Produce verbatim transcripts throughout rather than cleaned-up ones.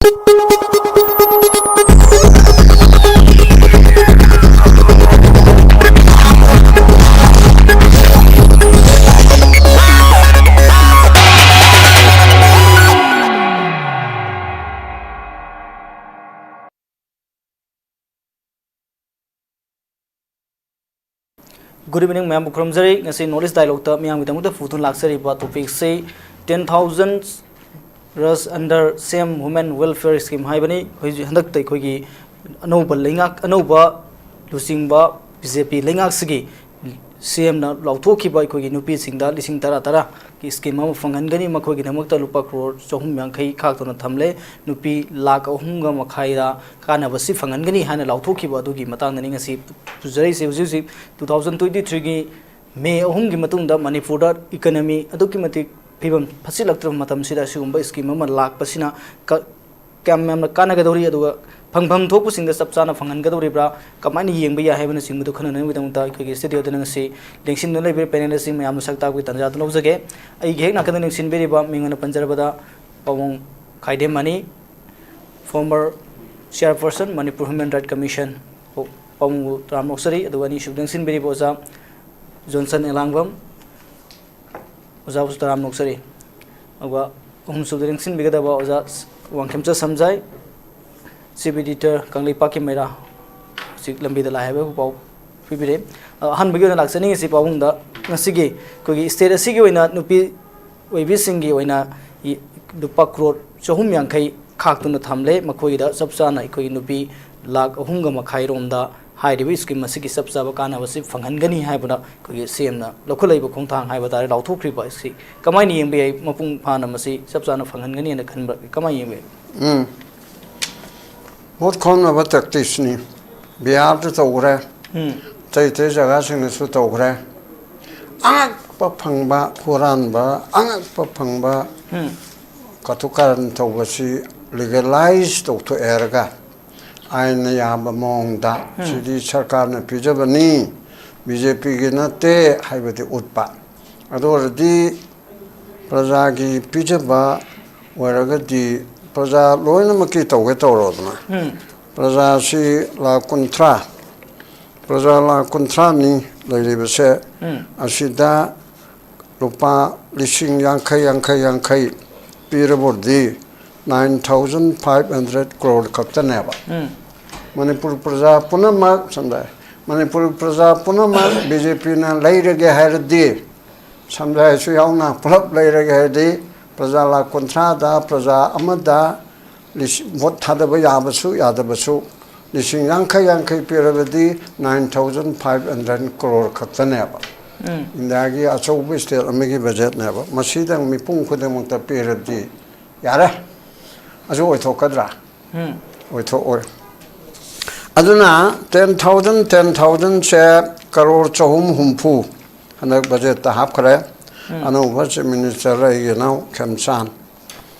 Good evening, ꯃꯌꯥꯝꯕꯨ ꯈꯨꯔꯨꯝꯖꯔꯤ꯫ ꯉꯁꯤ North East Dialogueꯇ ꯃꯤꯌꯥꯝꯒꯤꯗꯃꯛꯇ ꯄꯨꯗꯨꯅ ꯂꯥꯛꯆꯔꯤꯕ topicꯁꯤ ten thousand rupees under C M Women Welfare Scheme ꯍꯥꯏꯕꯅꯤ꯫ ꯍꯧꯖꯤꯛ ꯍꯟꯗꯛꯇ ꯑꯩꯈꯣꯏꯒꯤ ꯑꯅꯧꯕ ꯂꯩꯉꯥꯛ, ꯑꯅꯧꯕ ꯂꯨꯆꯤꯡꯕ B J P ꯂꯩꯉꯥꯛꯁꯤꯒꯤ C Mꯅ ꯂꯥꯎꯊꯣꯛꯈꯤꯕ ꯑꯩꯈꯣꯏꯒꯤ ꯅꯨꯄꯤꯁꯤꯡꯗ ꯂꯤꯁꯤꯡ ꯇꯔꯥ ꯇꯔꯥꯒꯤ scheme ꯑꯃ ꯐꯪꯍꯟꯒꯅꯤ, ꯃꯈꯣꯏꯒꯤꯗꯃꯛꯇ ꯂꯨꯄꯥ ꯀ꯭ꯔꯣꯔ ꯆꯍꯨꯝ ꯌꯥꯡꯈꯩ ꯈꯥꯛꯇꯨꯅ ꯊꯝꯂꯦ, ꯅꯨꯄꯤ ꯂꯥꯈ ꯑꯍꯨꯝꯒ ꯃꯈꯥꯏꯗ ꯀꯥꯟꯅꯕꯁꯤ ꯐꯪꯍꯟꯒꯅꯤ ꯍꯥꯏꯅ ꯂꯥꯎꯊꯣꯛꯈꯤꯕ ꯑꯗꯨꯒꯤ ꯃꯇꯥꯡꯗꯅꯤ ꯉꯁꯤ ꯄꯨꯖꯔꯛꯏꯁꯦ꯫ ꯍꯧꯖꯤꯛ ꯍꯧꯖꯤꯛ two thousand twenty threeꯒꯤ May ꯑꯍꯨꯝꯒꯤ ꯃꯇꯨꯡꯗ ꯃꯅꯤꯄꯨꯔꯗ economy ꯑꯗꯨꯛꯀꯤ ꯃꯇꯤꯛ ꯐꯤꯕꯝ ꯐꯠꯆꯤꯜꯂꯛꯇ꯭ꯔꯕ ꯃꯇꯝꯁꯤꯗ ꯑꯁꯤꯒꯨꯝꯕ scheme ꯑꯃ ꯂꯥꯛꯄꯁꯤꯅ ꯀ-, ꯀꯌꯥꯝ ꯌꯥꯝꯅ ꯀꯥꯟꯅꯒꯗꯧꯔꯤ, ꯑꯗꯨꯒ ꯐꯪꯐꯝ ꯊꯣꯛꯄꯁꯤꯡꯗ ꯆꯞ ꯆꯥꯅ ꯐꯪꯍꯟꯒꯗꯧꯔꯤꯕ꯭ꯔꯥ, ꯀꯃꯥꯏꯅ ꯌꯦꯡꯕ ꯌꯥꯏ ꯍꯥꯏꯕꯅꯆꯤꯡꯕꯗꯨ ꯈꯟꯅꯅꯕꯒꯤꯗꯃꯛꯇ ꯑꯩꯈꯣꯏꯒꯤ studioꯗ ꯉꯁꯤ ꯂꯦꯡꯁꯤꯟꯗꯨꯅ ꯂꯩꯕꯤꯔꯤꯕ panel ꯑꯁꯤ ꯃꯌꯥꯝꯅ ꯁꯛ ꯇꯥꯛꯄꯒꯤ ꯇꯥꯟꯖꯥꯗꯨ ꯂꯧꯖꯒꯦ꯫ ꯑꯩꯒꯤ ꯍꯦꯛ ꯅꯥꯀꯟꯗ ꯂꯦꯡꯁꯤꯟꯕꯤꯔꯤꯕ ꯃꯤꯡ ꯑꯣꯏꯅ ꯄꯟꯖꯔꯕꯗ Pabung Khaidem Mani, former chairperson Manipur Human Rights Commission, ꯄꯥꯕꯨꯡꯕꯨ ꯇꯔꯥꯝꯅ ꯑꯣꯛꯆꯔꯤ꯫ ꯑꯗꯨꯒ ꯑꯅꯤꯁꯨꯕꯗ ꯂꯦꯡꯁꯤꯟꯕꯤꯔꯤꯕ ꯑꯣꯖꯥ ꯖꯣꯟꯁꯟ ꯑꯦꯂꯥꯡꯕꯝ, ꯑꯣꯖꯥꯕꯨꯁꯨ ꯇꯔꯥꯝꯅ ꯑꯣꯛꯆꯔꯤ꯫ ꯑꯗꯨꯒ ꯑꯍꯨꯝꯁꯨꯕꯗ ꯂꯦꯡꯁꯤꯟꯕꯤꯒꯗꯕ ꯑꯣꯖꯥ ꯋꯥꯡꯈꯦꯝꯆ ꯁꯝꯖꯥꯏ, chief editor ꯀꯪꯂꯩꯄꯥꯛꯀꯤ ꯃꯩꯔꯥ, ꯍꯧꯖꯤꯛ ꯂꯝꯕꯤꯗ ꯂꯥꯛꯑꯦ ꯍꯥꯏꯕ ꯄꯥꯎ ꯄꯤꯕꯤꯔꯦ꯫ ꯑ, ꯑꯍꯥꯟꯕꯒꯤ ꯑꯣꯏꯅ ꯂꯥꯛꯆꯅꯤꯡꯉꯤꯁꯤ ꯄꯥꯕꯨꯡꯗ, ꯉꯁꯤꯒꯤ ꯑꯩꯈꯣꯏꯒꯤ state ꯑꯁꯤꯒꯤ ꯑꯣꯏꯅ ꯅꯨꯄꯤ ꯑꯣꯏꯕꯤꯁꯤꯡꯒꯤ ꯑꯣꯏꯅ ꯏ-, ꯂꯨꯄꯥ ꯀ꯭ꯔꯣꯔ ꯆꯍꯨꯝ ꯌꯥꯡꯈꯩ ꯈꯥꯛꯇꯨꯅ ꯊꯝꯂꯦ꯫ ꯃꯈꯣꯏꯒꯤꯗ ꯆꯞ ꯆꯥꯅ ꯑꯩꯈꯣꯏꯒꯤ ꯅꯨꯄꯤ ꯂꯥꯈ ꯑꯍꯨꯝꯒ ꯃꯈꯥꯏ ꯔꯣꯝꯗ ꯍꯥꯏꯔꯤꯕ scheme ꯑꯁꯤꯒꯤ ꯆꯞ ꯆꯥꯕ ꯀꯥꯟꯅꯕꯁꯤ ꯐꯪꯍꯟꯒꯅꯤ ꯍꯥꯏꯕꯗ ꯑꯩꯈꯣꯏꯒꯤ C Mꯅ ꯂꯧꯈꯠꯂꯛꯏꯕ ꯈꯣꯡꯊꯥꯡ ꯍꯥꯏꯕ ꯇꯥꯔꯦ, ꯂꯥꯎꯊꯣꯛꯈ꯭ꯔꯤꯕ ꯑꯁꯤ ꯀꯃꯥꯏꯅ ꯌꯦꯡꯕ ꯌꯥꯏ? ꯃꯄꯨꯡ ꯐꯥꯅ ꯃꯁꯤ ꯆꯞ ꯆꯥꯅ ꯐꯪꯍꯟꯒꯅꯤ ꯍꯥꯏꯅ ꯈꯟꯕ, ꯀꯃꯥꯏꯅ ꯌꯦꯡꯕ ꯌꯥꯏ? ꯎꯝ꯫ ꯚꯣꯠ ꯈꯣꯝꯅꯕ tacticsꯅꯤ꯫ ꯕꯤꯍꯥꯔꯗ ꯇꯧꯈ꯭ꯔꯦ꯫ ꯎꯝ꯫ ꯑꯇꯩ ꯑꯇꯩ ꯖꯒꯥꯁꯤꯡꯗꯁꯨ ꯇꯧꯈ꯭ꯔꯦ꯫ ꯑꯉꯛꯄ ꯐꯪꯕ, ꯍꯨꯔꯥꯟꯕ, ꯑꯉꯛꯄ ꯐꯪꯕ, ꯎꯝ꯫ ꯀꯇꯨ ꯀꯥꯔꯟ ꯇꯧꯕꯁꯤ legalize ꯇꯧꯊꯣꯛꯑꯦ ꯍꯥꯏꯔꯒ, ꯑꯥꯏꯟꯅ ꯌꯥꯕ ꯃꯑꯣꯡꯗ, ꯎꯝ꯫ ꯁꯤꯗꯤ ꯁꯔꯀꯥꯔꯅ ꯄꯤꯖꯕꯅꯤ, BJPꯒꯤ ꯅꯠꯇꯦ ꯍꯥꯏꯕꯗꯤ ꯎꯠꯄ꯫ ꯑꯗꯨ ꯑꯣꯏꯔꯗꯤ ꯄ꯭ꯔꯖꯥꯒꯤ ꯄꯤꯖꯕ ꯑꯣꯏꯔꯒꯗꯤ ꯄ꯭ꯔꯖꯥ ꯂꯣꯏꯅꯃꯛꯀꯤ ꯇꯧꯒꯦ ꯇꯧꯔꯣꯗꯅ꯫ ꯎꯝ꯫ ꯄ꯭ꯔꯖꯥꯁꯤ ꯂꯥꯈ ꯀꯨꯟꯊ꯭ꯔꯥ, ꯄ꯭ꯔꯖꯥ ꯂꯥꯈ ꯀꯨꯟꯊ꯭ꯔꯥꯅꯤ ꯂꯩꯔꯤꯕꯁꯦ꯫ ꯎꯝ꯫ ꯑꯁꯤꯗ ꯂꯨꯄꯥ ꯂꯤꯁꯤꯡ ꯌꯥꯡꯈꯩ, ꯌꯥꯡꯈꯩ, ꯌꯥꯡꯈꯩ ꯄꯤꯔꯕꯗꯤ nine thousand five hundred crore ꯈꯛꯇꯅꯦꯕ꯫ ꯎꯝ꯫ ꯃꯅꯤꯄꯨꯔ ꯄ꯭ꯔꯖꯥ ꯄꯨꯝꯅꯃꯛ, ꯁꯝꯅ ꯃꯅꯤꯄꯨꯔ ꯄ꯭ꯔꯖꯥ ꯄꯨꯝꯅꯃꯛ BJPꯅ ꯂꯩꯔꯒꯦ ꯍꯥꯏꯔꯗꯤ, ꯁꯝꯅ ꯍꯥꯏꯁꯨ ꯌꯥꯎꯅ ꯄꯨꯂꯞ ꯂꯩꯔꯒꯦ ꯍꯥꯏꯔꯗꯤ, ꯄ꯭ꯔꯖꯥ ꯂꯥꯈ ꯀꯨꯟꯊ꯭ꯔꯥꯗ ꯄ꯭ꯔꯖꯥ ꯑꯃꯗ ꯂꯤꯁꯤꯡ, ꯚꯣꯠ ꯊꯥꯗꯕ ꯌꯥꯕꯁꯨ ꯌꯥꯗꯕꯁꯨ ꯂꯤꯁꯤꯡ ꯌꯥꯡꯈꯩ ꯌꯥꯡꯈꯩ ꯄꯤꯔꯕꯗꯤ nine thousand five hundred crore ꯈꯛꯇꯅꯦꯕ꯫ ꯎꯝ꯫ ꯏꯟꯗꯤꯌꯥꯒꯤ ꯑꯆꯧꯕ state ꯑꯃꯒꯤ budgetꯅꯦꯕ꯫ ꯃꯁꯤꯗꯪ ꯃꯤꯄꯨꯝ ꯈꯨꯗꯤꯡꯃꯛꯇ ꯄꯤꯔꯕꯗꯤ ꯌꯥꯔꯦ꯫ ꯑꯗꯨ ꯑꯣꯏꯊꯣꯛꯀꯗ꯭ꯔꯥ? ꯎꯝ꯫ ꯑꯣꯏꯊꯣꯛꯑꯣꯏ꯫ ꯑꯗꯨꯅ ten thousand, ten thousandꯁꯦ ꯀꯔꯣꯔ ꯆꯍꯨꯝ ꯍꯨꯝꯐꯨ ꯍꯟꯗꯛ budgetꯇ ꯍꯥꯞꯈ꯭ꯔꯦ꯫ ꯎꯝ꯫ ꯑꯅꯧꯕ Chief Minister ꯑꯩꯒꯤ ꯏꯅꯥꯎ ꯈꯦꯝꯆꯥꯟꯅ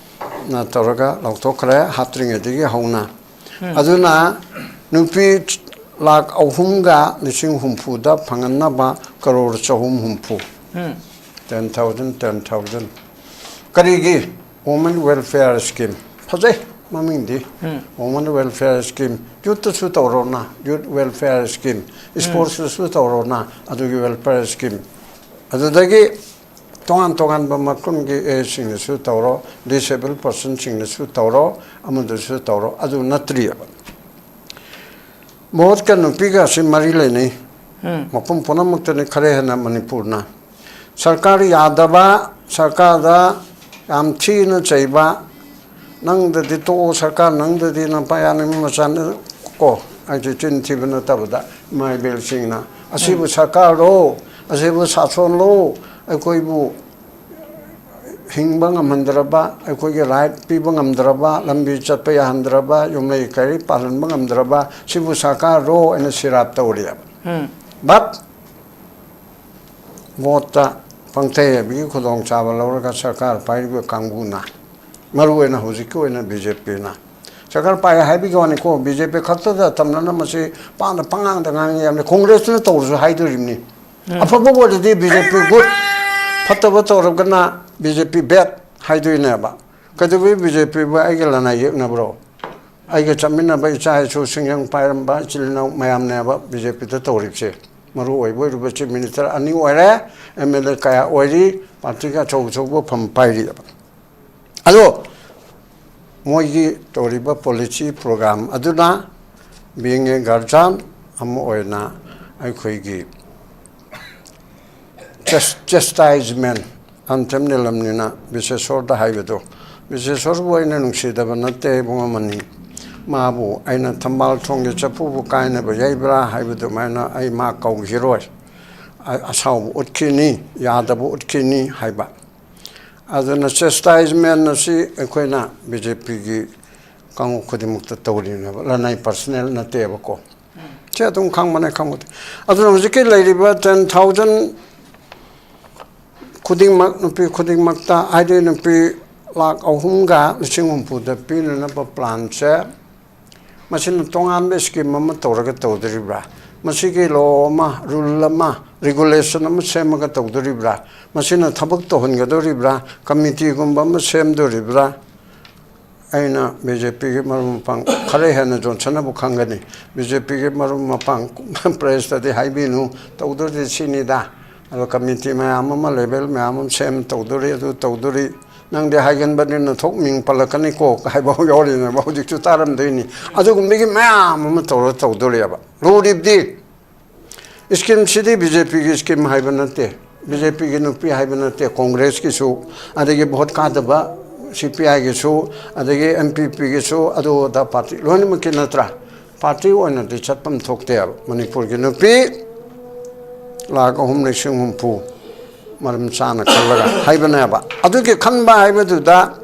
ꯇꯧꯔꯒ ꯂꯧꯊꯣꯛꯈ꯭ꯔꯦ, ꯍꯥꯞꯇ꯭ꯔꯤꯉꯩꯗꯒꯤ ꯍꯧꯅ꯫ ꯎꯝ꯫ ꯑꯗꯨꯅ ꯅꯨꯄꯤ ꯂꯥꯈ ꯑꯍꯨꯝꯒ ꯂꯤꯁꯤꯡ ꯍꯨꯝꯐꯨꯗ ꯐꯪꯍꯟꯅꯕ ꯀꯔꯣꯔ ꯆꯍꯨꯝ ꯍꯨꯝꯐꯨ꯫ ꯎꯝ꯫ Ten thousand, ten thousand꯫ ꯀꯔꯤꯒꯤ? Women Welfare Scheme꯫ ꯐꯖꯩ ꯃꯃꯤꯡꯗꯤ꯫ ꯎꯝ꯫ Women Welfare Scheme꯫ Youthꯇꯁꯨ ꯇꯧꯔꯣꯅ, Youth Welfare Scheme꯫ ꯎꯝ꯫ Sportsꯇꯁꯨ ꯇꯧꯔꯣꯅ, ꯑꯗꯨꯒꯤ welfare scheme꯫ ꯑꯗꯨꯗꯒꯤ ꯇꯣꯉꯥꯟ ꯇꯣꯉꯥꯟꯕ ꯃꯈꯜꯒꯤ ꯑꯦꯁꯤꯡꯅꯁꯨ ꯇꯧꯔꯣ, disabled personꯁꯤꯡꯅꯁꯨ ꯇꯧꯔꯣ, ꯑꯃꯗꯁꯨ ꯇꯧꯔꯣ, ꯑꯗꯨ ꯅꯠꯇ꯭ꯔꯤꯑꯕ꯫ ꯃꯍꯨꯠꯀ ꯅꯨꯄꯤꯒ ꯑꯁꯤ ꯃꯔꯤ ꯂꯩꯅꯩ꯫ ꯎꯝ꯫ ꯃꯐꯝ ꯄꯨꯝꯅꯃꯛꯇꯅꯤ ꯈꯔ ꯍꯦꯟꯅ ꯃꯅꯤꯄꯨꯔꯅ꯫ ꯁꯔꯀꯥꯔ ꯌꯥꯗꯕ, ꯁꯔꯀꯥꯔꯗ ꯌꯥꯝ ꯊꯤꯅ ꯆꯩꯕ, "ꯅꯪꯗꯗꯤ ꯇꯣꯛꯑꯣ ꯁꯔꯀꯥꯔ, ꯅꯪꯗꯗꯤ ꯅꯄꯥ ꯌꯥꯅꯤꯡꯕ ꯃꯆꯥꯅ" ꯀꯣ, ꯑꯩꯁꯦ ꯆꯤꯟ ꯊꯤꯕ ꯅꯠꯇꯕꯗ, ꯏꯃꯥ ꯏꯕꯦꯜꯁꯤꯡꯅ, "ꯑꯁꯤꯕꯨ ꯎꯝ꯫ ꯁꯔꯀꯥꯔꯔꯣ? ꯑꯁꯤꯕꯨ ꯁꯥꯁꯣꯟꯂꯣ? ꯑꯩꯈꯣꯏꯕꯨ ꯍꯤꯡꯕ ꯉꯝꯍꯟꯗ꯭ꯔꯕ, ꯑꯩꯈꯣꯏꯒꯤ right ꯄꯤꯕ ꯉꯝꯗ꯭ꯔꯕ, ꯂꯝꯕꯤ ꯆꯠꯄ ꯌꯥꯍꯟꯗ꯭ꯔꯕ, ꯌꯨꯝꯂꯩ ꯀꯩꯔꯩ ꯄꯥꯜꯍꯟꯕ ꯉꯝꯗ꯭ꯔꯕ, ꯁꯤꯕꯨ ꯁꯔꯀꯥꯔꯔꯣ?" ꯍꯥꯏꯅ ꯁꯤꯔꯥꯞ ꯇꯧꯔꯤꯑꯕ꯫ ꯎꯝ꯫ But ꯚꯣꯠꯇ ꯄꯪꯊꯩ ꯍꯥꯏꯕꯒꯤ ꯈꯨꯗꯣꯡꯆꯥꯕ ꯂꯧꯔꯒ ꯁꯔꯀꯥꯔ ꯄꯥꯏꯔꯤꯕ ꯀꯥꯡꯕꯨꯅ, ꯃꯔꯨꯑꯣꯏꯅ ꯍꯧꯖꯤꯛꯀꯤ ꯑꯣꯏꯅ BJPꯅ ꯁꯔꯀꯥꯔ ꯄꯥꯏ ꯍꯥꯏꯕꯒꯤ ꯋꯥꯅꯤꯀꯣ, BJP ꯈꯛꯇꯗ ꯇꯝꯅꯅ ꯃꯁꯤ ꯄꯥꯡꯗ ꯄꯉꯥꯡꯗ ꯉꯥꯡꯉꯤ ꯌꯥꯝꯅ꯫ ꯀꯣꯡꯒ꯭ꯔꯦꯁꯇꯨꯅ ꯇꯧꯔꯁꯨ ꯍꯥꯏꯗꯣꯔꯤꯕꯅꯤ꯫ ꯎꯝ꯫ ꯑꯐꯕ ꯑꯣꯏꯔꯗꯤ BJP good, ꯐꯠꯇꯕ ꯇꯧꯔꯒꯅ BJP bad ꯍꯥꯏꯗꯣꯏꯅꯦꯕ꯫ ꯀꯩꯗꯧꯕꯩ ꯕꯤ ꯖꯦ ꯄꯤꯕꯨ ꯑꯩꯒ ꯂꯅꯥꯏ ꯌꯦꯛꯅꯕ꯭ꯔꯣ? ꯑꯩꯒ ꯆꯠꯃꯤꯟꯅꯕ ꯏꯆꯥ ꯏꯁꯨ ꯁꯤꯡꯖꯪ ꯄꯥꯏꯔꯝꯕ ꯏꯆꯤꯜ ꯏꯅꯥꯎ ꯃꯌꯥꯝꯅꯦꯕ ꯕꯤ ꯖꯦ ꯄꯤꯗ ꯇꯧꯔꯤꯕꯁꯦ꯫ ꯃꯔꯨ ꯑꯣꯏꯕ ꯑꯣꯏꯔꯤꯕ ꯆꯤꯐ ꯃꯤꯅꯤꯁꯇꯔ ꯑꯅꯤ ꯑꯣꯏꯔꯦ, ꯑꯦꯝ ꯑꯦꯜ ꯑꯦ ꯀꯌꯥ ꯑꯣꯏꯔꯤ, ꯄꯥꯔꯇꯤꯒꯤ ꯑꯆꯧ ꯑꯆꯧꯕ ꯐꯝ ꯄꯥꯏꯔꯤꯑꯕ꯫ ꯑꯗꯣ ꯃꯣꯏꯒꯤ ꯇꯧꯔꯤꯕ ꯄꯣꯂꯤꯁꯤ ꯄ꯭ꯔꯣꯒ꯭ꯔꯥꯝ ꯑꯗꯨꯅ being a guardian ꯑꯃ ꯑꯣꯏꯅ ꯑꯩꯈꯣꯏꯒꯤ ꯆꯦꯁ-, chastisement ꯑꯟꯊꯦꯝ ꯅꯤꯂꯝꯅꯤꯅ ꯕꯤꯁꯦꯁꯣꯔꯗ ꯍꯥꯏꯕꯗꯣ, ꯕꯤꯁꯦꯁꯣꯔꯕꯨ ꯑꯩꯅ ꯅꯨꯡꯁꯤꯗꯕ ꯅꯠꯇꯦ ꯏꯕꯨꯡ ꯑꯃꯅꯤ, ꯃꯥꯕꯨ ꯑꯩꯅ ꯊꯝꯕꯥꯜ ꯊꯣꯡꯒꯤ ꯆꯐꯨꯕꯨ ꯀꯥꯏꯅꯕ ꯌꯩꯕ꯭ꯔꯥ ꯍꯥꯏꯕ ꯑꯗꯨꯃꯥꯏꯅ ꯑꯩ ꯃꯥ ꯀꯧꯈꯤꯔꯣꯏ꯫ ꯑ-, ꯑꯁꯥꯎꯕ ꯎꯠꯈꯤꯅꯤ, ꯌꯥꯗꯕ ꯎꯠꯈꯤꯅꯤ ꯍꯥꯏꯕ꯫ ꯑꯗꯨꯅ chastisement ꯑꯁꯤ ꯑꯩꯈꯣꯏꯅ ꯕꯤ ꯖꯦ ꯄꯤꯒꯤ ꯀꯥꯡꯕꯨ ꯈꯨꯗꯤꯡꯃꯛꯇ ꯇꯧꯔꯤꯅꯦꯕ, ꯂꯅꯥꯏ ꯄꯔꯁꯅꯦꯜ ꯅꯠꯇꯦꯕꯀꯣ꯫ ꯁꯤ ꯑꯗꯨꯝ ꯈꯪꯕꯅꯦ, ꯈꯪꯕꯗꯤ꯫ ꯑꯗꯨꯅ ꯍꯧꯖꯤꯛꯀꯤ ꯂꯩꯔꯤꯕ ten thousand ꯈꯨꯗꯤꯡꯃꯛ, ꯅꯨꯄꯤ ꯈꯨꯗꯤꯡꯃꯛꯇ, ꯍꯥꯏꯗꯤ ꯅꯨꯄꯤ ꯂꯥꯈ ꯑꯍꯨꯝꯒ ꯂꯤꯁꯤꯡ ꯍꯨꯝꯐꯨꯗ ꯄꯤꯅꯅꯕ ꯄ꯭ꯂꯥꯟꯁꯦ, ꯃꯁꯤꯅ ꯇꯣꯉꯥꯟꯕ ꯁ꯭ꯀꯤꯝ ꯑꯃ ꯇꯧꯔꯒ ꯇꯧꯗꯣꯔꯤꯕ꯭ꯔꯥ? ꯃꯁꯤꯒꯤ ꯂꯣ ꯑꯃ, ꯔꯨꯜ ꯑꯃ, ꯔꯤꯒꯨꯂꯦꯁꯟ ꯑꯃ ꯁꯦꯝꯃꯒ ꯇꯧꯗꯣꯔꯤꯕ꯭ꯔꯥ? ꯃꯁꯤꯅ ꯊꯕꯛ ꯇꯧꯍꯟꯒꯗꯣꯔꯤꯕ꯭ꯔꯥ? ꯀꯃꯤꯇꯤꯒꯨꯝꯕ ꯑꯃ ꯁꯦꯝꯗꯣꯔꯤꯕ꯭ꯔꯥ? ꯑꯩꯅ ꯕꯤ ꯖꯦ ꯄꯤꯒꯤ ꯃꯔꯨꯞ ꯃꯄꯥꯡ ꯈꯔ ꯍꯦꯟꯅ ꯖꯣꯟꯁꯟꯅꯕꯨ ꯈꯪꯒꯅꯤ꯫ ꯕꯤ ꯖꯦ ꯄꯤꯒꯤ ꯃꯔꯨꯞ ꯃꯄꯥꯡ ꯄ꯭ꯔꯦꯁꯇꯗꯤ ꯍꯥꯏꯕꯤꯅꯨ, ꯇꯧꯗꯣꯔꯤꯁꯦ ꯁꯤꯅꯤꯗ꯫ ꯑꯗꯣ ꯀꯃꯤꯇꯤ ꯃꯌꯥꯝ ꯑꯃ, ꯂꯦꯕꯦꯜ ꯃꯌꯥꯝ ꯑꯃ ꯁꯦꯝ ꯇꯧꯗꯣꯔꯤ, ꯑꯗꯨ ꯇꯧꯗꯣꯔꯤ꯫ ꯅꯪꯗꯤ ꯍꯥꯏꯒꯟꯕꯅꯤꯅ ꯊꯣꯛ ꯃꯤꯡ ꯄꯜꯂꯛꯀꯅꯤꯀꯣ ꯍꯥꯏꯕ ꯌꯥꯎꯔꯤꯅꯦꯕ, ꯍꯧꯖꯤꯛꯁꯨ ꯇꯥꯔꯝꯗꯣꯏꯅꯤ꯫ ꯑꯗꯨꯒꯨꯝꯕꯒꯤ ꯃꯌꯥꯝ ꯑꯃ ꯇꯧꯔ ꯇꯧꯗꯣꯔꯤꯑꯕ꯫ ꯂꯨꯔꯤꯕꯗꯤ ꯁ꯭ꯀꯤꯝꯁꯤꯗꯤ ꯕꯤ ꯖꯦ ꯄꯤꯒꯤ ꯁ꯭ꯀꯤꯝ ꯍꯥꯏꯕ ꯅꯠꯇꯦ, ꯕꯤ ꯖꯦ ꯄꯤꯒꯤ ꯅꯨꯄꯤ ꯍꯥꯏꯕ ꯅꯠꯇꯦ, ꯀꯣꯡꯒ꯭ꯔꯦꯁꯀꯤꯁꯨ, ꯑꯗꯒꯤ ꯚꯣꯠ ꯀꯥꯗꯕ ꯁꯤ ꯄꯤ ꯑꯥꯏꯒꯤꯁꯨ, ꯑꯗꯒꯤ ꯑꯦꯟ ꯄꯤ ꯄꯤꯒꯤꯁꯨ, ꯑꯗꯨ ꯑꯗꯥ ꯄꯥꯔꯇꯤ ꯂꯣꯏꯅꯃꯛꯀꯤ ꯅꯠꯇ꯭ꯔꯥ? ꯄꯥꯔꯇꯤ ꯑꯣꯏꯅꯗꯤ ꯆꯠꯐꯝ ꯊꯣꯛꯇꯦꯕ꯫ ꯃꯅꯤꯄꯨꯔꯒꯤ ꯅꯨꯄꯤ ꯂꯥꯈ ꯑꯍꯨꯝ ꯂꯤꯁꯤꯡ ꯍꯨꯝꯐꯨ ꯃꯔꯝ ꯆꯥꯅ ꯈꯜꯂꯒ ꯍꯥꯏꯕꯅꯦꯕ꯫ ꯑꯗꯨꯒꯤ ꯈꯟꯕ ꯍꯥꯏꯕꯗꯨꯗ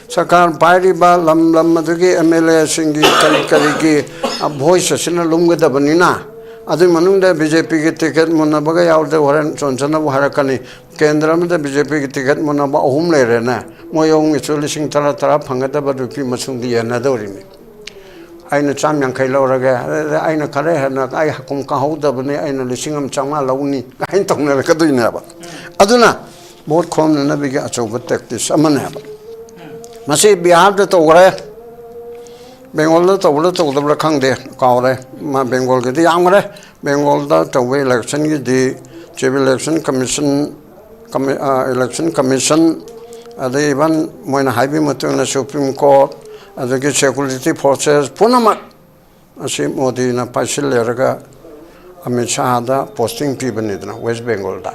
ꯁꯔꯀꯥꯔ ꯄꯥꯏꯔꯤꯕ ꯂꯝ ꯂꯝ ꯑꯗꯨꯒꯤ ꯑꯦꯝ ꯑꯦꯜ ꯑꯦꯁꯤꯡꯒꯤ ꯀꯔꯤ ꯀꯔꯤꯒꯤ ꯚꯣꯏꯁ ꯑꯁꯤꯅ ꯂꯨꯝꯒꯗꯕꯅꯤꯅ, ꯑꯗꯨꯒꯤ ꯃꯅꯨꯡꯗ ꯕꯤ ꯖꯦ ꯄꯤꯒꯤ ꯇꯤꯀꯦꯠ ꯃꯨꯟꯅꯕꯒ ꯌꯥꯎꯔꯗꯤ ꯍꯣꯔꯦꯟ ꯆꯣꯟꯁꯅꯕꯨ ꯍꯥꯏꯔꯛꯀꯅꯤ, "ꯀꯦꯟꯗ꯭ꯔ ꯑꯃꯗ ꯕꯤ ꯖꯦ ꯄꯤꯒꯤ ꯇꯤꯀꯦꯠ ꯃꯨꯟꯅꯕ ꯑꯍꯨꯝ ꯂꯩꯔꯦꯅꯦ, ꯃꯣꯏ ꯑꯍꯨꯝꯒꯤꯁꯨ ꯂꯤꯁꯤꯡ ꯇꯔꯥ ꯇꯔꯥ ꯐꯪꯒꯗꯕ ꯅꯨꯄꯤ ꯃꯁꯤꯡꯗꯤ ꯌꯦꯟꯅꯗꯧꯔꯤꯅꯤ꯫ ꯑꯩꯅ ꯆꯥꯝ ꯌꯥꯡꯈꯩ ꯂꯧꯔꯒꯦ, ꯑꯗꯨꯗ ꯑꯩꯅ ꯈꯔ ꯍꯦꯟꯅ ꯑꯩ ꯍꯀꯨꯝ ꯀꯥꯍꯧꯗꯕꯅꯤ, ꯑꯩꯅ ꯂꯤꯁꯤꯡ ꯑꯃ ꯆꯥꯝꯃꯉꯥ ꯂꯧꯅꯤ" ꯀꯥꯏꯅ ꯇꯧꯅꯔꯛꯀꯗꯣꯏꯅꯦꯕ꯫ ꯑꯗꯨꯅ ꯚꯣꯠ ꯈꯣꯝꯅꯅꯕꯒꯤ ꯑꯆꯧꯕ ꯇꯦꯛꯇꯤꯛꯁ ꯑꯃꯅꯦꯕ꯫ ꯃꯁꯤ ꯕꯤꯍꯥꯔꯗ ꯇꯧꯈ꯭ꯔꯦ, ꯕꯦꯡꯒꯣꯜꯗ ꯇꯧꯕ꯭ꯔꯥ ꯇꯧꯗꯕ꯭ꯔꯥ ꯈꯪꯗꯦ, ꯀꯥꯎꯔꯦ꯫ ꯃꯥ ꯕꯦꯡꯒꯣꯜꯒꯤꯗꯤ ꯌꯥꯝꯈ꯭ꯔꯦ꯫ ꯕꯦꯡꯒꯣꯜꯗ ꯇꯧꯕ ꯏꯂꯦꯛꯁꯟꯒꯤꯗꯤ ꯆꯤꯐ ꯏꯂꯦꯛꯁꯟ ꯀꯃꯤꯁꯟ, ꯀꯃꯤ-, ꯑ, ꯏꯂꯦꯛꯁꯟ ꯀꯃꯤꯁꯟ, ꯑꯗꯩ ꯏꯚꯟ ꯃꯣꯏꯅ ꯍꯥꯏꯕꯒꯤ ꯃꯇꯨꯡ ꯏꯟꯅ ꯁꯨꯄ꯭ꯔꯤꯝ ꯀꯣꯔꯠ, ꯑꯗꯒꯤ ꯁꯦꯀ꯭ꯌꯨꯔꯤꯇꯤ ꯐꯣꯔꯁꯦꯁ ꯄꯨꯝꯅꯃꯛ ꯑꯁꯤ ꯃꯣꯗꯤꯅ ꯄꯥꯏꯁꯤꯜꯂꯦꯔꯒ ꯑꯃꯤꯠ ꯁꯥꯍꯗ ꯄꯣꯁꯇꯤꯡ ꯄꯤꯕꯅꯤꯗꯅ ꯋꯦꯁ ꯕꯦꯡꯒꯣꯜꯗ꯫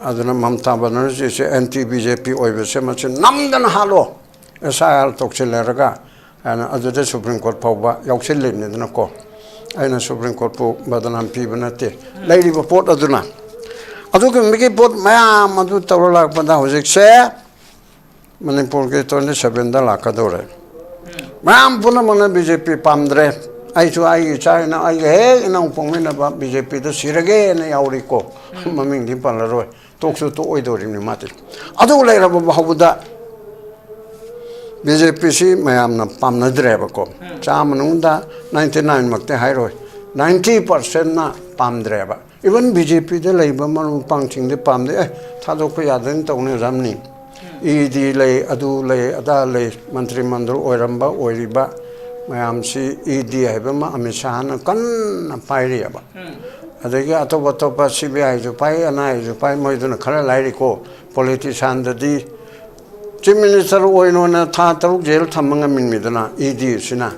ꯑꯗꯨꯅ ꯃꯝꯇꯥ ꯕꯅꯔꯖꯤꯁꯦ ꯑꯦꯟꯇꯤ ꯕꯤ ꯖꯦ ꯄꯤ ꯑꯣꯏꯕꯁꯦ ꯃꯁꯤ ꯅꯝꯗꯅ ꯍꯥꯠꯂꯣ, ꯑꯦꯁ ꯑꯥꯏ ꯑꯥꯔ ꯇꯧꯁꯤꯜꯂꯦꯔꯒ ꯍꯥꯏꯅ ꯑꯗꯨꯗ ꯁꯨꯄ꯭ꯔꯤꯝ ꯀꯣꯔꯠ ꯐꯥꯎꯕ ꯌꯥꯎꯁꯤꯜꯂꯤꯕꯅꯤꯗꯅꯀꯣ꯫ ꯑꯩꯅ ꯁꯨꯄ꯭ꯔꯤꯝ ꯀꯣꯔꯠꯄꯨ ꯕꯗꯅꯥꯝ ꯄꯤꯕ ꯅꯠꯇꯦ꯫ ꯂꯩꯔꯤꯕ ꯄꯣꯠ ꯑꯗꯨꯅ, ꯑꯗꯨꯒꯨꯝꯕꯒꯤ ꯄꯣꯠ ꯃꯌꯥꯝ ꯑꯗꯨ ꯇꯧꯔ ꯂꯥꯛꯄꯗ ꯍꯧꯖꯤꯛꯁꯦ ꯃꯅꯤꯄꯨꯔꯒꯤ ꯇ꯭ꯋꯦꯟꯇꯤ ꯁꯚꯦꯟꯗ ꯂꯥꯛꯀꯗꯧꯔꯦ꯫ ꯃꯌꯥꯝ ꯄꯨꯝꯅꯃꯛꯅ ꯕꯤ ꯖꯦ ꯄꯤ ꯄꯥꯝꯗ꯭ꯔꯦ꯫ ꯑꯩꯁꯨ ꯑꯩꯒꯤ ꯏꯆꯥ ꯏꯅꯥꯎ, ꯑꯩꯒ ꯍꯦꯛ ꯏꯅꯥꯎ ꯄꯣꯛꯃꯤꯟꯅꯕ ꯕꯤ ꯖꯦ ꯄꯤꯗ ꯁꯤꯔꯒꯦꯅ ꯌꯥꯎꯔꯤꯀꯣ꯫ ꯃꯃꯤꯡꯗꯤ ꯄꯜꯂꯔꯣꯏ, ꯇꯣꯛꯁꯨ ꯇꯣꯛꯑꯣꯏꯗꯧꯔꯤꯕꯅꯤ ꯃꯥꯗꯤ꯫ ꯑꯗꯨ ꯂꯩꯔꯕ ꯐꯥꯎꯕꯗ ꯕꯤ ꯖꯦ ꯄꯤꯁꯤ ꯃꯌꯥꯝꯅ ꯄꯥꯝꯅꯗ꯭ꯔꯦꯕꯀꯣ꯫ ꯆꯥꯝꯃ ꯃꯅꯨꯡꯗ ꯅꯥꯏꯟꯇꯤ ꯅꯥꯏꯟꯃꯛꯇꯤ ꯍꯥꯏꯔꯣꯏ, ꯅꯥꯏꯟꯇꯤ ꯄꯥꯔꯁꯦꯟꯅ ꯄꯥꯝꯗ꯭ꯔꯦꯕ꯫ ꯏꯚꯟ ꯕꯤ ꯖꯦ ꯄꯤꯗ ꯂꯩꯕ ꯃꯔꯨꯞ ꯃꯄꯥꯡꯁꯤꯡꯗꯤ ꯄꯥꯝꯗꯦ꯫ ꯑꯦ, ꯊꯥꯗꯣꯛꯄ ꯌꯥꯗꯅ ꯇꯧꯅꯔꯝꯅꯤ꯫ ꯏ ꯗꯤ ꯂꯩ, ꯑꯗꯨ ꯂꯩ, ꯑꯗꯥ ꯂꯩ, ꯃꯟꯇ꯭ꯔꯤ ꯃꯟꯗꯜ ꯑꯣꯏꯔꯝꯕ, ꯑꯣꯏꯔꯤꯕ ꯃꯌꯥꯝꯁꯤ ꯏ ꯗꯤ ꯍꯥꯏꯕ ꯑꯃ ꯑꯃꯤꯠ ꯁꯥꯍꯅ ꯀꯟꯅ ꯄꯥꯏꯔꯤꯑꯕ꯫ ꯑꯗꯒꯤ ꯑꯇꯣꯞ ꯑꯇꯣꯞꯄ ꯁꯤ ꯕꯤ ꯑꯥꯏꯁꯨ ꯄꯥꯏ, ꯑꯦꯟ ꯑꯥꯏ ꯑꯦꯁꯨ ꯄꯥꯏ, ꯃꯣꯏꯗꯨꯅ ꯈꯔ ꯂꯥꯏꯔꯤꯀꯣ꯫ ꯄꯣꯂꯤꯇꯤꯁꯤꯌꯥꯟꯗꯗꯤ ꯆꯤꯐ ꯃꯤꯅꯤꯁꯇꯔ ꯑꯣꯏꯅ ꯊꯥ ꯇꯔꯨꯛ ꯖꯦꯜ ꯊꯝꯕ ꯉꯝꯃꯤꯅꯤꯗꯅ ꯏ ꯗꯤ ꯑꯁꯤꯅ꯫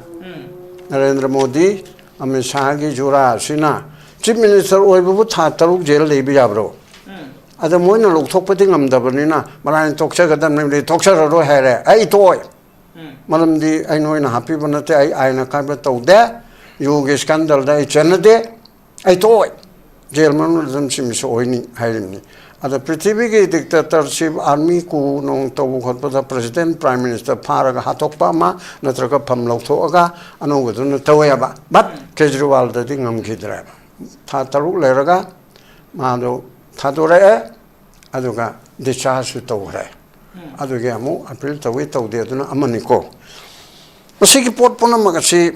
ꯅꯔꯦꯟꯗ꯭ꯔ ꯃꯣꯗꯤ, ꯑꯃꯤꯠ ꯁꯥꯍꯒꯤ ꯖꯨꯔꯥ ꯑꯁꯤꯅ ꯆꯤꯐ ꯃꯤꯅꯤꯁꯇꯔ ꯑꯣꯏꯕꯕꯨ ꯊꯥ ꯇꯔꯨꯛ ꯖꯦꯜ ꯂꯩꯕ ꯌꯥꯕ꯭ꯔꯣ? ꯑꯗ ꯃꯣꯏꯅ ꯂꯧꯊꯣꯛꯄꯗꯤ ꯉꯝꯗꯕꯅꯤꯅ ꯃꯔꯥꯏꯅ ꯇꯣꯛꯆꯒꯗꯕꯅꯤ, ꯇꯣꯛꯆꯔꯔꯣꯏ ꯍꯥꯏꯔꯦ, ꯑꯩ ꯇꯣꯛꯑꯣꯏ꯫ ꯃꯔꯝꯗꯤ ꯑꯩ ꯅꯣꯏꯅ ꯍꯥꯞꯄꯤꯕ ꯅꯠꯇꯦ, ꯑꯩ ꯑꯥꯏꯟ ꯑꯀꯥꯏꯕ ꯇꯧꯗꯦ, ꯌꯨꯒꯤ ꯏꯁꯀꯦꯟꯗꯜꯗ ꯑꯩ ꯆꯦꯟꯅꯗꯦ, ꯑꯩ ꯇꯣꯛꯑꯣꯏ꯫ ꯖꯦꯜ ꯃꯅꯨꯡꯗ ꯑꯗꯨꯝ ꯁꯤꯃꯤꯁꯨ ꯑꯣꯏꯅꯤ ꯍꯥꯏꯔꯤꯕꯅꯤ꯫ ꯑꯗ ꯄ꯭ꯔꯤꯊꯤꯕꯤꯒꯤ ꯗꯤꯛꯇꯦꯇꯔꯁꯤꯞ, ꯑꯥꯔꯃꯤ ꯀꯨ ꯅꯣꯡ ꯇꯧꯕ ꯈꯣꯠꯄꯗ ꯄ꯭ꯔꯁꯤꯗꯦꯟ, ꯄ꯭ꯔꯥꯏꯝ ꯃꯤꯅꯤꯁꯇꯔ ꯐꯥꯔꯒ ꯍꯥꯠꯇꯣꯛꯄ ꯑꯃ ꯅꯠꯇ꯭ꯔꯒ ꯐꯝ ꯂꯧꯊꯣꯛꯑꯒ ꯑꯅꯧꯕꯗꯨꯅ ꯇꯧꯋꯦꯕ꯫ ꯕꯠ ꯀꯦꯖꯔꯤꯋꯥꯜꯗꯗꯤ ꯉꯝꯈꯤꯗ꯭ꯔꯦꯕ꯫ ꯊꯥ ꯇꯔꯨꯛ ꯂꯩꯔꯒ ꯃꯥꯗꯣ ꯊꯥꯗꯣꯔꯛꯑꯦ, ꯑꯗꯨꯒ ꯗꯤꯁꯆꯥꯔꯖꯁꯨ ꯇꯧꯈ꯭ꯔꯦ꯫ ꯑꯗꯨꯒꯤ ꯑꯃꯨꯛ ꯑꯄꯤꯜ ꯇꯧꯏ ꯇꯧꯗꯦ ꯑꯗꯨꯅ ꯑꯃꯅꯤꯀꯣ꯫ ꯃꯁꯤꯒꯤ ꯄꯣꯠ ꯄꯨꯝꯅꯃꯛ ꯑꯁꯤ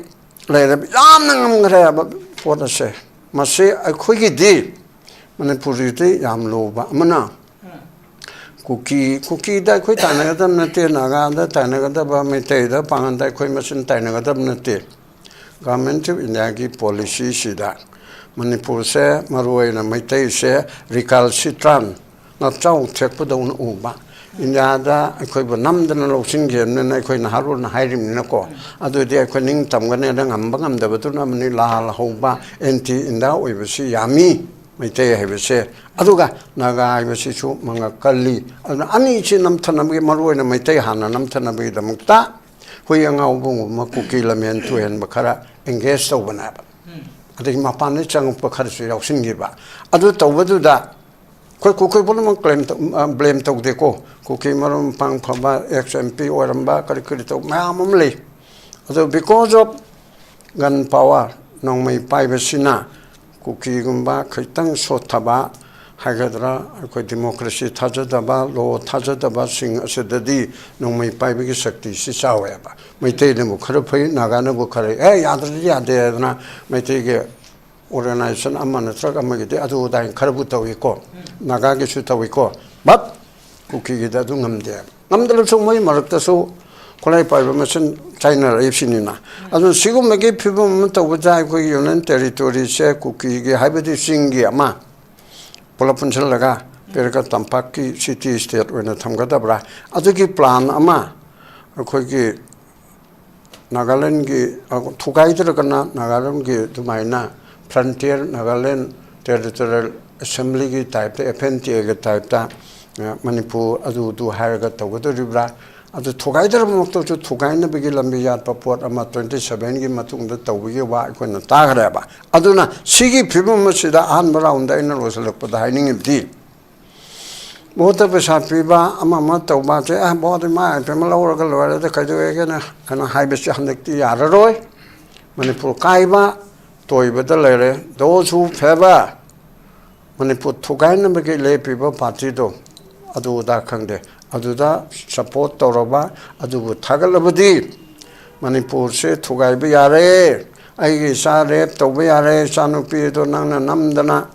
ꯂꯩꯔꯕ ꯌꯥꯝꯅ ꯉꯝꯈ꯭ꯔꯦ ꯍꯥꯏꯕ ꯄꯣꯠ ꯑꯁꯦ꯫ ꯃꯁꯤ ꯑꯩꯈꯣꯏꯒꯤꯗꯤ ꯃꯅꯤꯄꯨꯔꯒꯤꯗꯤ ꯌꯥꯝ ꯂꯨꯕ ꯑꯃꯅ ꯀꯨꯀꯤ, ꯀꯨꯀꯤꯗ ꯑꯩꯈꯣꯏ ꯇꯥꯟꯅꯒꯗꯕ ꯅꯠꯇꯦ, ꯅꯥꯒꯥꯗ ꯇꯥꯟꯅꯒꯗꯕ, ꯃꯩꯇꯩꯗ, ꯄꯥꯉꯟꯗ ꯑꯩꯈꯣꯏ ꯃꯁꯦꯟ ꯇꯥꯏꯅꯒꯗꯕ ꯅꯠꯇꯦ꯫ Government of Indiaꯒꯤ policyꯁꯤꯗ ꯃꯅꯤꯄꯨꯔꯁꯦ, ꯃꯔꯨꯑꯣꯏꯅ ꯃꯩꯇꯩꯁꯦ, recalcitrant, ꯅꯞꯆꯥꯎ ꯊꯦꯛꯄꯗꯧꯅ ꯎꯕ꯫ ꯏꯟꯗꯤꯌꯥꯗ ꯑꯩꯈꯣꯏꯕꯨ ꯅꯝꯗꯅ ꯂꯧꯁꯤꯟꯈꯤꯕꯅꯤꯅ ꯑꯩꯈꯣꯏ ꯅꯍꯥꯔꯣꯜꯅ ꯍꯥꯏꯔꯤꯕꯅꯤꯅꯀꯣ꯫ ꯑꯗꯨꯗꯤ ꯑꯩꯈꯣꯏ ꯅꯤꯡ ꯇꯝꯒꯅꯤ꯫ ꯑꯗ ꯉꯝꯕ ꯉꯝꯗꯕꯗꯨꯅ ꯑꯃꯅꯤ꯫ ꯂꯥꯜ ꯍꯧꯕ, anti India ꯑꯣꯏꯕꯁꯤ ꯌꯥꯝꯃꯤ ꯃꯩꯇꯩ ꯍꯥꯏꯕꯁꯦ꯫ ꯑꯗꯨꯒ ꯅꯥꯒꯥ ꯍꯥꯏꯕꯁꯤꯁꯨ ꯃꯉꯛ ꯀꯜꯂꯤ꯫ ꯑꯗꯨꯅ ꯑꯅꯤꯁꯤ ꯅꯝꯊꯅꯕꯒꯤ, ꯃꯔꯨꯑꯣꯏꯅ ꯃꯩꯇꯩ ꯍꯥꯟꯅ ꯅꯝꯊꯅꯕꯒꯤꯗꯃꯛꯇ ꯍꯨꯏ ꯑꯉꯥꯎꯕꯒꯨꯝꯕ ꯀꯨꯀꯤ ꯂꯝꯍꯦꯟ ꯇꯨꯍꯦꯟꯕ ꯈꯔ engage ꯇꯧꯕꯅꯦꯕ꯫ ꯑꯗꯒꯤ ꯃꯄꯥꯟꯗ ꯆꯪꯉꯛꯄ ꯈꯔꯁꯨ ꯌꯥꯎꯁꯤꯟꯈꯤꯕ꯫ ꯑꯗꯨ ꯇꯧꯕꯗꯨꯗ ꯑꯩꯈꯣꯏ ꯀꯨꯀꯤ ꯄꯨꯝꯅꯃꯛ claim ꯇꯧ-, ꯑ, blame ꯇꯧꯗꯦꯀꯣ꯫ ꯀꯨꯀꯤ ꯃꯔꯨꯞ ꯃꯄꯥꯡ ꯐꯕ, ex MP ꯑꯣꯏꯔꯝꯕ, ꯀꯔꯤ ꯀꯔꯤ ꯇꯧꯕ ꯃꯌꯥꯝ ꯑꯃ ꯂꯩ꯫ ꯑꯗꯣ because of gun power, ꯅꯣꯡꯃꯩ ꯄꯥꯏꯕꯁꯤꯅ ꯀꯨꯀꯤꯒꯨꯝꯕ ꯈꯤꯇꯪ ꯁꯣꯠꯊꯕ ꯍꯥꯏꯒꯗ꯭ꯔꯥ, ꯑꯩꯈꯣꯏ democracy ꯊꯥꯖꯗꯕ, law ꯊꯥꯖꯗꯕꯁꯤꯡ ꯑꯁꯤꯗꯗꯤ ꯅꯣꯡꯃꯩ ꯄꯥꯏꯕꯒꯤ ꯁꯛꯇꯤꯁꯤ ꯆꯥꯎꯋꯦꯕ꯫ ꯃꯩꯇꯩꯅꯕꯨ ꯈꯔ ꯐꯩ, ꯅꯥꯒꯥꯅꯕꯨ ꯈꯔ, "ꯑꯦ, ꯌꯥꯗ꯭ꯔꯗꯤ ꯌꯥꯗꯦ" ꯍꯥꯏꯗꯅ ꯃꯩꯇꯩꯒꯤ organization ꯑꯃ ꯅꯠꯇ꯭ꯔꯒ ꯑꯃꯒꯤꯗꯤ ꯑꯗꯨ ꯑꯗꯥ ꯈꯔꯕꯨ ꯇꯧꯏꯀꯣ, ꯅꯥꯒꯥꯒꯤꯁꯨ ꯇꯧꯏꯀꯣ, but ꯀꯨꯀꯤꯒꯤꯗꯤ ꯑꯗꯨ ꯉꯝꯗꯦ꯫ ꯉꯝꯗ꯭ꯔꯁꯨ ꯃꯣꯏ ꯃꯔꯛꯇꯁꯨ ꯈꯨꯠꯂꯥꯏ ꯄꯥꯏꯕ ꯃꯁꯦꯟ ꯆꯥꯏꯅꯔꯛꯏꯕꯁꯤꯅꯤꯅ꯫ ꯑꯗꯨꯅ ꯁꯤꯒꯨꯝꯕꯒꯤ ꯐꯤꯕꯝ ꯑꯃ ꯇꯧꯕꯗ ꯑꯩꯈꯣꯏꯒꯤ Union Territoryꯁꯦ ꯀꯨꯀꯤꯒꯤ ꯍꯥꯏꯕꯗꯤ ꯆꯤꯡꯒꯤ ꯑꯃ ꯄꯨꯂꯞ ꯄꯨꯟꯁꯤꯜꯂꯒ ꯄꯤꯔꯒ ꯇꯝꯄꯥꯛꯀꯤ city state ꯑꯣꯏꯅ ꯊꯝꯒꯗꯕ꯭ꯔꯥ? ꯑꯗꯨꯒꯤ plan ꯑꯃ ꯑꯩꯈꯣꯏꯒꯤ ꯅꯥꯒꯥꯂꯦꯟꯒꯤ, ꯑ, ꯊꯨꯒꯥꯏꯗ꯭ꯔꯒꯅ ꯅꯥꯒꯥꯂꯦꯟꯒꯤ ꯑꯗꯨꯃꯥꯏꯅ frontier Nagaland Territorial Assemblyꯒꯤ typeꯇ, FNTAꯒꯤ typeꯇ, ꯑ, ꯃꯅꯤꯄꯨꯔ ꯑꯗꯨ ꯑꯗꯨ ꯍꯥꯏꯔꯒ ꯇꯧꯒꯗꯧꯔꯤꯕ꯭ꯔꯥ? ꯑꯗꯨ ꯊꯨꯒꯥꯏꯗ꯭ꯔꯕꯃꯛꯇꯁꯨ ꯊꯨꯒꯥꯏꯅꯕꯒꯤ ꯂꯝꯕꯤ ꯌꯥꯠꯄ ꯄꯣꯠ ꯑꯃ twenty sevenꯒꯤ ꯃꯇꯨꯡꯗ ꯇꯧꯕꯒꯤ ꯋꯥ ꯑꯩꯈꯣꯏꯅ ꯇꯥꯈ꯭ꯔꯦꯕ꯫ ꯑꯗꯨꯅ ꯁꯤꯒꯤ ꯐꯤꯕꯝ ꯑꯁꯤꯗ ꯑꯍꯥꯟꯕ roundꯗ ꯑꯩꯅ ꯂꯣꯏꯁꯤꯜꯂꯛꯄꯗ ꯍꯥꯏꯅꯤꯡꯉꯤꯕꯗꯤ, ꯃꯍꯨꯠꯇ ꯄꯩꯁꯥ ꯄꯤꯕ, ꯑꯃ ꯑꯃ ꯇꯧꯕ, ꯆꯦ, "ꯑꯦ, ꯚꯣꯠꯇꯤ ꯃꯥ MP ꯑꯃ ꯂꯧꯔꯒ ꯂꯣꯏꯔꯦꯗ, ꯀꯩꯗꯧꯋꯦꯒꯦꯅ?" ꯍꯥꯏꯅ ꯍꯥꯏꯕꯁꯤ ꯍꯟꯗꯛꯇꯤ ꯌꯥꯔꯔꯣꯏ꯫ ꯃꯅꯤꯄꯨꯔ ꯀꯥꯏꯕ, ꯇꯣꯏꯕꯗ ꯂꯩꯔꯦ꯫ Those who favour ꯃꯅꯤꯄꯨꯔ ꯊꯨꯒꯥꯏꯅꯕꯒꯤ ꯂꯦꯞꯄꯤꯕ partyꯗꯣ, ꯑꯗꯨ ꯑꯗꯥ ꯈꯪꯗꯦ, ꯑꯗꯨꯗ support ꯇꯧꯔꯕ, ꯑꯗꯨꯕꯨ ꯊꯥꯒꯠꯂꯕꯗꯤ ꯃꯅꯤꯄꯨꯔꯁꯦ ꯊꯨꯒꯥꯏꯕ ꯌꯥꯔꯦ꯫ ꯑꯩꯒꯤ ꯏꯆꯥ rape ꯇꯧꯕ ꯌꯥꯔꯦ, ꯏꯆꯥꯅꯨꯄꯤ ꯑꯗꯣ ꯅꯪꯅ ꯅꯝꯗꯅ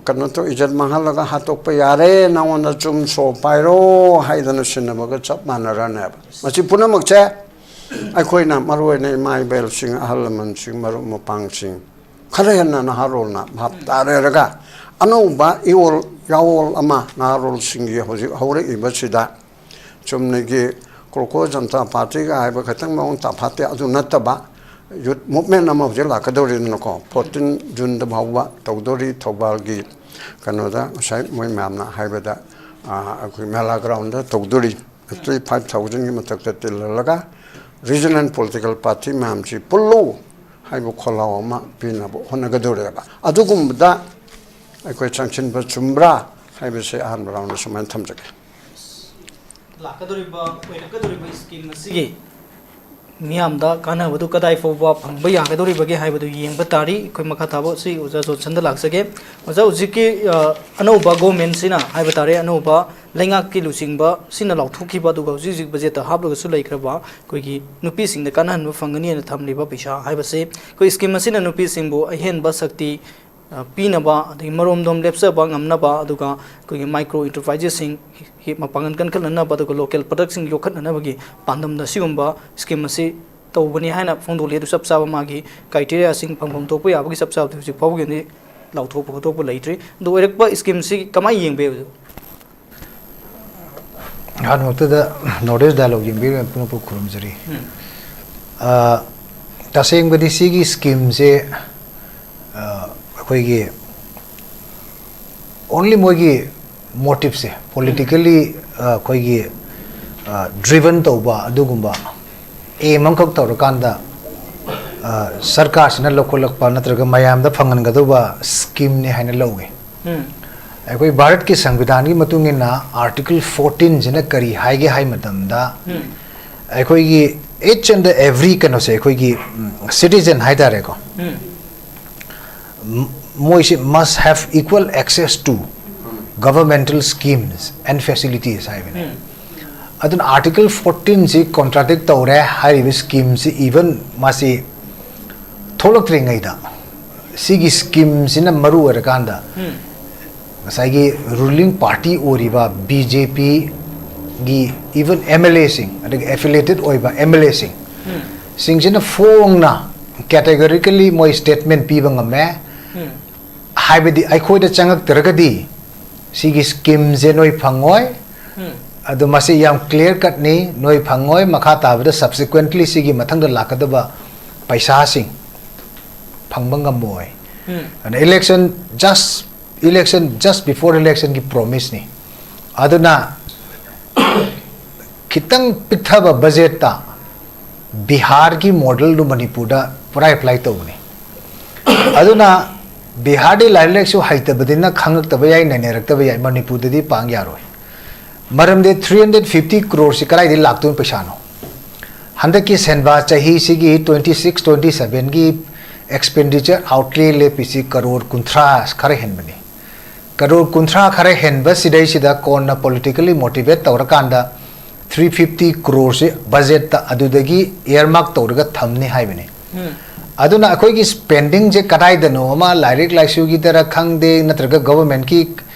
ꯀꯩꯅꯣ ꯇꯧ, ꯏꯖꯠ ꯃꯥꯡꯍꯜꯂꯒ ꯍꯥꯠꯇꯣꯛꯄ ꯌꯥꯔꯦ, ꯅꯉꯣꯟꯗ ꯆꯨꯝ ꯁꯣ ꯄꯥꯏꯔꯣ ꯍꯥꯏꯗꯅ ꯁꯤꯟꯅꯕꯒ ꯆꯞ ꯃꯥꯟꯅꯔꯅꯦꯕ꯫ ꯃꯁꯤ ꯄꯨꯝꯅꯃꯛꯁꯦ ꯑꯩꯈꯣꯏꯅ, ꯃꯔꯨꯑꯣꯏꯅ ꯏꯃꯥ ꯏꯕꯦꯜꯁꯤꯡ, ꯑꯍꯜ ꯂꯃꯟꯁꯤꯡ, ꯃꯔꯨꯞ ꯃꯄꯥꯡꯁꯤꯡ, ꯈꯔ ꯍꯦꯟꯅ ꯅꯍꯥꯔꯣꯜꯅ ꯚꯥꯞ ꯇꯥꯔꯦꯔꯒ ꯑꯅꯧꯕ ꯏꯌꯣꯜ ꯌꯥꯑꯣꯜ ꯑꯃ ꯅꯍꯥꯔꯣꯜꯁꯤꯡꯒꯤ ꯍꯧꯖꯤꯛ ꯍꯧꯔꯛꯏꯕꯁꯤꯗ ꯆꯨꯝꯅꯒꯤ ꯀ꯭ꯔꯣꯀꯣ ꯖꯟꯇꯥ ꯄꯥꯔꯇꯤꯒ ꯍꯥꯏꯕ ꯈꯛꯇꯪ ꯃꯑꯣꯡ ꯇꯥꯐꯥꯠꯇꯦ꯫ ꯑꯗꯨ ꯅꯠꯇꯕ ꯌꯨꯠ ꯃꯨꯚꯃꯦꯟ ꯑꯃ ꯍꯧꯖꯤꯛ ꯂꯥꯛꯀꯗꯧꯔꯤꯗꯅꯀꯣ, ꯐꯣꯔꯇꯤꯟ ꯖꯨꯟꯗ ꯐꯥꯎꯕ ꯇꯧꯗꯣꯔꯤ꯫ ꯊꯧꯕꯥꯜꯒꯤ ꯀꯩꯅꯣꯗ ꯉꯁꯥꯏ ꯃꯣꯏ ꯃꯌꯥꯝꯅ ꯍꯥꯏꯕꯗ, ꯑꯩꯈꯣꯏ ꯃꯦꯂꯥ ꯒ꯭ꯔꯥꯎꯟꯗ ꯇꯧꯗꯣꯔꯤ꯫ ꯇ꯭ꯋꯦꯟꯇꯤ ꯐꯥꯏꯚ ꯊꯥꯎꯖꯟꯒꯤ ꯃꯊꯛꯇ ꯇꯤꯜꯍꯜꯂꯒ ꯔꯤꯖꯅꯦꯜ ꯄꯣꯂꯤꯇꯤꯀꯦꯜ ꯄꯥꯔꯇꯤ ꯃꯌꯥꯝꯁꯤ ꯄꯨꯜꯂꯨ ꯍꯥꯏꯕ ꯈꯣꯜꯂꯥꯎ ꯑꯃ ꯄꯤꯅꯕ ꯍꯣꯠꯅꯒꯗꯧꯔꯦꯕ꯫ ꯑꯗꯨꯒꯨꯝꯕꯗ ꯑꯩꯈꯣꯏ ꯆꯪꯁꯤꯟꯕ ꯆꯨꯝꯕ꯭ꯔꯥ ꯍꯥꯏꯕꯁꯦ ꯑꯍꯥꯟꯕ ꯔꯥꯎꯟꯗ ꯁꯨꯃꯥꯏꯅ ꯊꯝꯖꯒꯦ꯫ ꯂꯥꯛꯀꯗꯧꯔꯤꯕ, ꯑꯣꯏꯔꯛꯀꯗꯧꯔꯤꯕ ꯁ꯭ꯀꯤꯝ ꯑꯁꯤꯒꯤ ꯃꯤꯌꯥꯝꯗ ꯀꯥꯟꯅꯕꯗꯨ ꯀꯗꯥꯏ ꯐꯥꯎꯕ ꯐꯪꯕ ꯌꯥꯒꯗꯧꯔꯤꯕꯒꯦ ꯍꯥꯏꯕꯗꯨ ꯌꯦꯡꯕ ꯇꯥꯔꯤ꯫ ꯑꯩꯈꯣꯏ ꯃꯈꯥ ꯇꯥꯕ ꯑꯁꯤ ꯑꯣꯖꯥ ꯖꯣꯟꯁꯟꯗ ꯂꯥꯛꯆꯒꯦ꯫ ꯑꯣꯖꯥ, ꯍꯧꯖꯤꯛꯀꯤ ꯑ, ꯑꯅꯧꯕ ꯒꯣꯔꯃꯦꯟꯁꯤꯅ ꯍꯥꯏꯕ ꯇꯥꯔꯦ, ꯑꯅꯧꯕ ꯂꯩꯉꯥꯛꯀꯤ ꯂꯨꯆꯤꯡꯕꯁꯤꯅ ꯂꯥꯎꯊꯣꯛꯈꯤꯕ, ꯑꯗꯨꯒ ꯍꯧꯖꯤꯛ ꯍꯧꯖꯤꯛ ꯕꯖꯦꯠꯇ ꯍꯥꯞꯂꯒꯁꯨ ꯂꯩꯈ꯭ꯔꯕ ꯑꯩꯈꯣꯏꯒꯤ ꯅꯨꯄꯤꯁꯤꯡꯗ ꯀꯥꯟꯅꯍꯟꯕ ꯐꯪꯒꯅꯤ ꯍꯥꯏꯅ ꯊꯝꯂꯤꯕ ꯄꯩꯁꯥ ꯍꯥꯏꯕꯁꯤ, ꯑꯩꯈꯣꯏ ꯁ꯭ꯀꯤꯝ ꯑꯁꯤꯅ ꯅꯨꯄꯤꯁꯤꯡꯕꯨ ꯑꯍꯦꯟꯕ ꯁꯛꯇꯤ ꯑ, ꯄꯤꯅꯕ, ꯑꯗꯒꯤ ꯃꯔꯣꯝꯗꯣꯝ ꯂꯦꯞꯆꯕ ꯉꯝꯅꯕ, ꯑꯗꯨꯒ ꯑꯩꯈꯣꯏꯒꯤ ꯃꯥꯏꯀ꯭ꯔꯣ ꯏꯟꯇꯔꯄ꯭ꯔꯥꯏꯖꯦꯁꯁꯤꯡ ꯍꯤ-, ꯃꯄꯥꯡꯒꯜ ꯀꯟꯈꯠꯅꯅꯕ, ꯑꯗꯨꯒ ꯂꯣꯀꯦꯜ ꯄ꯭ꯔꯗꯛꯁꯤꯡ ꯌꯣꯛꯈꯠꯅꯅꯕꯒꯤ ꯄꯥꯟꯗꯝꯗ ꯁꯤꯒꯨꯝꯕ ꯁ꯭ꯀꯤꯝ ꯑꯁꯤ ꯇꯧꯕꯅꯤ ꯍꯥꯏꯅ ꯐꯣꯡꯗꯣꯛꯂꯤ꯫ ꯑꯗꯨ ꯆꯞ ꯆꯥꯕ ꯃꯥꯒꯤ ꯀ꯭ꯔꯥꯏꯇꯦꯔꯤꯌꯥꯁꯤꯡ, ꯐꯪꯐꯝ ꯊꯣꯛꯄ ꯌꯥꯕꯒꯤ ꯆꯞ ꯆꯥꯕꯗꯤ ꯍꯧꯖꯤꯛ ꯐꯥꯎꯕꯒꯤꯗꯤ ꯂꯥꯎꯊꯣꯛꯄ ꯈꯣꯠꯇꯣꯛꯄ ꯂꯩꯇ꯭ꯔꯤ꯫ ꯑꯗꯨ ꯑꯣꯏꯔꯛꯄ ꯁ꯭ꯀꯤꯝꯁꯤ ꯀꯃꯥꯏꯅ ꯌꯦꯡꯕ ꯌꯥꯏ? ꯑꯍꯥꯟꯕꯃꯛꯇꯗ ꯅꯣꯔꯠ ꯏꯁ ꯗꯥꯏꯂꯣꯒ ꯌꯦꯡꯕꯤꯔꯤꯕ ꯃꯌꯥꯝ ꯄꯨꯝꯅꯃꯛꯄꯨ ꯈꯨꯔꯨꯝꯖꯔꯤ꯫ ꯎꯝ꯫ ꯑ, ꯇꯁꯦꯡꯕꯗꯤ ꯁꯤꯒꯤ ꯁ꯭ꯀꯤꯝꯁꯦ, ꯑ, ꯑꯩꯈꯣꯏꯒꯤ only ꯃꯣꯏꯒꯤ ꯃꯣꯇꯤꯞꯁꯦ ꯄꯣꯂꯤꯇꯤꯀꯦꯜꯂꯤ ꯑꯩꯈꯣꯏꯒꯤ ꯗ꯭ꯔꯤꯚꯟ ꯇꯧꯕ ꯑꯗꯨꯒꯨꯝꯕ ꯑꯦꯝ ꯑꯃꯈꯛ ꯇꯧꯔꯀꯥꯟꯗ, ꯑ, ꯁꯔꯀꯥꯔꯁꯤꯅ ꯂꯧꯈꯠꯂꯛꯄ ꯅꯠꯇ꯭ꯔꯒ ꯃꯌꯥꯝꯗ ꯐꯪꯍꯟꯒꯗꯧꯕ ꯁ꯭ꯀꯤꯝꯅꯤ ꯍꯥꯏꯅ ꯂꯧꯏ꯫ ꯎꯝ꯫ ꯑꯩꯈꯣꯏ ꯚꯥꯔꯠꯀꯤ ꯁꯪꯕꯤꯙꯥꯟꯒꯤ ꯃꯇꯨꯡ ꯏꯟꯅ ꯑꯥꯔꯇꯤꯀꯜ ꯐꯣꯔꯇꯤꯟꯁꯤꯅ ꯀꯔꯤ ꯍꯥꯏꯒꯦ ꯍꯥꯏ ꯃꯇꯝꯗ, ꯎꯝ꯫ ꯑꯩꯈꯣꯏꯒꯤ each and every ꯀꯩꯅꯣꯁꯦ, ꯑꯩꯈꯣꯏꯒꯤ ꯁꯤꯇꯤꯖꯟ ꯍꯥꯏꯇꯥꯔꯦꯀꯣ, ꯎꯝ꯫ ꯃ-, ꯃꯣꯏꯁꯦ must have equal access to governmental schemes and facilities ꯍꯥꯏꯕꯅꯦ꯫ ꯎꯝ꯫ ꯑꯗꯨꯅ ꯑꯥꯔꯇꯤꯀꯜ ꯐꯣꯔꯇꯤꯟꯁꯤ ꯀꯣꯟꯇ꯭ꯔꯥꯗꯤꯛ ꯇꯧꯔꯦ ꯍꯥꯏꯔꯤꯕ ꯁ꯭ꯀꯤꯝꯁꯤ, ꯏꯚꯟ ꯃꯥꯁꯤ ꯊꯣꯛꯂꯛꯇ꯭ꯔꯤꯉꯩꯗ, ꯁꯤꯒꯤ ꯁ꯭ꯀꯤꯝꯁꯤꯅ ꯃꯔꯨ ꯑꯣꯏꯔꯀꯥꯟꯗ ꯉꯁꯥꯏꯒꯤ ꯔꯨꯂꯤꯡ ꯄꯥꯔꯇꯤ ꯑꯣꯏꯔꯤꯕ ꯕꯤ ꯖꯦ ꯄꯤꯒꯤ ꯏꯚꯟ ꯑꯦꯝ ꯑꯦꯜ ꯑꯦꯁꯤꯡ, ꯑꯗꯒꯤ ꯑꯦꯐꯤꯂꯦꯇꯦꯠ ꯑꯣꯏꯕ ꯑꯦꯝ ꯑꯦꯜ ꯑꯦꯁꯤꯡ ꯁꯤꯡꯁꯤꯅ ꯐꯣꯡꯅ ꯀꯦꯇꯦꯒꯣꯔꯤꯀꯦꯜꯂꯤ ꯃꯣꯏ ꯁ꯭ꯇꯦꯠꯃꯦꯟ ꯄꯤꯕ ꯉꯝꯃꯦ꯫ ꯍꯥꯏꯕꯗꯤ ꯑꯩꯈꯣꯏꯗ ꯆꯪꯉꯛꯇ꯭ꯔꯒꯗꯤ ꯁꯤꯒꯤ ꯁ꯭ꯀꯤꯝꯁꯦ ꯅꯣꯏ ꯐꯪꯉꯣꯏ꯫ ꯑꯗꯨ ꯃꯁꯤ ꯌꯥꯝ ꯀ꯭ꯂꯤꯌꯥꯔ ꯀꯠꯅꯤ, ꯅꯣꯏ ꯐꯪꯉꯣꯏ꯫ ꯃꯈꯥ ꯇꯥꯕꯗ ꯁꯕꯁꯤꯀ꯭ꯋꯦꯟꯠꯂꯤ ꯁꯤꯒꯤ ꯃꯊꯪꯗ ꯂꯥꯛꯀꯗꯕ ꯄꯩꯁꯥꯁꯤꯡ ꯐꯪꯕ ꯉꯝꯃꯣꯏ꯫ ꯑꯗꯨꯅ election just election just before electionꯒꯤ ꯄ꯭ꯔꯣꯃꯤꯁꯅꯤ꯫ ꯑꯗꯨꯅ ꯈꯤꯇꯪ ꯄꯤꯛꯊꯕ ꯕꯖꯦꯠꯇ ꯕꯤꯍꯥꯔꯒꯤ ꯃꯣꯗꯦꯜꯗꯨ ꯃꯅꯤꯄꯨꯔꯗ ꯄꯨꯔꯥ ꯑꯦꯄ꯭ꯂꯥꯏ ꯇꯧꯕꯅꯤ꯫ ꯑꯗꯨꯅ ꯕꯤꯍꯥꯔꯗꯤ ꯂꯥꯏꯔꯤꯛ ꯂꯥꯏꯁꯨ ꯍꯩꯇꯕꯅꯤꯅ ꯈꯪꯉꯛꯇꯕ ꯌꯥꯏ, ꯅꯩꯅꯔꯛꯇꯕ ꯌꯥꯏ, ꯃꯅꯤꯄꯨꯔꯗꯗꯤ ꯄꯥꯡ ꯌꯥꯔꯣꯏ꯫ ꯃꯔꯝꯗꯤ ꯊ꯭ꯔꯤ ꯍꯟꯗ꯭ꯔꯦꯠ ꯐꯤꯐꯇꯤ ꯀ꯭ꯔꯣꯔꯁꯤ ꯀꯗꯥꯏꯗꯒꯤ ꯂꯥꯛꯇꯣꯏꯅꯣ ꯄꯩꯁꯥꯅꯣ? ꯍꯟꯗꯛꯀꯤ ꯁꯦꯟꯕꯥ ꯆꯍꯤꯁꯤꯒꯤ ꯇ꯭ꯋꯦꯟꯇꯤ ꯁꯤꯛꯁ ꯇ꯭ꯋꯦꯟꯇꯤ ꯁꯕꯦꯟꯒꯤ ꯑꯦꯛꯁꯄꯦꯟꯗꯤꯆꯔ ꯑꯥꯎꯠꯂꯦ ꯂꯦꯞꯄꯤꯁꯤ ꯀꯔꯣꯔ ꯀꯨꯟꯊ꯭ꯔꯥ ꯈꯔ ꯍꯦꯟꯕꯅꯤ꯫ ꯀꯔꯣꯔ ꯀꯨꯟꯊ꯭ꯔꯥ ꯈꯔ ꯍꯦꯟꯕ ꯁꯤꯗꯩꯁꯤꯗ ꯀꯣꯟꯅ ꯄꯣꯂꯤꯇꯤꯀꯦꯜꯂꯤ ꯃꯣꯇꯤꯚꯦꯠ ꯇꯧꯔꯀꯥꯟꯗ ꯊ꯭ꯔꯤ ꯐꯤꯐꯇꯤ ꯀ꯭ꯔꯣꯔꯁꯤ ꯕꯖꯦꯠꯇ ꯑꯗꯨꯗꯒꯤ ꯏꯌꯔꯃꯥꯔꯛ ꯇꯧꯔꯒ ꯊꯝꯅꯤ ꯍꯥꯏꯕꯅꯤ꯫ ꯑꯗꯨꯅ ꯑꯩꯈꯣꯏꯒꯤ ꯁ꯭ꯄꯦꯟꯗꯤꯡꯁꯦ ꯀꯗꯥꯏꯗꯅꯣ ꯑꯃ ꯂꯥꯏꯔꯤꯛ ꯂꯥꯏꯁꯨꯒꯤꯗꯔ ꯈꯪꯗꯦ, ꯅꯠꯇ꯭ꯔꯒ ꯒꯚꯔꯟꯃꯦꯟꯠꯀꯤ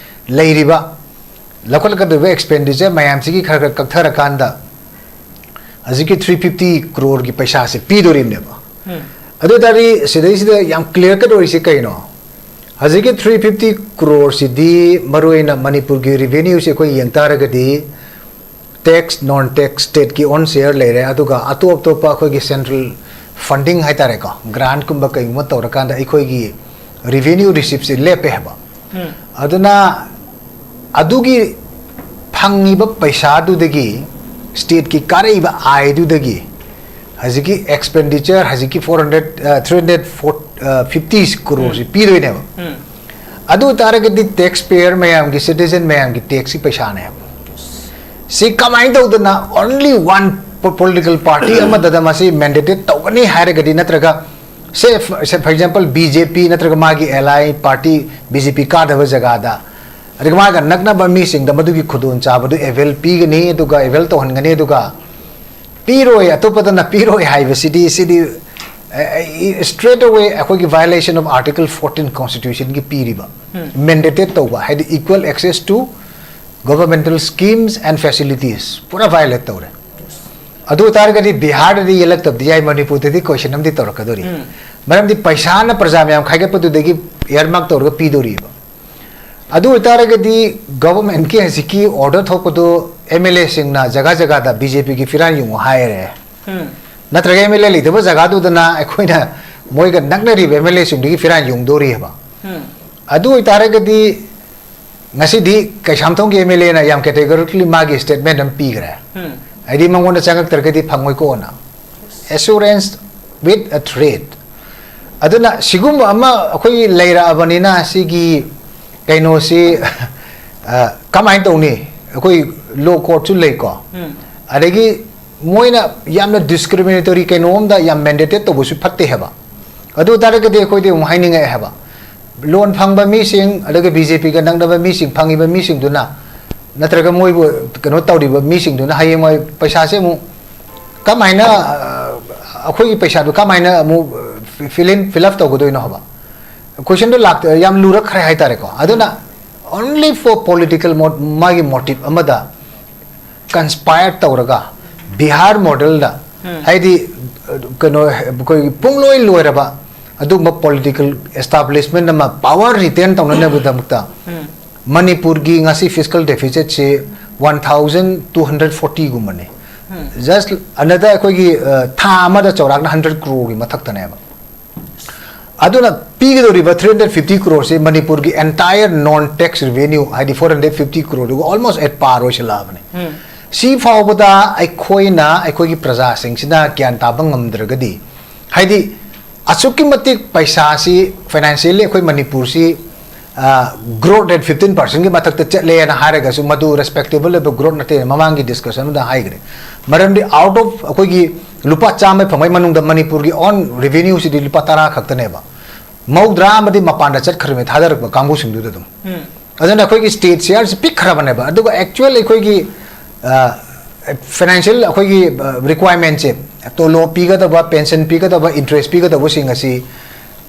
ꯂꯩꯔꯤꯕ ꯂꯧꯈꯠꯂꯛꯀꯗꯧꯔꯤꯕ ꯑꯦꯛꯁꯄꯦꯟꯗꯤꯆꯔ ꯃꯌꯥꯝꯁꯤꯒꯤ ꯈꯔ ꯈꯔ ꯀꯛꯊꯔꯀꯥꯟꯗ ꯍꯧꯖꯤꯛꯀꯤ ꯊ꯭ꯔꯤ ꯐꯤꯐꯇꯤ ꯀ꯭ꯔꯣꯔꯒꯤ ꯄꯩꯁꯥꯁꯦ ꯄꯤꯗꯣꯔꯤꯕꯅꯦꯕ꯫ ꯑꯗꯨ ꯑꯣꯏ ꯇꯥꯔꯗꯤ ꯁꯤꯗꯩꯁꯤꯗ ꯌꯥꯝ ꯀ꯭ꯂꯤꯌꯥꯔ ꯀꯠ ꯑꯣꯏꯔꯤꯁꯤ ꯀꯩꯅꯣ? ꯍꯧꯖꯤꯛꯀꯤ ꯊ꯭ꯔꯤ ꯐꯤꯐꯇꯤ ꯀ꯭ꯔꯣꯔꯁꯤꯗꯤ ꯃꯔꯨꯑꯣꯏꯅ ꯃꯅꯤꯄꯨꯔꯒꯤ ꯔꯤꯚꯦꯅ꯭ꯌꯨꯁꯤ ꯑꯩꯈꯣꯏ ꯌꯦꯡ ꯇꯥꯔꯒꯗꯤ ꯇꯦꯛꯁ, ꯅꯣꯟ ꯇꯦꯛꯁ, ꯁ꯭ꯇꯦꯠꯀꯤ ꯑꯣꯟ ꯁꯤꯌꯔ ꯂꯩꯔꯦ, ꯑꯗꯨꯒ ꯑꯇꯣꯞ ꯑꯇꯣꯞꯄ ꯑꯩꯈꯣꯏꯒꯤ ꯁꯦꯟꯇ꯭ꯔꯦꯜ ꯐꯟꯗꯤꯡ ꯍꯥꯏꯇꯥꯔꯦꯀꯣ, ꯒ꯭ꯔꯥꯟꯠꯀꯨꯝꯕ ꯀꯩꯒꯨꯝꯕ ꯇꯧꯔꯀꯥꯟꯗ ꯑꯩꯈꯣꯏꯒꯤ ꯔꯤꯚꯦꯅ꯭ꯌꯨ ꯔꯤꯁꯤꯞꯁꯦ ꯂꯦꯞꯄꯦ ꯍꯥꯏꯕ꯫ ꯑꯗꯨꯅ ꯑꯗꯨꯒꯤ ꯐꯪꯉꯤꯕ ꯄꯩꯁꯥꯗꯨꯗꯒꯤ, ꯁ꯭ꯇꯦꯠꯀꯤ ꯀꯥꯔꯛꯏꯕ ꯑꯥꯏꯗꯨꯗꯒꯤ ꯍꯧꯖꯤꯛꯀꯤ ꯑꯦꯛꯁꯄꯦꯟꯗꯤꯆꯔ, ꯍꯧꯖꯤꯛꯀꯤ four hundred, three hundred fifty ꯀ꯭ꯔꯣꯔꯁꯤ ꯄꯤꯗꯣꯏꯅꯦꯕ꯫ ꯑꯗꯨ ꯑꯣꯏ ꯇꯥꯔꯒꯗꯤ ꯇꯦꯛꯁ ꯄꯦꯌꯔ ꯃꯌꯥꯝꯒꯤ, ꯁꯤꯇꯤꯖꯟ ꯃꯌꯥꯝꯒꯤ ꯇꯦꯛꯁꯀꯤ ꯄꯩꯁꯥꯅꯦꯕ꯫ ꯁꯤ ꯀꯃꯥꯏꯅ ꯇꯧꯗꯅ only one political party ꯑꯃꯗꯗ ꯃꯁꯤ ꯃꯦꯟꯗꯦꯇꯦꯠ ꯇꯧꯒꯅꯤ ꯍꯥꯏꯔꯒꯗꯤ, ꯅꯠꯇ꯭ꯔꯒ ꯁꯦ, ꯁꯦ, for example, ꯕꯤ ꯖꯦ ꯄꯤ ꯅꯠꯇ꯭ꯔꯒ ꯃꯥꯒꯤ ꯑꯦꯂꯥꯏ ꯄꯥꯔꯇꯤ ꯕꯤ ꯖꯦ ꯄꯤ ꯀꯥꯗꯕ ꯖꯒꯥꯗ, ꯑꯗꯨꯒ ꯃꯥꯒ ꯅꯛꯅꯕ ꯃꯤꯁꯤꯡꯗ ꯃꯗꯨꯒꯤ ꯈꯨꯗꯣꯡꯆꯥꯕꯗꯨ ꯑꯦꯚꯦꯜ ꯄꯤꯒꯅꯤ, ꯑꯗꯨꯒ ꯑꯦꯚꯦꯜ ꯇꯧꯍꯟꯒꯅꯤ, ꯑꯗꯨꯒ ꯄꯤꯔꯣꯏ, ꯑꯇꯣꯞꯄꯗꯅ ꯄꯤꯔꯣꯏ ꯍꯥꯏꯕꯁꯤꯗꯤ, ꯁꯤꯗꯤ straight away ꯑꯩꯈꯣꯏꯒꯤ violation of Article fourteen Constitution ꯒꯤ ꯄꯤꯔꯤꯕ, mandated ꯇꯧꯕ ꯍꯥꯏꯗꯤ equal access to governmental schemes and facilities ꯄꯨꯔꯥ violate ꯇꯧꯔꯦ꯫ ꯑꯗꯨ ꯑꯣꯏꯇꯥꯔꯒꯗꯤ ꯕꯤꯍꯥꯔꯗꯗꯤ ꯌꯦꯜꯂꯛꯇꯕꯗꯤ ꯌꯥꯏ, ꯃꯅꯤꯄꯨꯔꯗꯗꯤ question ꯑꯃꯗꯤ ꯇꯧꯔꯛꯀꯗꯣꯔꯤ꯫ ꯃꯔꯝꯗꯤ ꯄꯩꯁꯥꯅ ꯄ꯭ꯔꯖꯥ ꯃꯌꯥꯝ ꯈꯥꯏꯒꯠꯄꯗꯨꯗꯒꯤ earmark ꯇꯧꯔꯒ ꯄꯤꯗꯣꯔꯤꯕ꯫ ꯑꯗꯨ ꯑꯣꯏꯇꯥꯔꯒꯗꯤ government ꯀꯤ ꯍꯧꯖꯤꯛꯀꯤ order ꯊꯣꯛꯄꯗꯨ M L A ꯁꯤꯡꯅ ꯖꯒꯥ ꯖꯒꯥꯗ B J P ꯒꯤ ꯐꯤꯔꯥꯟ ꯌꯨꯡꯉꯨ ꯍꯥꯏꯔꯦ꯫ ꯅꯠꯇ꯭ꯔꯒ M L A ꯂꯩꯇꯕ ꯖꯒꯥꯗꯨꯗꯅ ꯑꯩꯈꯣꯏꯅ ꯃꯣꯏꯒ ꯅꯛꯅꯔꯤꯕ M L A ꯁꯤꯡꯗꯨꯒꯤ ꯐꯤꯔꯥꯟ ꯌꯨꯡꯗꯣꯔꯤꯑꯕ꯫ ꯑꯗꯨ ꯑꯣꯏꯇꯥꯔꯒꯗꯤ ꯉꯁꯤꯗꯤ ꯀꯩꯁꯥꯝꯊꯣꯡꯒꯤ M L A ꯅ ꯌꯥꯝ categorically ꯃꯥꯒꯤ statement ꯑꯃ ꯄꯤꯈ꯭ꯔꯦ꯫ ꯍꯥꯏꯗꯤ ꯃꯉꯣꯟꯗ ꯆꯪꯉꯛꯇ꯭ꯔꯒꯗꯤ ꯐꯪꯉꯣꯏꯀꯣꯅ꯫ Assurance with a threat꯫ ꯑꯗꯨꯅ ꯁꯤꯒꯨꯝꯕ ꯑꯃ ꯑꯩꯈꯣꯏꯒꯤ ꯂꯩꯔꯛꯑꯕꯅꯤꯅ ꯁꯤꯒꯤ ꯀꯩꯅꯣꯁꯤ, ꯑ, ꯀꯃꯥꯏꯅ ꯇꯧꯅꯤ? ꯑꯩꯈꯣꯏ law court ꯁꯨ ꯂꯩꯀꯣ꯫ ꯑꯗꯒꯤ ꯃꯣꯏꯅ ꯌꯥꯝꯅ discriminatory ꯀꯩꯅꯣꯝꯗ ꯌꯥꯝ mandated ꯇꯧꯕꯁꯨ ꯐꯠꯇꯦ ꯍꯥꯏꯕ꯫ ꯑꯗꯨ ꯑꯣꯏꯇꯥꯔꯒꯗꯤ ꯑꯩꯈꯣꯏꯗꯤ ꯑꯃꯨꯛ ꯍꯥꯏꯅꯤꯡꯉꯛꯑꯦ ꯍꯥꯏꯕ꯫ Loan ꯐꯪꯕ ꯃꯤꯁꯤꯡ, ꯑꯗꯨꯒ B J P ꯒ ꯅꯛꯅꯕ ꯃꯤꯁꯤꯡ, ꯐꯪꯉꯤꯕ ꯃꯤꯁꯤꯡꯗꯨꯅ, ꯅꯠꯇ꯭ꯔꯒ ꯃꯣꯏꯕꯨ ꯀꯩꯅꯣ ꯇꯧꯔꯤꯕ ꯃꯤꯁꯤꯡꯗꯨꯅ ꯍꯌꯦꯡꯋꯥꯏ ꯄꯩꯁꯥꯁꯦ ꯑꯃꯨꯛ ꯀꯃꯥꯏꯅ, ꯑ, ꯑꯩꯈꯣꯏꯒꯤ ꯄꯩꯁꯥꯗꯨ ꯀꯃꯥꯏꯅ ꯑꯃꯨꯛ, ꯑ, fill in, fill up ꯇꯧꯒꯗꯣꯏꯅꯣ ꯍꯥꯏꯕ? Question ꯗꯨ ꯂꯥꯛꯇ-, ꯌꯥꯝ ꯂꯨꯔꯛꯈ꯭ꯔꯦ ꯍꯥꯏꯇꯥꯔꯦꯀꯣ꯫ ꯑꯗꯨꯅ only for political mo-, ꯃꯥꯒꯤ motive ꯑꯃꯗ conspire ꯇꯧꯔꯒ ꯕꯤꯍꯥꯔ model ꯗ, ꯍꯥꯏꯗꯤ, ꯑ, ꯀꯩꯅꯣ, ꯑꯩꯈꯣꯏꯒꯤ ꯄꯨꯡꯂꯣꯏ ꯂꯣꯏꯔꯕ ꯑꯗꯨꯒꯨꯝꯕ political establishment ꯑꯃ power retain ꯇꯧꯅꯅꯕꯒꯤꯗꯃꯛꯇ ꯃꯅꯤꯄꯨꯔꯒꯤ ꯉꯁꯤ fiscal deficit ꯁꯤ one thousand two hundred forty ꯒꯨꯝꯕꯅꯤ꯫ Just another ꯑꯩꯈꯣꯏꯒꯤ, ꯑ, ꯊꯥ ꯑꯃꯗ ꯆꯥꯎꯔꯥꯛꯅ hundred crore ꯒꯤ ꯃꯊꯛꯇꯅꯦꯕ꯫ ꯑꯗꯨꯅ ꯄꯤꯒꯗꯧꯔꯤꯕ three hundred fifty crore ꯁꯤ ꯃꯅꯤꯄꯨꯔꯒꯤ entire non tax revenue, ꯍꯥꯏꯗꯤ four hundred fifty crore ꯗꯨꯒ almost at par ꯑꯣꯏꯁꯤꯜꯂꯛꯑꯕꯅꯤ꯫ ꯁꯤ ꯐꯥꯎꯕꯗ ꯑꯩꯈꯣꯏꯅ, ꯑꯩꯈꯣꯏꯒꯤ ꯄ꯭ꯔꯖꯥꯁꯤꯡꯁꯤꯅ ꯒ꯭ꯌꯥꯟ ꯇꯥꯕ ꯉꯝꯗ꯭ꯔꯒꯗꯤ, ꯍꯥꯏꯗꯤ ꯑꯁꯨꯛꯀꯤ ꯃꯇꯤꯛ ꯄꯩꯁꯥꯁꯤ financially ꯑꯩꯈꯣꯏ ꯃꯅꯤꯄꯨꯔꯁꯤ, ꯑ, growth rate fifteen percent ꯒꯤ ꯃꯊꯛꯇ ꯆꯠꯂꯦꯅ ꯍꯥꯏꯔꯒꯁꯨ ꯃꯗꯨ respectable ꯑꯣꯏꯕ growth ꯅꯠꯇꯦ, ꯃꯃꯥꯡꯒꯤ discussion ꯑꯃꯗ ꯍꯥꯏꯈ꯭ꯔꯦ꯫ ꯃꯔꯝꯗꯤ out of ꯑꯩꯈꯣꯏꯒꯤ ꯂꯨꯄꯥ ꯆꯥꯝꯃ ꯐꯪꯕꯒꯤ ꯃꯅꯨꯡꯗ ꯃꯅꯤꯄꯨꯔꯒꯤ own revenue ꯁꯤꯗꯤ ꯂꯨꯄꯥ ꯇꯔꯥ ꯈꯛꯇꯅꯦꯕ꯫ ꯃꯧꯗ꯭ꯔꯥ ꯑꯃꯗꯤ ꯃꯄꯥꯟꯗ ꯆꯠꯈ꯭ꯔꯕꯅꯤ, ꯊꯥꯗꯔꯛꯄ ꯀꯥꯡꯕꯨꯁꯤꯡꯗꯨꯗ ꯑꯗꯨꯝ꯫ ꯑꯗꯨꯅ ꯑꯩꯈꯣꯏꯒꯤ state share ꯁꯤ ꯄꯤꯛꯈ꯭ꯔꯕꯅꯦꯕ꯫ ꯑꯗꯨꯒ actual ꯑꯩꯈꯣꯏꯒꯤ, ꯑ, ꯐꯥꯏꯅꯥꯟꯁꯤꯌꯦꯜ ꯑꯩꯈꯣꯏꯒꯤ ꯔꯤꯀ꯭ꯋꯥꯏꯔꯃꯦꯟꯁꯦ, ꯇꯣꯂꯣꯞ ꯄꯤꯒꯗꯕ, ꯄꯦꯟꯁꯟ ꯄꯤꯒꯗꯕ, ꯏꯟꯇꯔꯦꯁ ꯄꯤꯒꯗꯕꯁꯤꯡ ꯑꯁꯤ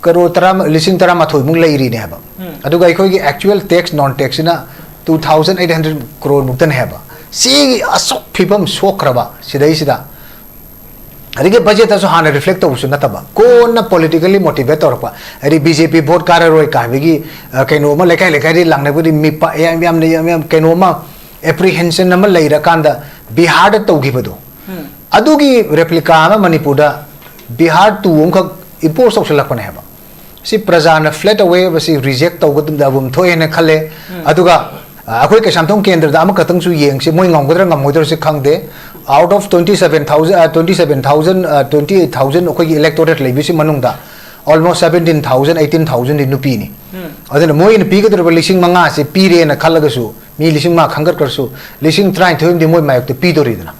ꯀꯔꯣꯔ ꯇꯔꯥ, ꯂꯤꯁꯤꯡ ꯇꯔꯥꯃꯥꯊꯣꯏꯃꯨꯛ ꯂꯩꯔꯤꯅꯦ ꯍꯥꯏꯕ꯫ ꯑꯗꯨꯒ ꯑꯩꯈꯣꯏꯒꯤ ꯑꯦꯛꯆꯨꯋꯦꯜ ꯇꯦꯛꯁ ꯅꯣꯟ ꯇꯦꯛꯁꯁꯤꯅ ꯇꯨ ꯊꯥꯎꯖꯟ ꯑꯩꯠ ꯍꯟꯗ꯭ꯔꯦꯠ ꯀ꯭ꯔꯣꯔꯃꯨꯛꯇꯅꯦ ꯍꯥꯏꯕ꯫ ꯁꯤꯒꯤ ꯑꯁꯨꯛ ꯐꯤꯕꯝ ꯁꯣꯛꯈ꯭ꯔꯕ ꯁꯤꯗꯩꯁꯤꯗ, ꯑꯗꯒꯤ ꯕꯖꯦꯠꯇꯁꯨ ꯍꯥꯟꯅ ꯔꯤꯐ꯭ꯂꯦꯛ ꯇꯧꯕꯁꯨ ꯅꯠꯇꯕ, ꯀꯣꯟꯅ ꯄꯣꯂꯤꯇꯤꯀꯦꯜꯂꯤ ꯃꯣꯇꯤꯚꯦꯠ ꯇꯧꯔꯛꯄ, ꯍꯥꯏꯗꯤ ꯕꯤ ꯖꯦ ꯄꯤ ꯚꯣꯠ ꯀꯥꯔꯔꯣꯏ ꯀꯥꯏꯕꯒꯤ, ꯑ, ꯀꯩꯅꯣ ꯑꯃ ꯂꯩꯀꯥꯏ ꯂꯩꯀꯥꯏꯗꯤ ꯂꯥꯡꯅꯕꯗꯤ ꯃꯤꯄꯥ-, ꯌꯥꯝ, ꯌꯥꯝꯅ, ꯌꯥꯝ, ꯌꯥꯝ ꯀꯩꯅꯣ ꯑꯃ, ꯑꯦꯄ꯭ꯔꯤꯍꯦꯟꯁꯟ ꯑꯃ ꯂꯩꯔꯀꯥꯟꯗ ꯕꯤꯍꯥꯔꯗ ꯇꯧꯈꯤꯕꯗꯣ, ꯑꯗꯨꯒꯤ ꯔꯦꯄ꯭ꯂꯤꯀꯥ ꯑꯃ ꯃꯅꯤꯄꯨꯔꯗ ꯕꯤꯍꯥꯔ ꯇꯨ ꯑꯃꯈꯛ ꯏꯝꯄꯣꯁ ꯇꯧꯁꯜꯂꯛꯄꯅꯦ ꯍꯥꯏꯕ꯫ ꯁꯤ ꯄ꯭ꯔꯖꯥꯅ ꯐ꯭ꯂꯦꯠ ꯑꯋꯦ, ꯃꯁꯤ ꯔꯤꯖꯦꯛ ꯇꯧꯒꯗꯕ ꯊꯣꯛꯑꯦꯅ ꯈꯜꯂꯦ꯫ ꯑꯗꯨꯒ, ꯑ, ꯑꯩꯈꯣꯏ ꯀꯩꯁꯥꯝꯊꯣꯡ ꯀꯦꯟꯗ꯭ꯔꯗ ꯑꯃꯈꯛꯇꯪꯁꯨ ꯌꯦꯡꯁꯤ, ꯃꯣꯏ ꯉꯝꯒꯗ꯭ꯔꯥ ꯉꯝꯃꯣꯏꯗ꯭ꯔꯥ ꯁꯤ ꯈꯪꯗꯦ꯫ Out of twenty seven thousand, ꯑ, ꯇ꯭ꯋꯦꯟꯇꯤ ꯁꯚꯦꯟ ꯊꯥꯎꯖꯟ, ꯑ, ꯇ꯭ꯋꯦꯟꯇꯤ ꯑꯩꯠ ꯊꯥꯎꯖꯟ ꯑꯩꯈꯣꯏꯒꯤ ꯏꯂꯦꯛꯇꯣꯔꯦꯠ ꯂꯩꯕꯁꯤ ꯃꯅꯨꯡꯗ ꯑꯣꯜꯃꯣꯁ ꯁꯚꯦꯟꯇꯤꯟ ꯊꯥꯎꯖꯟ, ꯑꯩꯠꯇꯤꯟ ꯊꯥꯎꯖꯟꯗꯤ ꯅꯨꯄꯤꯅꯤ꯫ ꯑꯗꯨꯅ ꯃꯣꯏꯅ ꯄꯤꯒꯗꯧꯔꯤꯕ ꯂꯤꯁꯤꯡ ꯃꯉꯥꯁꯦ ꯄꯤꯔꯦꯅ ꯈꯜꯂꯒꯁꯨ, ꯃꯤ ꯂꯤꯁꯤꯡ ꯃꯉꯥ ꯈꯟꯒꯠꯈ꯭ꯔꯁꯨ, ꯂꯤꯁꯤꯡ ꯇꯔꯥꯅꯤꯊꯣꯏ ꯑꯃꯗꯤ ꯃꯣꯏ ꯃꯥꯌꯣꯛꯇ ꯄꯤꯗꯣꯔꯤꯗꯅ꯫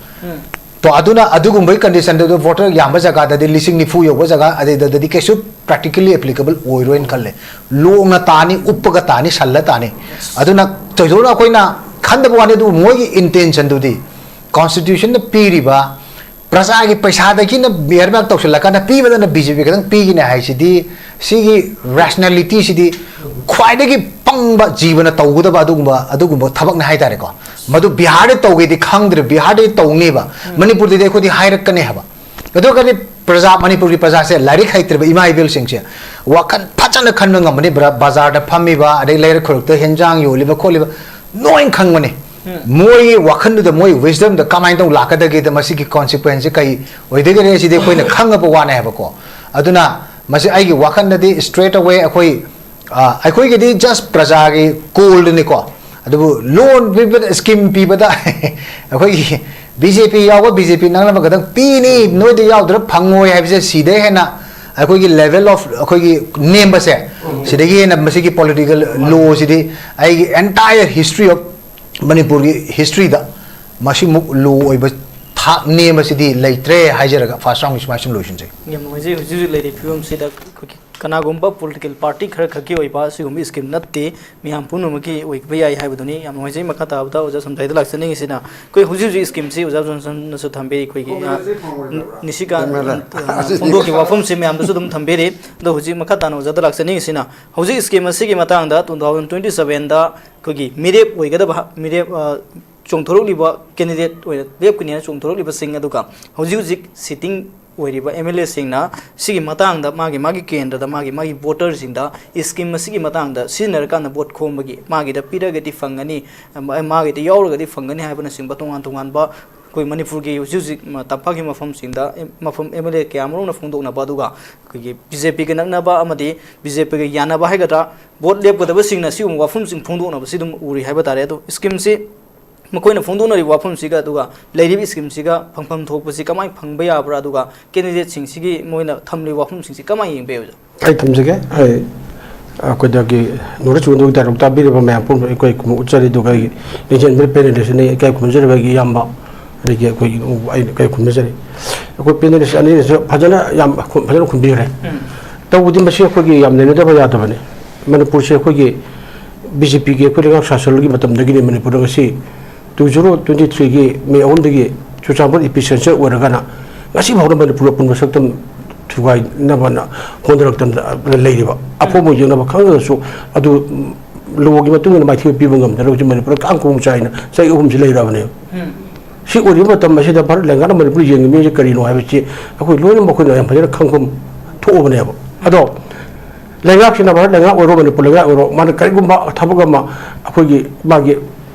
ꯇꯣ, ꯑꯗꯨꯅ ꯑꯗꯨꯒꯨꯝꯕꯒꯤ ꯀꯟꯗꯤꯁꯟꯗꯨꯗ ꯚꯣꯇꯔ ꯌꯥꯝꯕ ꯖꯒꯥꯗꯗꯤ ꯂꯤꯁꯤꯡ ꯅꯤꯐꯨ ꯌꯧꯕ ꯖꯒꯥ ꯑꯗꯩꯗꯗꯤ ꯀꯩꯁꯨ ꯄ꯭ꯔꯦꯛꯇꯤꯀꯦꯜꯂꯤ ꯑꯦꯄ꯭ꯂꯤꯀꯦꯕꯜ ꯑꯣꯏꯔꯣꯏꯅ ꯈꯜꯂꯦ꯫ ꯂꯣꯡꯅ ꯇꯥꯅꯤ, ꯎꯞꯄꯒ ꯇꯥꯅꯤ, ꯁꯜꯂ ꯇꯥꯅꯤ꯫ ꯑꯗꯨꯅ ꯊꯣꯏꯗꯣꯛꯅ ꯑꯩꯈꯣꯏꯅ ꯈꯟꯗꯕ ꯋꯥꯅꯤ, ꯑꯗꯨꯕꯨ ꯃꯣꯏꯒꯤ ꯏꯟꯇꯦꯟꯁꯟꯗꯨꯗꯤ ꯀꯣꯟꯁꯇꯤꯇ꯭ꯌꯨꯁꯟꯅ ꯄꯤꯔꯤꯕ ꯄ꯭ꯔꯖꯥꯒꯤ ꯄꯩꯁꯥꯗꯒꯤꯅ ꯃꯦꯌꯔ ꯃꯦꯌꯔ ꯇꯧꯁꯤꯜꯂꯀꯥꯟꯗ ꯄꯤꯕꯗꯅ ꯕꯤ ꯖꯦ ꯄꯤ ꯈꯛꯇꯪ ꯄꯤꯒꯅꯤ ꯍꯥꯏꯁꯤꯗꯤ, ꯁꯤꯒꯤ ꯔꯦꯁꯅꯦꯂꯤꯇꯤꯁꯤꯗꯤ ꯈ꯭ꯋꯥꯏꯗꯒꯤ ꯄꯪꯕ ꯖꯤꯕꯅ ꯇꯧꯒꯗꯕ ꯑꯗꯨꯒꯨꯝꯕ, ꯑꯗꯨꯒꯨꯝꯕ ꯊꯕꯛꯅꯤ ꯍꯥꯏꯇꯥꯔꯦꯀꯣ꯫ ꯃꯗꯨ ꯕꯤꯍꯥꯔꯗ ꯇꯧꯒꯦꯗꯤ ꯈꯪꯗ꯭ꯔꯦ, ꯕꯤꯍꯥꯔꯗꯗꯤ ꯇꯧꯅꯦꯕ, ꯃꯅꯤꯄꯨꯔꯗꯗꯤ ꯑꯩꯈꯣꯏꯗꯤ ꯍꯥꯏꯔꯛꯀꯅꯤ ꯍꯥꯏꯕ꯫ ꯑꯗꯨꯒꯗꯤ ꯄ꯭ꯔꯖꯥ, ꯃꯅꯤꯄꯨꯔꯒꯤ ꯄ꯭ꯔꯖꯥꯁꯦ ꯂꯥꯏꯔꯤꯛ ꯍꯩꯇ꯭ꯔꯤꯕ ꯏꯃꯥ ꯏꯕꯦꯜꯁꯤꯡꯁꯦ ꯋꯥꯈꯜ ꯐꯖꯅ ꯈꯟꯕ ꯉꯝꯕꯅꯤ꯫ ꯕ꯭ꯔ-, ꯕꯖꯥꯔꯗ ꯐꯝꯃꯤꯕ, ꯑꯗꯩ ꯂꯩꯔꯛ ꯈꯨꯂꯛꯇ ꯍꯦꯟꯖꯥꯡ ꯌꯣꯜꯂꯤꯕ ꯈꯣꯠꯂꯤꯕ ꯂꯣꯏ ꯈꯪꯕꯅꯤ꯫ ꯃꯣꯏꯒꯤ ꯋꯥꯈꯜꯗꯨꯗ, ꯃꯣꯏ ꯋꯤꯁꯗꯝꯗ ꯀꯃꯥꯏꯅ ꯇꯧ ꯂꯥꯛꯀꯗꯒꯦꯗ, ꯃꯁꯤꯒꯤ ꯀꯣꯟꯁꯤꯀ꯭ꯋꯦꯟꯁꯁꯦ ꯀꯩ ꯑꯣꯏꯗꯒꯦ ꯁꯤꯗꯤ ꯑꯩꯈꯣꯏꯅ ꯈꯪꯉꯕ ꯋꯥꯅꯦ ꯍꯥꯏꯕꯀꯣ꯫ ꯑꯗꯨꯅ ꯃꯁꯤ ꯑꯩꯒꯤ ꯋꯥꯈꯜꯗꯗꯤ ꯏꯁꯇ꯭ꯔꯦꯠ ꯑꯋꯦ ꯑꯩꯈꯣꯏ, ꯑ, ꯑꯩꯈꯣꯏꯒꯤꯗꯤ ꯖꯁ ꯄ꯭ꯔꯖꯥꯒꯤ ꯀꯣꯜꯗꯨꯅꯤꯀꯣ꯫ ꯑꯗꯨꯕꯨ ꯂꯣꯟ ꯄꯤꯕꯗ, ꯁ꯭ꯀꯤꯝ ꯄꯤꯕꯗ ꯑꯩꯈꯣꯏꯒꯤ ꯕꯤ ꯖꯦ ꯄꯤ ꯌꯥꯎꯕ, ꯕꯤ ꯖꯦ ꯄꯤ ꯅꯪꯅꯕ ꯈꯛꯇꯪ ꯄꯤꯅꯤ, ꯅꯣꯏꯗ ꯌꯥꯎꯗ꯭ꯔ ꯐꯪꯉꯣꯏ ꯍꯥꯏꯕꯁꯦ ꯁꯤꯗꯩ ꯍꯦꯟꯅ ꯑꯩꯈꯣꯏꯒꯤ ꯂꯦꯚꯦꯜ ꯑꯣꯐ ꯑꯩꯈꯣꯏꯒꯤ ꯅꯦꯝꯕꯁꯦ, ꯁꯤꯗꯒꯤ ꯍꯦꯟꯅ ꯃꯁꯤꯒꯤ ꯄꯣꯂꯤꯇꯤꯀꯦꯜ ꯂꯣꯁꯤꯗꯤ ꯑꯩꯒꯤ ꯑꯦꯟꯇꯥꯌꯔ ꯍꯤꯁꯇ꯭ꯔꯤ ꯑꯣꯐ ꯃꯅꯤꯄꯨꯔꯒꯤ ꯍꯤꯁꯇ꯭ꯔꯤꯗ ꯃꯁꯤꯃꯨꯛ ꯂꯣ ꯑꯣꯏꯕ ꯊꯥꯛ ꯅꯦꯝꯕꯁꯤꯗꯤ ꯂꯩꯇ꯭ꯔꯦ ꯍꯥꯏꯖꯔꯒ ꯐꯥꯔꯁ ꯔꯥꯎꯟꯒꯤ ꯁꯨꯃꯥꯏꯅ ꯁꯨꯝ ꯂꯣꯏꯁꯤꯟꯖꯩ꯫ ꯌꯥꯝ ꯅꯨꯡꯉꯥꯏꯖꯩ꯫ ꯍꯧꯖꯤꯛ ꯍꯧꯖꯤꯛ ꯂꯩꯔꯤꯕ ꯐꯤꯕꯝꯁꯤꯗ ꯑꯩꯈꯣꯏꯒꯤ ꯀꯅꯥꯒꯨꯝꯕ ꯄꯣꯂꯤꯇꯤꯀꯦꯜ ꯄꯥꯔꯇꯤ ꯈꯔ ꯈꯛꯀꯤ ꯑꯣꯏꯕ ꯑꯁꯤꯒꯨꯝꯕ ꯁ꯭ꯀꯤꯝ ꯅꯠꯇꯦ, ꯃꯤꯌꯥꯝ ꯄꯨꯝꯅꯃꯛꯀꯤ ꯑꯣꯏꯕ ꯌꯥꯏ ꯍꯥꯏꯕꯗꯨꯅꯤ꯫ ꯌꯥꯝ ꯅꯨꯡꯉꯥꯏꯖꯩ꯫ ꯃꯈꯥ ꯇꯥꯕꯗ ꯑꯣꯖꯥ ꯁꯝꯖꯥꯏꯗ ꯂꯥꯛꯆꯅꯤꯡꯉꯤꯁꯤꯅ, ꯑꯩꯈꯣꯏ ꯍꯧꯖꯤꯛ ꯍꯧꯖꯤꯛ ꯁ꯭ꯀꯤꯝꯁꯤ ꯑꯣꯖꯥ ꯖꯣꯟꯁꯟꯅꯁꯨ ꯊꯝꯕꯤꯔꯤ, ꯑꯩꯈꯣꯏꯒꯤ, ꯑ, ꯅꯤꯁꯤꯀꯥꯟ, ꯑ, ꯐꯣꯡꯗꯣꯛꯈꯤꯕ ꯋꯥꯐꯝꯁꯤ ꯃꯌꯥꯝꯗꯁꯨ ꯑꯗꯨꯝ ꯊꯝꯕꯤꯔꯤ꯫ ꯑꯗꯣ ꯍꯧꯖꯤꯛ ꯃꯈꯥ ꯇꯥꯅ ꯑꯣꯖꯥꯗ ꯂꯥꯛꯆꯅꯤꯡꯉꯤꯁꯤꯅ, ꯍꯧꯖꯤꯛ ꯁ꯭ꯀꯤꯝ ꯑꯁꯤꯒꯤ ꯃꯇꯥꯡꯗ two thousand twenty seven ꯗ ꯑꯩꯈꯣꯏꯒꯤ ꯃꯤꯔꯦꯞ ꯑꯣꯏꯒꯗꯕ, ꯃꯤꯔꯦꯞ, ꯑ, ꯆꯣꯡꯊꯣꯔꯛꯂꯤꯕ ꯀꯦꯟꯗꯤꯗꯦꯠ ꯑꯣꯏꯅ ꯂꯦꯞꯀꯅꯤ ꯍꯥꯏꯅ ꯆꯣꯡꯊꯣꯔꯛꯂꯤꯕꯁꯤꯡ, ꯑꯗꯨꯒ ꯍꯧꯖꯤꯛ ꯍꯧꯖꯤꯛ ꯁꯤꯇꯤꯡ ꯑꯣꯏꯔꯤꯕ ꯑꯦꯝ ꯑꯦꯜ ꯑꯦꯁꯤꯡꯅ ꯁꯤꯒꯤ ꯃꯇꯥꯡꯗ ꯃꯥꯒꯤ ꯃꯥꯒꯤ ꯀꯦꯟꯗ꯭ꯔꯗ ꯃꯥꯒꯤ ꯃꯥꯒꯤ ꯚꯣꯇꯔꯁꯤꯡꯗ ꯁ꯭ꯀꯤꯝ ꯑꯁꯤꯒꯤ ꯃꯇꯥꯡꯗ ꯁꯤꯖꯤꯟꯅꯔꯀꯥꯟꯗ ꯚꯣꯠ ꯈꯣꯝꯕꯒꯤ, ꯃꯥꯒꯤꯗ ꯄꯤꯔꯒꯗꯤ ꯐꯪꯒꯅꯤ, ꯃꯥꯒꯤꯗ ꯌꯥꯎꯔꯒꯗꯤ ꯐꯪꯒꯅꯤ ꯍꯥꯏꯕꯅꯆꯤꯡꯕ ꯇꯣꯉꯥꯟ ꯇꯣꯉꯥꯟꯕ ꯑꯩꯈꯣꯏ ꯃꯅꯤꯄꯨꯔꯒꯤ ꯍꯧꯖꯤꯛ ꯍꯧꯖꯤꯛ ꯇꯝꯄꯥꯛꯀꯤ ꯃꯐꯝꯁꯤꯡꯗ ꯃꯐꯝ ꯑꯦꯝ ꯑꯦꯜ ꯑꯦ ꯀꯌꯥ ꯑꯃꯔꯣꯝꯅ ꯐꯣꯡꯗꯣꯛꯅꯕ, ꯑꯗꯨꯒ ꯑꯩꯈꯣꯏꯒꯤ ꯕꯤ ꯖꯦ ꯄꯤꯒ ꯅꯛꯅꯕ ꯑꯃꯗꯤ ꯕꯤ ꯖꯦ ꯄꯤꯒ ꯌꯥꯅꯕ ꯍꯥꯏꯒꯗ꯭ꯔꯥ, ꯚꯣꯠ ꯂꯦꯞꯀꯗꯕꯁꯤꯡꯅ ꯁꯤꯒꯨꯝꯕ ꯋꯥꯐꯝꯁꯤꯡ ꯐꯣꯡꯗꯣꯛꯅꯕꯁꯤ ꯑꯗꯨꯝ ꯎꯔꯤ ꯍꯥꯏꯕ ꯇꯥꯔꯦ꯫ ꯑꯗꯣ ꯁ꯭ꯀꯤꯝꯁꯤ ꯃꯈꯣꯏꯅ ꯐꯣꯡꯗꯣꯛꯅꯔꯤꯕ ꯋꯥꯐꯝꯁꯤꯒ ꯑꯗꯨꯒ ꯂꯩꯔꯤꯕ ꯁ꯭ꯀꯤꯝꯁꯤꯒ ꯐꯪꯐꯝ ꯊꯣꯛꯄꯁꯤ ꯀꯃꯥꯏꯅ ꯐꯪꯕ ꯌꯥꯕ꯭ꯔꯥ, ꯑꯗꯨꯒ ꯀꯦꯟꯗꯤꯗꯦꯠꯁꯤꯡꯁꯤꯒꯤ ꯃꯣꯏꯅ ꯊꯝꯂꯤꯕ ꯋꯥꯐꯝꯁꯤꯡꯁꯤ ꯀꯃꯥꯏꯅ ꯌꯦꯡꯕ ꯌꯥꯏ, ꯑꯣꯖꯥ? ꯑꯩ ꯊꯝꯖꯒꯦ꯫ ꯑꯩ, ꯑꯩꯈꯣꯏꯗꯒꯤ ꯅꯣꯔꯠ ꯏꯁ ꯋꯤꯟꯗꯣꯒꯤ ꯗꯥꯏꯂꯣꯛ ꯇꯥꯕꯤꯔꯤꯕ ꯃꯌꯥꯝ ꯄꯨꯝꯅꯃꯛ ꯑꯩꯈꯣꯏ ꯈꯨꯝꯃꯨ ꯎꯠꯆꯔꯤ, ꯑꯗꯨꯒ ꯑꯩꯒꯤ ꯂꯤꯡꯖꯦꯜ ꯄꯦꯅꯦꯂꯤꯁꯅ ꯏꯀꯥꯏ ꯈꯨꯝꯅꯖꯔꯤꯕ ꯑꯩꯒꯤ ꯏꯌꯥꯝꯕ, ꯑꯗꯒꯤ ꯑꯩꯈꯣꯏꯒꯤ ꯑꯩꯅ ꯏꯀꯥꯏ ꯈꯨꯝꯅꯖꯔꯤ꯫ ꯑꯩꯈꯣꯏ ꯄꯦꯅꯦꯂꯤꯁ ꯑꯅꯤꯅꯁꯨ ꯐꯖꯅ ꯌꯥꯝ ꯈꯨ-, ꯐꯖꯅ ꯈꯨꯝꯕꯤꯈ꯭ꯔꯦ꯫ ꯎꯝ꯫ ꯇꯧꯕꯗꯤ ꯃꯁꯤ ꯑꯩꯈꯣꯏꯒꯤ ꯌꯥꯝ ꯅꯩꯅꯗꯕ ꯌꯥꯗꯕꯅꯤ꯫ ꯃꯅꯤꯄꯨꯔꯁꯦ ꯑꯩꯈꯣꯏꯒꯤ ꯕꯤ ꯖꯦ ꯄꯤꯒꯤ ꯑꯩꯈꯣꯏ ꯂꯩꯉꯥꯛ ꯁꯥꯁꯟꯒꯤ ꯃꯇꯝꯗꯒꯤꯅꯤ ꯃꯅꯤꯄꯨꯔꯗ ꯉꯁꯤ two zero twenty three ꯒꯤ ꯃꯦ ꯑꯍꯨꯝꯗꯒꯤ ꯆꯨꯔꯆꯥꯟꯄꯨꯔ ꯏꯄꯤ ꯁꯦꯟꯇꯔ ꯑꯣꯏꯔꯒꯅ ꯉꯁꯤ ꯐꯥꯎꯗ ꯃꯅꯤꯄꯨꯔ ꯑꯄꯨꯟꯕ ꯁꯛꯇꯝ ꯊꯨꯒꯥꯏꯅꯕꯅ ꯍꯣꯠꯅꯔꯛꯇꯅ ꯂꯩꯔꯤꯕ꯫ ꯑꯐꯣꯡꯕ ꯌꯦꯡꯅꯕ ꯈꯪꯗ꯭ꯔꯁꯨ ꯑꯗꯨ ꯂꯣꯒꯤ ꯃꯇꯨꯡ ꯏꯟꯅ ꯃꯥꯏꯊꯤꯕ ꯄꯤꯕ ꯉꯝꯗꯅ ꯍꯧꯖꯤꯛ ꯃꯅꯤꯄꯨꯔꯗ ꯀꯥꯡ ꯈꯣꯡ ꯆꯥꯏꯅ ꯆꯍꯤ ꯑꯍꯨꯝꯁꯤ ꯂꯩꯔꯕꯅꯦꯕ꯫ ꯎꯝ꯫ ꯁꯤ ꯑꯣꯏꯔꯤꯕ ꯃꯇꯝ ꯑꯁꯤꯗ ꯚꯥꯔꯠ ꯂꯩꯉꯥꯛꯅ ꯃꯅꯤꯄꯨꯔ ꯌꯦꯡꯉꯤꯕꯁꯤ ꯀꯔꯤꯅꯣ ꯍꯥꯏꯕꯁꯤ ꯑꯩꯈꯣꯏ ꯂꯣꯏꯅꯃꯛ ꯑꯩꯈꯣꯏꯅ ꯌꯥꯝ ꯐꯖꯅ ꯈꯪꯐꯝ ꯊꯣꯛꯑꯕꯅꯦꯕ꯫ ꯑꯗꯣ ꯂꯩꯉꯥꯛꯁꯤꯅ, ꯚꯥꯔꯠ ꯂꯩꯉꯥꯛ ꯑꯣꯏꯔꯣ, ꯃꯅꯤꯄꯨꯔ ꯂꯩꯉꯥꯛ ꯑꯣꯏꯔꯣ, ꯃꯥꯅ ꯀꯔꯤꯒꯨꯝꯕ ꯊꯕꯛ ꯑꯃ ꯑꯩꯈꯣꯏꯒꯤ ꯃꯥꯒꯤ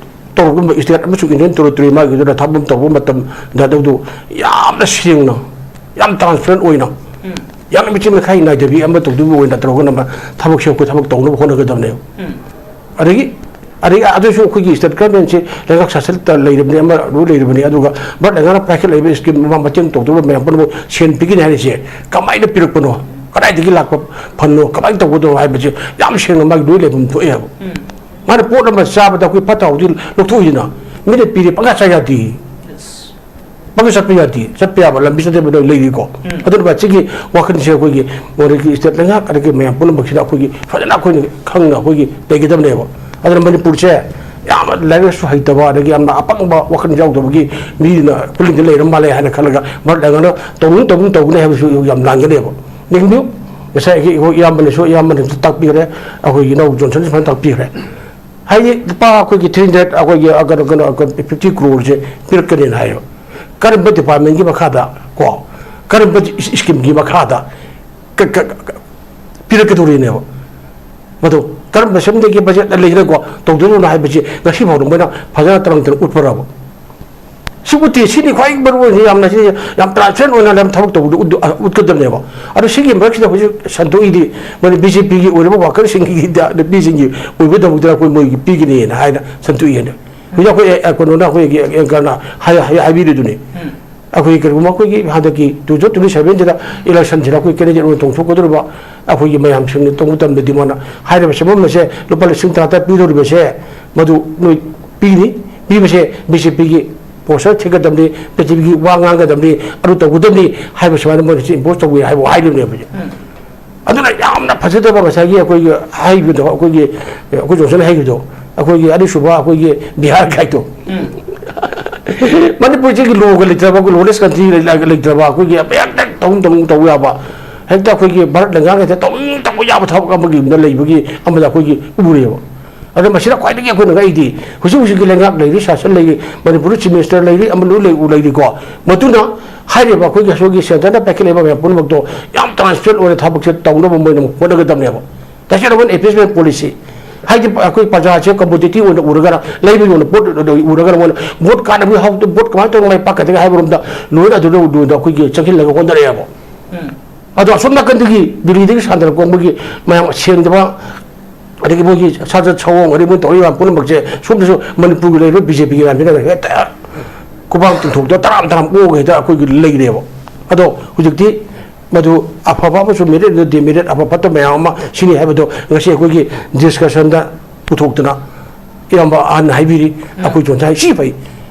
ꯇꯧꯔꯛꯄ ꯁ꯭ꯇꯦꯠ ꯑꯃꯁꯨꯡ ꯏꯟꯗꯤꯌꯟ ꯇꯦꯔꯤꯇꯣꯔꯤ ꯃꯥꯒꯤꯗꯨꯗ ꯊꯕꯛ ꯑꯃ ꯇꯧꯔꯛꯄ ꯃꯇꯝꯗ ꯑꯗꯨꯗꯨ ꯌꯥꯝꯅ ꯁꯦꯡꯅ, ꯌꯥꯝ ꯇ꯭ꯔꯥꯟꯁꯄꯦꯔꯦꯟ ꯑꯣꯏꯅ, ꯎꯝ꯫ ꯌꯥꯝꯅ ꯃꯤꯆꯤ ꯃꯈꯥꯏ ꯅꯥꯏꯗꯕꯤ ꯑꯃ ꯇꯧꯗꯣꯏꯕ ꯑꯣꯏꯅ ꯇꯧꯔꯒꯅ ꯃꯥ ꯊꯕꯛꯁꯦ ꯑꯩꯈꯣꯏ ꯊꯕꯛ ꯇꯧꯅꯕ ꯍꯣꯠꯅꯒꯗꯕꯅꯦꯕ꯫ ꯎꯝ꯫ ꯑꯗꯒꯤ, ꯑꯗꯒꯤ ꯑꯗꯨꯁꯨ ꯑꯩꯈꯣꯏꯒꯤ ꯁ꯭ꯇꯦꯠ ꯒꯚꯔꯟꯃꯦꯟꯁꯤ ꯂꯩꯉꯥꯛ ꯁꯥꯁꯟꯗ ꯂꯩꯔꯤꯕꯅꯤ, ꯑꯃ ꯂꯣꯏ ꯂꯩꯔꯤꯕꯅꯤ, ꯑꯗꯨꯒ ꯚꯥꯔꯠ ꯂꯩꯉꯥꯛꯅ ꯄꯥꯏꯈꯠꯂꯛꯏꯕ ꯁ꯭ꯀꯤꯝ ꯑꯃ ꯃꯇꯦꯡ ꯇꯧꯗꯧꯕ ꯃꯌꯥꯝ ꯄꯨꯝꯅꯃꯛ ꯁꯦꯟ ꯄꯤꯒꯅꯤ ꯍꯥꯏꯔꯤꯁꯦ ꯀꯃꯥꯏꯅ ꯄꯤꯔꯛꯄꯅꯣ, ꯀꯗꯥꯏꯗꯒꯤ ꯂꯥꯛꯄ ꯐꯟꯅꯣ, ꯀꯃꯥꯏꯅ ꯇꯧꯒꯗꯧꯅꯣ ꯍꯥꯏꯕꯁꯦ ꯌꯥꯝ ꯁꯦꯡꯅ ꯃꯥꯒꯤ ꯂꯣꯏ ꯂꯩꯐꯝ ꯊꯣꯛꯑꯦ ꯍꯥꯏꯕ꯫ ꯎꯝ꯫ ꯃꯥꯅ ꯄꯣꯠ ꯑꯃ ꯆꯥꯕꯗ ꯑꯩꯈꯣꯏ ꯐꯠꯇ ꯍꯥꯎꯗꯤ ꯂꯧꯊꯣꯛꯏꯗꯅ, ꯃꯤꯅ ꯄꯤꯔꯦ ꯄꯪꯆꯥ ꯆꯥ ꯌꯥꯗꯦ꯫ ꯌꯦꯁ꯫ ꯄꯪꯆꯠ ꯆꯠꯄ ꯌꯥꯗꯦ, ꯆꯠꯄ ꯌꯥꯕ ꯂꯝꯕꯤ ꯆꯠꯇꯕ ꯂꯩꯔꯤꯀꯣ꯫ ꯎꯝ꯫ ꯑꯗꯨꯅ ꯁꯤꯒꯤ ꯋꯥꯈꯜꯁꯦ ꯑꯩꯈꯣꯏꯒꯤ ꯃꯣꯔꯦꯒꯤ state ꯂꯩꯉꯥꯛ ꯑꯗꯒꯤ ꯃꯌꯥꯝ ꯄꯨꯝꯅꯃꯛꯁꯤꯗ ꯑꯩꯈꯣꯏꯒꯤ ꯐꯖꯅ ꯑꯩꯈꯣꯏꯅ ꯈꯪꯅ ꯑꯩꯈꯣꯏꯒꯤ ꯂꯩꯒꯗꯕꯅꯦꯕ꯫ ꯑꯗꯨꯅ ꯃꯅꯤꯄꯨꯔꯁꯦ ꯌꯥꯝꯅ ꯂꯥꯏꯔꯤꯛ ꯂꯥꯏꯁꯨ ꯍꯩꯇꯕ ꯑꯗꯒꯤ ꯌꯥꯝꯅ ꯑꯄꯪꯕ ꯋꯥꯈꯜ ꯌꯥꯎꯗꯕꯒꯤ ꯃꯤꯅ ꯄꯨꯂꯤꯡꯗ ꯂꯩꯔ ꯃꯥꯜꯂꯦ ꯍꯥꯏꯅ ꯈꯜꯂꯒ ꯃꯔꯛ ꯂꯩꯉꯥꯛꯅ ꯇꯧꯅꯨ, ꯇꯧꯅꯨ, ꯇꯧꯒꯅꯤ ꯍꯥꯏꯕꯁꯨ ꯌꯥꯝ ꯂꯥꯟꯒꯅꯦꯕ꯫ ꯌꯦꯡꯕꯤꯌꯨ, ꯉꯁꯥꯏ ꯑꯩꯈꯣꯏ ꯏꯌꯥꯝꯕꯅꯁꯨ, ꯏꯌꯥꯝꯕꯅꯁꯨ ꯇꯥꯛꯄꯤꯈ꯭ꯔꯦ, ꯑꯩꯈꯣꯏꯒꯤ ꯏꯅꯥꯎ ꯖꯣꯟꯁꯟꯁꯨ ꯐꯖꯅ ꯇꯥꯛꯄꯤꯈ꯭ꯔꯦ꯫ ꯍꯥꯏꯗꯤ ꯂꯨꯄꯥ ꯑꯩꯈꯣꯏꯒꯤ three hundred, ꯑꯩꯈꯣꯏꯒꯤ, ꯑ, ꯀꯩꯅꯣ, ꯀꯩꯅꯣ, fifty crore ꯁꯦ ꯄꯤꯔꯛꯀꯅꯤꯅ ꯍꯥꯏꯌꯦꯕ꯫ ꯀꯔꯝꯕ department ꯀꯤ ꯃꯈꯥꯗ ꯀꯣ, ꯀꯔꯝꯕ ꯏꯁ-, scheme ꯒꯤ ꯃꯈꯥꯗ ꯀ-, ꯀ-, ꯀ-, ꯄꯤꯔꯛꯀꯗꯧꯔꯤꯅꯦꯕ? ꯃꯗꯨ ꯀꯔꯝꯕ ꯁꯦꯝꯗꯒꯤ budget ꯂꯩꯔꯒꯀꯣ ꯇꯧꯗꯣꯏꯅꯣ ꯍꯥꯏꯕꯁꯤ ꯉꯁꯤ ꯐꯥꯎꯗ ꯃꯣꯏꯅ ꯐꯖꯅ ꯇꯔꯪ ꯇꯔꯪ ꯎꯠꯄ꯭ꯔꯕ? ꯁꯤ ꯎꯠꯇꯦ꯫ ꯁꯤꯅꯤ ꯈ꯭ꯋꯥꯏ ꯃꯔꯨ ꯑꯣꯏꯅ ꯌꯥꯝꯅ ꯁꯤ ꯌꯥꯝ transparent ꯑꯣꯏꯅ ꯌꯥꯝ ꯊꯕꯛ ꯇꯧꯕꯗ ꯎꯠ-, ꯑ, ꯎꯠꯀꯗꯕꯅꯦꯕ꯫ ꯑꯗꯣ ꯁꯤꯒꯤ ꯃꯔꯛꯁꯤꯗ ꯍꯧꯖꯤꯛ ꯁꯟꯗꯣꯛꯏꯗꯤ ꯃꯣꯏꯅ BJP ꯒꯤ ꯑꯣꯏꯔꯤꯕ worker ꯁꯤꯡꯒꯤ ꯅꯨꯄꯤꯁꯤꯡꯒꯤ ꯑꯣꯏꯕꯗꯃꯛꯇ ꯑꯩꯈꯣꯏ ꯃꯣꯏꯒꯤ ꯄꯤꯒꯅꯤꯅ ꯍꯥꯏꯅ ꯁꯟꯗꯣꯛꯏ ꯍꯥꯏꯅ꯫ ꯍꯧꯖꯤꯛ ꯑꯩꯈꯣꯏ, ꯑꯦ, ꯑꯦ, ꯀꯩꯅꯣꯅ ꯑꯩꯈꯣꯏꯒꯤ anchor ꯅ ꯍꯥꯏ-, ꯍꯥꯏ-, ꯍꯥꯏꯕꯤꯔꯤꯗꯨꯅꯤ꯫ ꯎꯝ꯫ ꯑꯩꯈꯣꯏ ꯀꯔꯤꯒꯨꯝꯕ ꯑꯩꯈꯣꯏꯒꯤ ꯍꯟꯗꯛꯀꯤ two thousand twenty seven ꯁꯤꯗ election ꯁꯤꯗ ꯑꯩꯈꯣꯏ candidate ꯑꯣꯏꯅ ꯆꯣꯡꯊꯣꯛꯀꯗꯧꯔꯤꯕ ꯑꯩꯈꯣꯏꯒꯤ ꯃꯌꯥꯝꯁꯤꯡꯅ ꯇꯧꯕ ꯃꯇꯝꯗꯗꯤ ꯃꯣꯏꯅ ꯍꯥꯏꯔꯤꯕ ꯁꯦꯟꯐꯝ ꯑꯁꯦ ꯂꯨꯄꯥ ꯂꯤꯁꯤꯡ ꯇꯔꯥ ꯇꯔꯥ ꯄꯤꯗꯧꯔꯤꯕꯁꯦ ꯃꯗꯨ ꯅꯣꯏ ꯄꯤꯅꯤ꯫ ꯄꯤꯕꯁꯦ BJP ꯒꯤ poster ꯊꯦꯠꯀꯗꯕꯅꯤ, BJP ꯒꯤ ꯋꯥ ꯉꯥꯡꯒꯗꯕꯅꯤ, ꯑꯗꯨ ꯇꯧꯒꯗꯕꯅꯤ ꯍꯥꯏꯕ ꯁꯨꯃꯥꯏꯅ ꯃꯣꯏꯅ ꯁꯤ impose ꯇꯧꯕꯤ ꯍꯥꯏꯕ ꯍꯥꯏꯔꯤꯕꯅꯦꯕ ꯍꯧꯖꯤꯛ꯫ ꯎꯝ꯫ ꯑꯗꯨꯅ ꯌꯥꯝꯅ ꯐꯖꯗꯕ ꯉꯁꯥꯏꯒꯤ ꯑꯩꯈꯣꯏꯒꯤ ꯍꯥꯏꯈꯤꯕꯗꯣ, ꯑꯩꯈꯣꯏꯒꯤ, ꯑꯩꯈꯣꯏ ꯖꯣꯟꯁꯟ ꯍꯥꯏꯈꯤꯕꯗꯣ, ꯑꯩꯈꯣꯏꯒꯤ ꯑꯅꯤꯁꯨꯕ ꯑꯩꯈꯣꯏꯒꯤ ꯕꯤꯍꯥꯔ ꯒꯥꯏꯗꯣ꯫ ꯎꯝ꯫ ꯃꯅꯤꯄꯨꯔꯁꯤꯒꯤ law ꯒ ꯂꯩꯇ꯭ꯔꯕ, ꯑꯩꯈꯣꯏ lawless country ꯂꯩ-, ꯂꯩꯇ꯭ꯔꯕ, ꯑꯩꯈꯣꯏꯒꯤ ꯍꯦꯛꯇ ꯇꯧꯅꯤꯡ ꯇꯧꯅꯤꯡ ꯇꯧ ꯌꯥꯕ, ꯍꯦꯛꯇ ꯑꯩꯈꯣꯏꯒꯤ ꯚꯥꯔꯠ ꯂꯩꯉꯥꯛ ꯍꯦꯛꯇ ꯇꯧꯅꯤꯡ ꯇꯧꯕ ꯌꯥꯕ ꯊꯕꯛ ꯑꯃꯒꯤ ꯑꯃꯗ ꯂꯩꯕꯒꯤ ꯑꯃꯗ ꯑꯩꯈꯣꯏꯒꯤ ꯎꯔꯦꯕ꯫ ꯑꯗꯣ ꯃꯁꯤꯗ ꯈ꯭ꯋꯥꯏꯗꯒꯤ ꯑꯩꯈꯣꯏꯅ ꯉꯛꯏꯗꯤ ꯍꯧꯖꯤꯛ ꯍꯧꯖꯤꯛꯀꯤ ꯂꯩꯉꯥꯛ ꯂꯩꯔꯤ, ꯁꯥꯁꯟ ꯂꯩꯔꯤ, ꯃꯅꯤꯄꯨꯔꯗ chief minister ꯂꯩꯔꯤ, ꯑꯃ ꯂꯣꯏ ꯂꯩ-, ꯂꯩꯔꯤꯀꯣ꯫ ꯃꯗꯨꯅ ꯍꯥꯏꯔꯤꯕ ꯑꯩꯈꯣꯏꯒꯤ ꯑꯁꯣꯏꯒꯤ centre ꯗ ꯄꯥꯏꯈꯠꯂꯛꯏꯕ ꯃꯌꯥꯝ ꯄꯨꯝꯅꯃꯛꯇꯣ ꯌꯥꯝ transparent ꯑꯣꯏꯅ ꯊꯕꯛꯁꯦ ꯇꯧꯅꯕ ꯃꯣꯏꯅ ꯑꯃꯨꯛ ꯍꯣꯠꯅꯒꯗꯕꯅꯦꯕ꯫ That's not an appeasement policy꯫ ꯍꯥꯏꯗꯤ ꯑꯩꯈꯣꯏ ꯄ꯭ꯔꯖꯥꯁꯦ commodity ꯑꯣꯏꯅ ꯎꯔꯒꯅ, ꯂꯩꯕꯒꯤ ꯑꯣꯏꯅ ꯄꯣꯠ ꯎꯔꯒꯅ ꯃꯣꯏꯅ vote ꯀꯥꯟꯅꯕꯒꯤ ꯍꯧ-, vote ꯀꯃꯥꯏꯅ ꯇꯧꯅ ꯃꯥꯏ ꯄꯥꯛꯀꯗꯒꯦ ꯍꯥꯏꯕ ꯔꯣꯝꯗ ꯂꯣꯏꯅ ꯑꯗꯨꯗ, ꯑꯗꯨꯗ ꯑꯩꯈꯣꯏꯒꯤ ꯆꯪꯁꯤꯜꯂꯒ ꯍꯣꯠꯅꯔꯛꯑꯦꯕ꯫ ꯎꯝ꯫ ꯑꯗꯣ ꯑꯁꯣꯝ ꯅꯥꯀꯟꯗꯒꯤ ꯗꯤꯜꯂꯤꯗꯒꯤ ꯁꯥꯟꯅꯔꯛꯄ ꯃꯣꯏꯒꯤ ꯃꯌꯥꯝ ꯁꯦꯡꯗꯕ, ꯑꯗꯒꯤ ꯃꯣꯏꯒꯤ ꯁꯥꯖꯠ ꯁꯑꯣꯡ, ꯑꯗꯒꯤ ꯃꯣꯏ ꯇꯧꯔꯤꯕ ꯃꯌꯥꯝ ꯄꯨꯝꯅꯃꯛꯁꯦ ꯁꯣꯝꯗꯁꯨ ꯃꯅꯤꯄꯨꯔꯒꯤ ꯂꯩꯔꯤꯕ BJP ꯒꯤ ꯃꯌꯥꯝꯁꯤꯅ ꯍꯦꯛꯇ ꯈꯨꯕꯥꯛ ꯇꯤꯟꯊꯣꯛꯇ ꯇꯔꯥꯝ ꯇꯔꯥꯝ ꯑꯣꯛꯑꯒ ꯍꯦꯛꯇ ꯑꯩꯈꯣꯏꯒꯤ ꯂꯩꯔꯦꯕ꯫ ꯑꯗꯣ ꯍꯧꯖꯤꯛꯇꯤ ꯃꯗꯨ ꯑꯐꯕ ꯑꯃꯁꯨ merit ꯑꯗꯨ demerit, ꯑꯐ ꯐꯠꯇ ꯃꯌꯥꯝ ꯑꯃ ꯁꯤꯅꯤ ꯍꯥꯏꯕꯗꯣ ꯉꯁꯤ ꯑꯩꯈꯣꯏꯒꯤ discussion ꯗ ꯄꯨꯊꯣꯛꯇꯅ ꯏꯌꯥꯝꯕ ꯑꯍꯟ ꯍꯥꯏꯕꯤꯔꯤ, ꯎꯝ꯫ ꯑꯩꯈꯣꯏ ꯖꯣꯟꯁꯟ ꯁꯤ ꯐꯩ꯫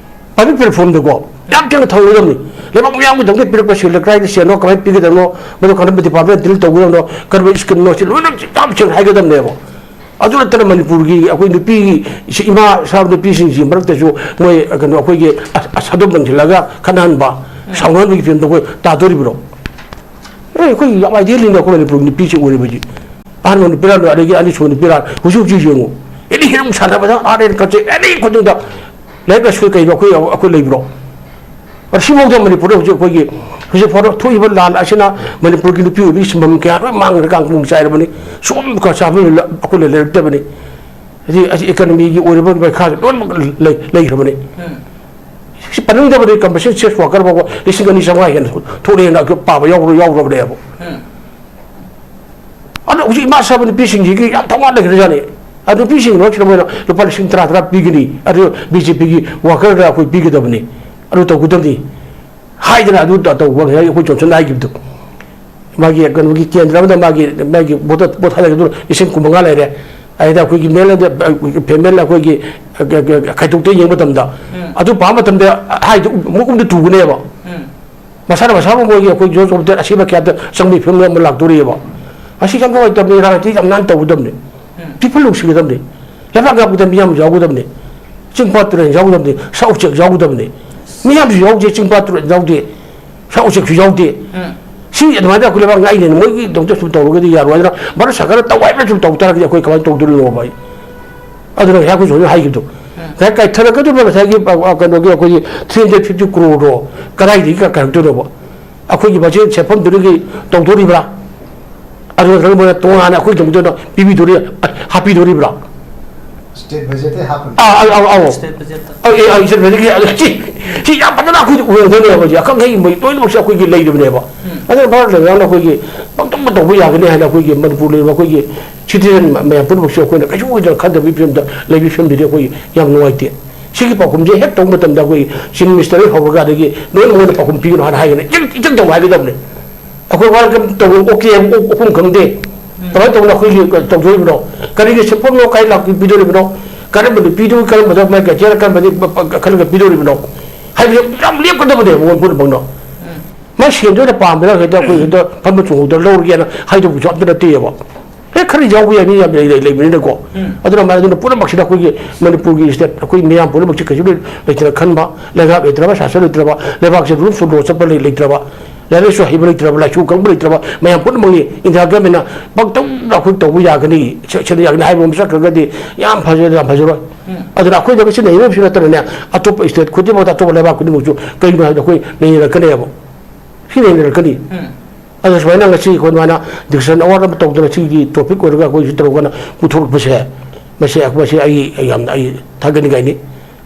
Public platform ꯗꯀꯣ ꯌꯥꯝ ꯊꯦꯡꯅ ꯊꯧꯒꯗꯕꯅꯤ꯫ ꯂꯩꯕꯥꯛ ꯃꯤꯌꯥꯝꯒꯤꯗꯃꯛꯇ ꯄꯤꯔꯛꯄ ꯁꯦꯜꯗ ꯀꯗꯥꯏꯗ ꯁꯦꯜꯅꯣ, ꯀꯃꯥꯏꯅ ꯄꯤꯒꯗꯕꯅꯣ, ꯃꯗꯨ ꯀꯔꯝꯕ department deal ꯇꯧꯒꯗꯕꯅꯣ, ꯀꯔꯝꯕ scheme ꯅꯣ, ꯁꯤ ꯂꯣꯏꯅ ꯌꯥꯝ ꯊꯦꯡꯅ ꯍꯥꯏꯒꯗꯕꯅꯦꯕ꯫ ꯑꯗꯨ ꯅꯠꯇꯅ ꯃꯅꯤꯄꯨꯔꯒꯤ ꯑꯩꯈꯣꯏ ꯅꯨꯄꯤꯒꯤ, ꯏꯃꯥ ꯁꯥꯕ ꯅꯨꯄꯤꯁꯤꯡꯁꯤ ꯃꯔꯛꯇꯁꯨ ꯃꯣꯏ ꯀꯩꯅꯣ ꯑꯩꯈꯣꯏꯒꯤ ꯑ-, ꯑ-, ꯁꯥꯗꯣꯝ ꯂꯪꯁꯤꯜꯂꯒ ꯈꯠꯅꯍꯟꯕ, ꯁꯥꯎꯅꯍꯟꯕꯒꯤ ꯐꯤꯕꯝꯗ ꯑꯩꯈꯣꯏ ꯇꯥꯗꯣꯔꯤꯕ꯭ꯔꯣ? ꯑꯦ, ꯑꯩꯈꯣꯏ ꯌꯥꯝ ideal ꯅꯤꯅ ꯑꯩꯈꯣꯏ ꯃꯅꯤꯄꯨꯔꯒꯤ ꯅꯨꯄꯤꯁꯤ ꯑꯣꯏꯔꯤꯕꯁꯤ꯫ ꯑꯍꯥꯟꯕ ꯅꯨꯄꯤꯔꯥꯜ, ꯑꯗꯒꯤ ꯑꯅꯤꯁꯨꯕ ꯅꯨꯄꯤꯔꯥꯜ, ꯍꯧꯖꯤꯛ ꯍꯧꯖꯤꯛ ꯌꯦꯡꯉꯨ, ꯑꯦꯅꯤ ꯍꯤꯔꯝ ꯁꯥꯟꯅꯕꯗ, art and culture, ꯑꯦꯅꯤ ꯈꯨꯗꯤꯡꯗ ꯂꯥꯏꯔꯤꯛ ꯂꯥꯏꯁꯨ ꯀꯩꯅꯣ ꯑꯩꯈꯣꯏ, ꯑꯩꯈꯣꯏ ꯂꯩꯕ꯭ꯔꯣ? ꯑꯗ ꯁꯤꯐꯥꯎꯗ ꯃꯅꯤꯄꯨꯔꯗ ꯍꯧꯖꯤꯛ ꯑꯩꯈꯣꯏꯒꯤ, ꯍꯧꯖꯤꯛ ꯐꯥꯎꯗ ꯊꯣꯛꯏꯕ ꯂꯥꯟ ꯑꯁꯤꯅ ꯃꯅꯤꯄꯨꯔꯒꯤ ꯅꯨꯄꯤ ꯑꯣꯏꯕꯒꯤ ꯁꯤꯟꯐꯝ ꯀꯌꯥ ꯂꯣꯏ ꯃꯥꯡꯈ꯭ꯔꯦ, ꯀꯥꯡ ꯈꯨꯗꯣꯡ ꯆꯥꯏꯔꯕꯅꯤ, ꯁꯨꯝ ꯈꯔ ꯆꯥꯕ ꯑꯩꯈꯣꯏ ꯂꯩꯔꯛꯇꯕꯅꯤ꯫ ꯍꯧꯖꯤꯛ, ꯍꯧꯖꯤꯛ economy ꯒꯤ ꯑꯣꯏꯔꯤꯕ ꯃꯩꯈꯥꯁꯦ ꯂꯣꯏꯅꯃꯛ ꯂꯩ-, ꯂꯩꯈ꯭ꯔꯕꯅꯤ꯫ ꯁꯤ ꯄꯟꯅꯤꯡꯗꯕꯅꯤ, compensation sex worker ꯐꯥꯎꯕ ꯂꯤꯁꯤꯡ ꯑꯅꯤ ꯆꯥꯝꯃꯉꯥ ꯍꯦꯟꯅ ꯊꯣꯛꯂꯛꯑꯦꯅ ꯄꯥꯕ ꯌꯥꯎꯔ-, ꯌꯥꯎꯔꯕꯅꯦꯕ꯫ ꯑꯗꯣ ꯍꯧꯖꯤꯛ ꯏꯃꯥ ꯁꯥꯕ ꯅꯨꯄꯤꯁꯤꯡꯁꯤꯒꯤ ꯌꯥꯝ ꯊꯧꯅꯥ ꯂꯩꯈ꯭ꯔꯖꯥꯠꯅꯤ꯫ ꯑꯗꯣ ꯅꯨꯄꯤꯁꯤꯡ ꯃꯔꯛꯁꯤꯗ ꯃꯣꯏꯅ ꯂꯨꯄꯥ ꯂꯤꯁꯤꯡ ꯇꯔꯥ ꯇꯔꯥ ꯄꯤꯒꯅꯤ, ꯑꯗꯨ B J P ꯒꯤ worker ꯗ ꯑꯩꯈꯣꯏ ꯄꯤꯒꯗꯕꯅꯤ, ꯑꯗꯨ ꯇꯧꯒꯗꯕꯅꯤ ꯍꯥꯏꯗꯅ ꯑꯗꯨ ꯇ-, ꯇꯧꯕ ꯉꯁꯥꯏ ꯑꯩꯈꯣꯏ ꯖꯣꯟꯁꯟꯅ ꯍꯥꯏꯈꯤꯕꯗꯣ꯫ ꯃꯥꯒꯤ ꯀꯩꯅꯣꯒꯤ ꯀꯦꯟꯗ꯭ꯔ ꯑꯃꯗ ꯃꯥꯒꯤ, ꯃꯥꯒꯤ vote, vote ꯊꯥꯗꯈꯤꯕꯗꯣ ꯂꯤꯁꯤꯡ ꯀꯨꯟ ꯃꯉꯥ ꯂꯩꯔꯦ꯫ ꯑꯗꯩꯗ ꯑꯩꯈꯣꯏꯒꯤ male ꯑꯃꯗ, female ꯑꯩꯈꯣꯏꯒꯤ, ꯑ, ꯈꯥꯏꯗꯣꯛꯇ ꯌꯦꯡꯕ ꯃꯇꯝꯗ, ꯑꯗꯨ ꯄꯥꯕ ꯃꯇꯝꯗ ꯍꯥꯏꯗꯤ ꯃꯨꯛ ꯑꯃꯗ ꯇꯨꯒꯅꯦꯕ꯫ ꯃꯁꯥꯅ ꯃꯁꯥꯕꯨ ꯃꯣꯏꯒꯤ ꯑꯩꯈꯣꯏ ꯖꯣꯟꯁ ꯑꯣꯐ ꯗꯦꯠ ꯑꯁꯤꯕ ꯀꯌꯥꯗ ꯆꯪꯕꯒꯤ ꯐꯤꯕꯝ ꯑꯃ ꯂꯥꯛꯇꯣꯔꯤꯑꯕ꯫ ꯑꯁꯤ ꯌꯥꯝ ꯅꯨꯡꯉꯥꯏꯇꯕꯅꯤ, ꯔꯥꯖꯅꯤꯇꯤ ꯌꯥꯝ ꯅꯥꯟꯅ ꯇꯧꯒꯗꯕꯅꯤ꯫ ꯄꯤꯄꯜ ꯅꯨꯡꯁꯤꯒꯗꯕꯅꯤ꯫ ꯂꯩꯕꯥꯛ ꯉꯥꯛꯄꯗ ꯃꯤꯌꯥꯝ ꯌꯥꯎꯒꯗꯕꯅꯤ꯫ ꯆꯤꯡ ꯄꯥꯠ ꯇꯨꯔꯦꯜ ꯌꯥꯎꯒꯗꯕꯅꯤ꯫ ꯁꯥ ꯎꯆꯦꯛ ꯌꯥꯎꯒꯗꯕꯅꯤ꯫ ꯃꯤꯌꯥꯝꯁꯨ ꯌꯥꯎꯗꯦ, ꯆꯤꯡ ꯄꯥꯠ ꯇꯨꯔꯦꯜ ꯌꯥꯎꯗꯦ꯫ ꯁꯥ ꯎꯆꯦꯛꯁꯨ ꯌꯥꯎꯗꯦ꯫ ꯁꯤ ꯑꯗꯨꯃꯥꯏꯅ ꯑꯩꯈꯣꯏ ꯂꯩꯕꯥꯛ ꯉꯥꯛꯏꯅꯦꯅ ꯃꯣꯏꯒꯤꯗꯃꯛꯇ ꯁꯨꯝ ꯇꯧꯔꯒꯗꯤ ꯌꯥꯔꯣꯏ꯫ ꯑꯗꯨꯅ ꯚꯥꯔꯠ ꯁꯔꯀꯥꯔꯅ ꯇꯧ ꯍꯥꯏꯕꯅ ꯁꯨꯝ ꯇꯧ ꯇꯥꯔꯒꯗꯤ ꯑꯩꯈꯣꯏ ꯀꯃꯥꯏꯅ ꯇꯧꯗꯣꯔꯤꯅꯣꯕ ꯑꯩ? ꯑꯗꯨꯅ ꯉꯁꯥꯏ ꯑꯩꯈꯣꯏꯁꯨ ꯍꯧꯖꯤꯛ ꯍꯥꯏꯈꯤꯕꯗꯣ꯫ ꯉꯁꯥꯏ ꯀꯥꯏꯊꯔꯛꯀꯗꯧꯔꯤꯕ ꯉꯁꯥꯏꯒꯤ, ꯑ, ꯑ, ꯀꯩꯅꯣꯒꯤ ꯑꯩꯈꯣꯏꯒꯤ three hundred fifty crore ꯗꯣ ꯀꯗꯥꯏꯗꯒꯤ ꯀ-, ꯀꯥꯏꯔꯛꯇꯣꯏꯅꯣꯕ? ꯑꯩꯈꯣꯏꯒꯤ ꯕꯖꯦꯠ ꯁꯦꯟꯐꯝꯗꯨꯗꯒꯤ ꯇꯧꯗꯣꯔꯤꯕ꯭ꯔꯥ? ꯑꯗꯨ ꯅꯠꯇ꯭ꯔꯒ ꯃꯣꯏꯅ ꯇꯣꯉꯥꯟꯅ ꯑꯩꯈꯣꯏꯒꯤꯗꯃꯛꯇ ꯑꯣꯏꯅ ꯄꯤꯕꯤꯗꯣꯔꯤ, ꯑ, ꯍꯥꯞꯄꯤꯗꯣꯔꯤꯕ꯭ꯔꯥ? State budget ꯇꯩ ꯍꯥꯞꯄꯅꯤ꯫ ꯑꯥ, ꯑꯥ, ꯑꯥ, ꯑꯥ꯫ State budget ꯇ꯫ ꯑꯧ, ꯑꯦ, ꯑꯥ, ꯏꯆꯟ ꯐꯖꯅ ꯑꯗꯨ ꯁꯤ, ꯁꯤ ꯌꯥꯝ ꯐꯖꯅ ꯑꯩꯈꯣꯏꯗꯤ ꯎꯍꯧꯗꯣꯏꯅꯦꯕ ꯍꯧꯖꯤꯛ꯫ ꯑꯈꯪ ꯑꯍꯩ ꯃꯣꯏ ꯂꯣꯏꯅꯃꯛꯁꯦ ꯑꯩꯈꯣꯏꯒꯤ ꯂꯩꯔꯤꯕꯅꯦꯕ꯫ ꯑꯗꯨꯅ ꯚꯥꯔꯠ ꯂꯩꯉꯥꯛꯅ ꯑꯩꯈꯣꯏꯒꯤ ꯄꯪꯇꯧ ꯇꯧꯕ ꯌꯥꯒꯅꯤ ꯍꯥꯏꯅ ꯑꯩꯈꯣꯏꯒꯤ ꯃꯅꯤꯄꯨꯔ ꯂꯩꯔꯤꯕ ꯑꯩꯈꯣꯏꯒꯤ citizen ꯃꯌꯥꯝ ꯄꯨꯝꯅꯃꯛꯁꯦ ꯑꯩꯈꯣꯏꯅ ꯀꯩꯁꯨ ꯑꯣꯏꯗꯅ ꯈꯟꯗꯕꯒꯤ ꯐꯤꯕꯝꯗ ꯂꯩꯕꯒꯤ ꯐꯤꯕꯝꯗꯨꯗꯤ ꯑꯩꯈꯣꯏ ꯌꯥꯝ ꯅꯨꯡꯉꯥꯏꯇꯦ꯫ ꯁꯤꯒꯤ ꯄꯥꯎꯈꯨꯝꯁꯦ ꯍꯦꯛ ꯇꯧꯕ ꯃꯇꯝꯗ ꯑꯩꯈꯣꯏ Chief Minister ꯗꯒꯤ ꯍꯧꯔꯒ ꯑꯗꯒꯤ ꯂꯣꯏꯅ ꯃꯣꯏꯅ ꯄꯥꯎꯈꯨꯝ ꯄꯤꯒꯅꯨ ꯍꯥꯏꯅ ꯍꯥꯏꯒꯅꯤ꯫ ꯏꯆꯪ, ꯏꯆꯪ ꯇꯧ ꯍꯥꯏꯒꯗꯕꯅꯦ꯫ ꯑꯩꯈꯣꯏ welcome ꯇꯧꯕ OK ꯍꯥꯏꯕ ꯑꯣꯛꯐꯝ ꯈꯪꯗꯦ꯫ ꯀꯃꯥꯏꯅ ꯇꯧꯅ ꯑꯩꯈꯣꯏꯒꯤ ꯇꯧꯗꯣꯔꯤꯕꯅꯣ? ꯀꯔꯤꯒꯤ ꯁꯦꯟꯐꯝꯅꯣ? ꯀꯥꯏ ꯂꯥꯛꯄꯤ ꯄꯤꯗꯣꯔꯤꯕꯅꯣ? ꯀꯔꯝꯕ ꯅꯨꯄꯤꯗꯨ, ꯀꯔꯝꯕꯗ ꯃꯥꯏ ꯀꯩꯊꯦꯜ, ꯀꯔꯝꯕꯗꯤ ꯈꯜꯂꯒ ꯄꯤꯗꯣꯔꯤꯕꯅꯣ? ꯍꯥꯏꯕꯁꯦ ꯌꯥꯝ ꯂꯦꯞꯀꯗꯕꯅꯦꯕ ꯃꯣꯏ ꯄꯨꯝꯅꯃꯛꯅ꯫ ꯃꯥ ꯁꯦꯟꯗ ꯑꯣꯏꯅ ꯄꯥꯝꯃꯤꯔ ꯍꯦꯛꯇ ꯑꯩꯈꯣꯏ ꯍꯦꯛꯇ ꯐꯝꯕ ꯆꯣꯡꯍꯧꯗ ꯂꯧꯔꯒꯦꯅ ꯍꯥꯏꯗꯧꯕꯁꯨ ꯑꯝꯇ ꯅꯠꯇꯦꯕ꯫ ꯍꯦꯛ ꯈꯔ ꯌꯥꯎꯕ ꯌꯥꯏ, ꯃꯤ ꯌꯥꯝ ꯂꯩ- ꯂꯩ- ꯂꯩꯕꯅꯤꯅꯀꯣ꯫ ꯑꯗꯨꯅ ꯃꯔꯝ ꯑꯗꯨꯅ ꯄꯨꯝꯅꯃꯛꯁꯤꯗ ꯑꯩꯈꯣꯏꯒꯤ ꯃꯅꯤꯄꯨꯔꯒꯤ ꯁ꯭ꯇꯦꯠ ꯑꯩꯈꯣꯏ ꯃꯤꯌꯥꯝ ꯄꯨꯝꯅꯃꯛꯁꯤ ꯀꯩꯁꯨ ꯂꯩ- ꯂꯩꯇꯅ ꯈꯟꯕ, ꯂꯩꯉꯥꯛ ꯂꯩꯇ꯭ꯔꯕ, ꯁꯥꯁꯟ ꯂꯩꯇ꯭ꯔꯕ, ꯂꯩꯕꯥꯛꯁꯦ ꯔꯨꯜ ꯐꯣꯂꯣ ꯆꯠꯄ ꯂꯩ- ꯂꯩꯇ꯭ꯔꯕ, ꯂꯥꯏꯔꯤꯛ ꯂꯥꯏꯁꯨ ꯍꯩꯕ ꯂꯩꯇ꯭ꯔꯕ, ꯂꯥꯏꯁꯨ ꯈꯪꯕ ꯂꯩꯇ꯭ꯔꯕ ꯃꯌꯥꯝ ꯄꯨꯝꯅꯃꯛꯅꯤ ꯏꯟꯗꯤꯌꯥ ꯒꯃꯦꯟꯅ ꯄꯪꯇꯧꯗ ꯑꯩꯈꯣꯏ ꯇꯧꯕ ꯌꯥꯒꯅꯤ, ꯁꯦ- ꯁꯦꯟꯅ ꯌꯥꯒꯅꯤ ꯍꯥꯏꯕ ꯑꯃ ꯆꯠꯈ꯭ꯔꯒꯗꯤ ꯌꯥꯝ ꯐꯖ- ꯌꯥꯝ ꯐꯖꯔꯣꯏ꯫ ꯑꯗꯨꯅ ꯑꯩꯈꯣꯏꯗ ꯁꯤ ꯅꯩꯅꯕꯁꯨ ꯅꯠꯇꯅꯅꯦ, ꯑꯇꯣꯞꯄ ꯁ꯭ꯇꯦꯠ ꯈꯨꯗꯤꯡꯃꯛꯇ, ꯑꯇꯣꯞꯄ ꯂꯩꯕꯥꯛ ꯈꯨꯗꯤꯡꯃꯛꯁꯨ ꯀꯩꯅꯣ ꯍꯥꯏꯕꯗ ꯑꯩꯈꯣꯏ ꯅꯩꯅꯔꯛꯀꯅꯦꯕ꯫ ꯁꯤ ꯅꯩꯅꯔꯛꯀꯅꯤ꯫ ꯑꯗꯣ ꯁꯨꯃꯥꯏꯅ ꯉꯁꯤ ꯑꯩꯈꯣꯏ ꯑꯗꯨꯃꯥꯏꯅ ꯗꯤꯁꯀꯁꯟ ꯑꯋꯥꯔ ꯑꯃ ꯇꯧꯗꯅ ꯁꯤꯒꯤ ꯇꯣꯄꯤꯛ ꯑꯣꯏꯔꯒ ꯑꯩꯈꯣꯏ ꯁꯤ ꯇꯧꯔꯒꯅ ꯄꯨꯊꯣꯔꯛꯄꯁꯦ, ꯃꯁꯤ ꯃꯁꯤ ꯑꯩ ꯑꯩ ꯌꯥꯝꯅ ꯑꯩ ꯊꯥꯒꯠꯅꯤꯡꯉꯥꯏꯅꯤ꯫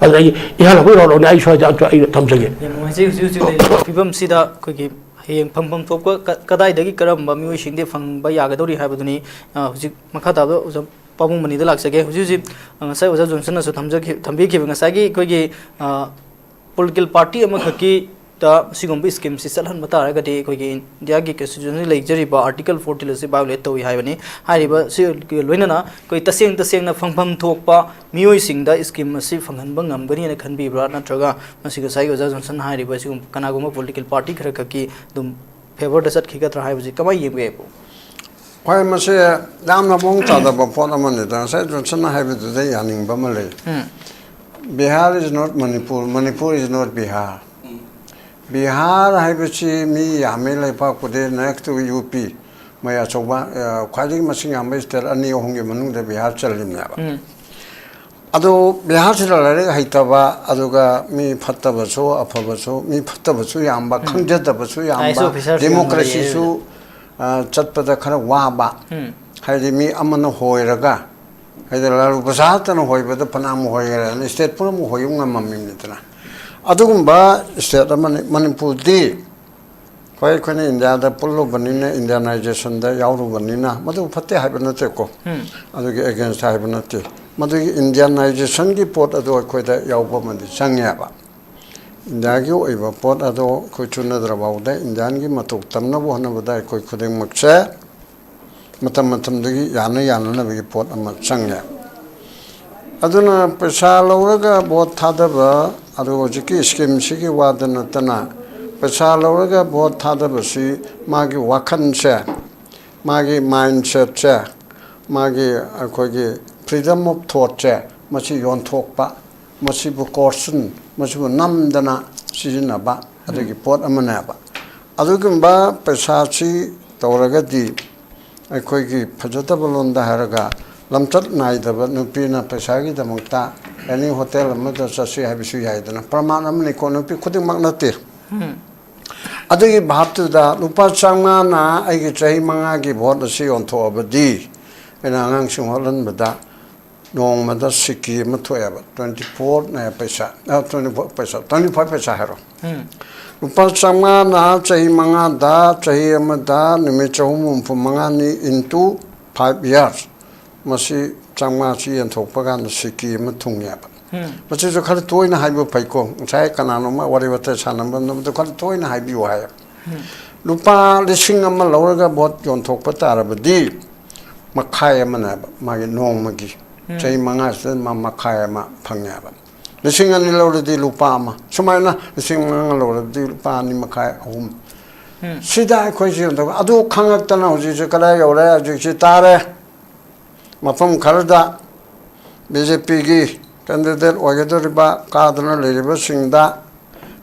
ꯑꯗꯨꯅ ꯑꯩ ꯏꯍꯥꯟ ꯍꯧꯕ ꯌꯥꯎꯔꯛꯑꯣꯅꯦ, ꯑꯩ ꯁ꯭ꯋꯥꯏꯗ ꯑꯝꯇ ꯑꯩ ꯊꯝꯖꯒꯦ꯫ ꯌꯥꯝ ꯅꯨꯡꯉꯥꯏꯖꯩ꯫ ꯍꯧꯖꯤꯛ ꯍꯧꯖꯤꯛ ꯂꯩꯔꯤꯕ ꯐꯤꯕꯝꯁꯤꯗ ꯑꯩꯈꯣꯏꯒꯤ ꯍꯌꯦꯡ ꯐꯪꯐꯝ ꯊꯣꯛꯄ ꯀ- ꯀꯗꯥꯏꯗꯒꯤ ꯀꯔꯝꯕ ꯃꯤꯑꯣꯏꯁꯤꯡꯗꯤ ꯐꯪꯕ ꯌꯥꯒꯗꯧꯔꯤ ꯍꯥꯏꯕꯗꯨꯅꯤ꯫ ꯑ, ꯍꯧꯖꯤꯛ ꯃꯈꯥ ꯇꯥꯕꯗ ꯑꯣꯖꯥ ꯄꯥꯕꯨꯡ ꯃꯅꯤꯗ ꯂꯥꯛꯆꯒꯦ꯫ ꯍꯧꯖꯤꯛ ꯍꯧꯖꯤꯛ, ꯑ, ꯉꯁꯥꯏ ꯑꯣꯖꯥ ꯖꯣꯟꯁꯟꯅꯁꯨ ꯊꯝꯖꯈꯤ- ꯊꯝꯕꯤꯈꯤꯕ ꯉꯁꯥꯏꯒꯤ ꯑꯩꯈꯣꯏꯒꯤ, ꯑ, ꯄꯣꯂꯤꯇꯤꯀꯦꯜ ꯄꯥꯔꯇꯤ ꯑꯃꯈꯛꯀꯤꯗ ꯁꯤꯒꯨꯝꯕ ꯁ꯭ꯀꯤꯝꯁꯤ ꯆꯠꯍꯟꯕ ꯇꯥꯔꯒꯗꯤ ꯑꯩꯈꯣꯏꯒꯤ ꯏꯟꯗꯤꯌꯥꯒꯤ ꯀꯟꯁꯇꯤꯇ꯭ꯌꯨꯁꯟꯗ ꯂꯩꯖꯔꯤꯕ ꯑꯥꯔꯇꯤꯀꯜ ꯐꯣꯔꯇꯤꯟ ꯑꯁꯤ ꯚꯥꯏꯑꯣꯂꯦꯠ ꯇꯧꯏ ꯍꯥꯏꯕꯅꯤ꯫ ꯍꯥꯏꯔꯤꯕ ꯁꯤ ꯂꯣꯏꯅꯅ ꯑꯩꯈꯣꯏ ꯇꯁꯦꯡ ꯇꯁꯦꯡꯅ ꯐꯪꯐꯝ ꯊꯣꯛꯄ ꯃꯤꯑꯣꯏꯁꯤꯡꯗ ꯁ꯭ꯀꯤꯝ ꯑꯁꯤ ꯐꯪꯍꯟꯕ ꯉꯝꯒꯅꯤ ꯍꯥꯏꯅ ꯈꯟꯕꯤꯕ꯭ꯔꯥ? ꯅꯠꯇ꯭ꯔꯒ ꯃꯁꯤ ꯉꯁꯥꯏꯒꯤ ꯑꯣꯖꯥ ꯖꯣꯟꯁꯟ ꯍꯥꯏꯔꯤꯕ ꯁꯤꯒꯨꯝꯕ ꯀꯅꯥꯒꯨꯝꯕ ꯄꯣꯂꯤꯇꯤꯀꯦꯜ ꯄꯥꯔꯇꯤ ꯈꯔꯈꯛꯀꯤ ꯑꯗꯨꯝ ꯐꯦꯚꯔꯗ ꯆꯠꯈꯤꯒꯗ꯭ꯔꯥ ꯍꯥꯏꯕꯁꯤ ꯀꯃꯥꯏꯅ ꯌꯦꯡꯕ ꯌꯥꯏꯕꯣ? ꯍꯣꯏ, ꯃꯁꯤ ꯌꯥꯝꯅ ꯃꯑꯣꯡ ꯆꯥꯗꯕ ꯄꯣꯠ ꯑꯃꯅꯤꯗ꯫ ꯉꯁꯥꯏ ꯖꯣꯟꯁꯟꯅ ꯍꯥꯏꯕꯗꯨꯗ ꯌꯥꯅꯤꯡꯕ ꯑꯃ ꯂꯩ꯫ Bihar is not Manipur, Manipur is not Bihar. Bihar ꯍꯥꯏꯕꯁꯤ ꯃꯤ ꯌꯥꯝꯃꯤ ꯂꯩꯄꯥꯛꯄꯨꯗꯤ, next to ꯌꯨ ꯄꯤ, ꯃꯣꯏ ꯑꯆꯧꯕ, ꯑ, ꯈ꯭ꯋꯥꯏꯗꯒꯤ ꯃꯁꯤꯡ ꯌꯥꯝꯕ ꯁ꯭ꯇꯦꯠ ꯑꯅꯤ ꯑꯍꯨꯝꯒꯤ ꯃꯅꯨꯡꯗ ꯕꯤꯍꯥꯔ ꯆꯜꯂꯤꯕꯅꯦꯕ꯫ ꯑꯗꯨ ꯕꯤꯍꯥꯔꯁꯤꯗ ꯂꯥꯏꯔꯤꯛ ꯍꯩꯇꯕ, ꯑꯗꯨꯒ ꯃꯤ ꯐꯠꯇꯕꯁꯨ, ꯑꯐꯕꯁꯨ, ꯃꯤ ꯐꯠꯇꯕꯁꯨ ꯌꯥꯝꯕ, ꯈꯪꯖꯗꯕꯁꯨ ꯌꯥꯝꯕ, ꯑꯥꯏ ꯑꯦꯁ ꯑꯣꯐꯤꯁꯥꯔꯁꯨ ꯌꯥꯝꯅ ꯂꯩꯌꯦ꯫ ꯗꯦꯃꯣꯀ꯭ꯔꯦꯁꯤꯁꯨ, ꯑ, ꯆꯠꯄꯗ ꯈꯔ ꯋꯥꯕ, ꯍꯥꯏꯗꯤ ꯃꯤ ꯑꯃꯅ ꯍꯣꯏꯔꯒ, ꯍꯥꯏꯗꯤ ꯂꯥꯂꯨ ꯄ꯭ꯔꯁꯥꯗꯇꯅ ꯍꯣꯏꯕꯗ ꯐꯅꯌꯥꯝ ꯍꯣꯏꯈ꯭ꯔꯦ, ꯁ꯭ꯇꯦꯠ ꯄꯨꯝꯅꯃꯛ ꯍꯣꯏꯕ ꯉꯝꯃꯝꯃꯤꯕꯅꯤꯗꯅ꯫ ꯑꯗꯨꯒꯨꯝꯕ ꯁ꯭ꯇꯦꯠ ꯑꯃꯅꯤ ꯃꯅꯤꯄꯨꯔꯗꯤ꯫ ꯍꯣꯏ, ꯑꯩꯈꯣꯏꯅ ꯏꯟꯗꯤꯌꯥꯗ ꯄꯨꯜꯂꯨꯕꯅꯤꯅ, ꯏꯟꯗꯤꯌꯥꯅꯥꯏꯖꯦꯁꯟꯗ ꯌꯥꯎꯔꯨꯕꯅꯤꯅ, ꯃꯗꯨ ꯐꯠꯇꯦ ꯍꯥꯏꯕ ꯅꯠꯇꯦꯀꯣ, ꯑꯗꯨꯒꯤ ꯑꯦꯒꯦꯟꯁ ꯍꯥꯏꯕ ꯅꯠꯇꯦ꯫ ꯃꯗꯨꯒꯤ ꯏꯟꯗꯤꯌꯥꯅꯥꯏꯖꯦꯁꯟꯒꯤ ꯄꯣꯠ ꯑꯗꯨ ꯑꯩꯈꯣꯏꯗ ꯌꯥꯎꯕ ꯑꯃꯗꯤ ꯆꯪꯉꯦꯕ꯫ ꯏꯟꯗꯤꯌꯥꯒꯤ ꯑꯣꯏꯕ ꯄꯣꯠ ꯑꯗꯨ ꯑꯩꯈꯣꯏ ꯆꯨꯅꯗ꯭ꯔ ꯐꯥꯎꯗ ꯏꯟꯗꯤꯌꯥꯟꯒꯤ ꯃꯇꯧ ꯇꯝꯅꯕ ꯍꯣꯠꯅꯕꯗ ꯑꯩꯈꯣꯏ ꯈꯨꯗꯤꯡꯃꯛꯁꯦ ꯃꯇꯝ ꯃꯇꯝꯗꯨꯒꯤ ꯌꯥꯅ ꯌꯥꯅꯅꯕꯒꯤ ꯄꯣꯠ ꯑꯃ ꯆꯪꯉꯦ꯫ ꯑꯗꯨꯅ ꯄꯩꯁꯥ ꯂꯧꯔꯒ ꯚꯣꯠ ꯊꯥꯗꯕ ꯑꯗꯨ ꯍꯧꯖꯤꯛꯀꯤ ꯁ꯭ꯀꯤꯝꯁꯤꯒꯤ ꯋꯥꯗ ꯅꯠꯇꯅ, ꯄꯩꯁꯥ ꯂꯧꯔꯒ ꯚꯣꯠ ꯊꯥꯗꯕꯁꯤ ꯃꯥꯒꯤ ꯋꯥꯈꯜꯁꯦ, ꯃꯥꯒꯤ ꯃꯥꯏꯟꯁꯦꯠꯁꯦ, ꯃꯥꯒꯤ ꯑꯩꯈꯣꯏꯒꯤ freedom of thoughtꯁꯦ, ꯃꯁꯤ ꯌꯣꯟꯊꯣꯛꯄ, ꯃꯁꯤꯕꯨ ꯀꯣꯔꯁꯟ, ꯃꯁꯤꯕꯨ ꯅꯝꯗꯅ ꯁꯤꯖꯤꯟꯅꯕ ꯑꯗꯨꯒꯤ ꯄꯣꯠ ꯑꯃꯅꯦꯕ꯫ ꯑꯗꯨꯒꯨꯝꯕ ꯄꯩꯁꯥꯁꯤ ꯇꯧꯔꯒꯗꯤ ꯑꯩꯈꯣꯏꯒꯤ ꯐꯖꯗꯕ ꯂꯣꯟꯗ ꯍꯥꯏꯔꯒ ꯂꯝꯆꯠ ꯅꯥꯏꯗꯕ ꯅꯨꯄꯤꯅ ꯄꯩꯁꯥꯒꯤꯗꯃꯛꯇ ꯑꯦꯅꯤ ꯍꯣꯇꯦꯜ ꯑꯃꯗ ꯆꯠꯁꯤ ꯍꯥꯏꯕꯁꯨ ꯌꯥꯏꯗꯅ, ꯄ꯭ꯔꯃꯥꯟ ꯑꯃꯅꯤꯀꯣ, ꯅꯨꯄꯤ ꯈꯨꯗꯤꯡꯃꯛ ꯅꯠꯇꯦ꯫ ꯑꯗꯨꯒꯤ ꯚꯥꯞꯇꯨꯗ ꯂꯨꯄꯥ ꯆꯥꯝꯃꯉꯥꯅ ꯑꯩꯒꯤ ꯆꯍꯤ ꯃꯉꯥꯒꯤ ꯚꯣꯠ ꯑꯁꯤ ꯌꯣꯟꯊꯣꯛꯑꯕꯗꯤ ꯑꯩꯅ ꯑꯉꯥꯡꯁꯤꯡ ꯍꯣꯠꯍꯟꯕꯗ ꯅꯣꯡꯃꯗ ꯁꯤꯀꯤ ꯑꯃ ꯊꯣꯛꯑꯦꯕ, twenty fourꯅꯦ ꯄꯩꯁꯥ, twenty four ꯄꯩꯁꯥ, twenty five ꯄꯩꯁꯥ ꯍꯥꯏꯔꯣ꯫ ꯂꯨꯄꯥ ꯆꯥꯝꯃꯉꯥꯅ ꯆꯍꯤ ꯃꯉꯥꯗ, ꯆꯍꯤ ꯑꯃꯗ ꯅꯨꯃꯤꯠ ꯆꯍꯨꯝ ꯍꯨꯝꯐꯨ ꯃꯉꯥꯅꯤ into five years, ꯃꯁꯤ ꯆꯥꯝꯃꯉꯥꯁꯤ ꯌꯦꯟꯊꯣꯛꯄ ꯀꯥꯟꯗ ꯁꯤꯀꯤ ꯑꯃ ꯊꯨꯡꯉꯦꯕ꯫ ꯃꯁꯤꯁꯨ ꯈꯔ ꯇꯣꯏꯅ ꯍꯥꯏꯕ ꯐꯩꯀꯣ, ꯉꯁꯥꯏ ꯀꯅꯥꯅꯣꯝꯃ ꯋꯥꯔꯤ ꯋꯥꯇꯥꯏ ꯁꯥꯟꯅꯕ ꯃꯇꯝꯗ ꯈꯔ ꯇꯣꯏꯅ ꯍꯥꯏꯕꯤꯌꯨ ꯍꯥꯏꯌꯦꯕ꯫ ꯂꯨꯄꯥ ꯂꯤꯁꯤꯡ ꯑꯃ ꯂꯧꯔꯒ ꯚꯣꯠ ꯌꯣꯟꯊꯣꯛꯄ ꯇꯥꯔꯕꯗꯤ ꯃꯈꯥꯏ ꯑꯃꯅꯦꯕ ꯃꯥꯒꯤ ꯅꯣꯡꯃꯒꯤ, ꯆꯍꯤ ꯃꯉꯥꯁꯤꯗ ꯃꯥ ꯃꯈꯥꯏ ꯑꯃ ꯐꯪꯉꯦꯕ꯫ ꯂꯤꯁꯤꯡ ꯑꯅꯤ ꯂꯧꯔꯗꯤ ꯂꯨꯄꯥ ꯑꯃ, ꯁꯨꯃꯥꯏꯅ ꯂꯤꯁꯤꯡ ꯃꯉꯥ ꯂꯧꯔꯕꯗꯤ ꯂꯨꯄꯥ ꯑꯅꯤ ꯃꯈꯥꯏ, ꯑꯍꯨꯝ꯫ ꯁꯤꯗ ꯑꯩꯈꯣꯏꯁꯤ ꯌꯣꯟꯊꯣꯛ-, ꯑꯗꯨ ꯈꯪꯉꯛꯇꯅ ꯍꯧꯖꯤꯛꯁꯤ ꯀꯗꯥꯏ ꯌꯧꯔꯦ? ꯍꯧꯖꯤꯛꯁꯤ ꯇꯥꯔꯦ, ꯃꯐꯝ ꯈꯔꯗ ꯕꯤ ꯖꯦ ꯄꯤꯒꯤ ꯀꯦꯟꯗꯤꯗꯦꯠ ꯑꯣꯏꯒꯗꯧꯔꯤꯕ, ꯀꯥꯗꯨꯅ ꯂꯩꯔꯤꯕꯁꯤꯡꯗ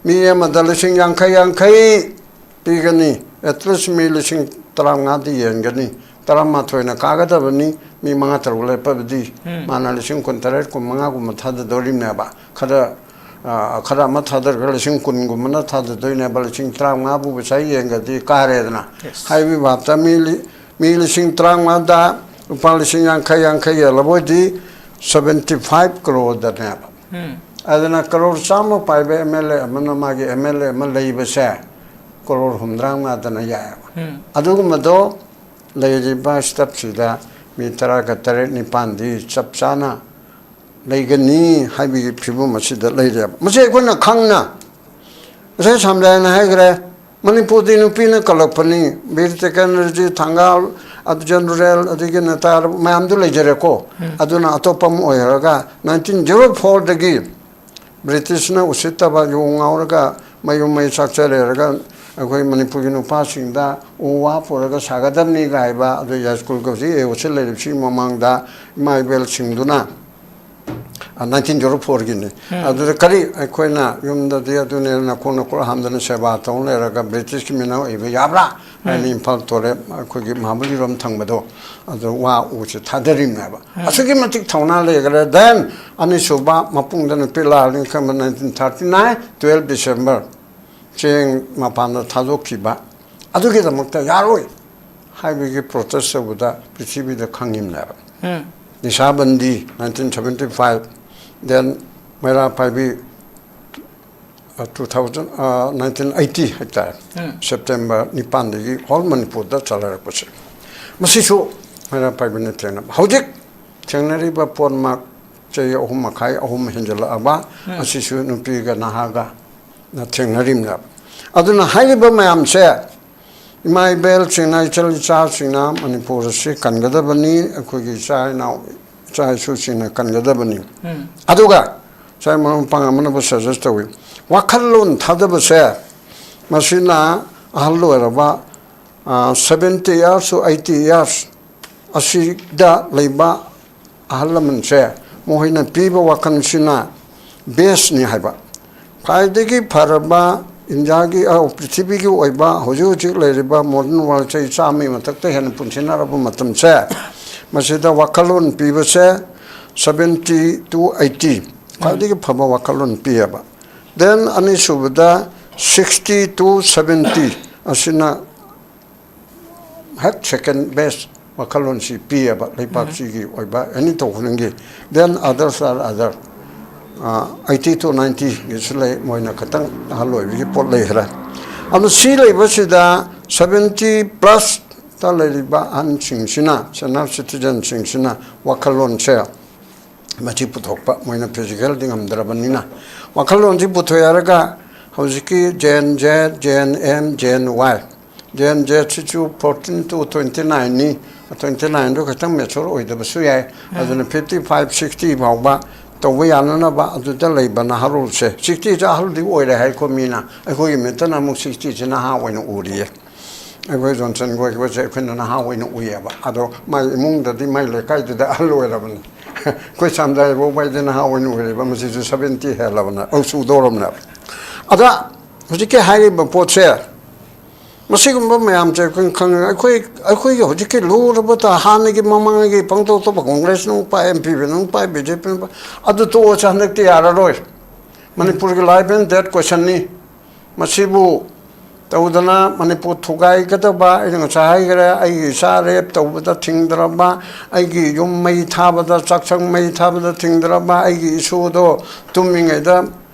ꯃꯤ ꯑꯃꯗ ꯂꯤꯁꯤꯡ ꯌꯥꯡꯈꯩ ꯌꯥꯡꯈꯩ ꯄꯤꯒꯅꯤ, at least ꯃꯤ ꯂꯤꯁꯤꯡ ꯇꯔꯥꯃꯉꯥꯗꯤ ꯌꯦꯟꯒꯅꯤ, ꯇꯔꯥꯃꯥꯊꯣꯏꯅ ꯀꯥꯒꯗꯕꯅꯤ, ꯃꯤ ꯃꯉꯥ ꯇꯔꯨꯛ ꯂꯦꯞꯄꯕꯗꯤ ꯃꯥꯅ ꯂꯤꯁꯤꯡ ꯀꯨꯟꯇꯔꯦꯠ, ꯀꯨꯟꯃꯉꯥꯒꯨꯝꯕ ꯊꯥꯗꯗꯧꯔꯤꯕꯅꯦꯕ꯫ ꯈꯔ, ꯑ, ꯈꯔ ꯑꯃ ꯊꯥꯗꯔꯒ ꯂꯤꯁꯤꯡ ꯀꯨꯟꯒꯨꯝꯕꯅ ꯊꯥꯗꯗꯣꯏꯅꯦꯕ, ꯂꯤꯁꯤꯡ ꯇꯔꯥꯃꯉꯥꯕꯨ ꯄꯩꯁꯥ ꯌꯦꯡꯒꯗꯤ ꯀꯥꯔꯦꯗꯅ꯫ ꯍꯥꯏꯔꯤꯕ ꯚꯥꯞꯇ ꯃꯤ ꯂꯤ-, ꯃꯤ ꯂꯤꯁꯤꯡ ꯇꯔꯥꯃꯉꯥꯗ ꯂꯨꯄꯥ ꯂꯤꯁꯤꯡ ꯌꯥꯡꯈꯩ ꯌꯥꯡꯈꯩ ꯌꯦꯜꯂꯕ ꯑꯣꯏꯗꯤ seventy five crore ꯗꯅꯦꯕ꯫ ꯑꯗꯨꯅ ꯀꯔꯣꯔ ꯆꯥꯝꯃ ꯄꯥꯏꯕ ꯑꯦꯝ ꯑꯦꯜ ꯑꯦ ꯑꯃꯅ ꯃꯥꯒꯤ ꯑꯦꯝ ꯑꯦꯜ ꯑꯦ ꯑꯃ ꯂꯩꯕꯁꯦ ꯀꯔꯣꯔ ꯍꯨꯝꯗ꯭ꯔꯥ ꯃꯉꯥꯗꯅ ꯌꯥꯏꯑꯕ꯫ ꯑꯗꯨꯒꯨꯝꯕꯗꯣ ꯂꯩꯔꯤꯕ ꯁ꯭ꯇꯦꯠꯁꯤꯗ ꯃꯤ ꯇꯔꯥꯒ ꯇꯔꯦꯠ ꯅꯤꯄꯥꯟꯗꯤ ꯆꯞ ꯆꯥꯅ ꯂꯩꯒꯅꯤ ꯍꯥꯏꯕꯒꯤ ꯐꯤꯕꯝ ꯑꯁꯤꯗ ꯂꯩꯔꯦꯕ꯫ ꯃꯁꯤ ꯑꯩꯈꯣꯏꯅ ꯈꯪꯅ, ꯉꯁꯥꯏ ꯁꯝꯖꯥꯏꯅ ꯍꯥꯏꯈ꯭ꯔꯦ, ꯃꯅꯤꯄꯨꯔꯗꯤ ꯅꯨꯄꯤꯅ ꯀꯜꯂꯛꯄꯅꯤ, ꯕꯤꯔ ꯇꯤꯀꯦꯟꯗ꯭ꯔꯖꯤ, ꯊꯪꯒꯥꯜ, ꯑꯕꯤꯆꯟꯗ꯭ꯔ ꯔꯦꯜ, ꯑꯗꯒꯤ ꯅꯦꯇꯥ ꯃꯌꯥꯝꯗꯨ ꯂꯩꯖꯔꯦꯀꯣ꯫ ꯑꯗꯨꯅ ꯑꯇꯣꯞꯄ ꯑꯃ ꯑꯣꯏꯔꯒ nineteen zero four ꯗꯒꯤ ꯕ꯭ꯔꯤꯇꯤꯁꯅ ꯎꯁꯤꯠꯇꯕ, ꯌꯨ ꯉꯥꯎꯔꯒ ꯃꯌꯨꯝ ꯃꯩ ꯆꯥꯛꯆ ꯂꯩꯔꯒ ꯑꯩꯈꯣꯏ ꯃꯅꯤꯄꯨꯔꯒꯤ ꯅꯨꯄꯥꯁꯤꯡꯗ ꯎ ꯋꯥ ꯄꯨꯔꯒ ꯁꯥꯒꯗꯕꯅꯤ ꯍꯥꯏꯕ, ꯑꯗꯨ ꯌꯥꯏꯁ꯭ꯀꯨꯜꯒ ꯍꯧꯖꯤꯛ ꯑꯦ ꯎꯁꯤꯠ ꯂꯩꯔꯤꯕꯁꯤꯒꯤ ꯃꯃꯥꯡꯗ ꯏꯃꯥ ꯏꯕꯦꯜꯁꯤꯡꯗꯨꯅ, ꯅꯥꯏꯟꯇꯤꯟ ꯖꯦꯔꯣ ꯐꯣꯔꯒꯤꯅꯤ꯫ ꯑꯗꯨꯗ ꯀꯔꯤ ꯑꯩꯈꯣꯏꯅ ꯌꯨꯝꯗꯗꯤ ꯑꯗꯨꯅꯦ ꯅꯈꯣꯡ ꯅꯈꯨꯠ ꯍꯥꯝꯗꯅ ꯁꯦꯕꯥ ꯇꯧ ꯂꯩꯔꯒ ꯕ꯭ꯔꯤꯇꯤꯁꯀꯤ ꯃꯤꯅ ꯑꯣꯏꯕ ꯌꯥꯕ꯭ꯔꯥ ꯍꯥꯏꯅ ꯏꯝꯐꯥꯜ ꯇꯨꯔꯦꯜ ꯑꯩꯈꯣꯏꯒꯤ ꯃꯍꯥꯕꯂꯤꯔꯣꯝ ꯊꯪꯕꯗꯣ ꯑꯗꯨ ꯋꯥ ꯎꯁꯦ ꯊꯥꯗꯔꯤꯕꯅꯦꯕ꯫ ꯑꯁꯨꯛꯀꯤ ꯃꯇꯤꯛ ꯊꯧꯅꯥ ꯂꯩꯈ꯭ꯔꯦ꯫ ꯗꯦꯟ ꯑꯅꯤꯁꯨꯕ ꯃꯄꯨꯡꯗ ꯅꯨꯄꯤ ꯂꯥꯛꯂꯤ ꯈꯟꯕ nineteen thirty nine twelfth December ꯆꯦꯡ ꯃꯄꯥꯟꯗ ꯊꯥꯗꯣꯛꯈꯤꯕ꯫ ꯑꯗꯨꯒꯤꯗꯃꯛꯇ ꯌꯥꯔꯣꯏ ꯍꯥꯏꯕꯒꯤ ꯄ꯭ꯔꯣꯇꯦꯁ ꯇꯧꯕꯗ ꯄ꯭ꯔꯤꯊꯤꯕꯤꯗ ꯈꯪꯉꯤꯕꯅꯦꯕ꯫ ꯅꯤꯁꯥꯕꯟꯗꯤ ꯅꯥꯏꯟꯇꯤꯟ ꯁꯕꯦꯟꯇꯤ ꯐꯥꯏꯚ, ꯗꯦꯟ ꯃꯩꯔꯥ ꯄꯥꯏꯕꯤ ꯇꯨ ꯊꯥꯎꯖꯟ, ꯅꯥꯏꯟꯇꯤꯟ ꯑꯩꯠꯇꯤ ꯍꯥꯏꯇꯥꯔꯦ, ꯁꯦꯞꯇꯦꯝꯕꯔ ꯅꯤꯄꯥꯟꯗꯒꯤ ꯍꯣꯜ ꯃꯅꯤꯄꯨꯔꯗ ꯆꯠꯅꯔꯛꯄꯁꯦ꯫ ꯃꯁꯤꯁꯨ ꯃꯩꯔꯥ ꯄꯥꯏꯕꯤꯅ ꯊꯦꯡꯅꯕ꯫ ꯍꯧꯖꯤꯛ ꯊꯦꯡꯅꯔꯤꯕ ꯄꯣꯠꯃꯛ ꯆꯍꯤ ꯑꯍꯨꯝ ꯃꯈꯥꯏ, ꯑꯍꯨꯝ ꯍꯦꯟꯖꯜꯂꯛꯑꯕ ꯑꯁꯤꯁꯨ ꯅꯨꯄꯤꯒ ꯅꯍꯥꯒ ꯅ ꯊꯦꯡꯅꯔꯤꯕꯅꯦꯕ꯫ ꯑꯗꯨꯅ ꯍꯥꯏꯔꯤꯕ ꯃꯌꯥꯝꯁꯦ ꯏꯃꯥ ꯏꯕꯦꯜꯁꯤꯡꯅ, ꯏꯆꯜ ꯏꯆꯥꯁꯤꯡꯅ ꯃꯅꯤꯄꯨꯔ ꯑꯁꯤ ꯀꯟꯒꯗꯕꯅꯤ, ꯑꯩꯈꯣꯏꯒꯤ ꯏꯆꯥ ꯏꯅꯥꯎ, ꯏꯆꯥ ꯏꯁꯨꯁꯤꯡꯅ ꯀꯟꯒꯗꯕꯅꯤ꯫ ꯑꯗꯨꯒ ꯉꯁꯥꯏ ꯃꯔꯨꯞ ꯃꯄꯥꯡ ꯑꯃꯅꯕꯨ ꯁꯖꯦꯁ ꯇꯧꯏ, ꯋꯥꯈꯜꯂꯣꯟ ꯊꯥꯗꯕꯁꯦ ꯃꯁꯤꯅ ꯑꯍꯜ ꯑꯣꯏꯔꯕ, seventy years two eighty years ꯑꯁꯤꯗ ꯂꯩꯕ ꯑꯍꯜ ꯂꯃꯟꯁꯦ ꯃꯈꯣꯏꯅ ꯄꯤꯕ ꯋꯥꯈꯜꯁꯤꯅ ꯕꯦꯁꯅꯤ ꯍꯥꯏꯕ꯫ ꯈ꯭ꯋꯥꯏꯗꯒꯤ ꯐꯔꯕ ꯏꯟꯗꯤꯌꯥꯒꯤ, ꯑ, ꯄ꯭ꯔꯤꯊꯤꯕꯤꯒꯤ ꯑꯣꯏꯕ ꯍꯧꯖꯤꯛ ꯍꯧꯖꯤꯛ ꯂꯩꯔꯤꯕ ꯃꯣꯗꯔꯟ ꯋꯥꯔꯜ ꯆꯍꯤ ꯆꯥꯝꯃꯒꯤ ꯃꯊꯛꯇ ꯍꯦꯟꯅ ꯄꯨꯟꯁꯤꯟꯅꯔꯕ ꯃꯇꯝꯁꯦ, ꯃꯁꯤꯗ ꯋꯥꯈꯜꯂꯣꯟ ꯄꯤꯕꯁꯦ ꯁꯕꯦꯟꯇꯤ ꯇꯨ ꯑꯩꯠꯇꯤ ꯈ꯭ꯋꯥꯏꯗꯒꯤ ꯐꯕ ꯋꯥꯈꯜꯂꯣꯟ ꯄꯤꯌꯦꯕ꯫ ꯗꯦꯟ ꯑꯅꯤꯁꯨꯕꯗ ꯁꯤꯛꯁꯇꯤ ꯇꯨ ꯁꯕꯦꯟꯇꯤ ꯑꯁꯤꯅ ꯍꯦꯛ ꯁꯦꯀꯦꯟ ꯕꯦꯁ ꯋꯥꯈꯜꯂꯣꯟꯁꯤ ꯄꯤꯌꯦꯕ ꯂꯩꯕꯥꯛꯁꯤꯒꯤ ꯑꯣꯏꯕ ꯑꯦꯅꯤ ꯇꯧ ꯈꯨꯗꯤꯡꯒꯤ꯫ Then others or other, eighty two ꯅꯥꯏꯟꯇꯤꯒꯤꯁꯨ ꯂꯩ, ꯃꯣꯏꯅ ꯈꯤꯇꯪ ꯑꯍꯜ ꯑꯣꯏꯕꯒꯤ ꯄꯣꯠ ꯂꯩꯈ꯭ꯔꯦ꯫ ꯑꯗꯨ ꯁꯤ ꯂꯩꯕꯁꯤꯗ ꯁꯕꯦꯟꯇꯤ ꯄ꯭ꯂꯁꯇ ꯂꯩꯔꯤꯕ ꯑꯍꯟꯁꯤꯡꯁꯤꯅ, ꯁꯦꯅꯤꯌꯔ ꯁꯤꯇꯤꯖꯟꯁꯤꯡꯁꯤꯅ ꯋꯥꯈꯜꯂꯣꯟꯁꯦ ꯃꯁꯤ ꯄꯨꯊꯣꯛꯄ, ꯃꯣꯏꯅ ꯐꯤꯖꯤꯀꯦꯜꯗꯤ ꯉꯝꯗ꯭ꯔꯕꯅꯤꯅ ꯋꯥꯈꯜꯂꯣꯟꯁꯤ ꯄꯨꯊꯣꯛꯑꯦ ꯍꯥꯏꯔꯒ ꯍꯧꯖꯤꯛꯀꯤ ꯖꯦꯟ ꯖꯦꯠ, ꯖꯦꯟ ꯑꯦꯝ, ꯖꯦꯟ ꯋꯥꯏ, ꯖꯦꯟ ꯖꯦꯠꯁꯤꯁꯨ ꯐꯣꯔꯇꯤꯟ ꯇꯨ ꯇ꯭ꯋꯦꯟꯇꯤ ꯅꯥꯏꯟꯅꯤ꯫ ꯇ꯭ꯋꯦꯟꯇꯤ ꯅꯥꯏꯟꯗꯨ ꯈꯤꯇꯪ ꯃꯦꯆꯣꯔ ꯑꯣꯏꯗꯕꯁꯨ ꯌꯥꯏ꯫ ꯑꯗꯨꯅ ꯐꯤꯐꯇꯤ ꯐꯥꯏꯚ, ꯁꯤꯛꯁꯇꯤ ꯐꯥꯎꯕ ꯇꯧꯕ ꯌꯥꯅꯅꯕ ꯑꯗꯨꯗ ꯂꯩꯕ ꯅꯍꯥꯔꯣꯜꯁꯦ, ꯁꯤꯛꯁꯇꯤꯁꯦ ꯑꯍꯜꯗꯤ ꯑꯣꯏꯔꯦ ꯍꯥꯏꯀꯣ ꯃꯤꯅ, ꯑꯩꯈꯣꯏꯒꯤ ꯃꯤꯠꯇꯅ ꯑꯃꯨꯛ ꯁꯤꯛꯁꯇꯤꯁꯦ ꯅꯍꯥ ꯑꯣꯏꯅ ꯎꯔꯤꯌꯦ꯫ ꯑꯩꯈꯣꯏ ꯖꯣꯟꯁꯟ ꯈꯣꯏꯁꯦ ꯑꯩꯈꯣꯏꯅ ꯅꯍꯥ ꯑꯣꯏꯅ ꯎꯏꯌꯦꯕ꯫ ꯑꯗꯣ ꯃꯥꯏ ꯏꯃꯨꯡꯗꯗꯤ, ꯃꯥꯏ ꯂꯩꯀꯥꯏꯗꯨꯗ ꯑꯍꯜ ꯑꯣꯏꯔꯕꯅꯤ꯫ ꯑꯩꯈꯣꯏ ꯁꯥꯝꯗꯥꯏ ꯐꯥꯎꯕ ꯍꯥꯏꯗꯤ ꯅꯍꯥ ꯑꯣꯏꯅ ꯎꯔꯤꯕ, ꯃꯁꯤꯁꯨ ꯁꯕꯦꯟꯇꯤ ꯍꯦꯜꯂꯕꯅꯦ, ꯑꯧ, ꯁꯨꯗꯧꯔꯕꯅꯦꯕ꯫ ꯑꯗ ꯍꯧꯖꯤꯛꯀꯤ ꯍꯥꯏꯔꯤꯕ ꯄꯣꯠꯁꯦ, ꯃꯁꯤꯒꯨꯝꯕ ꯃꯌꯥꯝꯁꯦ ꯑꯩꯈꯣꯏꯅ ꯈꯪꯉꯦ꯫ ꯑꯩꯈꯣꯏ, ꯑꯩꯈꯣꯏꯒꯤ ꯍꯧꯖꯤꯛꯀꯤ ꯂꯨꯔꯕ ꯇ-, ꯍꯥꯟꯅꯒꯤ ꯃꯃꯥꯡꯒꯤ ꯄꯪꯇꯧ ꯇꯧꯕ, ꯀꯣꯡꯒ꯭ꯔꯦꯁꯅ ꯑꯃꯨꯛ ꯄꯥꯏ, ꯑꯦꯝ ꯄꯤ ꯄꯤꯅ ꯑꯃꯨꯛ ꯄꯥꯏ, ꯕꯤ ꯖꯦ ꯄꯤꯅ ꯄꯥꯏ, ꯑꯗꯨ ꯇꯣꯛꯑꯁꯦ, ꯍꯟꯗꯛꯇꯤ ꯌꯥꯔꯔꯣꯏ꯫ ꯃꯅꯤꯄꯨꯔꯒꯤ life and death questionꯅꯤ꯫ ꯃꯁꯤꯕꯨ ꯇꯧꯗꯅ ꯃꯅꯤꯄꯨꯔ ꯊꯨꯒꯥꯏꯒꯗꯕ, ꯑꯩꯅ ꯉꯁꯥꯏ ꯍꯥꯏꯈ꯭ꯔꯦ, ꯑꯩꯒꯤ ꯏꯆꯥ rape ꯇꯧꯕꯗ ꯊꯤꯡꯗ꯭ꯔꯕ, ꯑꯩꯒꯤ ꯌꯨꯝ ꯃꯩ ꯊꯥꯕꯗ, ꯆꯥꯛꯁꯪ ꯃꯩ ꯊꯥꯕꯗ ꯊꯤꯡꯗ꯭ꯔꯕ, ꯑꯩꯒꯤ ꯏꯁꯨꯗꯣ ꯇꯨꯝꯃꯤꯉꯩꯗ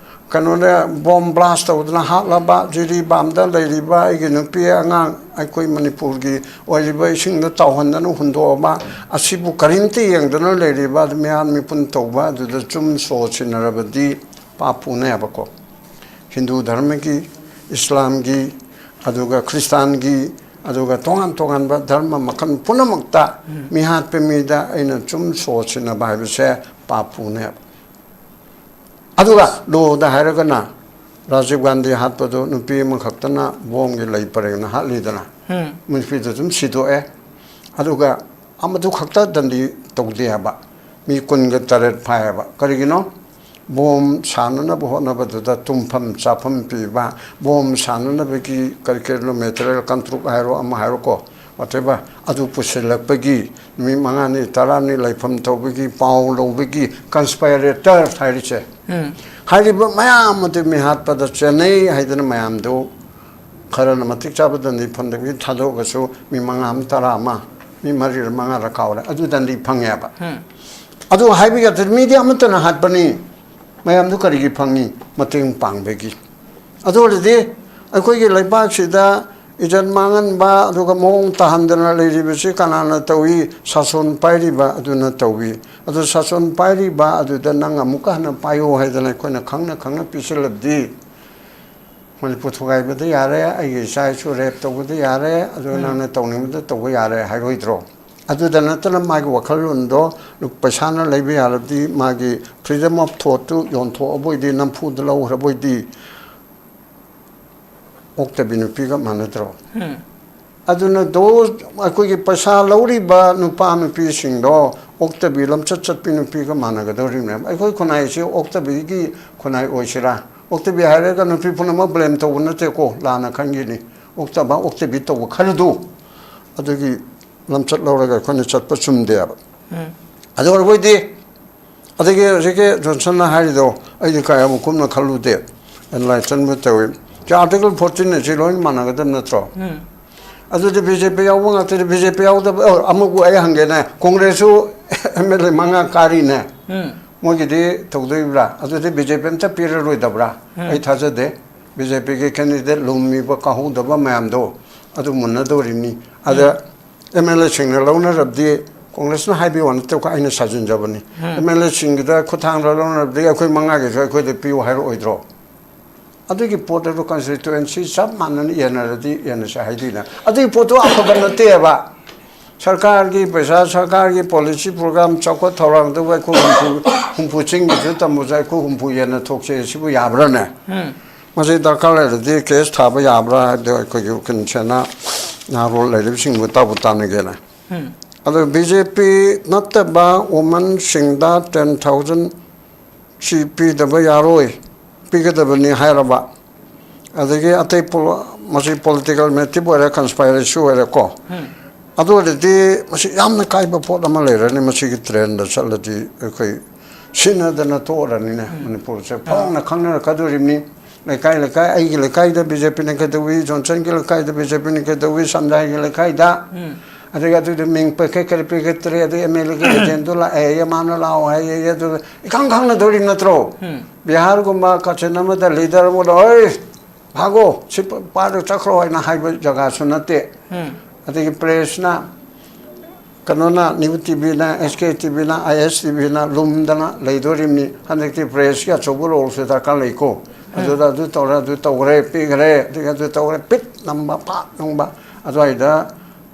ꯀꯩꯅꯣꯅꯦ, bomb blast ꯇꯧꯗꯅ ꯍꯥꯠꯂꯕ, ꯖꯤꯔꯤꯕꯥꯝꯗ ꯂꯩꯔꯤꯕ ꯑꯩꯒꯤ ꯅꯨꯄꯤ ꯑꯉꯥꯡ, ꯑꯩꯈꯣꯏ ꯃꯅꯤꯄꯨꯔꯒꯤ ꯑꯣꯏꯔꯤꯕ ꯏꯁꯤꯡꯗ ꯇꯥꯎꯍꯟꯗꯅ ꯍꯨꯟꯗꯣꯛꯑꯕ, ꯑꯁꯤꯕꯨ ꯀꯔꯤꯝꯇ ꯌꯦꯡꯗꯅ ꯂꯩꯔꯤꯕ ꯑꯗꯨ ꯃꯤꯍꯥꯠ ꯃꯤꯄꯨꯟ ꯇꯧꯕ, ꯑꯗꯨꯗ ꯆꯨꯝ ꯁꯣ ꯁꯤꯟꯅꯔꯕꯗꯤ ꯄꯥꯞ ꯄꯨꯅꯦꯕꯀꯣ꯫ ꯍꯤꯟꯗꯨ ꯙꯔꯃꯒꯤ, ꯏꯁꯂꯥꯝꯒꯤ, ꯑꯗꯨꯒ ꯈ꯭ꯔꯤꯁꯇꯥꯟꯒꯤ, ꯑꯗꯨꯒ ꯇꯣꯉꯥꯟ ꯇꯣꯉꯥꯟꯕ ꯙꯔꯃ ꯃꯈꯜ ꯄꯨꯝꯅꯃꯛꯇ ꯃꯤꯍꯥꯠꯄ ꯃꯤꯗ ꯑꯩꯅ ꯆꯨꯝ ꯁꯣ ꯁꯤꯟꯅꯕ ꯍꯥꯏꯕꯁꯦ ꯄꯥꯞ ꯄꯨꯅꯦꯕ꯫ ꯑꯗꯨꯒ ꯂꯣꯗ ꯍꯥꯏꯔꯒꯅ ꯔꯥꯖꯤꯕ ꯒꯥꯟꯙꯤ ꯍꯥꯠꯄꯗꯨ ꯅꯨꯄꯤ ꯑꯃꯈꯛꯇꯅ ꯕꯣꯝꯒꯤ ꯂꯩ ꯄꯔꯦꯡꯅ ꯍꯥꯠꯂꯤꯗꯅ, ꯎꯝ꯫ ꯅꯨꯄꯤꯗꯨ ꯑꯗꯨꯝ ꯁꯤꯗꯣꯛꯑꯦ꯫ ꯑꯗꯨꯒ ꯑꯃꯗꯨ ꯈꯛꯇ ꯗꯟꯗꯤ ꯇꯧꯗꯦ ꯍꯥꯏꯕ, ꯃꯤ ꯀꯨꯟꯒ ꯇꯔꯦꯠ ꯐꯥꯏ ꯍꯥꯏꯕ꯫ ꯀꯔꯤꯒꯤꯅꯣ? ꯕꯣꯝ ꯁꯥꯟꯅꯅꯕ ꯍꯣꯠꯅꯕꯗꯨꯗ ꯇꯨꯝꯐꯝ ꯆꯥꯐꯝ ꯄꯤꯕ, ꯕꯣꯝ ꯁꯥꯟꯅꯅꯕꯒꯤ ꯀꯔꯤ ꯀꯔꯤꯅꯣ material ꯀꯟꯇ꯭ꯔꯨꯛ ꯍꯥꯏꯔꯣ, ꯑꯃ ꯍꯥꯏꯔꯣꯀꯣ, whatever, ꯑꯗꯨ ꯄꯨꯁꯤꯜꯂꯛꯄꯒꯤ ꯅꯨꯃꯤꯠ ꯃꯉꯥꯅꯤ ꯇꯔꯥꯅꯤ ꯂꯩꯐꯝ ꯇꯧꯕꯒꯤ ꯄꯥꯎ ꯂꯧꯕꯒꯤ conspirator ꯍꯥꯏꯔꯤꯁꯦ꯫ ꯎꯝ꯫ ꯍꯥꯏꯔꯤꯕ ꯃꯌꯥꯝ ꯑꯗꯨ ꯃꯤꯍꯥꯠꯄꯗ ꯆꯦꯟꯅꯩ ꯍꯥꯏꯗꯅ ꯃꯌꯥꯝꯗꯨ ꯈꯔꯅ ꯃꯇꯤꯛ ꯆꯥꯕ ꯗꯟꯗꯤ ꯐꯪꯗꯕꯒꯤ ꯊꯥꯗꯣꯛꯑꯒꯁꯨ ꯃꯤ ꯃꯉꯥ ꯑꯃ, ꯇꯔꯥ ꯑꯃ, ꯃꯤ ꯃꯔꯤꯔ ꯃꯉꯥꯔ ꯀꯥꯎꯔꯦ, ꯑꯗꯨ ꯗꯟꯗꯤ ꯐꯪꯉꯦꯕ꯫ ꯎꯝ꯫ ꯑꯗꯨ ꯍꯥꯏꯕ ꯌꯥꯗ꯭ꯔꯦ, ꯃꯤꯗꯤ ꯑꯃꯠꯇꯅ ꯍꯥꯠꯄꯅꯤ꯫ ꯃꯌꯥꯝꯗꯨ ꯀꯔꯤꯒꯤ ꯐꯪꯉꯤ? ꯃꯇꯦꯡ ꯄꯥꯡꯕꯒꯤ꯫ ꯑꯗꯨ ꯑꯣꯏꯔꯗꯤ ꯑꯩꯈꯣꯏꯒꯤ ꯂꯩꯕꯥꯛꯁꯤꯗ ꯏꯖꯠ ꯃꯥꯡꯍꯟꯕ ꯑꯗꯨꯒ ꯃꯑꯣꯡ ꯇꯥꯍꯟꯗꯅ ꯂꯩꯔꯤꯕꯁꯤ ꯀꯅꯥꯅ ꯇꯧꯏ? ꯁꯥꯁꯣꯟ ꯄꯥꯏꯔꯤꯕ ꯑꯗꯨꯅ ꯇꯧꯏ꯫ ꯑꯗꯨ ꯁꯥꯁꯣꯟ ꯄꯥꯏꯔꯤꯕ ꯑꯗꯨꯗ ꯅꯪ ꯑꯃꯨꯛꯀ ꯍꯟꯅ ꯄꯥꯏꯌꯨ ꯍꯥꯏꯗꯅ ꯑꯩꯈꯣꯏꯅ ꯈꯪꯅ ꯈꯪꯅ ꯄꯤꯁꯤꯜꯂꯕꯗꯤ, ꯃꯅꯤꯄꯨꯔ ꯊꯨꯒꯥꯏꯕꯗ ꯌꯥꯔꯦ, ꯑꯩꯒꯤ ꯏꯆꯥ ꯏꯁꯨ rape ꯇꯧꯕꯗ ꯌꯥꯔꯦ, ꯑꯗꯨ ꯎꯝ꯫ ꯅꯪꯅ ꯇꯧꯅꯤꯡꯕꯗ ꯇꯧꯕ ꯌꯥꯔꯦ ꯍꯥꯏꯔꯣꯏꯗ꯭ꯔꯣ? ꯑꯗꯨꯗ ꯅꯠꯇꯅ ꯃꯥꯒꯤ ꯋꯥꯈꯜꯂꯣꯟꯗꯣ ꯄꯩꯁꯥꯅ ꯂꯩꯕ ꯌꯥꯔꯕꯗꯤ, ꯃꯥꯒꯤ freedom of thoughtꯇꯨ ꯌꯣꯟꯊꯣꯛꯑꯕꯣꯏꯗꯤ, ꯅꯝꯐꯨꯗ ꯂꯧꯈ꯭ꯔꯕꯣꯏꯗꯤ, ꯑꯣꯛꯇꯕꯤ ꯅꯨꯄꯤꯒ ꯃꯥꯟꯅꯗ꯭ꯔꯣ? ꯑꯗꯨꯅ ꯗꯣ ꯑꯩꯈꯣꯏꯒꯤ ꯄꯩꯁꯥ ꯂꯧꯔꯤꯕ ꯅꯨꯄꯥ ꯅꯨꯄꯤꯁꯤꯡꯗꯣ ꯑꯣꯛꯇꯕꯤ ꯂꯝꯆꯠ ꯆꯠꯄꯤ ꯅꯨꯄꯤꯒ ꯃꯥꯟꯅꯒꯗꯧꯔꯤꯕꯅꯦꯕ꯫ ꯑꯩꯈꯣꯏ ꯈꯨꯟꯅꯥꯏꯁꯤ ꯑꯣꯛꯇꯕꯤꯒꯤ ꯈꯨꯟꯅꯥꯏ ꯑꯣꯏꯁꯤꯔꯥ? ꯑꯣꯛꯇꯕꯤ ꯍꯥꯏꯔꯒ ꯅꯨꯄꯤ ꯄꯨꯝꯅꯃꯛ blame ꯇꯧꯕ ꯅꯠꯇꯦꯀꯣ, ꯂꯥꯟꯅ ꯈꯟꯈꯤꯅꯤ꯫ ꯑꯣꯛꯇꯕ, ꯑꯣꯛꯇꯕꯤ ꯇꯧꯕ ꯈꯔꯗꯨ ꯑꯗꯨꯒꯤ ꯂꯝꯆꯠ ꯂꯧꯔꯒ ꯑꯩꯈꯣꯏꯅ ꯆꯠꯄ ꯆꯨꯝꯗꯦꯕ꯫ ꯑꯗꯨ ꯑꯣꯏꯔꯕꯣꯏꯗꯤ, ꯑꯗꯒꯤ ꯍꯧꯖꯤꯛꯀꯤ ꯖꯣꯟꯁꯟꯅ ꯍꯥꯏꯔꯤꯗꯣ ꯑꯩꯗꯤ ꯀꯌꯥ ꯃꯨꯛ ꯀꯨꯞꯅ ꯈꯜꯂꯨꯗꯦ, enlightenment ꯇꯧꯏ꯫ ꯑꯥꯔꯇꯤꯀꯜ fourteen ꯑꯁꯤ ꯂꯣꯏ ꯃꯥꯟꯅꯒꯗꯕ ꯅꯠꯇ꯭ꯔꯣ? ꯑꯗꯨꯗꯤ ꯕꯤ ꯖꯦ ꯄꯤ ꯌꯥꯎꯕ ꯉꯥꯛꯇꯗꯤ, ꯕꯤ ꯖꯦ ꯄꯤ ꯌꯥꯎꯗꯕ, ꯑ, ꯑꯃꯨꯛ ꯑꯩ ꯍꯪꯒꯦꯅꯦ, ꯀꯣꯡꯒ꯭ꯔꯦꯁꯁꯨ ꯑꯦꯝ ꯑꯦꯜ ꯑꯦ ꯃꯉꯥ ꯀꯥꯔꯤꯅꯦ, ꯃꯣꯏꯒꯤꯗꯤ ꯇꯧꯗꯣꯔꯤꯕ꯭ꯔꯥ? ꯑꯗꯨꯗꯤ ꯕꯤ ꯖꯦ ꯄꯤ ꯑꯝꯇ ꯄꯤꯔꯔꯣꯏꯗꯕ꯭ꯔꯥ? ꯑꯩ ꯊꯥꯖꯗꯦ꯫ ꯕꯤ ꯖꯦ ꯄꯤꯒꯤ candidate ꯂꯨꯝꯃꯤꯕ ꯀꯥꯍꯧꯗꯕ ꯃꯌꯥꯝꯗꯣ ꯑꯗꯨ ꯃꯨꯟꯅꯗꯧꯔꯤꯕꯅꯤ꯫ ꯑꯗ ꯑꯦꯝ ꯑꯦꯜ ꯑꯦꯁꯤꯡꯅ ꯂꯧꯅꯔꯕꯗꯤ, ꯀꯣꯡꯒ꯭ꯔꯦꯁꯅ ꯍꯥꯏꯕꯒꯤ ꯋꯥ ꯅꯠꯇꯦꯀꯣ, ꯑꯩꯅ ꯁꯥꯖꯤꯟꯖꯕꯅꯤ꯫ ꯑꯦꯝ ꯑꯦꯜ ꯑꯦꯁꯤꯡꯒꯤꯗ ꯈꯨꯠꯊꯥꯡꯗ ꯂꯧꯅꯔꯕꯗꯤ ꯑꯩꯈꯣꯏ ꯃꯉꯥꯒꯤꯁꯨ ꯑꯩꯈꯣꯏꯗ ꯄꯤꯌꯨ ꯍꯥꯏꯔꯛꯑꯣꯏꯗ꯭ꯔꯣ? ꯑꯗꯨꯒꯤ ꯄꯣꯠ ꯑꯗꯨ constituency ꯆꯞ ꯃꯥꯟꯅꯅ ꯌꯦꯟꯅꯔꯗꯤ ꯌꯦꯟꯅꯁꯦ ꯍꯥꯏꯗꯣꯏꯅꯦ꯫ ꯑꯗꯨꯒꯤ ꯄꯣꯠꯇꯨ ꯑꯐꯕ ꯅꯠꯇꯦꯕ꯫ ꯁꯔꯀꯥꯔꯒꯤ ꯄꯩꯁꯥ, ꯁꯔꯀꯥꯔꯒꯤ policy program, ꯆꯥꯎꯈꯠ ꯊꯧꯔꯥꯡꯗꯨꯕꯨ ꯑꯩꯈꯣꯏ ꯍꯨꯝꯐꯨ, ꯍꯨꯝꯐꯨ ꯆꯤꯡꯒꯤꯁꯨ ꯇꯝꯃꯨꯁꯦ, ꯑꯩꯈꯣꯏ ꯍꯨꯝꯐꯨ ꯌꯦꯟꯅ ꯊꯣꯛꯁꯦ, ꯁꯤꯕꯨ ꯌꯥꯕ꯭ꯔꯥꯅꯦ? ꯃꯁꯤ ꯗꯔꯀꯥꯔ ꯂꯩꯔꯗꯤ case ꯊꯥꯕ ꯌꯥꯕ꯭ꯔꯥ ꯍꯥꯏꯕꯗꯣ ꯑꯩꯈꯣꯏꯒꯤ ꯎꯀꯤꯜ ꯁꯦꯅꯥ ꯅꯍꯥꯔꯣꯜ ꯂꯩꯔꯤꯕꯁꯤꯡꯕꯨ ꯇꯥꯕꯨ ꯇꯥꯟꯅꯒꯦꯅ꯫ ꯑꯗꯣ ꯕꯤ ꯖꯦ ꯄꯤ ꯅꯠꯇꯕ womenꯁꯤꯡꯗ ten thousand ꯁꯤ ꯄꯤꯗꯕ ꯌꯥꯔꯣꯏ, ꯄꯤꯒꯗꯕꯅꯤ ꯍꯥꯏꯔꯕ, ꯑꯗꯒꯤ ꯑꯇꯩ ꯄꯣ-, ꯃꯁꯤ political motive ꯑꯣꯏꯔꯦ, conspiracy ꯑꯣꯏꯔꯦꯀꯣ꯫ ꯑꯗꯨ ꯑꯣꯏꯔꯗꯤ ꯃꯁꯤ ꯌꯥꯝꯅ ꯀꯥꯏꯕ ꯄꯣꯠ ꯑꯃ ꯂꯩꯔꯅꯤ, ꯃꯁꯤꯒꯤ trendꯗ ꯆꯠꯂꯗꯤ ꯑꯩꯈꯣꯏ ꯁꯤꯟꯅꯗꯅ ꯇꯣꯛꯑꯔꯅꯤꯅꯦ꯫ ꯃꯅꯤꯄꯨꯔꯁꯦ ꯐꯥꯎꯅ ꯈꯪꯅꯔꯛꯀꯗꯣꯔꯤꯕꯅꯤ꯫ ꯂꯩꯀꯥꯏ ꯂꯩꯀꯥꯏ, ꯑꯩꯒꯤ ꯂꯩꯀꯥꯏꯗ ꯕꯤ ꯖꯦ ꯄꯤꯅ ꯀꯩꯗꯧꯏ, ꯖꯣꯟꯁꯟꯒꯤ ꯂꯩꯀꯥꯏꯗ ꯕꯤ ꯖꯦ ꯄꯤꯅ ꯀꯩꯗꯧꯏ, ꯁꯟꯗꯥꯏꯒꯤ ꯂꯩꯀꯥꯏꯗ, ꯑꯗꯒꯤ ꯑꯗꯨꯗ ꯃꯤꯡ ꯄꯩꯈꯩ ꯀꯔꯤ ꯄꯤꯈꯠꯇ꯭ꯔꯦ, ꯑꯗꯩ ꯑꯦꯝ ꯑꯦꯜ ꯑꯦꯒꯤ ꯑꯦꯖꯦꯟꯗꯨ ꯂꯥꯛꯑꯦ, ꯃꯥꯅ ꯂꯥꯛꯑꯣ ꯍꯥꯏꯌꯦ, ꯑꯗꯨ ꯏꯈꯪ ꯈꯪꯅꯗꯧꯔꯤ ꯅꯠꯇ꯭ꯔꯣ? ꯕꯤꯍꯥꯔꯒꯨꯝꯕ ꯀꯥꯆꯤꯟ ꯑꯃꯗ leader ꯑꯃꯗ, "ꯑꯣꯏ, ꯐꯥꯒꯣ, ꯁꯤ ꯄꯥꯗ ꯆꯠꯈ꯭ꯔꯣ" ꯍꯥꯏꯅ ꯍꯥꯏꯕ ꯖꯒꯥꯁꯨ ꯅꯠꯇꯦ꯫ ꯑꯗꯒꯤ pressꯅ, ꯀꯩꯅꯣꯅ, ꯅ꯭ꯌꯨ ꯇꯤ ꯚꯤꯅ, ꯑꯦꯁ ꯀꯦ ꯇꯤ ꯚꯤꯅ, ꯑꯥꯏ ꯑꯦꯁ ꯇꯤ ꯚꯤꯅ ꯂꯨꯝꯗꯅ ꯂꯩꯗꯣꯔꯤꯕꯅꯤ꯫ ꯍꯟꯗꯛꯇꯤ pressꯀꯤ ꯑꯆꯧꯕ roleꯁꯨ ꯗꯔꯀꯥꯔ ꯂꯩꯀꯣ꯫ ꯑꯗꯨꯗ ꯑꯗꯨ ꯇꯧꯔꯦ, ꯑꯗꯨ ꯇꯧꯈ꯭ꯔꯦ, ꯄꯤꯈ꯭ꯔꯦ, ꯑꯗꯒꯤ ꯑꯗꯨ ꯇꯧꯈ꯭ꯔꯦ, ꯄꯤꯠ ꯅꯝꯕ, ꯄꯥꯠ ꯅꯝꯕ, ꯑꯗꯨꯋꯥꯏꯗ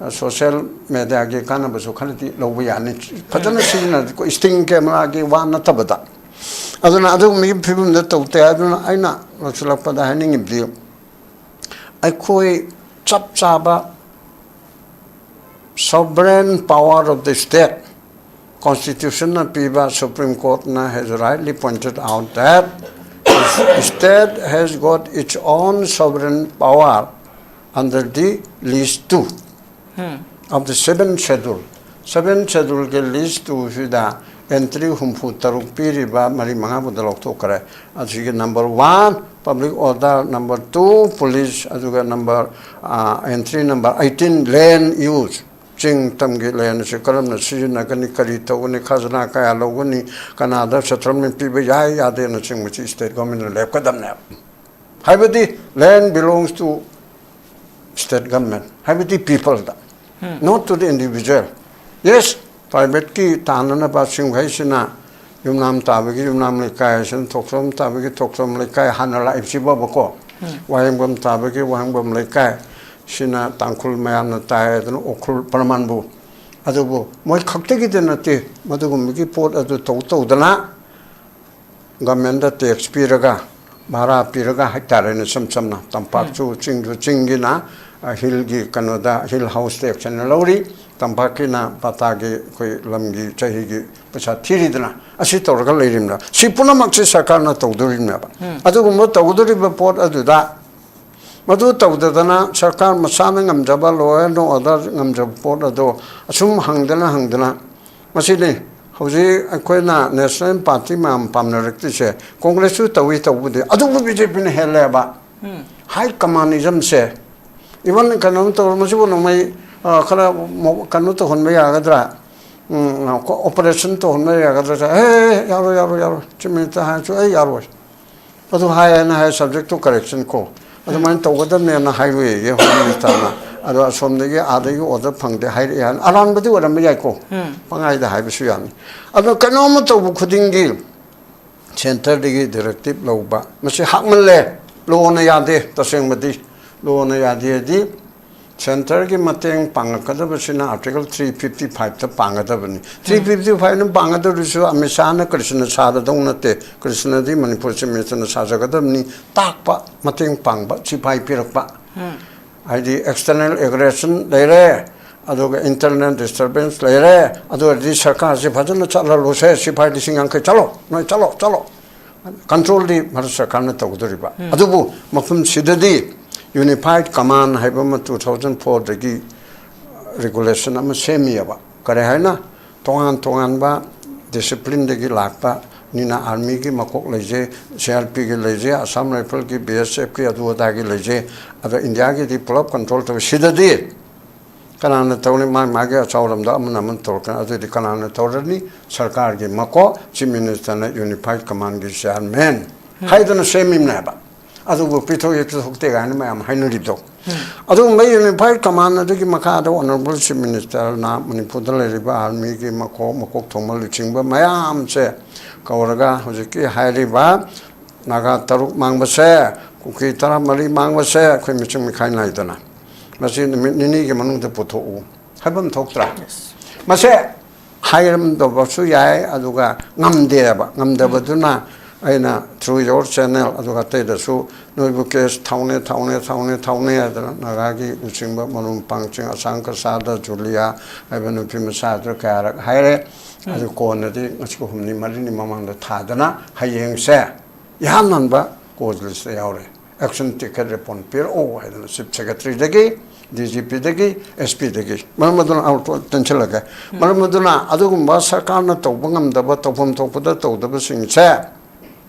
ꯁꯣꯁꯦꯜ ꯃꯦꯗꯤꯌꯥꯒꯤ ꯀꯥꯟꯅꯕꯁꯨ ꯈꯔꯗꯤ ꯂꯧꯕ ꯌꯥꯅꯤ꯫ ꯐꯖꯅ ꯁꯤꯖꯤꯟꯅꯔꯗꯤꯀꯣ, ꯁ꯭ꯇꯤꯡ ꯀꯦꯃꯦꯔꯥꯒꯤ ꯋꯥ ꯅꯠꯇꯕꯗ꯫ ꯑꯗꯨꯅ ꯑꯗꯨꯒꯨꯝꯕꯒꯤ ꯐꯤꯕꯝꯗ ꯇꯧ ꯇꯥꯏ꯫ ꯑꯗꯨꯅ ꯑꯩꯅ ꯂꯣꯏꯁꯤꯜꯂꯛꯄꯗ ꯍꯥꯏꯅꯤꯡꯉꯤꯕꯗꯤ, ꯑꯩꯈꯣꯏ ꯆꯞ ꯆꯥꯕ sovereign power of the state, ꯀꯣꯟꯁꯇꯤꯇ꯭ꯌꯨꯁꯟꯅ ꯄꯤꯕ, Supreme Courtꯅ has rightly pointed out that state has got its own sovereign power under the list two of the seventh schedule. Seventh scheduleꯒꯤ list twoꯁꯤꯗ entry ꯍꯨꯝꯐꯨ ꯇꯔꯨꯛ ꯄꯤꯔꯤꯕ ꯃꯔꯤ ꯃꯉꯥꯕꯨꯗ ꯂꯧꯊꯣꯛꯈ꯭ꯔꯦ꯫ ꯑꯁꯤꯒꯤ number one, public order, number two, police, ꯑꯗꯨꯒ number, ꯑ, entry number eighteen, land use꯫ ꯆꯤꯡ ꯇꯝꯒꯤ land ꯑꯁꯤ ꯀꯔꯝꯅ ꯁꯤꯖꯤꯟꯅꯒꯅꯤ, ꯀꯔꯤ ꯇꯧꯒꯅꯤ, ꯈꯖꯅꯥ ꯀꯌꯥ ꯂꯧꯒꯅꯤ, ꯀꯅꯥꯗ settlement ꯄꯤꯕ ꯌꯥꯏ ꯌꯥꯗꯦꯅꯆꯤꯡꯕꯁꯤ state governmentꯅ ꯂꯦꯞꯀꯗꯕꯅꯦꯕ꯫ ꯍꯥꯏꯕꯗꯤ land belongs to state government, ꯍꯥꯏꯕꯗꯤ peopleꯗ, not to the individual. Yes, privateꯀꯤ ꯇꯥꯅꯅꯕ ꯁꯤꯡꯈꯩꯁꯤꯅ ꯌꯨꯝꯅꯥꯝ ꯇꯥꯕꯒꯤ ꯌꯨꯝꯅꯥꯝ ꯂꯩꯀꯥꯏ, ꯁꯤꯅ ꯊꯣꯛꯆꯣꯝ ꯇꯥꯕꯒꯤ ꯊꯣꯛꯆꯣꯝ ꯂꯩꯀꯥꯏ ꯍꯥꯟꯅ ꯂꯥꯛꯏꯕꯁꯤꯕꯣꯕꯀꯣ, ꯋꯥꯍꯦꯡꯕꯝ ꯇꯥꯕꯒꯤ ꯋꯥꯍꯦꯡꯕꯝ ꯂꯩꯀꯥꯏ, ꯁꯤꯅ ꯇꯥꯡꯈꯨꯜ ꯃꯌꯥꯝꯅ ꯇꯥꯏ, ꯑꯗꯨꯅ ꯎꯈ꯭ꯔꯨꯜ ꯄ꯭ꯔꯃꯥꯟꯕꯨ꯫ ꯑꯗꯨꯕꯨ ꯃꯣꯏ ꯈꯛꯇꯒꯤꯗꯤ ꯅꯠꯇꯦ, ꯃꯗꯨꯒꯨꯝꯕꯒꯤ ꯄꯣꯠ ꯑꯗꯨ ꯇꯧ ꯇꯧꯗꯅ governmentꯗ tax ꯄꯤꯔꯒ, ꯚꯔꯥ ꯄꯤꯔꯒ ꯍꯥꯏꯇꯥꯔꯦꯅꯦ, ꯏꯁꯝ ꯁꯝꯅ ꯇꯝꯄꯥꯛꯁꯨ ꯆꯤꯡꯁꯨ, ꯆꯤꯡꯒꯤꯅ, ꯑ, hillꯒꯤ ꯀꯩꯅꯣꯗ hill house tax ꯍꯥꯏꯅ ꯂꯧꯔꯤ, ꯇꯝꯄꯥꯛꯀꯤꯅ ꯄꯇꯥꯒꯤ ꯑꯩꯈꯣꯏ ꯂꯝꯒꯤ ꯆꯍꯤꯒꯤ ꯄꯩꯁꯥ ꯊꯤꯔꯤꯗꯅ꯫ ꯑꯁꯤ ꯇꯧꯔꯒ ꯂꯩꯔꯤꯕꯅꯦꯕ꯫ ꯁꯤ ꯄꯨꯝꯅꯃꯛꯁꯦ ꯁꯔꯀꯥꯔꯅ ꯇꯧꯗꯣꯔꯤꯕꯅꯦꯕ꯫ ꯑꯗꯨꯒꯨꯝꯕ ꯇꯧꯒꯗꯧꯔꯤꯕ ꯄꯣꯠ ꯑꯗꯨꯗ ꯃꯗꯨ ꯇꯧꯗꯗꯅ ꯁꯔꯀꯥꯔ ꯃꯁꯥꯅ ꯉꯝꯖꯕ, law and order ꯉꯝꯖꯕ ꯄꯣꯠ ꯑꯗꯣ ꯑꯁꯨꯝ ꯍꯪꯗꯅ ꯍꯪꯗꯅ, ꯃꯁꯤꯅꯤ ꯍꯧꯖꯤꯛ ꯑꯩꯈꯣꯏꯅ national party ꯃꯌꯥꯝ ꯄꯥꯝꯅꯔꯛꯇ꯭ꯔꯤꯁꯦ꯫ ꯀꯣꯡꯒ꯭ꯔꯦꯁꯁꯨ ꯇꯧꯏ ꯇꯧꯕꯗꯤ, ꯑꯗꯨꯕꯨ BJPꯅ ꯍꯦꯜꯂꯦꯕ꯫ High communismꯁꯦ, even ꯀꯩꯅꯣꯝ ꯇꯧꯔ, ꯃꯁꯤꯕꯨ ꯅꯣꯡꯃꯩ, ꯑ, ꯈꯔ ꯃꯣ-, ꯀꯩꯅꯣ ꯇꯧꯍꯟꯕ ꯌꯥꯒꯗ꯭ꯔꯥ? ꯎꯝ, operation ꯇꯧꯍꯟꯕ ꯌꯥꯒꯗ꯭ꯔꯥ? ꯑꯦ, ꯌꯥꯔꯣꯏ, ꯌꯥꯔꯣꯏ, ꯌꯥꯔꯣꯏ, Chief Minister ꯍꯥꯏꯔꯁꯨ ꯑꯩ ꯌꯥꯔꯣꯏ꯫ ꯑꯗꯨ ꯍꯥꯏꯌꯦꯅ ꯍꯥꯏ, subject to correction ꯀꯣ꯫ ꯑꯗꯨꯃꯥꯏꯅ ꯇꯧꯒꯗꯕꯅꯦꯅ ꯍꯥꯏꯔꯨꯏꯌꯦ Home Ministerꯅ꯫ ꯑꯗꯣ ꯑꯁꯣꯝꯗꯒꯤ ꯑꯥꯗꯒꯤ order ꯐꯪꯗꯦ ꯍꯥꯏꯔꯛꯑꯦ ꯍꯥꯏꯅ꯫ ꯑꯔꯥꯟꯕꯗꯤ ꯑꯣꯏꯔꯝꯕ ꯌꯥꯏꯀꯣ꯫ ꯄꯪꯍꯥꯏꯗ ꯍꯥꯏꯕꯁꯨ ꯌꯥꯅꯤ꯫ ꯑꯗꯣ ꯀꯩꯅꯣꯝꯃ ꯇꯧꯕ ꯈꯨꯗꯤꯡꯒꯤ centreꯗꯒꯤ directive ꯂꯧꯕ꯫ ꯃꯁꯤ ꯍꯥꯞꯃꯜꯂꯦ꯫ Lawꯅ ꯌꯥꯗꯦ, ꯇꯁꯦꯡꯕꯗꯤ꯫ Lawꯅ ꯌꯥꯗꯦ ꯍꯥꯏꯗꯤ ꯁꯦꯟꯇꯔꯒꯤ ꯃꯇꯦꯡ ꯄꯥꯡꯉꯛꯀꯗꯕꯁꯤꯅ ꯑꯥꯔꯇꯤꯀꯜ ꯊ꯭ꯔꯤ ꯐꯤꯐꯇꯤ ꯐꯥꯏꯚꯇ ꯄꯥꯡꯒꯗꯕꯅꯤ꯫ ꯊ꯭ꯔꯤ ꯐꯤꯐꯇꯤ ꯐꯥꯏꯚꯅ ꯄꯥꯡꯒꯗꯧꯔꯤꯁꯨ ꯑꯃꯤꯠ ꯁꯥꯍꯅ ꯀ꯭ꯔꯤꯁꯅ ꯁꯥꯗꯗꯧ ꯅꯠꯇꯦ꯫ ꯀ꯭ꯔꯤꯁꯅꯗꯤ ꯃꯅꯤꯄꯨꯔ ꯆꯤꯐ ꯃꯤꯅꯤꯁꯇꯔꯅ ꯁꯥꯖꯒꯗꯕꯅꯤ꯫ ꯇꯥꯛꯄ, ꯃꯇꯦꯡ ꯄꯥꯡꯕ, ꯁꯤꯐꯥꯏ ꯄꯤꯔꯛꯄ꯫ ꯍꯥꯏꯗꯤ ꯑꯦꯛꯁꯇꯔꯅꯦꯜ ꯑꯦꯒ꯭ꯔꯦꯁꯟ ꯂꯩꯔꯦ, ꯑꯗꯨꯒ ꯏꯟꯇꯔꯅꯦꯜ ꯗꯤꯁꯇꯔꯕꯦꯟꯁ ꯂꯩꯔꯦ, ꯑꯗꯨ ꯑꯣꯏꯔꯗꯤ ꯁꯔꯀꯥꯔꯁꯤ ꯐꯖꯅ ꯆꯠꯍꯜꯂꯨꯁꯦ, ꯁꯤꯐꯥꯏ ꯂꯤꯁꯤꯡ ꯌꯥꯡꯈꯩ ꯆꯠꯂꯣ, ꯅꯣꯏ ꯆꯠꯂꯣ, ꯆꯠꯂꯣ꯫ ꯀꯟꯇ꯭ꯔꯣꯜꯗꯤ ꯚꯥꯔꯠ ꯁꯔꯀꯥꯔꯅ ꯇꯧꯒꯗꯧꯔꯤꯕ꯫ ꯑꯗꯨꯕꯨ ꯃꯐꯝꯁꯤꯗꯗꯤ ꯌꯨꯅꯤꯐꯥꯏꯠ ꯀꯃꯥꯟ ꯍꯥꯏꯕ ꯑꯃ ꯇꯨ ꯊꯥꯎꯖꯟ ꯐꯣꯔꯗꯒꯤ ꯔꯤꯒꯨꯂꯦꯁꯟ ꯑꯃ ꯁꯦꯝꯃꯤꯑꯕ꯫ ꯀꯔꯤ ꯍꯥꯏꯅ? ꯇꯣꯉꯥꯟ ꯇꯣꯉꯥꯟꯕ ꯗꯤꯁꯤꯄ꯭ꯂꯤꯟꯗꯒꯤ ꯂꯥꯛꯄ ꯅꯤꯅ ꯑꯥꯔꯃꯤꯒꯤ ꯃꯀꯣꯛ ꯂꯩꯖꯩ, ꯁꯤ ꯑꯥꯔ ꯄꯤꯒꯤ ꯂꯩꯖꯩ, ꯑꯁꯥꯝ ꯔꯥꯏꯐꯜꯒꯤ, ꯕꯤ ꯑꯦꯁ ꯑꯦꯐꯀꯤ, ꯑꯗꯨ ꯑꯗꯥꯒꯤ ꯂꯩꯖꯩ꯫ ꯑꯗꯣ ꯏꯟꯗꯤꯌꯥꯒꯤꯗꯤ ꯄꯨꯂꯞ ꯀꯟꯇ꯭ꯔꯣꯜ ꯇꯧꯋꯤ꯫ ꯁꯤꯗꯗꯤ ꯀꯅꯥꯅ ꯇꯧꯅꯤ? ꯃꯥꯒꯤ ꯃꯥꯒꯤ ꯑꯆꯧꯔꯝꯗ ꯑꯃꯅ ꯑꯃꯅ ꯇꯧꯔꯛꯀꯅꯤ꯫ ꯑꯗꯨꯗꯤ ꯀꯅꯥꯅ ꯇꯧꯔꯅꯤ? ꯁꯔꯀꯥꯔꯒꯤ ꯃꯀꯣꯛ, ꯆꯤꯐ ꯃꯤꯅꯤꯁꯇꯔꯅ ꯌꯨꯅꯤꯐꯥꯏꯠ ꯀꯃꯥꯟꯒꯤ ꯆꯤꯌꯥꯔꯃꯦꯟ ꯍꯥꯏꯗꯅ ꯁꯦꯝꯃꯤꯕꯅꯦꯕ꯫ ꯑꯗꯨꯕꯨ ꯄꯤꯊꯣꯛꯏ ꯄꯤꯊꯣꯛꯇꯦ ꯀꯥꯏꯅ ꯃꯌꯥꯝ ꯍꯥꯏꯅꯔꯤꯕꯗꯣ꯫ ꯑꯗꯨꯒꯨꯝꯕ ꯌꯨꯅꯤꯐꯥꯏꯠ ꯀꯃꯥꯟ ꯑꯗꯨꯒꯤ ꯃꯈꯥꯗ ꯑꯣꯅꯔꯦꯕꯜ ꯆꯤꯐ ꯃꯤꯅꯤꯁꯇꯔꯅ ꯃꯅꯤꯄꯨꯔꯗ ꯂꯩꯔꯤꯕ ꯑꯥꯔꯃꯤꯒꯤ ꯃꯀꯣꯛ, ꯃꯀꯣꯛ ꯊꯣꯡꯕ ꯂꯨꯆꯤꯡꯕ ꯃꯌꯥꯝꯁꯦ ꯀꯧꯔꯒ ꯍꯧꯖꯤꯛꯀꯤ ꯍꯥꯏꯔꯤꯕ ꯅꯥꯒꯥ ꯇꯔꯨꯛ ꯃꯥꯡꯕꯁꯦ, ꯀꯨꯀꯤ ꯇꯔꯥꯃꯔꯤ ꯃꯥꯡꯕꯁꯦ ꯑꯩꯈꯣꯏ ꯃꯤꯆꯪ ꯃꯤꯈꯥꯏ ꯅꯥꯏꯗꯅ ꯃꯁꯤ ꯅꯨꯃꯤꯠ ꯅꯤꯅꯤꯒꯤ ꯃꯅꯨꯡꯗ ꯄꯨꯊꯣꯛꯎ ꯍꯥꯏꯐꯝ ꯊꯣꯛꯇ꯭ꯔꯥ? ꯃꯁꯦ ꯍꯥꯏꯔꯝꯗꯕꯁꯨ ꯌꯥꯏ, ꯑꯗꯨꯒ ꯉꯝꯗꯦꯕ꯫ ꯉꯝꯗꯕꯗꯨꯅ ꯑꯩꯅ through your channel ꯑꯗꯨꯒ ꯑꯇꯩꯗꯁꯨ ꯅꯣꯏꯕꯨ ꯀꯦꯁ ꯊꯥꯎꯅꯦ, ꯊꯥꯎꯅꯦ, ꯊꯥꯎꯅꯦ, ꯊꯥꯎꯅꯦ ꯍꯥꯏꯗꯅ ꯅꯥꯒꯥꯒꯤ ꯂꯨꯆꯤꯡꯕ ꯃꯔꯨꯞ ꯃꯄꯥꯡꯁꯤꯡ ꯑꯁꯥꯡ ꯀꯁꯥꯗ ꯖꯨꯂꯤꯌꯥ ꯍꯥꯏꯕ ꯅꯨꯄꯤ ꯃꯆꯥꯗꯨ ꯀꯌꯥꯔꯛ ꯍꯥꯏꯔꯦ꯫ ꯑꯗꯨ ꯀꯣꯟꯅꯗꯤ ꯉꯁꯤ ꯍꯨꯝꯅꯤ ꯃꯔꯤꯅꯤ ꯃꯃꯥꯡꯗ ꯊꯥꯗꯅ ꯍꯌꯦꯡꯁꯦ ꯏꯍꯥꯟ ꯍꯥꯟꯕ ꯀꯣꯖ ꯂꯤꯁꯇ ꯌꯥꯎꯔꯦ꯫ ꯑꯦꯛꯁꯟ ꯇꯦꯛꯀꯦ ꯔꯦꯄꯣꯟ ꯄꯤꯔꯛꯑꯣ ꯍꯥꯏꯗꯅ ꯆꯤꯐ ꯁꯦꯀ꯭ꯔꯦꯇꯔꯤꯗꯒꯤ, ꯗꯤ ꯖꯤ ꯄꯤꯗꯒꯤ, ꯑꯦꯁ ꯄꯤꯗꯒꯤ꯫ ꯃꯔꯝ ꯑꯗꯨꯅ ꯑꯥꯎꯠ ꯇꯦꯟꯁꯤꯜꯂꯒꯦ꯫ ꯃꯔꯝ ꯑꯗꯨꯅ ꯑꯗꯨꯒꯨꯝꯕ ꯁꯔꯀꯥꯔꯅ ꯇꯧꯕ ꯉꯝꯗꯕ, ꯇꯧꯐꯝ ꯊꯣꯛꯄꯗ ꯇꯧꯗꯕꯁꯤꯡꯁꯦ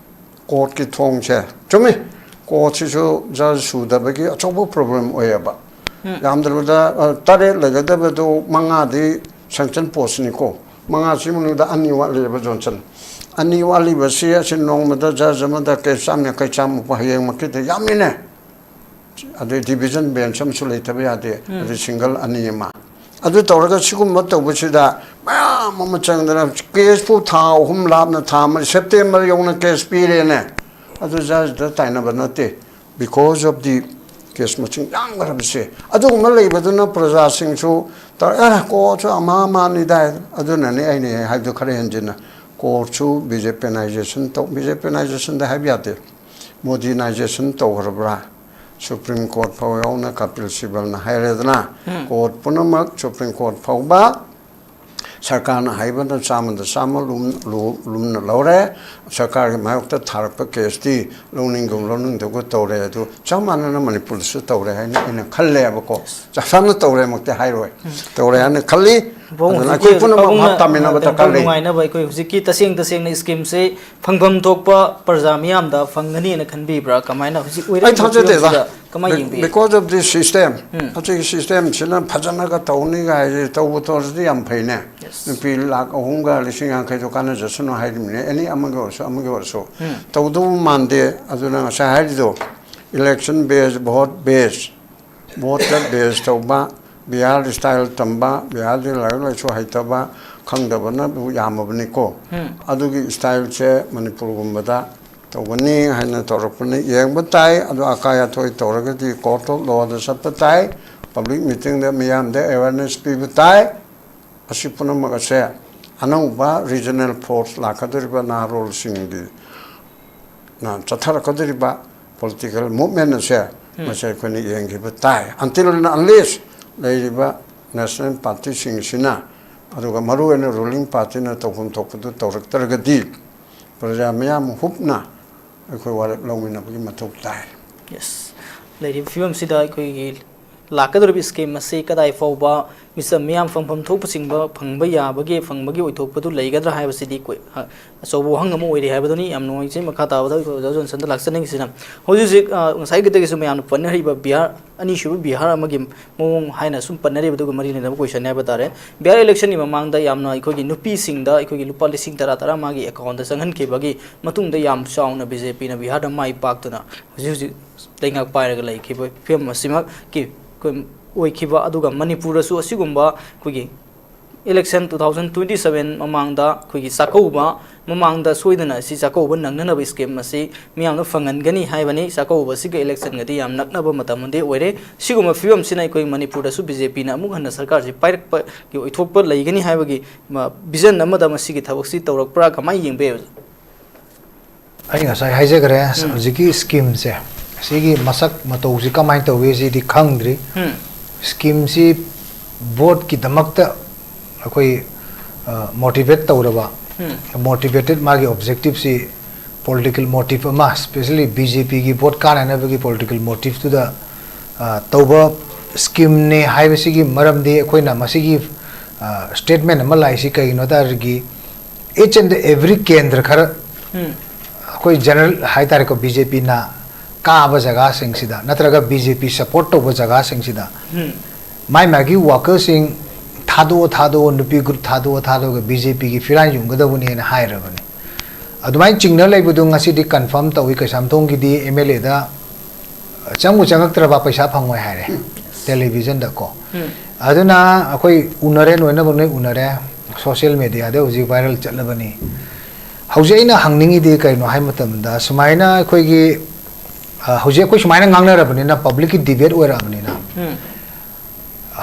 ꯀꯣꯔꯠꯀꯤ ꯊꯣꯡꯁꯦ, ꯆꯨꯝꯃꯤ, ꯀꯣꯔꯠꯁꯤꯁꯨ ꯖꯖ ꯁꯨꯗꯕꯒꯤ ꯑꯆꯧꯕ ꯄ꯭ꯔꯣꯕ꯭ꯂꯦꯝ ꯑꯣꯏꯌꯦꯕ꯫ ꯌꯥꯝꯗ꯭ꯔꯕꯗ, ꯑ, ꯇꯔꯦꯠ ꯂꯩꯒꯗꯕꯗꯨ ꯃꯉꯥꯗꯤ ꯁꯦꯡꯁꯟ ꯄꯣꯁꯅꯤꯀꯣ꯫ ꯃꯉꯥꯁꯤ ꯃꯅꯨꯡꯗ ꯑꯅꯤ ꯋꯥꯠꯂꯤꯕ ꯖꯣꯟꯁꯟ꯫ ꯑꯅꯤ ꯋꯥꯠꯂꯤꯕꯁꯤ ꯑꯁꯤ ꯅꯣꯡꯃꯗ ꯖꯖ ꯑꯃꯗ ꯀꯦꯁ ꯆꯥꯝ ꯌꯥꯡꯈꯩ, ꯆꯥꯝꯃꯨꯛ ꯍꯌꯦꯡꯃꯛꯀꯤꯗꯤ ꯌꯥꯝꯃꯤꯅꯦ꯫ ꯑꯗꯩ ꯗꯤꯚꯤꯖꯟ ꯕꯦꯟꯁ ꯑꯃꯁꯨ ꯂꯩꯇꯕ ꯌꯥꯗꯦ꯫ ꯑꯗꯩ ꯁꯤꯡꯒꯜ ꯑꯅꯤ ꯑꯃ꯫ ꯑꯗꯨ ꯇꯧꯔꯒ ꯁꯤꯒꯨꯝꯕ ꯇꯧꯕꯁꯤꯗ ꯃꯌꯥꯝ ꯑꯃ ꯆꯪꯗꯅ ꯀꯦꯁꯄꯨ ꯊꯥ ꯑꯍꯨꯝ ꯂꯥꯞꯅ ꯊꯥ ꯑꯃ, ꯁꯦꯞꯇꯦꯝꯕꯔ ꯌꯧꯅ ꯀꯦꯁ ꯄꯤꯔꯦꯅꯦ꯫ ꯑꯗꯨ ꯖꯖꯗ ꯇꯥꯏꯅꯕ ꯅꯠꯇꯦ꯫ Because of the ꯀꯦꯁ ꯃꯁꯤꯡ ꯌꯥꯝꯈ꯭ꯔꯕꯁꯦ꯫ ꯑꯗꯨꯒꯨꯝꯕ ꯂꯩꯕꯗꯨꯅ ꯄ꯭ꯔꯖꯥꯁꯤꯡꯁꯨ ꯇꯧꯔꯦ, "ꯑꯦ, ꯀꯣꯔꯠꯁꯨ ꯑꯃ ꯑꯃꯅꯤꯗꯥꯏ"꯫ ꯑꯗꯨꯅꯅꯦ ꯑꯩꯅ ꯍꯥꯏꯕꯗꯣ ꯈꯔ ꯍꯦꯟꯖꯤꯟꯅ, ꯀꯣꯔꯠꯁꯨ ꯕꯤ ꯖꯦ ꯄꯤꯅꯥꯏꯖꯦꯁꯟ ꯇꯧ, ꯕꯤ ꯖꯦ ꯄꯤꯅꯥꯏꯖꯦꯁꯟꯗ ꯍꯥꯏꯕ ꯌꯥꯗꯦ, ꯃꯣꯗꯤꯅꯥꯏꯖꯦꯁꯟ ꯇꯧꯈ꯭ꯔꯕ꯭ꯔꯥ? ꯁꯨꯄ꯭ꯔꯤꯝ ꯀꯣꯔꯠ ꯐꯥꯎ ꯌꯥꯎꯅ ꯀꯄꯤꯜ ꯁꯤꯕꯜꯅ ꯍꯥꯏꯔꯦꯗꯅ, ꯎꯝ꯫ ꯀꯣꯔꯠ ꯄꯨꯝꯅꯃꯛ, ꯁꯨꯄ꯭ꯔꯤꯝ ꯀꯣꯔꯠ ꯐꯥꯎꯕ ꯁꯔꯀꯥꯔꯅ ꯍꯥꯏꯕꯗ ꯆꯥꯝꯃꯗ ꯆꯥꯝꯃ ꯂꯨꯝ-, ꯂꯨ-, ꯂꯨꯝꯅ ꯂꯧꯔꯦ꯫ ꯁꯔꯀꯥꯔꯒꯤ ꯃꯥꯌꯣꯛꯇ ꯊꯥꯔꯛꯄ ꯀꯦꯁꯇꯤ ꯂꯧꯅꯤꯡꯒꯨꯝ ꯂꯧꯅꯤꯡꯗꯒꯨꯝ ꯇꯧꯔꯦ꯫ ꯑꯗꯨ ꯆꯞ ꯃꯥꯟꯅꯅ ꯃꯅꯤꯄꯨꯔꯗꯁꯨ ꯇꯧꯔꯦ ꯍꯥꯏꯅ ꯑꯩꯅ ꯈꯜꯂꯦꯕꯀꯣ꯫ ꯆꯞ ꯆꯥꯅ ꯇꯧꯔꯦꯃꯛꯇꯤ ꯍꯥꯏꯔꯣꯏ꯫ ꯇꯧꯔꯦ ꯍꯥꯏꯅ ꯈꯜꯂꯤ꯫ ꯄꯥꯕꯨꯡ, ꯑꯗꯨꯅ ꯍꯧꯖꯤꯛꯀꯤ ꯑꯩꯈꯣꯏ ꯄꯨꯝꯅꯃꯛ ꯄꯥꯕꯨꯡꯅ, ꯚꯥꯞ ꯇꯥꯃꯤꯟꯅꯕ ꯑ, ꯗꯔꯀꯥꯔ ꯄꯥꯕꯨꯡ ꯂꯩ꯫ ꯅꯨꯡꯉꯥꯏꯅꯕ ꯑꯩꯈꯣꯏ ꯍꯧꯖꯤꯛꯀꯤ ꯇꯁꯦꯡ ꯇꯁꯦꯡꯅ ꯁ꯭ꯀꯤꯝꯁꯦ ꯐꯪꯐꯝ ꯊꯣꯛꯄ ꯄ꯭ꯔꯖꯥ ꯃꯤꯌꯥꯝꯗ ꯐꯪꯒꯅꯤꯅ ꯈꯟꯕꯤꯕ꯭ꯔꯥ? ꯀꯃꯥꯏꯅ ꯍꯧꯖꯤꯛ ꯑꯩ ꯑꯣꯏꯔꯤꯕ ꯊꯥꯖꯗꯦꯗ꯫ ꯐꯤꯕꯝꯁꯤꯗ ꯀꯃꯥꯏꯅ ꯌꯦꯡꯕꯤ? Because of this system, ꯎꯝ꯫ ꯍꯧꯖꯤꯛꯀꯤ ꯁꯤꯁꯇꯦꯝꯁꯤꯅ ꯐꯖꯅꯒ ꯇꯧꯅꯤꯒ ꯍꯥꯏꯁꯦ, ꯇꯧꯕ ꯇꯧꯔꯁꯨ ꯌꯥꯝ ꯐꯩꯅꯦ꯫ Yes. ꯅꯨꯄꯤ ꯂꯥꯛ ꯑꯍꯨꯝꯒ ꯂꯤꯁꯤꯡ ꯌꯥꯡꯈꯩꯗꯣ ꯀꯥꯟꯅꯖꯁꯅꯨ ꯍꯥꯏꯔꯤꯕꯅꯦ, ꯑꯦꯅꯤ ꯑꯃꯒꯤ ꯑꯣꯏꯔꯁꯨ, ꯑꯃꯒꯤ ꯑꯣꯏꯔꯁꯨ꯫ ꯎꯝ꯫ ꯇꯧꯗꯧꯕ ꯃꯥꯟꯗꯦ꯫ ꯑꯗꯨꯅ ꯉꯁꯥꯏ ꯍꯥꯏꯔꯤꯗꯣ, election based, vote based, vote based ꯇꯧꯕ, ꯕꯤꯍꯥꯔ style ꯇꯝꯕ, ꯕꯤꯍꯥꯔꯗꯤ ꯂꯥꯏꯔꯤꯛ ꯂꯥꯏꯁꯨ ꯍꯩꯇꯕ, ꯈꯪꯗꯕꯅꯕꯨ ꯌꯥꯝꯃꯕꯅꯤꯀꯣ꯫ ꯎꯝ꯫ ꯑꯗꯨꯒꯤ styleꯁꯦ ꯃꯅꯤꯄꯨꯔꯒꯨꯝꯕꯗ ꯇꯧꯒꯅꯤ ꯍꯥꯏꯅ ꯇꯧꯔꯛꯄꯅꯤ꯫ ꯌꯦꯡꯕ ꯇꯥꯏ꯫ ꯑꯗꯨ ꯑꯀꯥꯏ ꯑꯊꯣꯏ ꯇꯧꯔꯒꯗꯤ court of lawꯗ ꯆꯠꯄ ꯇꯥꯏ, public meetingꯗ ꯃꯤꯌꯥꯝꯗ awareness ꯄꯤꯕ ꯇꯥꯏ꯫ ꯑꯁꯤ ꯄꯨꯝꯅꯃꯛ ꯑꯁꯦ ꯑꯅꯧꯕ regional force ꯂꯥꯛꯀꯗꯧꯔꯤꯕ ꯅꯍꯥꯔꯣꯜꯁꯤꯡꯒꯤ ꯅ ꯆꯠꯊꯔꯛꯀꯗꯧꯔꯤꯕ political movement ꯑꯁꯦ, ꯎꯝ꯫ ꯃꯁꯤ ꯑꯩꯈꯣꯏꯅ ꯌꯦꯡꯈꯤꯕ ꯇꯥꯏ꯫ Until and unless ꯂꯩꯔꯤꯕ national partyꯁꯤꯡꯁꯤꯅ, ꯑꯗꯨꯒ ꯃꯔꯨꯑꯣꯏꯅ ruling partyꯅ ꯇꯧꯐꯝ ꯊꯣꯛꯄꯗꯨ ꯇꯧꯔꯛꯇ꯭ꯔꯒꯗꯤ, ꯄ꯭ꯔꯖꯥ ꯃꯤꯌꯥꯝ ꯍꯨꯞꯅ ꯑꯩꯈꯣꯏ ꯋꯥꯔꯦꯞ ꯂꯧꯃꯤꯟꯅꯕꯒꯤ ꯃꯊꯧ ꯇꯥꯏ꯫ Yes꯫ ꯂꯩꯔꯤꯕ ꯐꯤꯕꯝꯁꯤꯗ ꯑꯩꯈꯣꯏꯒꯤ ꯂꯥꯛꯀꯗꯧꯔꯤꯕ scheme ꯑꯁꯤ ꯀꯗꯥꯏ ꯐꯥꯎꯕ ꯃꯤꯆꯝ ꯃꯤꯌꯥꯝ ꯐꯪꯐꯝ ꯊꯣꯛꯄ ꯆꯤꯡꯕ ꯐꯪꯕ ꯌꯥꯕꯒꯤ, ꯐꯪꯕꯒꯤ ꯑꯣꯏꯊꯣꯛꯄꯗꯨ ꯂꯩꯒꯗ꯭ꯔꯥ ꯍꯥꯏꯕꯁꯤꯗꯤ ꯑꯩꯈꯣꯏ, ꯑ, ꯑꯆꯧꯕ ꯋꯥꯍꯪ ꯑꯃ ꯑꯣꯏꯔꯤ ꯍꯥꯏꯕꯗꯨꯅꯤ꯫ ꯌꯥꯝ ꯅꯨꯡꯉꯥꯏꯖꯩ꯫ ꯃꯈꯥ ꯇꯥꯕꯗ ꯑꯩꯈꯣꯏ ꯑꯣꯖꯥ ꯖꯣꯟꯁꯟꯗ ꯂꯥꯛꯆꯅꯤꯡꯉꯤꯁꯤꯅ, ꯍꯧꯖꯤꯛ ꯍꯧꯖꯤꯛ, ꯑ, ꯉꯁꯥꯏꯒꯤꯗꯒꯤꯁꯨ ꯃꯌꯥꯝꯅ ꯄꯟꯅꯔꯤꯕ ꯕꯤꯍꯥꯔ, ꯑꯅꯤꯁꯨꯕ ꯕꯤꯍꯥꯔ ꯑꯃꯒꯤ ꯃꯑꯣꯡ ꯍꯥꯏꯅ ꯁꯨꯝ ꯄꯟꯅꯔꯤꯕꯗꯨꯒ ꯃꯔꯤ ꯂꯩꯅꯕ question ꯍꯥꯏꯕ ꯇꯥꯔꯦ꯫ ꯕꯤꯍꯥꯔ electionꯒꯤ ꯃꯃꯥꯡꯗ ꯌꯥꯝꯅ ꯑꯩꯈꯣꯏꯒꯤ ꯅꯨꯄꯤꯁꯤꯡꯗ ꯑꯩꯈꯣꯏꯒꯤ ꯂꯨꯄꯥ ꯂꯤꯁꯤꯡ ꯇꯔꯥ ꯇꯔꯥ ꯃꯥꯒꯤ accountꯇ ꯆꯪꯍꯟꯈꯤꯕꯒꯤ ꯃꯇꯨꯡꯗ ꯌꯥꯝ ꯆꯥꯎꯅ ꯕꯤ ꯖꯦ ꯄꯤꯅ ꯕꯤꯍꯥꯔꯗ ꯃꯥꯏ ꯄꯥꯛꯇꯨꯅ ꯍꯧꯖꯤꯛ ꯍꯧꯖꯤꯛ ꯂꯩꯉꯥꯛ ꯄꯥꯏꯔꯒ ꯂꯩꯈꯤꯕ ꯐꯤꯕꯝ ꯑꯁꯤꯃꯛꯀꯤ ꯑꯩꯈꯣꯏ ꯑꯣꯏꯈꯤꯕ, ꯑꯗꯨꯒ ꯃꯅꯤꯄꯨꯔꯗꯁꯨ ꯑꯁꯤꯒꯨꯝꯕ ꯑꯩꯈꯣꯏꯒꯤ Election two thousand twenty seven ꯃꯃꯥꯡꯗ ꯑꯩꯈꯣꯏꯒꯤ ꯆꯥꯛꯀꯧꯕ ꯃꯃꯥꯡꯗ ꯁꯣꯏꯗꯅ ꯑꯁꯤ ꯆꯥꯛꯀꯧꯕ ꯅꯪꯅꯅꯕ scheme ꯑꯁꯤ ꯃꯤꯌꯥꯝꯗ ꯐꯪꯍꯟꯒꯅꯤ ꯍꯥꯏꯕꯅꯤ꯫ ꯆꯥꯛꯀꯧꯕ ꯑꯁꯤꯒ election ꯒꯗꯤ ꯌꯥꯝ ꯅꯛꯅꯕ ꯃꯇꯝ ꯑꯃꯗꯤ ꯑꯣꯏꯔꯦ꯫ ꯁꯤꯒꯨꯝꯕ ꯐꯤꯕꯝꯁꯤꯅ ꯑꯩꯈꯣꯏ ꯃꯅꯤꯄꯨꯔꯗꯁꯨ BJP ꯅ ꯑꯃꯨꯛ ꯍꯟꯅ ꯁꯔꯀꯥꯔꯁꯤ ꯄꯥꯏꯔꯛꯄꯒꯤ ꯑꯣꯏꯊꯣꯛꯄ ꯂꯩꯒꯅꯤ ꯍꯥꯏꯕꯒꯤ, ꯃ, vision ꯑꯃꯗ ꯃꯁꯤꯒꯤ ꯊꯕꯛꯁꯤ ꯇꯧꯔꯛꯄ꯭ꯔꯥ? ꯀꯃꯥꯏꯅ ꯌꯦꯡꯕ ꯌꯥꯏ? ꯑꯩ ꯉꯁꯥꯏ ꯍꯥꯏꯖꯈ꯭ꯔꯦ, ꯎꯝ꯫ ꯍꯧꯖꯤꯛꯀꯤ scheme ꯁꯦ, ꯁꯤꯒꯤ ꯃꯁꯛ ꯃꯇꯧꯁꯤ ꯀꯃꯥꯏꯅ ꯇꯧꯏ ꯁꯤꯗꯤ ꯈꯪꯗ꯭ꯔꯤ꯫ ꯎꯝ꯫ Scheme ꯁꯤ vote ꯀꯤꯗꯃꯛꯇ ꯑꯩꯈꯣꯏ, ꯑ, motivate ꯇꯧꯔꯕ, ꯎꯝ꯫ Motivated, ꯃꯥꯒꯤ objective ꯁꯤ political motive ꯑꯃ, especially BJP ꯒꯤ vote ꯀꯥꯅꯅꯕꯒꯤ political motive ꯇꯨꯗ, ꯑ, ꯇꯧꯕ scheme ꯅꯦ ꯍꯥꯏꯕꯁꯤꯒꯤ ꯃꯔꯝꯗꯤ ꯑꯩꯈꯣꯏꯅ ꯃꯁꯤꯒꯤ, ꯑ, statement ꯑꯃ ꯂꯥꯛꯏꯁꯤ ꯀꯩꯒꯤꯅꯣ ꯍꯥꯏ ꯇꯥꯔꯗꯤ, each and every ꯀꯦꯟꯗ꯭ꯔ ꯈꯔ, ꯎꯝ꯫ ꯑꯩꯈꯣꯏ general ꯍꯥꯏ ꯇꯥꯔꯦꯀꯣ, BJP ꯅ ꯀꯥꯕ ꯖꯒꯥꯁꯤꯡꯁꯤꯗ ꯅꯠꯇ꯭ꯔꯒ BJP support ꯇꯧꯕ ꯖꯒꯥꯁꯤꯡꯁꯤꯗ, ꯎꯝ꯫ ꯃꯥꯏ ꯃꯥꯒꯤ worker ꯁꯤꯡ ꯊꯥꯗꯣꯛꯑꯣ, ꯊꯥꯗꯣꯛꯑꯣ, ꯅꯨꯄꯤ group ꯊꯥꯗꯣꯛꯑꯣ, ꯊꯥꯗꯣꯛꯑꯒ BJP ꯒꯤ ꯐꯤꯔꯥꯟ ꯌꯨꯡꯒꯗꯕꯅꯦꯅ ꯍꯥꯏꯔꯕꯅꯤ꯫ ꯑꯗꯨꯃꯥꯏꯅ ꯆꯤꯡꯅ ꯂꯩꯕꯗꯨ ꯉꯁꯤꯗꯤ confirm ꯇꯧꯏ꯫ ꯀꯩꯁꯥꯝꯊꯣꯡꯒꯤꯗꯤ MLA ꯗ ꯆꯪꯕꯨ ꯆꯪꯉꯛꯇ꯭ꯔꯕ ꯄꯩꯁꯥ ꯐꯪꯉꯣꯏ ꯍꯥꯏꯔꯦ, television ꯗ ꯀꯣ꯫ ꯎꯝ꯫ ꯑꯗꯨꯅ ꯑꯩꯈꯣꯏ ꯎꯅꯔꯦ, ꯂꯣꯏꯅꯃꯛ ꯂꯣꯏ ꯎꯅꯔꯦ, social media ꯗ ꯍꯧꯖꯤꯛ viral ꯆꯠꯂꯕꯅꯤ꯫ ꯍꯧꯖꯤꯛ ꯑꯩꯅ ꯍꯪꯅꯤꯡꯉꯤꯗꯤ ꯀꯩꯅꯣ ꯍꯥꯏ ꯃꯇꯝꯗ, ꯁꯨꯃꯥꯏꯅ ꯑꯩꯈꯣꯏꯒꯤ, ꯑ, ꯍꯧꯖꯤꯛ ꯑꯩꯈꯣꯏ ꯁꯨꯃꯥꯏꯅ ꯉꯥꯡꯅꯔꯕꯅꯤꯅ, public ꯀꯤ debate ꯑꯣꯏꯔꯛꯑꯕꯅꯤꯅ, ꯎꯝ꯫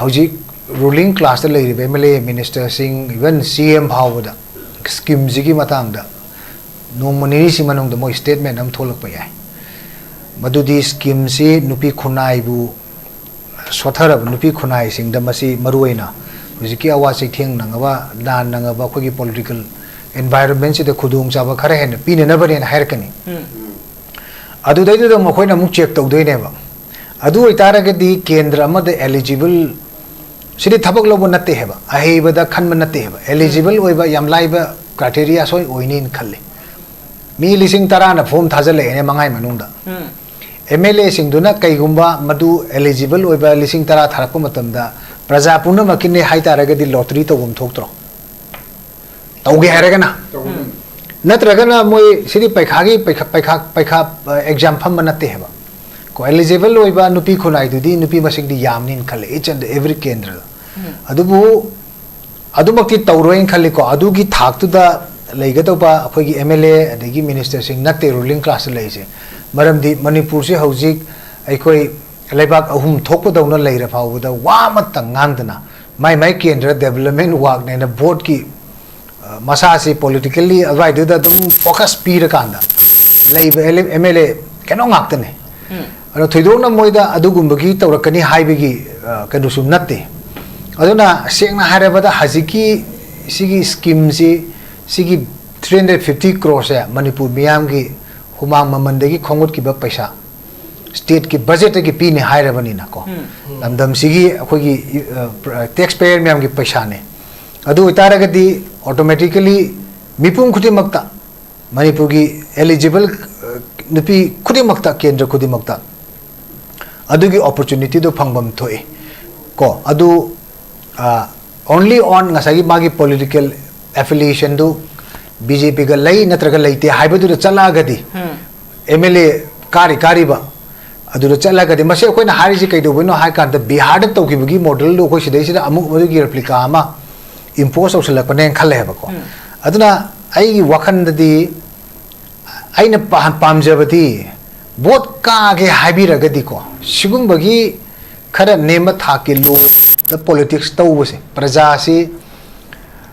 ꯍꯧꯖꯤꯛ ruling class ꯇ ꯂꯩꯔꯤꯕ MLA, minister ꯁꯤꯡ, even CM ꯐꯥꯎꯕꯗ scheme ꯁꯤꯒꯤ ꯃꯇꯥꯡꯗ ꯅꯣꯡꯃ ꯅꯤꯅꯤꯁꯤ ꯃꯅꯨꯡꯗ ꯃꯣꯏ statement ꯑꯃ ꯊꯣꯛꯂꯛꯄ ꯌꯥꯏ꯫ ꯃꯗꯨꯗꯤ scheme ꯁꯤ ꯅꯨꯄꯤ ꯈꯨꯟꯅꯥꯏꯕꯨ ꯁꯣꯠꯊꯔꯕ ꯅꯨꯄꯤ ꯈꯨꯟꯅꯥꯏꯁꯤꯡꯗ ꯃꯁꯤ ꯃꯔꯨꯑꯣꯏꯅ ꯍꯧꯖꯤꯛꯀꯤ ꯑꯋꯥ ꯆꯩꯊꯦꯡ ꯅꯪꯉꯕ, ꯂꯥꯟ ꯅꯪꯉꯕ ꯑꯩꯈꯣꯏꯒꯤ political environment ꯁꯤꯗ ꯈꯨꯗꯣꯡꯆꯥꯕ ꯈꯔ ꯍꯦꯟꯅ ꯄꯤꯅꯅꯕꯅꯦꯅ ꯍꯥꯏꯔꯛꯀꯅꯤ꯫ ꯎꯝ꯫ ꯑꯗꯨꯗꯩꯗꯨꯗ ꯃꯈꯣꯏꯅ ꯑꯃꯨꯛ check ꯇꯧꯗꯣꯏꯅꯦꯕ꯫ ꯑꯗꯨ ꯑꯣꯏꯇꯥꯔꯒꯗꯤ ꯀꯦꯟꯗ꯭ꯔ ꯑꯃꯗ eligible, ꯁꯤꯗꯤ ꯊꯕꯛ ꯂꯧꯕ ꯅꯠꯇꯦ ꯍꯥꯏꯕ, ꯑꯍꯩꯕꯗ ꯈꯟꯕ ꯅꯠꯇꯦ ꯍꯥꯏꯕ, eligible ꯑꯣꯏꯕ ꯌꯥꯝ ꯂꯥꯏꯕ criteria ꯁꯣꯏ ꯑꯣꯏꯅꯤꯅ ꯈꯜꯂꯤ꯫ ꯃꯤ ꯂꯤꯁꯤꯡ ꯇꯔꯥꯅ form ꯊꯥꯖꯤꯜꯂꯛꯑꯦꯅꯦ ꯃꯉꯥꯒꯤ ꯃꯅꯨꯡꯗ꯫ ꯎꯝ꯫ MLA ꯁꯤꯡꯗꯨꯅ ꯀꯩꯒꯨꯝꯕ ꯃꯗꯨ eligible ꯑꯣꯏꯕ ꯂꯤꯁꯤꯡ ꯇꯔꯥ ꯊꯥꯔꯛꯄ ꯃꯇꯝꯗ ꯄ꯭ꯔꯖꯥ ꯄꯨꯝꯅꯃꯛꯀꯤꯅꯦ ꯍꯥꯏꯇꯥꯔꯒꯗꯤ lottery ꯇꯧꯐꯝ ꯊꯣꯛꯇ꯭ꯔꯣ? ꯇꯧꯒꯦ ꯍꯥꯏꯔꯒꯅ? ꯇꯧꯒꯗꯕꯅꯤ꯫ ꯅꯠꯇ꯭ꯔꯒꯅ ꯃꯣꯏ ꯁꯤꯗꯤ ꯄꯩꯈꯥꯒꯤ, ꯄꯩꯈꯥ, ꯄꯩꯈꯥ, ꯄꯩꯈꯥ, ꯑ, exam ꯐꯝꯕ ꯅꯠꯇꯦ ꯍꯥꯏꯕ꯫ ꯀꯣ, eligible ꯑꯣꯏꯕ ꯅꯨꯄꯤ ꯈꯨꯟꯅꯥꯏꯗꯨꯗꯤ ꯅꯨꯄꯤ ꯃꯁꯤꯡꯗꯤ ꯌꯥꯝꯅꯤꯅ ꯈꯜꯂꯦ, each and every ꯀꯦꯟꯗ꯭ꯔꯗ꯫ ꯎꯝ꯫ ꯑꯗꯨꯕꯨ ꯑꯗꯨꯃꯛꯇꯤ ꯇꯧꯔꯣꯏꯅ ꯈꯜꯂꯤꯀꯣ꯫ ꯑꯗꯨꯒꯤ ꯊꯥꯛꯇꯨꯗ ꯂꯩꯒꯗꯧꯕ ꯑꯩꯈꯣꯏꯒꯤ ꯑꯦꯝ ꯑꯦꯜ ꯑꯦ ꯑꯗꯒꯤ ꯃꯤꯅꯤꯁꯇꯔꯁꯤꯡ ꯅꯠꯇꯦ ꯔꯨꯂꯤꯡ ꯀ꯭ꯂꯥꯁꯇ ꯂꯩꯔꯤꯁꯦ꯫ ꯃꯔꯝꯗꯤ ꯃꯅꯤꯄꯨꯔꯁꯤ ꯍꯧꯖꯤꯛ ꯑꯩꯈꯣꯏ ꯂꯩꯕꯥꯛ ꯑꯍꯨꯝ ꯊꯣꯛꯄꯗꯧꯅ ꯂꯩꯔ ꯐꯥꯎꯕꯗ ꯋꯥ ꯑꯃꯇꯪ ꯉꯥꯡꯗꯅ ꯃꯥꯏ ꯃꯥꯏ ꯀꯦꯟꯗ꯭ꯔ ꯗꯦꯕꯂꯞꯃꯦꯟ ꯋꯥꯛꯅꯦꯅ ꯚꯣꯠꯀꯤ, ꯑ, ꯃꯁꯥꯁꯤ ꯄꯣꯂꯤꯇꯤꯀꯦꯜꯂꯤ ꯑꯗꯨꯋꯥꯏꯗꯨꯗ ꯑꯗꯨꯝ ꯐꯣꯀꯁ ꯄꯤꯔꯀꯥꯟꯗ ꯂꯩꯕ ꯑꯦꯝ ꯑꯦꯜ ꯑꯦ ꯀꯩꯅꯣ ꯉꯥꯛꯇꯅꯦ꯫ ꯑꯗꯣ ꯊꯣꯏꯗꯣꯛꯅ ꯃꯣꯏꯗ ꯑꯗꯨꯒꯨꯝꯕꯒꯤ ꯇꯧꯔꯛꯀꯅꯤ ꯍꯥꯏꯕꯒꯤ, ꯑ, ꯀꯩꯅꯣꯁꯨ ꯅꯠꯇꯦ꯫ ꯑꯗꯨꯅ ꯁꯦꯡꯅ ꯍꯥꯏꯔꯕꯗ ꯍꯧꯖꯤꯛꯀꯤ ꯁꯤꯒꯤ ꯁ꯭ꯀꯤꯝꯁꯤ, ꯁꯤꯒꯤ ꯊ꯭ꯔꯤ ꯍꯟꯗ꯭ꯔꯦꯠ ꯐꯤꯐꯇꯤ ꯀ꯭ꯔꯣꯔꯁꯦ ꯃꯅꯤꯄꯨꯔ ꯃꯤꯌꯥꯝꯒꯤ ꯍꯨꯃꯥꯡ ꯃꯃꯜꯗꯒꯤ ꯈꯣꯝꯒꯠꯈꯤꯕ ꯄꯩꯁꯥ, ꯁ꯭ꯇꯦꯠꯀꯤ ꯕꯖꯦꯠꯇꯒꯤ ꯄꯤꯅꯤ ꯍꯥꯏꯔꯕꯅꯤꯅꯀꯣ, ꯂꯝꯗꯝꯁꯤꯒꯤ ꯑꯩꯈꯣꯏꯒꯤ, ꯑ, ꯄ꯭ꯔ-, ꯇꯦꯛꯁ ꯄꯦꯌꯔ ꯃꯌꯥꯝꯒꯤ ꯄꯩꯁꯥꯅꯦ꯫ ꯑꯗꯨ ꯑꯣꯏꯇꯥꯔꯒꯗꯤ ꯑꯣꯇꯣꯃꯦꯇꯤꯀꯦꯂꯤ ꯃꯤꯄꯨꯝ ꯈꯨꯗꯤꯡꯃꯛꯇ, ꯃꯅꯤꯄꯨꯔꯒꯤ ꯑꯦꯂꯤꯖꯤꯕꯜ, ꯑ, ꯅꯨꯄꯤ ꯈꯨꯗꯤꯡꯃꯛꯇ, ꯀꯦꯟꯗ꯭ꯔ ꯈꯨꯗꯤꯡꯃꯛꯇ ꯑꯗꯨꯒꯤ ꯑꯣꯄꯣꯔꯆꯨꯅꯤꯇꯤꯗꯨ ꯐꯪꯐꯝ ꯊꯣꯛꯏ ꯀꯣ꯫ ꯑꯗꯨ, ꯑ, ꯑꯣꯟꯂꯤ ꯑꯣꯟ ꯉꯁꯥꯏꯒꯤ ꯃꯥꯒꯤ ꯄꯣꯂꯤꯇꯤꯀꯦꯜ ꯑꯦꯐꯤꯂꯤꯌꯦꯁꯟꯗꯨ ꯕꯤ ꯖꯦ ꯄꯤꯒ ꯂꯩ ꯅꯠꯇ꯭ꯔꯒ ꯂꯩꯇꯦ ꯍꯥꯏꯕꯗꯨꯗ ꯆꯠꯂꯛꯑꯒꯗꯤ, ꯑꯦꯝ ꯑꯦꯜ ꯑꯦ ꯀꯥꯔꯤ ꯀꯥꯔꯤꯕ ꯑꯗꯨꯗ ꯆꯠꯂꯒꯗꯤ, ꯃꯁꯤ ꯑꯩꯈꯣꯏꯅ ꯍꯥꯏꯔꯤꯁꯤ ꯀꯩꯗꯧꯕꯩꯅꯣ ꯍꯥꯏ ꯀꯥꯟꯗ, ꯕꯤꯍꯥꯔꯗ ꯇꯧꯈꯤꯕꯒꯤ ꯃꯣꯗꯦꯜꯗꯨ ꯑꯩꯈꯣꯏ ꯁꯤꯗꯩꯁꯤꯗ ꯑꯃꯨꯛ ꯃꯗꯨꯒꯤ ꯔꯦꯄ꯭ꯂꯤꯀꯥ ꯑꯃ ꯏꯝꯄꯣꯁ ꯇꯧꯁꯜꯂꯛꯄꯅꯦꯅ ꯈꯜꯂꯦꯕꯀꯣ꯫ ꯑꯗꯨꯅ ꯑꯩꯒꯤ ꯋꯥꯈꯜꯗꯗꯤ ꯑꯩꯅ ꯄꯥ-, ꯄꯥꯝꯖꯕꯗꯤ ꯚꯣꯠ ꯀꯥꯒꯦ ꯍꯥꯏꯕꯤꯔꯒꯗꯤꯀꯣ, ꯁꯤꯒꯨꯝꯕꯒꯤ ꯈꯔ ꯅꯦꯝꯕ ꯊꯥꯛꯀꯤ ꯂꯣꯗ ꯄꯣꯂꯤꯇꯤꯛꯁ ꯇꯧꯕꯁꯦ, ꯄ꯭ꯔꯖꯥꯁꯤ,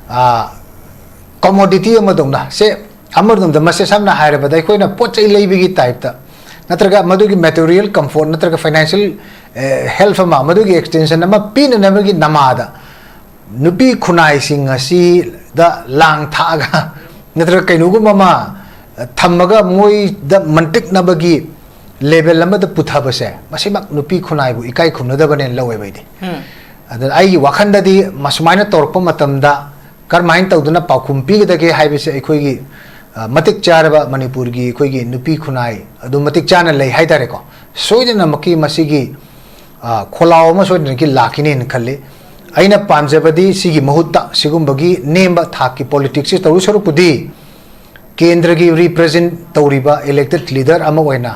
ꯑꯥ, ꯀꯣꯃꯣꯗꯤꯇꯤ ꯑꯃꯗꯧꯅ ꯁꯦ, ꯑꯃꯔꯣꯝꯗ ꯃꯁꯦ ꯁꯝꯅ ꯍꯥꯏꯔꯕꯗ ꯑꯩꯈꯣꯏꯅ ꯄꯣꯠ ꯆꯩ ꯂꯩꯕꯒꯤ ꯇꯥꯏꯞꯇ, ꯅꯠꯇ꯭ꯔꯒ ꯃꯗꯨꯒꯤ ꯃꯦꯇꯔꯤꯌꯦꯜ ꯀꯝꯐꯣꯔꯠ ꯅꯠꯇ꯭ꯔꯒ ꯐꯥꯏꯅꯥꯟꯁꯤꯌꯦꯜ, ꯑꯦ, ꯍꯦꯜꯞ ꯑꯃ, ꯃꯗꯨꯒꯤ ꯑꯦꯛꯁꯇꯦꯟꯁꯟ ꯑꯃ ꯄꯤꯅꯅꯕꯒꯤ ꯅꯃꯥꯗ ꯅꯨꯄꯤ ꯈꯨꯟꯅꯥꯏꯁꯤꯡ ꯑꯁꯤꯗ ꯂꯥꯡ ꯊꯥꯛꯑꯒ ꯅꯠꯇ꯭ꯔꯒ ꯀꯩꯅꯣꯒꯨꯝꯕ ꯑꯃ ꯊꯝꯃꯒ ꯃꯣꯏꯗ ꯃꯟꯇꯤꯛꯅꯕꯒꯤ ꯂꯦꯚꯦꯜ ꯑꯃꯗ ꯄꯨꯊꯕꯁꯦ, ꯃꯁꯤꯃꯛ ꯅꯨꯄꯤ ꯈꯨꯟꯅꯥꯏꯕꯨ ꯏꯀꯥꯏ ꯈꯨꯝꯅꯗꯕꯅꯦꯅ ꯂꯧꯋꯦꯕ ꯑꯩꯗꯤ꯫ ꯑꯗꯨꯅ ꯑꯩꯒꯤ ꯋꯥꯈꯜꯗꯗꯤ ꯃꯁꯨꯃꯥꯏꯅ ꯇꯧꯔꯛꯄ ꯃꯇꯝꯗ ꯀꯔꯝꯍꯥꯏꯅ ꯇꯧꯗꯨꯅ ꯄꯥꯎꯈꯨꯝ ꯄꯤꯒꯗꯒꯦ ꯍꯥꯏꯕꯁꯦ ꯑꯩꯈꯣꯏꯒꯤ, ꯑ, ꯃꯇꯤꯛ ꯆꯥꯔꯕ ꯃꯅꯤꯄꯨꯔꯒꯤ ꯑꯩꯈꯣꯏꯒꯤ ꯅꯨꯄꯤ ꯈꯨꯟꯅꯥꯏ ꯑꯗꯨ ꯃꯇꯤꯛ ꯆꯥꯅ ꯂꯩ ꯍꯥꯏꯇꯥꯔꯦꯀꯣ꯫ ꯁꯣꯏꯗꯅꯃꯛꯀꯤ ꯃꯁꯤꯒꯤ, ꯑ, ꯈꯣꯜꯂꯥꯎ ꯑꯃ ꯁꯣꯏꯗꯅꯒꯤ ꯂꯥꯛꯈꯤꯅꯦꯅ ꯈꯜꯂꯤ꯫ ꯑꯩꯅ ꯄꯥꯝꯖꯕꯗꯤ ꯁꯤꯒꯤ ꯃꯍꯨꯠꯇ ꯁꯤꯒꯨꯝꯕꯒꯤ ꯅꯦꯝꯕ ꯊꯥꯛꯀꯤ ꯄꯣꯂꯤꯇꯤꯛꯁꯁꯤ ꯇꯧꯔꯨ ꯁꯔꯨꯛꯄꯨꯗꯤ ꯀꯦꯟꯗ꯭ꯔꯒꯤ ꯔꯤꯄ꯭ꯔꯖꯦꯟ ꯇꯧꯔꯤꯕ ꯏꯂꯦꯛꯇꯦꯗ ꯂꯤꯗꯔ ꯑꯃ ꯑꯣꯏꯅ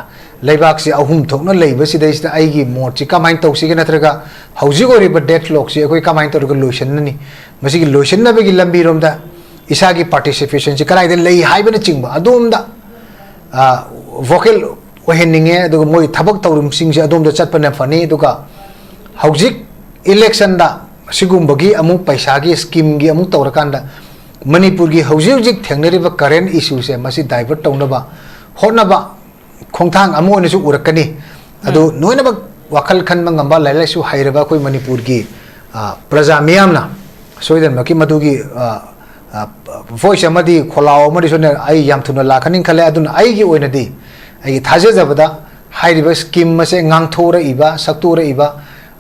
ꯂꯩꯕꯥꯛꯁꯤ ꯑꯍꯨꯝ ꯊꯣꯛꯅ ꯂꯩꯕꯁꯤꯗꯩꯁꯤꯗ ꯑꯩꯒꯤ ꯃꯣꯠꯁꯤ ꯀꯃꯥꯏꯅ ꯇꯧꯁꯤꯒꯦ, ꯅꯠꯇ꯭ꯔꯒ ꯍꯧꯖꯤꯛ ꯑꯣꯏꯔꯤꯕ ꯗꯦꯗꯂꯣꯛꯁꯤ ꯑꯩꯈꯣꯏ ꯀꯃꯥꯏꯅ ꯇꯧꯔꯒ ꯂꯣꯏꯁꯤꯟꯅꯅꯤ, ꯃꯁꯤꯒꯤ ꯂꯣꯏꯁꯤꯟꯅꯕꯒꯤ ꯂꯝꯕꯤꯔꯣꯝꯗ ꯏꯁꯥꯒꯤ ꯄꯥꯔꯇꯤꯁꯤꯄꯦꯁꯟꯁꯤ ꯀꯗꯥꯏꯗ ꯂꯩ ꯍꯥꯏꯕꯅꯆꯤꯡꯕ ꯑꯗꯣꯝꯗ ꯚꯣꯀꯦꯜ ꯑꯣꯏꯍꯟꯅꯤꯡꯉꯦ꯫ ꯑꯗꯨꯒ ꯃꯣꯏ ꯊꯕꯛ ꯊꯧꯔꯝꯁꯤꯡꯁꯦ ꯑꯗꯣꯝꯗ ꯆꯠꯄꯅ ꯐꯅꯤ꯫ ꯑꯗꯨꯒ ꯍꯧꯖꯤꯛ ꯏꯂꯦꯛꯁꯟꯗ ꯁꯤꯒꯨꯝꯕꯒꯤ ꯑꯃꯨꯛ ꯄꯩꯁꯥꯒꯤ ꯁ꯭ꯀꯤꯝꯒꯤ ꯑꯃꯨꯛ ꯇꯧꯔꯀꯥꯟꯗ ꯃꯅꯤꯄꯨꯔꯒꯤ ꯍꯧꯖꯤꯛ ꯍꯧꯖꯤꯛ ꯊꯦꯡꯅꯔꯤꯕ ꯀꯔꯦꯟ ꯏꯁꯨꯁꯦ ꯃꯁꯤ ꯗꯥꯏꯚꯔꯠ ꯇꯧꯅꯕ ꯍꯣꯠꯅꯕ ꯈꯣꯡꯊꯥꯡ ꯑꯃ ꯑꯣꯏꯅꯁꯨ ꯎꯔꯛꯀꯅꯤ꯫ ꯑꯗꯨ ꯎꯝ꯫ ꯂꯣꯏꯅꯃꯛ ꯋꯥꯈꯜ ꯈꯟꯕ ꯉꯝꯕ, ꯂꯥꯏꯔꯤꯛ ꯂꯥꯏꯁꯨ ꯍꯩꯔꯕ ꯑꯩꯈꯣꯏ ꯃꯅꯤꯄꯨꯔꯒꯤ, ꯑ, ꯄ꯭ꯔꯖꯥ ꯃꯤꯌꯥꯝꯅ ꯁꯣꯏꯗꯅꯃꯛꯀꯤ ꯃꯗꯨꯒꯤ, ꯑ, ꯑ, ꯚꯣꯏꯁ ꯑꯃꯗꯤ ꯈꯣꯜꯂꯥꯎ ꯑꯃꯗꯤ ꯁꯣꯏꯗꯅ ꯑꯩ ꯌꯥꯝ ꯊꯨꯅ ꯂꯥꯛꯀꯅꯤ ꯈꯜꯂꯦ꯫ ꯑꯗꯨꯅ ꯑꯩꯒꯤ ꯑꯣꯏꯅꯗꯤ, ꯑꯩꯒꯤ ꯊꯥꯖꯖꯕꯗ, ꯍꯥꯏꯔꯤꯕ ꯁ꯭ꯀꯤꯝ ꯑꯁꯦ ꯉꯥꯡꯊꯣꯔꯛꯏꯕ, ꯁꯛꯇꯣꯔꯛꯏꯕ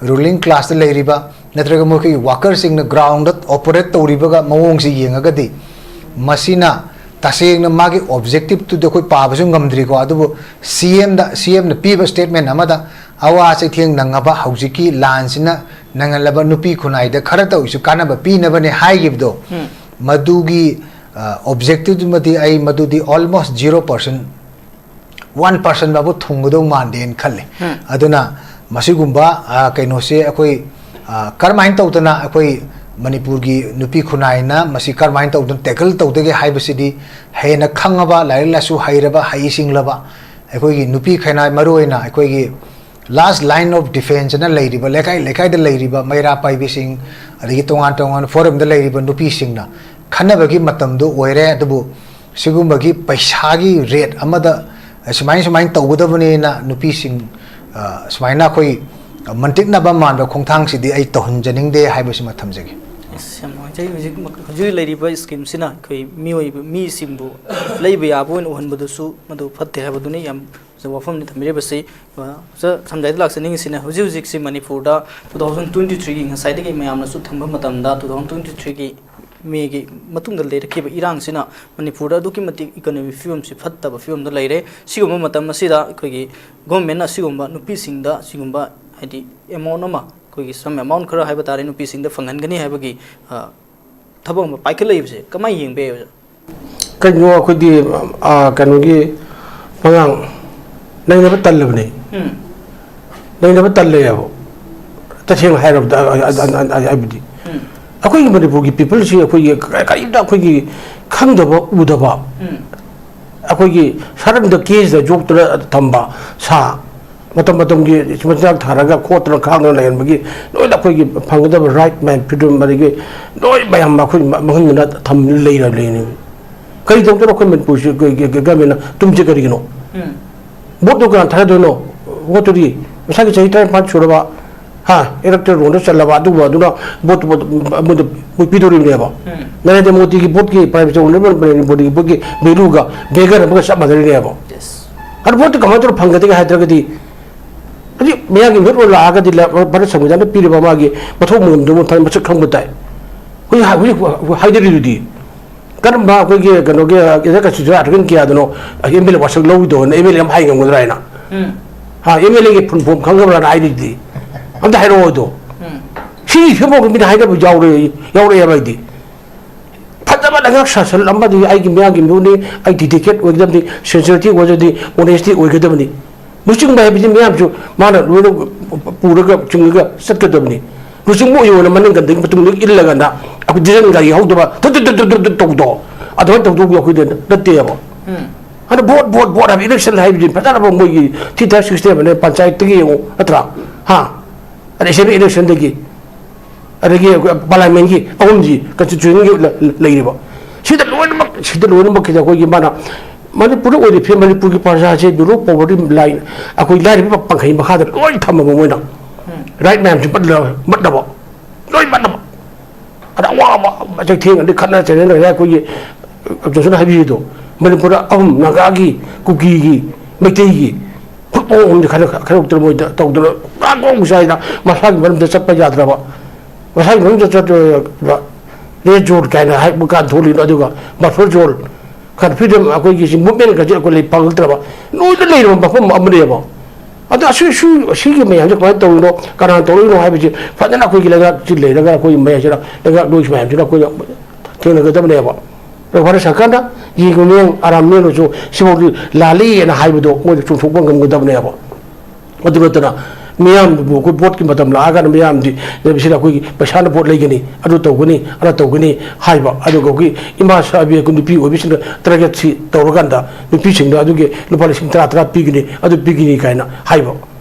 ꯔꯨꯂꯤꯡ ꯀ꯭ꯂꯥꯁꯇ ꯂꯩꯔꯤꯕ ꯅꯠꯇ꯭ꯔꯒ ꯃꯈꯣꯏꯒꯤ ꯋꯥꯀꯔꯁꯤꯡꯅ ꯒ꯭ꯔꯥꯎꯟꯗ ꯑꯣꯄꯔꯦꯠ ꯇꯧꯔꯤꯕꯒ ꯃꯑꯣꯡꯁꯤ ꯌꯦꯡꯉꯒꯗꯤ, ꯃꯁꯤꯅ ꯇꯁꯦꯡꯅ ꯃꯥꯒꯤ ꯑꯣꯕꯖꯦꯛꯇꯤꯞꯇꯨꯗꯤ ꯑꯩꯈꯣꯏ ꯄꯥꯕꯁꯨ ꯉꯝꯗ꯭ꯔꯤꯀꯣ꯫ ꯑꯗꯨꯕꯨ ꯁꯤ ꯑꯦꯝꯗ, ꯁꯤ ꯑꯦꯝꯅ ꯄꯤꯕ ꯁ꯭ꯇꯦꯠꯃꯦꯟ ꯑꯃꯗ ꯑꯋꯥ ꯆꯩꯊꯦꯡ ꯅꯪꯉꯕ ꯍꯧꯖꯤꯛꯀꯤ ꯂꯥꯟꯁꯤꯅ ꯅꯪꯍꯜꯂꯕ ꯅꯨꯄꯤ ꯈꯨꯟꯅꯥꯏꯗ ꯈꯔꯇ ꯑꯣꯏꯁꯨ ꯀꯥꯟꯅꯕ ꯄꯤꯅꯕꯅꯦ ꯍꯥꯏꯈꯤꯕꯗꯣ, ꯎꯝ꯫ ꯃꯗꯨꯒꯤ, ꯑ, ꯑꯣꯕꯖꯦꯛꯇꯤꯞꯇꯨꯃꯗꯤ ꯑꯩ ꯃꯗꯨꯗꯤ almost zero percent, one percent ꯐꯥꯎꯕ ꯊꯨꯡꯒꯗꯧ ꯃꯥꯟꯗꯦꯅ ꯈꯜꯂꯤ꯫ ꯎꯝ꯫ ꯑꯗꯨꯅ ꯃꯁꯤꯒꯨꯝꯕ, ꯑ, ꯀꯩꯅꯣꯁꯦ ꯑꯩꯈꯣꯏ, ꯑ, ꯀꯔꯝꯍꯥꯏꯅ ꯇꯧꯗꯅ ꯑꯩꯈꯣꯏ ꯃꯅꯤꯄꯨꯔꯒꯤ ꯅꯨꯄꯤ ꯈꯨꯟꯅꯥꯏꯅ ꯃꯁꯤ ꯀꯔꯝꯍꯥꯏꯅ ꯇꯧꯗꯅ ꯇꯦꯀꯜ ꯇꯧꯗꯒꯦ ꯍꯥꯏꯕꯁꯤꯗꯤ ꯍꯦꯟꯅ ꯈꯪꯉꯕ, ꯂꯥꯏꯔꯤꯛ ꯂꯥꯏꯁꯨ ꯍꯩꯔꯕ, ꯍꯩ ꯁꯤꯡꯂꯕ ꯑꯩꯈꯣꯏꯒꯤ ꯅꯨꯄꯤ ꯈꯩꯅꯥꯏ, ꯃꯔꯨꯑꯣꯏꯅ ꯑꯩꯈꯣꯏꯒꯤ last line of defence ꯑꯅ ꯂꯩꯔꯤꯕ, ꯂꯩꯀꯥꯏ ꯂꯩꯀꯥꯏꯗ ꯂꯩꯔꯤꯕ ꯃꯩꯔꯥ ꯄꯥꯏꯕꯤꯁꯤꯡ, ꯑꯗꯒꯤ ꯇꯣꯉꯥꯟ ꯇꯣꯉꯥꯟꯕ ꯐꯣꯔꯝꯗ ꯂꯩꯔꯤꯕ ꯅꯨꯄꯤꯁꯤꯡꯅ ꯈꯟꯅꯕꯒꯤ ꯃꯇꯝꯗꯨ ꯑꯣꯏꯔꯦ꯫ ꯑꯗꯨꯕꯨ ꯁꯤꯒꯨꯝꯕꯒꯤ ꯄꯩꯁꯥꯒꯤ ꯔꯦꯠ ꯑꯃꯗ ꯁꯨꯃꯥꯏꯅ ꯁꯨꯃꯥꯏꯅ ꯇꯧꯒꯗꯕꯅꯦꯅ ꯅꯨꯄꯤꯁꯤꯡ, ꯑ, ꯁꯨꯃꯥꯏꯅ ꯑꯩꯈꯣꯏ ꯃꯟꯇꯤꯛꯅꯕ ꯃꯥꯟꯕ ꯈꯣꯡꯊꯥꯡꯁꯤꯗꯤ ꯑꯩ ꯇꯧꯍꯟꯖꯅꯤꯡꯗꯦ ꯍꯥꯏꯕꯁꯤꯃ ꯊꯝꯖꯒꯦ꯫ ꯑꯁ, ꯌꯥꯝ ꯅꯨꯡꯉꯥꯏꯖꯩ꯫ ꯍꯧꯖꯤꯛ, ꯍꯧꯖꯤꯛ ꯂꯩꯔꯤꯕ ꯁ꯭ꯀꯤꯝꯁꯤꯅ ꯑꯩꯈꯣꯏ ꯃꯤꯑꯣꯏꯕ, ꯃꯤꯁꯤꯡꯕꯨ ꯂꯩꯕ ꯌꯥꯕ ꯑꯣꯏꯅ ꯎꯍꯟꯕꯗꯨꯁꯨ ꯃꯗꯨ ꯐꯠꯇꯦ ꯍꯥꯏꯕꯗꯨꯅꯤ꯫ ꯌꯥꯝ ꯐꯖꯕ ꯋꯥꯐꯝꯅꯤ ꯊꯝꯕꯤꯔꯤꯕꯁꯤ꯫ ꯑ, ꯁꯥꯔ, ꯁꯝꯖꯥꯏꯗ ꯂꯥꯛꯆꯅꯤꯡꯉꯤꯁꯤꯅ, ꯍꯧꯖꯤꯛ ꯍꯧꯖꯤꯛꯁꯤ ꯃꯅꯤꯄꯨꯔꯗ two thousand twenty threeꯒꯤ ꯉꯁꯥꯏꯗꯒꯤ ꯃꯌꯥꯝꯅꯁꯨ ꯊꯝꯕ ꯃꯇꯝꯗ, two thousand twenty threeꯒꯤ ꯃꯦꯒꯤ ꯃꯇꯨꯡꯗ ꯂꯩꯔꯛꯈꯤꯕ ꯏꯔꯥꯡꯁꯤꯅ ꯃꯅꯤꯄꯨꯔꯗ ꯑꯗꯨꯛꯀꯤ ꯃꯇꯤꯛ ꯏꯀꯣꯅꯣꯃꯤ ꯐꯤꯕꯝꯁꯤ ꯐꯠꯇꯕ ꯐꯤꯕꯝꯗ ꯂꯩꯔꯦ꯫ ꯁꯤꯒꯨꯝꯕ ꯃꯇꯝ ꯑꯁꯤꯗ ꯑꯩꯈꯣꯏꯒꯤ ꯒꯣꯔꯃꯦꯟꯅ ꯑꯁꯤꯒꯨꯝꯕ ꯅꯨꯄꯤꯁꯤꯡꯗ ꯁꯤꯒꯨꯝꯕ, ꯍꯥꯏꯗꯤ, ꯑꯦꯃꯥꯎꯟ ꯑꯃ, ꯑꯩꯈꯣꯏꯒꯤ ꯁꯝ ꯑꯦꯃꯥꯎꯟ ꯈꯔ ꯍꯥꯏꯕ ꯇꯥꯔꯦ, ꯅꯨꯄꯤꯁꯤꯡꯗ ꯐꯪꯍꯟꯒꯅꯤ ꯍꯥꯏꯕꯒꯤ, ꯑ, ꯊꯕꯛ ꯑꯃ ꯄꯥꯏꯈꯠꯂꯛꯏꯕꯁꯦ ꯀꯃꯥꯏꯅ ꯌꯦꯡꯕ ꯌꯥꯏ, ꯑꯣꯖꯥ? ꯀꯩꯅꯣ ꯑꯩꯈꯣꯏꯗꯤ, ꯑꯥ, ꯀꯩꯅꯣꯒꯤ ꯃꯉꯥꯡ ꯅꯩꯅꯕ ꯇꯜꯂꯕꯅꯦ꯫ ꯎꯝ꯫ ꯅꯩꯅꯕ ꯇꯜꯂꯦꯕ꯫ ꯇꯁꯦꯡꯅ ꯍꯥꯏꯔꯕꯗ, ꯑ, ꯑ, ꯑ, ꯑ, ꯍꯥꯏꯕꯗꯤ ꯎꯝ꯫ ꯑꯩꯈꯣꯏꯒꯤ ꯃꯅꯤꯄꯨꯔꯒꯤ peopleꯁꯤ ꯑꯩꯈꯣꯏꯒꯤ ꯀ-, ꯀꯔꯤꯝꯇ ꯑꯩꯈꯣꯏꯒꯤ ꯈꯪꯗꯕ ꯎꯗꯕ, ꯎꯝ꯫ ꯑꯩꯈꯣꯏꯒꯤ ꯁꯔꯝꯗ ꯀꯦꯁꯤꯗ ꯌꯣꯛꯇꯨꯅ ꯊꯝꯕ ꯁꯥ, ꯃꯇꯝ ꯃꯇꯝꯒꯤ ꯃꯆꯤꯟꯖꯥꯛ ꯊꯥꯔꯒ ꯈꯣꯠꯇꯅ ꯈꯥꯡꯗꯅ ꯂꯩꯍꯟꯕꯒꯤ ꯂꯣꯏꯅ ꯑꯩꯈꯣꯏꯒꯤ ꯐꯪꯒꯗꯕ right ꯃꯌꯥꯝ, freedom ꯑꯗꯒꯤ ꯂꯣꯏ ꯃꯌꯥꯝ ꯑꯩꯈꯣꯏ ꯃ-, ꯃꯥꯡꯍꯟꯗꯅ ꯊꯝ-, ꯂꯩꯔꯕꯅꯦ꯫ ꯀꯔꯤꯗꯧꯗꯅ ꯑꯩꯈꯣꯏ ꯃꯅꯤꯄꯨꯔꯁꯤ ꯒ-, ꯒ-, ꯒ-, governmentꯅ ꯇꯨꯝꯁꯦ ꯀꯔꯤꯒꯤꯅꯣ? ꯎꯝ꯫ Voteꯇꯨ ꯀꯅꯥ ꯊꯥꯗꯗꯣꯏꯅꯣ? Voteꯇꯨꯗꯤ ꯃꯁꯥꯒꯤ ꯆꯍꯤ ꯇꯔꯥꯅꯤꯄꯥꯟ ꯁꯨꯔꯕ, ꯍꯥ, electoral rollꯗ ꯆꯜꯂꯕ ꯑꯗꯨꯒꯨꯝꯕ ꯑꯗꯨꯅ vote, vote ꯑꯃꯗ ꯃꯣꯏ ꯄꯤꯗꯧꯔꯤꯕꯅꯦꯕ꯫ ꯎꯝ꯫ ꯅꯔꯦꯟꯗ꯭ꯔ ꯃꯣꯗꯤꯒꯤ voteꯀꯤ, Prime Minister ꯑꯣꯏꯅꯕ ꯅꯔꯦꯟꯗ꯭ꯔ ꯃꯣꯗꯤꯒꯤ voteꯀꯤ valueꯒ beggar ꯑꯃꯒ ꯆꯞ ꯃꯥꯟꯅꯔꯤꯅꯦꯕ꯫ Yes꯫ ꯑꯗꯨ voteꯇꯨ ꯀꯃꯥꯏꯅ ꯇꯧꯔ ꯐꯪꯒꯗꯒꯦ ꯍꯥꯏꯗ꯭ꯔꯒꯗꯤ, ꯍꯧꯖꯤꯛ ꯃꯌꯥꯝꯒꯤ ꯃꯤꯍꯨꯠ ꯑꯣꯏꯅ ꯂꯥꯛꯑꯒꯗꯤ ꯂ-, ꯚꯥꯔꯠ ꯁꯪꯕꯤꯙꯥꯟꯅ ꯄꯤꯔꯤꯕ ꯃꯥꯒꯤ ꯃꯊꯧ ꯃꯉꯝꯗꯨ ꯃꯊꯧ ꯃꯁꯛ ꯈꯪꯕ ꯇꯥꯏ꯫ ꯍꯧꯖꯤꯛ ꯍꯥꯏ-, ꯍꯧꯖꯤꯛ ꯍꯥꯏꯗꯔꯤꯗꯨꯗꯤ꯫ ꯀꯔꯝꯕ ꯑꯩꯈꯣꯏꯒꯤ ꯀꯩꯅꯣꯒꯤ, ꯑ, constitution article ꯀꯌꯥꯗꯅꯣ, ꯑ, MLA ꯋꯥꯁꯛ ꯂꯧꯔꯤꯗꯣꯅ MLA ꯑꯃ ꯍꯥꯏ ꯉꯝꯒꯗ꯭ꯔꯥ ꯍꯥꯏꯅ? ꯎꯝ꯫ ꯍꯥ, MLAꯒꯤ full form ꯈꯪꯉꯕ꯭ꯔꯥꯅ ꯍꯥꯏꯔꯤꯗꯨꯗꯤ? ꯑꯝꯇ ꯍꯥꯏꯔꯛꯑꯣ ꯑꯗꯣ꯫ ꯎꯝ꯫ ꯁꯤ ꯐꯤꯕꯝꯒꯤ ꯃꯤꯅ ꯍꯥꯏꯅꯕ ꯌꯥꯎꯔꯦ-, ꯌꯥꯎꯔꯛꯑꯦꯕ ꯑꯩꯗꯤ꯫ ꯐꯖꯕ ꯂꯩꯉꯥꯛ ꯁꯥꯁꯟ ꯑꯃꯗꯤ ꯑꯩꯒꯤ ꯃꯤꯌꯥꯝꯒꯤ ꯃꯤꯍꯨꯠꯅꯤ, ꯑꯩ dedicate ꯑꯣꯏꯒꯗꯕꯅꯤ, sincerity ꯑꯣꯏꯒꯗꯕꯅꯤ, honesty ꯑꯣꯏꯒꯗꯕꯅꯤ꯫ ꯂꯨꯆꯤꯡꯕ ꯍꯥꯏꯕꯁꯤ ꯃꯤꯌꯥꯝꯁꯨ ꯃꯥꯅ ꯂꯣꯏꯅ ꯄꯨꯔꯒ ꯆꯤꯡꯉꯒ ꯆꯠꯀꯗꯕꯅꯤ꯫ ꯂꯨꯆꯤꯡꯕ ꯑꯣꯏꯌꯣꯅ ꯃꯅꯤꯡ ꯀꯟꯗꯒꯤ ꯃꯇꯨꯡꯗ ꯏꯜꯂꯒꯅ ꯑꯩꯈꯣꯏ decision ꯒꯥꯔꯤ ꯍꯧꯗꯕ ꯊꯨꯠ ꯊꯨꯠ ꯊꯨꯠ ꯊꯨꯠ ꯊꯨꯠ ꯇꯧꯕꯗꯣ, ꯑꯗꯨꯃꯥꯏꯅ ꯇꯧꯗꯧꯕ ꯑꯩꯈꯣꯏꯗ ꯅꯠꯇꯦꯕ꯫ ꯎꯝ꯫ ꯑꯗꯨꯅ vote, vote, vote ꯍꯥꯏꯕ election ꯍꯥꯏꯕꯗꯤ ꯐꯖꯅ ꯃꯣꯏꯒꯤ three tier system ꯑꯃꯅꯦ, ꯄꯟꯆꯥꯌꯠꯇꯒꯤ ꯌꯦꯡꯉꯨ, ꯅꯠꯇ꯭ꯔꯥ? ꯍꯥ? ꯑꯗꯩ assembly election ꯗꯒꯤ, ꯑꯗꯒꯤ ꯑꯩꯈꯣꯏ parliament ꯀꯤ ꯑꯍꯨꯝꯁꯤ constitution ꯒꯤ ꯂ-, ꯂ-, ꯂꯩꯔꯤꯕ꯫ ꯁꯤꯗ ꯂꯣꯏꯅꯃꯛ, ꯁꯤꯗ ꯂꯣꯏꯅꯃꯛꯁꯤꯗ ꯑꯩꯈꯣꯏꯒꯤ ꯃꯥꯅ ꯃꯅꯤꯄꯨꯔꯗ ꯑꯣꯏꯔꯤꯕ ꯐꯤ-, ꯃꯅꯤꯄꯨꯔꯒꯤ ꯄ꯭ꯔꯖꯥꯁꯦ below poverty line, ꯑꯩꯈꯣꯏ ꯂꯥꯏꯔꯕ ꯄ-, ꯄꯟꯈꯩ ꯃꯈꯥꯗ ꯂꯣꯏ ꯊꯝꯃꯕ ꯃꯣꯏꯅ꯫ ꯎꯝ꯫ Right ꯃꯌꯥꯝꯁꯤ ꯃꯠꯂ-, ꯃꯠꯂꯕ꯫ ꯂꯣꯏ ꯃꯠꯂꯕ꯫ ꯑꯗ ꯑꯋꯥꯕ ꯆꯩꯊꯦꯡ ꯑꯗꯩ ꯈꯠꯅ ꯆꯩꯅꯅ ꯑꯩꯈꯣꯏꯒꯤ, ꯑ, ꯖꯣꯟꯁꯟ ꯍꯥꯏꯕꯤꯔꯤꯗꯣ, ꯃꯅꯤꯄꯨꯔꯗ ꯑꯍꯨꯝ, ꯅꯥꯒꯥꯒꯤ, ꯀꯨꯀꯤꯒꯤ, ꯃꯩꯇꯩꯒꯤ, ꯈꯨꯠ ꯃꯑꯣꯡ ꯑꯃꯗꯤ ꯈꯔ, ꯈꯔ ꯈꯔ ꯃꯣꯏꯗ ꯇꯧꯗꯅ ꯄꯨꯔꯥ ꯒꯣꯡ ꯆꯥꯏꯅ ꯃꯁꯥꯒꯤ ꯃꯔꯝꯗ ꯆꯠꯄ ꯌꯥꯗ꯭ꯔꯕ, ꯃꯁꯥꯒꯤ ꯃꯔꯝꯗ ꯆꯠꯇ꯭ꯔꯕ, red zone ꯀꯥꯏꯅ ꯍꯥꯏꯕ ꯀꯥꯟ ꯊꯣꯛꯂꯤꯅꯣ, ꯑꯗꯨꯒ buffer zone, ꯈꯔ freedom ꯑꯩꯈꯣꯏꯒꯤ ꯁꯤ movement ꯒꯁꯦ ꯑꯩꯈꯣꯏ ꯂꯩ ꯐꯪꯉꯛꯇ꯭ꯔꯕ, ꯂꯣꯏꯅ ꯂꯩꯔꯕ ꯃꯐꯝ ꯑꯃꯅꯦꯕ꯫ ꯑꯗꯣ ꯑꯁꯤ, ꯁꯤ, ꯁꯤꯒꯤ ꯃꯌꯥꯝꯁꯦ ꯀꯃꯥꯏꯅ ꯇꯧꯔꯤꯅꯣ, ꯀꯅꯥꯅ ꯇꯧꯔꯛꯏꯅꯣ ꯍꯥꯏꯕꯁꯤ ꯐꯖꯅ ꯑꯩꯈꯣꯏꯒꯤ ꯂꯩꯉꯥꯛꯁꯤ ꯂꯩꯔꯒ ꯑꯩꯈꯣꯏ ꯃꯌꯥꯝꯁꯤꯅ, ꯂꯩꯉꯥꯛ ꯂꯣꯏꯁꯤ ꯃꯌꯥꯝꯁꯤꯅ ꯑꯩꯈꯣꯏꯅ ꯊꯦꯡꯅꯒꯗꯕꯅꯦꯕ꯫ ꯚꯥꯔꯠ ꯁꯔꯀꯥꯔꯅ ꯌꯦꯡꯉꯨ ꯃꯤꯌꯥꯝ ꯑꯔꯥꯝ ꯅꯦꯜꯂꯁꯨ ꯁꯤꯐꯥꯎꯗꯤ ꯂꯥꯜꯂꯤ ꯍꯥꯏꯅ ꯍꯥꯏꯕꯗꯣ ꯃꯣꯏꯗ ꯆꯨꯝꯊꯣꯛꯄ ꯉꯝꯒꯗꯕꯅꯦꯕ꯫ ꯑꯗꯨ ꯅꯠꯇꯅ ꯃꯤꯌꯥꯝꯗꯨꯕꯨ ꯑꯩꯈꯣꯏ ꯚꯣꯠꯀꯤ ꯃꯇꯝ ꯂꯥꯛꯑꯀꯥꯟꯗ ꯃꯤꯌꯥꯝꯗꯤ ꯁꯤꯗ ꯑꯩꯈꯣꯏꯒꯤ ꯄꯩꯁꯥꯅ ꯚꯣꯠ ꯂꯩꯒꯅꯤ, ꯑꯗꯨ ꯇꯧꯒꯅꯤ, ꯑꯗꯥ ꯇꯧꯒꯅꯤ ꯍꯥꯏꯕ, ꯑꯗꯨꯒ ꯑꯩꯈꯣꯏ ꯏꯃꯥ ꯁꯥꯕꯤ ꯑꯩꯈꯣꯏ ꯅꯨꯄꯤ ꯑꯣꯏꯕꯤꯁꯤꯡꯅ ꯇꯥꯔꯒꯦꯠꯁꯤ ꯇꯧꯔꯀꯥꯟꯗ ꯅꯨꯄꯤꯁꯤꯡꯗ ꯑꯗꯨꯒꯤ ꯂꯨꯄꯥ ꯂꯤꯁꯤꯡ ꯇꯔꯥ ꯇꯔꯥ ꯄꯤꯒꯅꯤ, ꯑꯗꯨ ꯄꯤꯒꯅꯤ ꯀꯥꯏꯅ ꯍꯥꯏꯕ,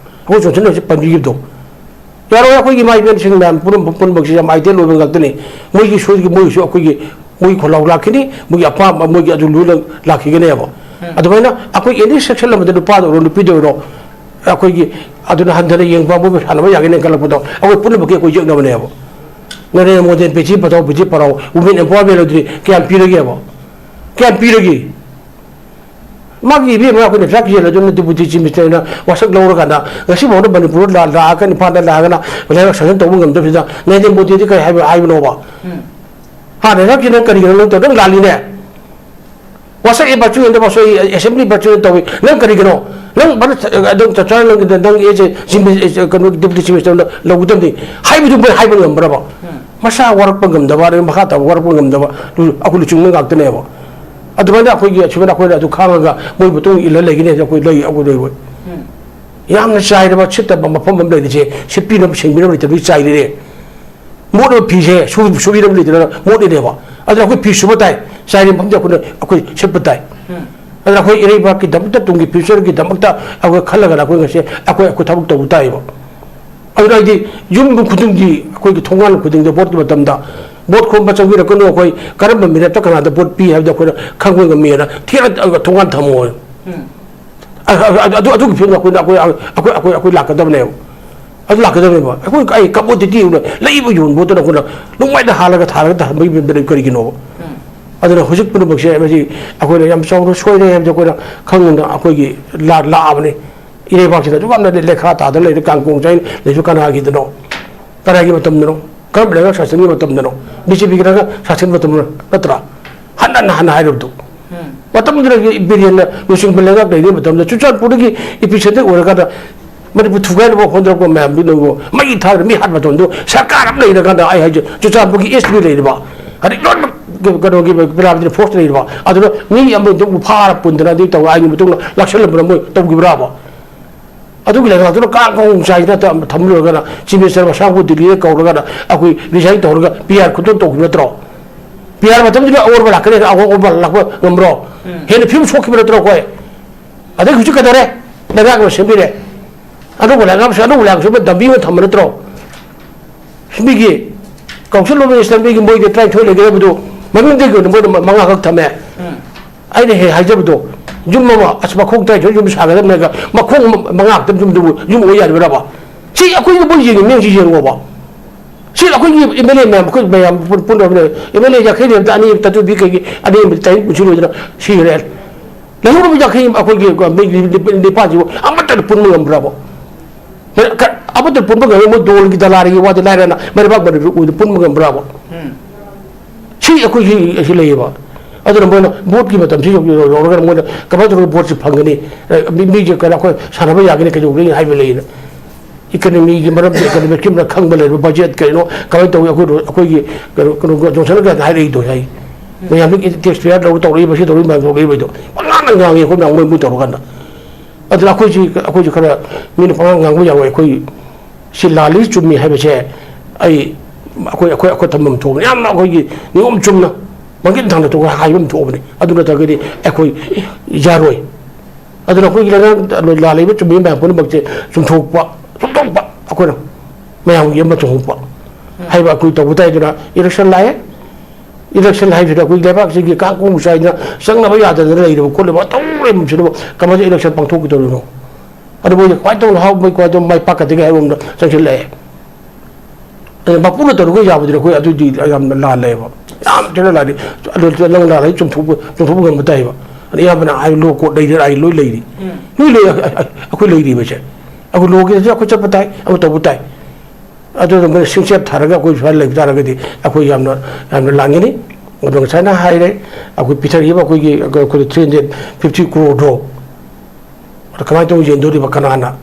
ꯑꯩꯈꯣꯏ ꯆꯣꯟꯁꯟ ꯍꯣꯏꯁꯦ ꯄꯟꯕꯤꯈꯤꯕꯗꯣ꯫ ꯌꯥꯔꯣꯏ, ꯑꯩꯈꯣꯏꯒꯤ ꯏꯃꯥ ꯏꯕꯦꯟꯁꯤꯡ ꯃꯌꯥꯝ ꯄꯨꯝꯅꯃꯛ, ꯄꯨꯝꯅꯃꯛꯁꯤ ꯌꯥꯝ ideal ꯑꯣꯏꯕ ꯉꯥꯛꯇꯅꯤ꯫ ꯃꯣꯏꯒꯤ ꯁꯣꯏꯒꯤ ꯃꯣꯏꯒꯤꯁꯨ ꯑꯩꯈꯣꯏꯒꯤ, ꯃꯣꯏ ꯈꯣꯜꯂꯥꯎ ꯂꯥꯛꯈꯤꯅꯤ, ꯃꯣꯏꯒꯤ ꯑꯄꯥꯝꯕ, ꯃꯣꯏꯒꯤ ꯑꯗꯨ ꯂꯣꯏꯅ ꯂꯥꯛꯈꯤꯒꯅꯦꯕ꯫ ꯎꯝ꯫ ꯑꯗꯨꯃꯥꯏꯅ ꯑꯩꯈꯣꯏ any section ꯑꯃꯗ ꯅꯨꯄꯥꯗ ꯑꯣꯏꯔꯣ, ꯅꯨꯄꯤꯗ ꯑꯣꯏꯔꯣ, ꯑꯩꯈꯣꯏꯒꯤ ꯑꯗꯨꯅ ꯍꯟꯊꯅ ꯌꯦꯡꯕ, ꯃꯣꯏꯕꯨ ꯁꯥꯟꯅꯕ ꯌꯥꯒꯅꯤ ꯈꯜꯂꯛꯄꯗꯣ ꯑꯩꯈꯣꯏ ꯄꯨꯝꯅꯃꯛꯀꯤ ꯑꯩꯈꯣꯏ ꯌꯦꯛꯅꯕꯅꯦꯕ꯫ ꯅꯔꯦꯟꯗ꯭ꯔ ꯃꯣꯗꯤꯅ ꯕꯦꯇꯤ ꯄꯆꯥꯎ, ꯕꯦꯇꯤ ꯄꯔꯥꯎ, women empowerment ꯑꯗꯨꯗꯤ ꯀꯌꯥꯝ ꯄꯤꯔꯒꯦꯕ? ꯀꯌꯥꯝ ꯄꯤꯔꯒꯦ? ꯃꯥꯒꯤ ꯏꯕꯦꯝꯃ ꯑꯩꯈꯣꯏꯅ ꯆꯥꯛ ꯌꯦꯜꯂꯗꯨꯅ Deputy Chief Minister ꯅ ꯋꯥꯁꯛ ꯂꯧꯔꯀꯥꯟꯗ ꯉꯁꯤ ꯐꯥꯎꯗ ꯃꯅꯤꯄꯨꯔꯗ ꯂꯥ-, ꯂꯥꯛꯑꯒ ꯏꯝꯐꯥꯜꯗ ꯂꯥꯛꯑꯒꯅ ꯂꯩꯕꯥꯛ sanction ꯇꯧꯕ ꯉꯝꯗꯕꯁꯤꯗ ꯅꯔꯦꯟꯗ꯭ꯔ ꯃꯣꯗꯤꯗꯤ ꯀꯔꯤ ꯍꯥꯏꯕ, ꯍꯥꯏꯕꯅꯣꯕ? ꯎꯝ꯫ ꯍꯥ, ꯅꯔꯦꯟꯗ꯭ꯔ ꯅꯪ ꯀꯔꯤꯒꯤꯅꯣ ꯅꯪ ꯇꯧ-, ꯅꯪ ꯂꯥꯜꯂꯤꯅꯦ꯫ ꯋꯥꯁꯛ ꯑꯦ virtue and ꯋꯥꯁꯛ ꯑꯦ assembly virtue and ꯇꯧꯏ꯫ ꯅꯪ ꯀꯔꯤꯒꯤꯅꯣ? ꯅꯪ ꯚꯥꯔꯠ, ꯑꯗꯨꯝ ꯆꯞ ꯆꯥꯅ ꯅꯪ, ꯅꯪ as a chief minister, ꯀꯩꯅꯣ, Deputy Chief Minister ꯅ ꯂꯧꯒꯗꯕꯅꯤ ꯍꯥꯏꯕꯗꯨ ꯃꯣꯏ ꯍꯥꯏꯕ ꯉꯝꯕ꯭ꯔꯕ? ꯎꯝ꯫ ꯃꯁꯥ ꯋꯥꯔꯛꯄ ꯉꯝꯗꯕ, ꯑꯗꯩ ꯃꯈꯥ ꯇꯥꯕ ꯋꯥꯔꯛꯄ ꯉꯝꯗꯕ, ꯑꯗꯨ ꯑꯩꯈꯣꯏ ꯂꯨꯆꯤꯡꯕ ꯉꯥꯛꯇꯅꯦꯕ꯫ ꯑꯗꯨꯃꯥꯏꯅ ꯑꯩꯈꯣꯏꯒꯤ ꯑꯁꯨꯃꯥꯏꯅ ꯑꯩꯈꯣꯏꯅ ꯑꯗꯨ ꯈꯥꯡꯉꯒ ꯃꯣꯏ ꯃꯇꯨꯡ ꯏꯜꯂ ꯂꯩꯒꯅꯤ ꯍꯥꯏꯁꯦ ꯑꯩꯈꯣꯏ ꯂꯩ, ꯑꯩꯈꯣꯏ ꯂꯩ, ꯑꯩꯈꯣꯏ꯫ ꯎꯝ꯫ ꯌꯥꯝꯅ ꯆꯥꯏꯔꯕ, ꯁꯤꯠꯇꯕ ꯃꯐꯝ ꯑꯃ ꯂꯩꯔꯤꯁꯦ, ꯁꯤꯠꯄꯤꯅꯕ, ꯁꯦꯡꯕꯤꯅꯕ ꯂꯩꯇꯕꯒꯤ ꯆꯥꯏꯔꯤꯅꯦ꯫ ꯃꯣꯠꯂꯕ ꯐꯤꯁꯦ ꯁꯨ-, ꯁꯨꯕꯤꯅꯕ ꯂꯩꯇꯗꯅ ꯃꯣꯠꯂꯤꯅꯦꯕ꯫ ꯑꯗꯨꯅ ꯑꯩꯈꯣꯏ ꯐꯤ ꯁꯨꯕ ꯇꯥꯏ, ꯆꯥꯏꯔꯤ ꯃꯐꯝꯁꯦ ꯑꯩꯈꯣꯏꯅ, ꯑꯩꯈꯣꯏ ꯁꯤꯠꯄ ꯇꯥꯏ꯫ ꯎꯝ꯫ ꯑꯗꯨꯅ ꯑꯩꯈꯣꯏ ꯏꯔꯩꯕꯥꯛꯀꯤꯗꯃꯛꯇ, ꯇꯨꯡꯒꯤ future ꯒꯤꯗꯃꯛꯇ ꯑꯩꯈꯣꯏ ꯈꯜꯂꯒꯅ ꯑꯩꯈꯣꯏ ꯉꯁꯤ ꯑꯩꯈꯣꯏ, ꯑꯩꯈꯣꯏ ꯊꯕꯛ ꯇꯧꯕ ꯇꯥꯏꯌꯦꯕ꯫ ꯑꯗꯨꯅ ꯑꯩꯗꯤ ꯌꯨꯝ ꯈꯨꯗꯤꯡꯒꯤ, ꯑꯩꯈꯣꯏꯒꯤ ꯊꯣꯡꯒꯥꯟ ꯈꯨꯗꯤꯡꯗ ꯚꯣꯠꯀꯤ ꯃꯇꯝꯗ ꯚꯣꯠ ꯈꯣꯝꯕ ꯆꯪꯕꯤꯔꯛꯀꯅꯨ, ꯑꯩꯈꯣꯏ ꯀꯔꯝꯕ ꯃꯤꯔꯦꯞꯇ ꯀꯅꯥꯗ ꯚꯣꯠ ꯄꯤ ꯍꯥꯏꯕꯗꯣ ꯑꯩꯈꯣꯏꯅ ꯈꯪꯕ ꯉꯝꯃꯤꯅ ꯊꯦꯠꯂ ꯊꯣꯡꯒꯥꯟ ꯊꯝꯃꯣ꯫ ꯎꯝ꯫ ꯑ-, ꯑ-, ꯑꯗꯨ, ꯑꯗꯨꯒꯤ ꯐꯤꯕꯝꯗ ꯑꯩꯈꯣꯏꯅ, ꯑꯩꯈꯣꯏ, ꯑꯩꯈꯣꯏ, ꯑꯩꯈꯣꯏ, ꯑꯩꯈꯣꯏ ꯂꯥꯛꯀꯗꯕꯅꯦꯕ꯫ ꯑꯗꯨ ꯂꯥꯛꯀꯗꯕꯅꯦꯕ꯫ ꯑꯩꯈꯣꯏ ꯑꯩ commodity ꯂꯩꯕ ꯌꯣꯟꯕꯗꯨꯅ ꯑꯩꯈꯣꯏꯅ ꯅꯨꯡꯃꯥꯏꯗ ꯍꯥꯜꯂꯒ ꯊꯥꯔꯒ ꯊꯝꯕꯒꯤ ꯐꯤꯕꯝꯗ ꯂꯩ ꯀꯔꯤꯒꯤꯅꯣꯕ? ꯎꯝ꯫ ꯑꯗꯨꯅ ꯍꯧꯖꯤꯛ ꯄꯨꯝꯅꯃꯛꯁꯦ ꯃꯁꯤ ꯑꯩꯈꯣꯏꯅ ꯌꯥꯝ ꯆꯥꯎꯅ ꯁꯣꯏꯔꯦ ꯍꯥꯏꯕꯁꯦ ꯑꯩꯈꯣꯏꯅ ꯈꯪꯗꯅ ꯑꯩꯈꯣꯏꯒꯤ ꯂꯥ-, ꯂꯥꯛꯑꯕꯅꯤ꯫ ꯏꯔꯩꯕꯥꯛꯁꯤꯗ ꯑꯗꯨꯛ ꯌꯥꯝꯅ ꯂꯩꯈꯥ ꯇꯥꯗꯅ ꯂꯩꯔꯤ ꯀꯥꯡꯀꯣꯡ ꯆꯥꯏ ꯂꯩꯁꯨ ꯀꯅꯥꯒꯤꯗꯅꯣ? ꯀꯅꯥꯒꯤ ꯃꯇꯝꯗꯅꯣ? ꯀꯔꯝꯕ ꯂꯩꯉꯥꯛ ꯁꯥꯁꯟꯒꯤ ꯃꯇꯝꯗꯅꯣ? BJP ꯒꯤ ꯂꯩꯉꯥꯛ ꯁꯥꯁꯟꯒꯤ ꯃꯇꯝꯗꯅꯣ ꯅꯠꯇ꯭ꯔꯥ? ꯍꯟꯅ ꯍꯟꯅ ꯍꯥꯏꯔꯕꯗꯣ꯫ ꯎꯝ꯫ ꯃꯇꯝꯗꯨꯗ ꯕꯤꯔꯦꯟꯅ ꯂꯨꯆꯤꯡꯕ ꯂꯩꯉꯥꯛ ꯂꯩꯔꯤꯉꯩ ꯃꯇꯝꯗ ꯆꯨꯔꯆꯥꯟꯄꯨꯔꯗꯒꯤ epicenter ꯑꯣꯏꯔꯀꯥꯟꯗ ꯃꯅꯤꯄꯨꯔ ꯊꯨꯒꯥꯏꯅꯕ ꯍꯣꯠꯅꯔꯛꯄ ꯃꯌꯥꯝꯗꯨꯅꯕꯨ ꯃꯩ ꯊꯥꯗꯅ ꯃꯤ ꯍꯥꯠꯄ ꯃꯇꯝꯗꯣ ꯁꯔꯀꯥꯔ ꯑꯃ ꯂꯩꯔꯀꯥꯟꯗ ꯑꯩ ꯍꯥꯏꯁꯦ ꯆꯨꯔꯆꯥꯟꯄꯨꯔꯒꯤ SP ꯂꯩꯔꯤꯕ ꯍꯧꯖꯤꯛ ꯂꯣꯏꯅꯃꯛ ꯀꯩꯅꯣꯒꯤ ꯄꯦꯔꯥꯃꯤꯂꯤꯇꯔꯤ ꯐꯣꯔꯁ ꯂꯩꯔꯤꯕ, ꯑꯗꯨꯅ ꯃꯤ ꯑꯃꯗ ꯐꯥꯔ ꯄꯨꯟꯗꯅ ꯑꯗꯨ ꯇꯧꯔꯒ ꯑꯥꯏꯟꯒꯤ ꯃꯇꯨꯡ ꯂꯥꯛꯁꯜꯂꯝꯕ꯭ꯔꯥ? ꯃꯣꯏ ꯇꯧꯈꯤꯕ꯭ꯔꯥꯕ? ꯑꯗꯨꯒꯤ ꯂꯩꯉꯥꯛꯇꯨꯅ ꯀꯥꯡ ꯈꯣꯡ ꯆꯥꯏꯗꯅ ꯊꯝ-, ꯊꯝꯂꯨꯔꯒꯅ ꯆꯤꯐ ꯃꯤꯅꯤꯁꯇꯔ ꯃꯁꯥꯕꯨ ꯗꯤꯜꯂꯤꯗ ꯀꯧꯔꯒꯅ ꯑꯩꯈꯣꯏ ꯔꯤꯖꯥꯏꯟ ꯇꯧꯔꯒ ꯄꯤ ꯑꯥꯔ ꯈꯨꯇꯣꯟ ꯇꯧꯈꯤꯕ ꯅꯠꯇ꯭ꯔꯣ? ꯄꯤ ꯑꯥꯔ ꯃꯇꯝꯗꯨꯗ ꯑꯑꯣꯟꯕ ꯂꯥꯛꯀꯅꯤ, ꯑꯑꯣꯟꯕ ꯂꯥꯛꯄ ꯉꯝꯕ꯭ꯔꯣ? ꯎꯝ꯫ ꯍꯦꯟꯅ ꯐꯤꯕꯝ ꯁꯣꯛꯈꯤꯕ ꯅꯠꯇ꯭ꯔꯣ ꯑꯩꯈꯣꯏ? ꯑꯗꯩ ꯍꯧꯖꯤꯛ ꯀꯩꯗꯧꯔꯦ? ꯂꯩꯉꯥꯛꯅ ꯁꯦꯝꯕꯤꯔꯦ꯫ ꯑꯅꯧꯕ ꯂꯩꯉꯥꯛꯁꯨ, ꯑꯅꯧꯕ ꯂꯩꯉꯥꯛꯁꯨ ꯑꯃ ꯗꯝꯕꯤ ꯑꯃ ꯊꯝꯕ ꯅꯠꯇ꯭ꯔꯣ? ꯃꯤꯒꯤ ꯀꯥꯎꯟꯁꯤꯜ ꯑꯣꯐ ꯃꯤꯅꯤꯁꯇꯔ ꯃꯤꯒꯤ ꯃꯣꯏꯒꯤ ꯇꯔꯥꯅꯤꯊꯣꯏ ꯂꯩꯒꯗꯕꯗꯨ ꯃꯃꯤꯡꯗꯒꯤ ꯑꯣꯏꯅ ꯃꯣꯏꯅ ꯃ-, ꯃꯉꯥꯈꯛ ꯊꯝꯃꯦ꯫ ꯎꯝ꯫ ꯑꯩꯅ ꯍꯦꯛ ꯍꯥꯏꯖꯕꯗꯣ, ꯌꯨꯝ ꯑꯃ, ꯑꯁ, ꯃꯈꯣꯡ ꯇꯔꯥꯅꯤꯊꯣꯏ ꯌꯨꯝ ꯁꯥꯒꯗꯕꯅꯦꯒ, ꯃꯈꯣꯡ ꯃ-, ꯃꯉꯥ ꯈꯛꯇ ꯌꯨꯝꯗꯨꯕꯨ ꯌꯨꯝ ꯑꯣꯏ ꯌꯥꯔꯤꯕ꯭ꯔꯕ? ꯁꯤ ꯑꯩꯈꯣꯏꯅ ꯃꯣꯏ ꯌꯦꯡꯉꯤ ꯃꯤꯡꯁꯤ ꯌꯦꯡꯉꯣꯕ꯫ ꯁꯤ ꯑꯩꯈꯣꯏꯒꯤ ꯑꯦꯝ ꯑꯦꯜ ꯑꯦ ꯃꯌꯥꯝ, ꯑꯩꯈꯣꯏ ꯃꯌꯥꯝ ꯄꯨꯟ-, ꯄꯨꯟꯅ ꯑꯦꯝ ꯑꯦꯜ ꯑꯦ ꯌꯥꯡꯈꯩ ꯂꯩꯕꯗ ꯑꯅꯤ ꯇꯠꯇꯨꯕꯤ ꯀꯩꯒꯤ ꯑꯅꯤ ꯇꯥꯏ ꯄꯨꯟꯁꯤ ꯂꯣꯏꯗꯅ ꯁꯤꯈ꯭ꯔꯦ꯫ ꯂꯩꯍꯧꯔꯕ ꯌꯥꯡꯈꯩ ꯑꯩꯈꯣꯏꯒꯤ ꯃꯤ ꯅꯤꯄꯥꯟꯁꯤꯕꯨ ꯑꯃꯠꯇꯅ ꯄꯨꯟꯕ ꯉꯝꯕ꯭ꯔꯕ? ꯃ-, ꯀ-, ꯑꯃꯠꯇ ꯄꯨꯟꯕ ꯉꯝꯃꯤ, ꯃꯣꯏ ꯗꯣꯜꯒꯤ ꯗꯂꯥꯔꯤꯒꯤ ꯋꯥꯗꯤ ꯂꯥꯏꯔꯅ ꯃꯩꯔꯩꯕꯥꯛ ꯃꯅꯤꯄꯨꯔ ꯑꯣꯏꯅ ꯄꯨꯟꯕ ꯉꯝꯕ꯭ꯔꯕ? ꯎꯝ꯫ ꯁꯤ ꯑꯩꯈꯣꯏꯒꯤ ꯑꯁꯤ ꯂꯩꯌꯦꯕ꯫ ꯑꯗꯨꯅ ꯃꯣꯏꯅ ꯚꯣꯠꯀꯤ ꯃꯇꯝꯁꯤ ꯌꯧ-, ꯌꯧ-, ꯌꯧꯔꯒꯅ ꯃꯣꯏꯅ ꯀꯃꯥꯏꯅ ꯇꯧꯔꯒ ꯚꯣꯠꯁꯤ ꯐꯪꯒꯅꯤ? ꯑꯦ, ꯃꯤ-, ꯃꯤꯁꯦ ꯀꯩꯅꯣ ꯑꯩꯈꯣꯏ ꯁꯥꯟꯅꯕ ꯌꯥꯒꯅꯤ, ꯀꯩꯗꯧꯒꯅꯤ ꯍꯥꯏꯕ ꯂꯩꯌꯦꯅ꯫ ꯏꯀꯅꯃꯤꯒꯤ ꯃꯔꯝꯗ, ꯏꯀꯅꯃꯤꯛꯀꯤ ꯃꯔꯝꯗ ꯈꯪꯕ ꯂꯩꯔꯕ ꯕꯖꯦꯠ ꯀꯩꯅꯣ ꯀꯃꯥꯏꯅ ꯇꯧꯏ? ꯑꯩꯈꯣꯏ, ꯑꯩꯈꯣꯏꯒꯤ ꯀꯩꯅꯣ, ꯀꯩꯅꯣ, ꯖꯣꯟꯁꯟꯒ ꯍꯥꯏꯔꯛꯏꯗꯣ ꯍꯥꯏ꯫ ꯃꯌꯥꯝꯗꯒꯤ ꯇꯦꯛꯁ ꯄꯦꯌꯔ ꯂꯧꯔ ꯇꯧꯔꯛꯏꯕ, ꯁꯤ ꯇꯧꯔꯛꯏ ꯃꯌꯥꯝ ꯇꯧꯔꯛꯏꯕꯗꯣ ꯄꯉꯥꯡꯗ ꯉꯥꯡꯉꯤ ꯑꯩꯈꯣꯏ ꯃꯌꯥꯝ ꯃꯣꯏ, ꯃꯣꯏ ꯇꯧꯔꯀꯥꯟꯗ꯫ ꯑꯗꯨꯅ ꯑꯩꯈꯣꯏꯁꯤ, ꯑꯩꯈꯣꯏꯁꯨ ꯈꯔ ꯃꯤꯅ ꯄꯉꯥꯡ ꯉꯥꯡꯕ ꯌꯥꯔꯣꯏ꯫ ꯑꯩꯈꯣꯏ ꯁꯤ ꯂꯥꯜꯂꯤ ꯆꯨꯝꯃꯤ ꯍꯥꯏꯕꯁꯦ ꯑꯩ, ꯑꯩꯈꯣꯏ, ꯑꯩꯈꯣꯏ, ꯑꯩꯈꯣꯏ ꯊꯝꯐꯝ ꯊꯣꯛꯄꯅꯤ꯫ ꯌꯥꯝꯅ ꯑꯩꯈꯣꯏꯒꯤ ꯅꯤꯌꯣꯝ ꯆꯨꯝꯅ ꯃꯪꯒꯤꯟ ꯊꯥꯡꯅ ꯇꯣꯛꯑꯒ ꯍꯥꯏꯕ ꯑꯃ ꯊꯣꯛꯑꯕꯅꯤ꯫ ꯑꯗꯨ ꯅꯠꯇ꯭ꯔꯒꯗꯤ ꯑꯩꯈꯣꯏ ꯌꯥꯔꯣꯏ꯫ ꯑꯗꯨꯅ ꯑꯩꯈꯣꯏꯒꯤ ꯂꯩꯉꯥꯛ ꯂꯥꯜꯂꯤꯕ ꯆꯨꯝꯃꯤꯕ ꯃꯌꯥꯝ ꯄꯨꯝꯅꯃꯛꯁꯦ ꯆꯨꯝꯊꯣꯛꯄ, ꯆꯨꯝꯊꯣꯛꯄ ꯑꯩꯈꯣꯏꯅ ꯃꯌꯥꯝꯒꯤ ꯑꯃ ꯆꯨꯝꯊꯣꯛꯄ ꯍꯥꯏꯕ ꯑꯩꯈꯣꯏ ꯇꯧꯕ ꯇꯥꯏꯗꯅ꯫ ꯏꯂꯦꯛꯁꯟ ꯂꯥꯛꯑꯦ, ꯏꯂꯦꯛꯁꯟ ꯍꯥꯏꯁꯤꯗ ꯑꯩꯈꯣꯏ ꯂꯩꯕꯥꯛꯁꯤꯒꯤ ꯀꯥꯡ ꯈꯣꯡ ꯆꯥꯏꯗꯅ ꯆꯪꯅꯕ ꯌꯥꯗꯗꯅ ꯂꯩꯔꯤꯕ ꯈꯣꯠꯂꯤꯕ ꯑꯇꯧ ꯂꯩꯕꯁꯤꯗꯕꯨ ꯀꯃꯥꯏꯅ ꯏꯂꯦꯛꯁꯟ ꯄꯥꯡꯊꯣꯛꯈꯤꯗꯧꯔꯤꯅꯣ? ꯑꯗꯨ ꯃꯣꯏꯅ ꯀꯃꯥꯏꯅ ꯇꯧꯅ ꯍꯥꯎ-, ꯃꯣꯏ ꯀꯃꯥꯏꯅ ꯇꯧꯅ ꯃꯥꯏ ꯄꯥꯛꯀꯗꯒꯦ ꯍꯥꯏꯕ ꯑꯃꯗ ꯆꯪꯁꯤꯜꯂꯛꯑꯦ꯫ ꯑꯗ ꯃꯄꯨꯅ ꯇꯧꯔꯒ ꯌꯥꯕꯗꯨꯗꯤ ꯑꯩꯈꯣꯏ ꯑꯗꯨꯗꯤ ꯌꯥꯝꯅ ꯂꯥꯜꯂꯦꯕ꯫ ꯌꯥꯝ ꯊꯤꯅ ꯂꯥꯜꯂꯤ꯫ ꯑꯗꯨ ꯅꯪ ꯂꯥꯜꯂꯤ ꯆꯨꯝꯊꯣꯛꯄ, ꯆꯨꯝꯊꯣꯛꯄ ꯉꯝꯕ ꯇꯥꯏꯕ꯫ ꯑꯗ ꯑꯌꯥꯝꯕꯅ ꯍꯥꯏ ꯂꯣ ꯀꯣꯔꯠ ꯂꯩꯔꯤ, ꯑꯩ ꯂꯣꯏ ꯂꯩꯔꯤ꯫ ꯎꯝ꯫ ꯂꯣꯏ ꯂꯩ, ꯑꯩ, ꯑꯩ, ꯑꯩꯈꯣꯏ ꯂꯩꯔꯤꯕꯁꯦ꯫ ꯑꯩꯈꯣꯏ ꯂꯣꯒꯤꯗꯁꯨ ꯑꯩꯈꯣꯏ ꯆꯠꯄ ꯇꯥꯏ, ꯑꯃ ꯇꯧꯕ ꯇꯥꯏ꯫ ꯑꯗꯨꯅ ꯃꯣꯏꯅ ꯁꯤꯡꯆꯦꯞ ꯊꯥꯔꯒ ꯑꯩꯈꯣꯏ ꯁꯨꯃꯥꯏꯅ ꯂꯩꯕ ꯇꯥꯔꯒꯗꯤ ꯑꯩꯈꯣꯏ ꯌꯥꯝꯅ, ꯌꯥꯝꯅ ꯂꯥꯡꯒꯅꯤ꯫ ꯑꯗꯣ ꯉꯁꯥꯏꯅ ꯍꯥꯏꯔꯦ, ꯑꯩꯈꯣꯏ ꯄꯤꯊꯔꯛꯏꯕ ꯑꯩꯈꯣꯏꯒꯤ, ꯑꯩꯈꯣꯏ three hundred fifty crore ꯗꯣ, ꯑꯗꯣ ꯀꯃꯥꯏꯅ ꯇꯧꯅ ꯌꯦꯟꯗꯣꯔꯤꯕ, ꯀꯅꯥꯅ?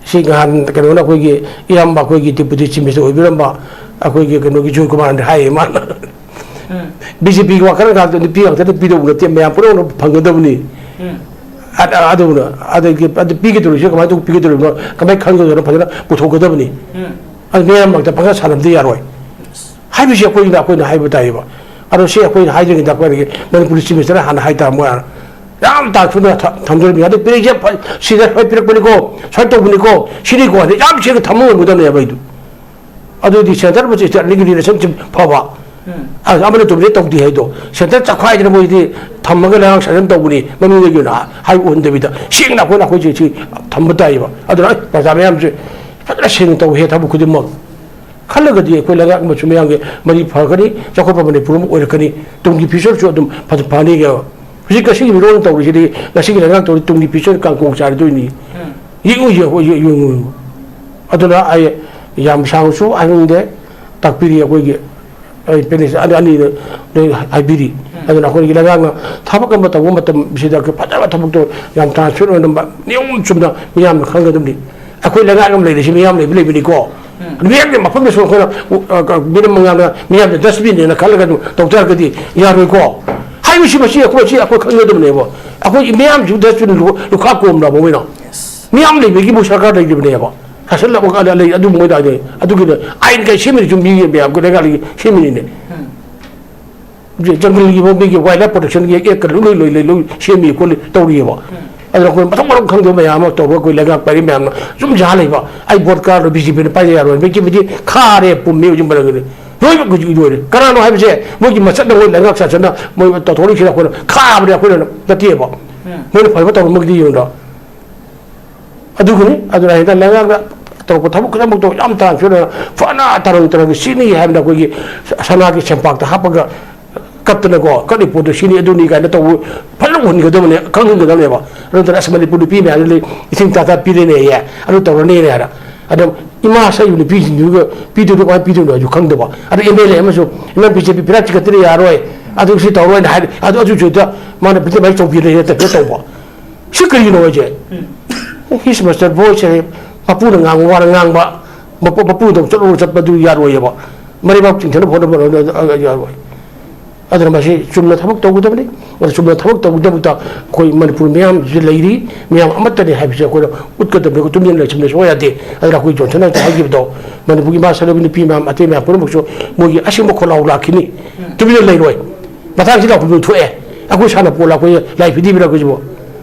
ꯁꯤ ꯉꯍꯥꯟ ꯀꯩꯅꯣꯅ, ꯑꯩꯈꯣꯏꯒꯤ ꯏꯌꯥꯝꯕ, ꯑꯩꯈꯣꯏꯒꯤ deputy chief minister ꯑꯣꯏꯕꯤꯔꯝꯕ ꯑꯩꯈꯣꯏꯒꯤ ꯀꯩꯅꯣꯒꯤ ꯖꯣꯏ ꯀꯨꯃꯥꯔꯅ ꯍꯥꯏꯌꯦ ꯃꯥꯅ꯫ ꯎꯝ꯫ ꯕꯤ ꯖꯦ ꯄꯤꯒꯤ ꯋꯥꯀꯔ ꯉꯥꯛꯇ, ꯅꯨꯄꯤ ꯉꯥꯛꯇꯅ ꯄꯤꯗꯧꯕ ꯅꯠꯇꯦ, ꯃꯌꯥꯝ ꯄꯨꯝꯅꯃꯛꯅ ꯐꯪꯒꯗꯕꯅꯤ꯫ ꯎꯝ꯫ ꯑ-, ꯑ-, ꯑꯗꯨꯅ ꯑꯗꯒꯤ ꯑꯗꯨ ꯄꯤꯒꯗꯧꯔꯤꯁꯦ ꯀꯃꯥꯏꯅ ꯇꯧ-, ꯄꯤꯒꯗꯧꯔꯤꯕꯅꯣ, ꯀꯃꯥꯏꯅ ꯈꯪꯒꯗꯧꯔꯤꯅꯣ, ꯐꯖꯅ ꯄꯨꯊꯣꯛꯀꯗꯕꯅꯤ꯫ ꯎꯝ꯫ ꯑꯗꯨ ꯃꯌꯥꯝ ꯃꯔꯛꯇ ꯄꯪꯁꯥ ꯁꯥꯟꯅꯕꯗꯤ ꯌꯥꯔꯣꯏ ꯍꯥꯏꯕꯁꯤ ꯑꯩꯈꯣꯏꯅ, ꯑꯩꯈꯣꯏꯅ ꯍꯥꯏꯕ ꯇꯥꯏꯌꯦꯕ꯫ ꯑꯗꯣ ꯁꯤ ꯑꯩꯈꯣꯏꯅ ꯍꯥꯏꯗ꯭ꯔꯤꯉꯩꯗ ꯑꯩꯈꯣꯏꯒꯤ ꯃꯅꯤꯄꯨꯔꯒꯤ ꯆꯤꯐ ꯃꯤꯅꯤꯁꯇꯔꯅ ꯍꯥꯟꯅ ꯍꯥꯏ ꯇꯥꯔꯝꯃꯣ ꯌꯥꯔꯦ꯫ ꯌꯥꯝ ꯇꯥꯟ ꯁꯨꯅ ꯊ-, ꯊꯝꯗꯣꯔꯤꯕꯅꯤ꯫ ꯍꯟꯗꯛ ꯄꯤꯔꯛꯏꯁꯦ ꯐ-, ꯁꯤꯗ ꯁꯨꯃꯥꯏꯅ ꯄꯤꯔꯛꯄꯅꯤꯀꯣ, ꯁꯨꯃꯥꯏꯅ ꯇꯧꯕꯅꯤꯀꯣ, ꯁꯤꯅꯤꯀꯣ ꯍꯥꯏꯅ ꯌꯥꯝ ꯁꯦꯡꯅ ꯊꯝꯕ ꯉꯝꯒꯗꯕꯅꯦꯕ ꯑꯩꯗꯨ꯫ ꯑꯗꯨꯗꯤ ꯁꯦꯟꯇꯔ ꯑꯃꯁꯨ ꯁ꯭ꯇꯦꯠ ꯑꯅꯤꯒꯤ ꯔꯤꯂꯦꯁꯟꯁꯤꯞ ꯐꯕ, ꯎꯝ꯫ ꯑ-, ꯑꯃꯅ ꯇꯧꯕꯗꯤ ꯇꯧꯗꯦ ꯍꯥꯏꯗꯣ, ꯁꯦꯟꯇꯔ ꯆꯈꯥꯏꯗꯅ ꯃꯣꯏꯗꯤ ꯊꯝꯃꯒ ꯂꯩꯉꯥꯛ ꯁꯥꯖꯟ ꯇꯧꯕꯅꯤ, ꯃꯃꯤꯡꯗꯒꯤ ꯑꯣꯏꯅ ꯍꯥꯏꯕ ꯎꯍꯟꯗꯕꯤꯗ ꯁꯦꯡꯅ ꯑꯩꯈꯣꯏꯅ ꯑꯩꯈꯣꯏꯁꯦ ꯁꯤ ꯊꯝꯕ ꯇꯥꯏꯌꯦꯕ꯫ ꯑꯗꯨꯅ ꯑꯩ ꯄ꯭ꯔꯖꯥ ꯃꯌꯥꯝꯁꯦ ꯐꯖꯅ ꯁꯦꯡꯅ ꯇꯧꯍꯦ ꯊꯕꯛ ꯈꯨꯗꯤꯡꯃꯛ ꯈꯜꯂꯒꯗꯤ ꯑꯩꯈꯣꯏ ꯂꯩꯉꯥꯛ ꯑꯃꯁꯨ ꯃꯌꯥꯝꯒꯤ ꯃꯔꯤ ꯐꯒꯅꯤ, ꯆꯥꯎꯈꯠꯄ ꯃꯅꯤꯄꯨꯔ ꯑꯃ ꯑꯣꯏꯔꯛꯀꯅꯤ, ꯇꯨꯡꯒꯤ ꯐ꯭ꯌꯨꯆꯔꯁꯨ ꯑꯗꯨꯝ ꯐꯖ-, ꯐꯅꯤꯒ꯫ ꯍꯧꯖꯤꯛ ꯉꯁꯤꯒꯤ ꯃꯤꯔꯣꯜꯅ ꯇꯧꯔꯤꯁꯤꯗꯤ, ꯉꯁꯤꯒꯤ ꯂꯩꯉꯥꯛ ꯇꯧꯔꯤ ꯇꯨꯡꯒꯤ ꯐ꯭ꯌꯨꯆꯔ ꯀꯥꯡꯀꯣꯡ ꯆꯥꯏꯔꯗꯣꯏꯅꯤ꯫ ꯎꯝ꯫ ꯌꯦꯡꯉꯨ, ꯌꯦꯡꯉꯨ, ꯌꯦꯡꯉꯨ, ꯌꯦꯡꯉꯨ꯫ ꯑꯗꯨꯅ ꯑꯩ ꯌꯥꯝ ꯁꯥꯡꯅꯁꯨ ꯍꯥꯏꯅꯤꯡꯗꯦ, ꯇꯥꯛꯄꯤꯔꯤ ꯑꯩꯈꯣꯏꯒꯤ, ꯑꯩ ꯄꯦꯅꯦꯁ ꯑꯅꯤ, ꯑꯅꯤꯗ ꯂꯣꯏ ꯍꯥꯏꯕꯤꯔꯤ꯫ ꯎꯝ꯫ ꯑꯗꯨꯅ ꯑꯩꯈꯣꯏꯒꯤ ꯂꯩꯉꯥꯛꯅ ꯊꯕꯛ ꯑꯃ ꯇꯧꯕ ꯃꯇꯝꯁꯤꯗ ꯑꯩꯈꯣꯏ ꯐꯖꯕ ꯊꯕꯛꯇꯣ ꯌꯥꯝ ꯇ꯭ꯔꯥꯟꯁꯄꯦꯔꯦꯟ ꯑꯣꯏꯅ ꯃ-, ꯅꯤꯌꯣꯝ ꯆꯨꯝꯅ ꯃꯤꯌꯥꯝꯅ ꯈꯪꯒꯗꯕꯅꯤ꯫ ꯑꯩꯈꯣꯏ ꯂꯩꯉꯥꯛ ꯑꯃ ꯂꯩꯔꯤꯁꯤ ꯃꯤꯌꯥꯝ ꯂꯩꯕ ꯂꯩꯕꯅꯤꯀꯣ꯫ ꯎꯝ꯫ ꯃꯤꯌꯥꯝꯒꯤ ꯃꯐꯝꯗꯁꯨ ꯑꯩꯈꯣꯏꯅ, ꯎ-, ꯑ, ꯀ-, ꯃꯤꯅꯝ ꯃꯉꯥꯜꯅ ꯃꯤꯌꯥꯝꯅ ꯗꯁꯕꯤꯟꯅꯦꯅ ꯈꯜꯂꯒ ꯑꯗꯨꯝ ꯇꯧ ꯇꯥꯔꯒꯗꯤ ꯌꯥꯔꯣꯏꯀꯣ꯫ ꯍꯥꯏꯔꯤꯕꯁꯤ ꯃꯁꯤ ꯑꯩꯈꯣꯏ, ꯃꯁꯤ ꯑꯩꯈꯣꯏ ꯈꯪꯒꯗꯕꯅꯦꯕ꯫ ꯑꯩꯈꯣꯏ ꯃꯤꯌꯥꯝꯁꯨ ꯗꯁꯕꯤꯟ ꯂꯨ-, ꯂꯨꯈꯥ ꯀꯣꯝꯂꯕ ꯃꯣꯏꯅ꯫ ꯃꯤꯌꯥꯝ ꯂꯩꯕꯒꯤꯕꯨ ꯁꯔꯀꯥꯔ ꯂꯩꯔꯤꯕꯅꯦꯕ꯫ ꯁꯥꯁꯟ ꯑꯃ ꯂꯩ, ꯑꯗꯨ ꯃꯣꯏꯗ ꯍꯥꯏꯗꯤ꯫ ꯑꯗꯨꯒꯤꯅ ꯑꯥꯏꯟ ꯀꯥꯏ ꯁꯦꯝꯃꯤꯅꯤ ꯁꯨꯝ ꯃꯤꯒꯤ ꯃꯌꯥꯝ ꯂꯩꯉꯥꯛ ꯁꯦꯝꯃꯤꯅꯤꯅꯦ꯫ ꯎꯝ꯫ ꯖꯪꯒꯜꯒꯤ ꯃꯤꯒꯤ ꯋꯥꯏꯜ ꯂꯥꯏꯐ ꯄ꯭ꯔꯣꯇꯦꯛꯁꯟꯒꯤ ꯑꯦꯛꯀ ꯂꯣꯏ, ꯂꯣꯏ, ꯂꯣꯏ, ꯂꯣꯏ ꯁꯦꯝꯃꯤ ꯈꯣꯠꯂꯤ ꯇꯧꯔꯤꯑꯕ꯫ ꯎꯝ꯫ ꯑꯗꯨꯅ ꯑꯩꯈꯣꯏ ꯃꯊꯣꯡ ꯃꯔꯝ ꯈꯪꯗꯕ ꯃꯌꯥꯝ ꯑꯃ ꯇꯧꯔꯒ ꯑꯩꯈꯣꯏ ꯂꯩꯉꯥꯛ ꯄꯥꯏꯔꯤ ꯃꯌꯥꯝꯅ ꯁꯨꯝ ꯌꯥ ꯂꯩꯕ꯫ ꯑꯩ ꯚꯣꯠ ꯀꯥꯔꯗꯣ ꯕꯤ ꯖꯦ ꯄꯤꯅ ꯄꯥꯏꯖ ꯌꯥꯔꯣꯏ꯫ ꯕꯤ ꯖꯦ ꯄꯤꯗꯤ ꯈꯥꯔꯦ, ꯄꯨꯝꯃꯦ ꯍꯧꯖꯤꯛ ꯃꯔꯛꯇꯗꯤ꯫ ꯂꯣꯏꯅꯃꯛ ꯍꯧꯖꯤꯛ ꯂꯣꯏꯔꯦ꯫ ꯀꯅꯥꯅꯣ ꯍꯥꯏꯕꯁꯦ ꯃꯣꯏꯒꯤ ꯃꯆꯠꯅ ꯃꯣꯏ ꯂꯩꯉꯥꯛ ꯁꯥꯁꯟꯅ ꯃꯣꯏ ꯇꯧꯊꯣꯔꯛꯏꯁꯤꯅ ꯑꯩꯈꯣꯏꯅ ꯈꯥꯕꯅꯦ, ꯑꯩꯈꯣꯏꯅ ꯅꯠꯇꯦꯕ꯫ ꯎꯝ꯫ ꯃꯣꯏꯅ ꯐꯕ ꯇꯧꯔꯝꯃꯒꯗꯤ ꯌꯦꯡꯉꯨꯗ꯫ ꯑꯗꯨꯒꯤꯅꯤ꯫ ꯑꯗꯨꯅ ꯍꯦꯛꯇ ꯂꯩꯉꯥꯛꯅ ꯇꯧꯔꯛꯄ ꯊꯕꯛ ꯈꯨꯗꯤꯡꯃꯛꯇꯣ ꯌꯥꯝ ꯇꯔꯥꯝ ꯁꯣꯏꯗꯅ ꯐꯅ ꯇꯔꯪ ꯇꯔꯪ ꯁꯤꯅꯤ ꯍꯥꯏꯕꯗ ꯑꯩꯈꯣꯏꯒꯤ ꯁꯅꯥꯒꯤ ꯁꯦꯝꯄꯥꯛꯇ ꯍꯥꯞꯄꯒ ꯀꯞꯇꯅꯀꯣ, ꯀꯠꯂꯤ ꯄꯣꯠꯇꯣ ꯁꯤꯅꯤ ꯑꯗꯨꯅꯤ ꯀꯥꯏꯅ ꯇꯧꯕ ꯐꯖꯅ ꯎꯍꯟꯒꯗꯕꯅꯦ, ꯈꯪꯍꯟꯒꯗꯕꯅꯦꯕ꯫ ꯑꯗꯨ ꯅꯠꯇꯅ ꯑꯁ ꯃꯅꯤꯄꯨꯔ ꯅꯨꯄꯤ ꯃꯌꯥꯝꯁꯤ ꯂꯩ, ꯏꯁꯤꯡ ꯇꯥ ꯇꯥ ꯄꯤꯔꯦꯅꯦ, ꯑꯦ, ꯑꯗꯨ ꯇꯧꯔꯅꯤꯅꯦ ꯍꯥꯏꯅ꯫ ꯑꯗꯣ ꯏꯃꯥ ꯁꯛꯏꯕ ꯅꯨꯄꯤꯁꯤꯡꯗꯨꯒ ꯄꯤꯗꯣꯏꯗꯣ ꯀꯃꯥꯏꯅ ꯄꯤꯗꯣꯏꯅꯣ ꯍꯥꯏꯁꯨ ꯈꯪꯗꯕ꯫ ꯑꯗꯣ ꯑꯦꯝ ꯑꯦꯜ ꯑꯦ ꯑꯃꯁꯨ ꯏꯃꯥ ꯕꯤ ꯖꯦ ꯄꯤ ꯄꯤꯔꯥ ꯆꯤꯡꯈꯠꯇꯅ ꯌꯥꯔꯣꯏ, ꯑꯗꯨ ꯁꯤ ꯇꯧꯔꯣꯏꯅ ꯍꯥꯏ, ꯑꯗꯨ ꯑꯗꯨꯁꯨ ꯍꯦꯛꯇ ꯃꯥꯅ ꯕꯤ ꯖꯦ ꯄꯤ ꯆꯧꯀꯤꯗ ꯍꯦꯛꯇ ꯇꯧꯕ꯫ ꯁꯤ ꯀꯔꯤꯒꯤꯅꯣ ꯍꯥꯏꯁꯦ? ꯎꯝ꯫ His master voice ꯍꯥꯏ, ꯃꯄꯨꯅ ꯉꯥꯡꯕ ꯋꯥꯅ ꯉꯥꯡꯕ, ꯃꯄꯨ, ꯃꯄꯨꯗꯧ ꯆꯠꯂꯨꯔ ꯆꯠꯄꯗꯨ ꯌꯥꯔꯣꯏꯑꯕ꯫ ꯃꯔꯩꯕꯥꯛ ꯆꯤꯡꯊꯅ ꯍꯣꯠꯅꯕ ꯌꯥꯔꯣꯏ꯫ ꯑꯗꯨꯅ ꯃꯁꯤ ꯆꯨꯝꯅ ꯊꯕꯛ ꯇꯧꯒꯗꯕꯅꯤ꯫ ꯑꯗꯨ ꯆꯨꯝꯅ ꯊꯕꯛ ꯇꯧꯒꯗꯕꯗ ꯑꯩꯈꯣꯏ ꯃꯅꯤꯄꯨꯔ ꯃꯤꯌꯥꯝꯁꯤ ꯂꯩꯔꯤ, ꯃꯤꯌꯥꯝ ꯑꯃꯠꯇꯅꯤ ꯍꯥꯏꯕꯁꯤ ꯑꯩꯈꯣꯏꯅ ꯎꯠꯀꯗꯕꯅꯤ꯫ ꯑꯩꯈꯣꯏ ꯇꯨꯃꯤꯟꯅ ꯂꯩꯁꯤꯟꯕ ꯁꯨꯡꯌꯥ ꯌꯥꯗꯦ꯫ ꯑꯗꯨꯅ ꯑꯩꯈꯣꯏ ꯖꯣꯟꯁꯟ ꯍꯧꯖꯤꯛ ꯍꯥꯏꯈꯤꯕꯗꯣ, ꯃꯅꯤꯄꯨꯔꯒꯤ ꯃꯥ ꯁꯔꯨꯛ ꯅꯨꯄꯤ ꯃꯌꯥꯝ, ꯑꯇꯩ ꯃꯌꯥꯝ ꯄꯨꯝꯅꯃꯛꯁꯨ ꯃꯣꯏꯒꯤ ꯑꯁꯦꯡꯕ ꯈꯣꯜꯂꯥꯎ ꯂꯥꯛꯈꯤꯅꯤ꯫ ꯇꯨꯃꯤꯟꯅ ꯂꯩꯔꯣꯏ꯫ ꯃꯇꯥꯡꯁꯤꯗ ꯑꯩꯈꯣꯏ ꯊꯣꯛꯑꯦ꯫ ꯑꯩꯈꯣꯏ ꯁꯥꯟꯅ ꯄꯣ ꯂꯥꯛꯄ ꯂꯥꯏ ꯐꯤꯗꯤꯕꯤꯔ ꯑꯩꯈꯣꯏꯁꯤꯕꯨ꯫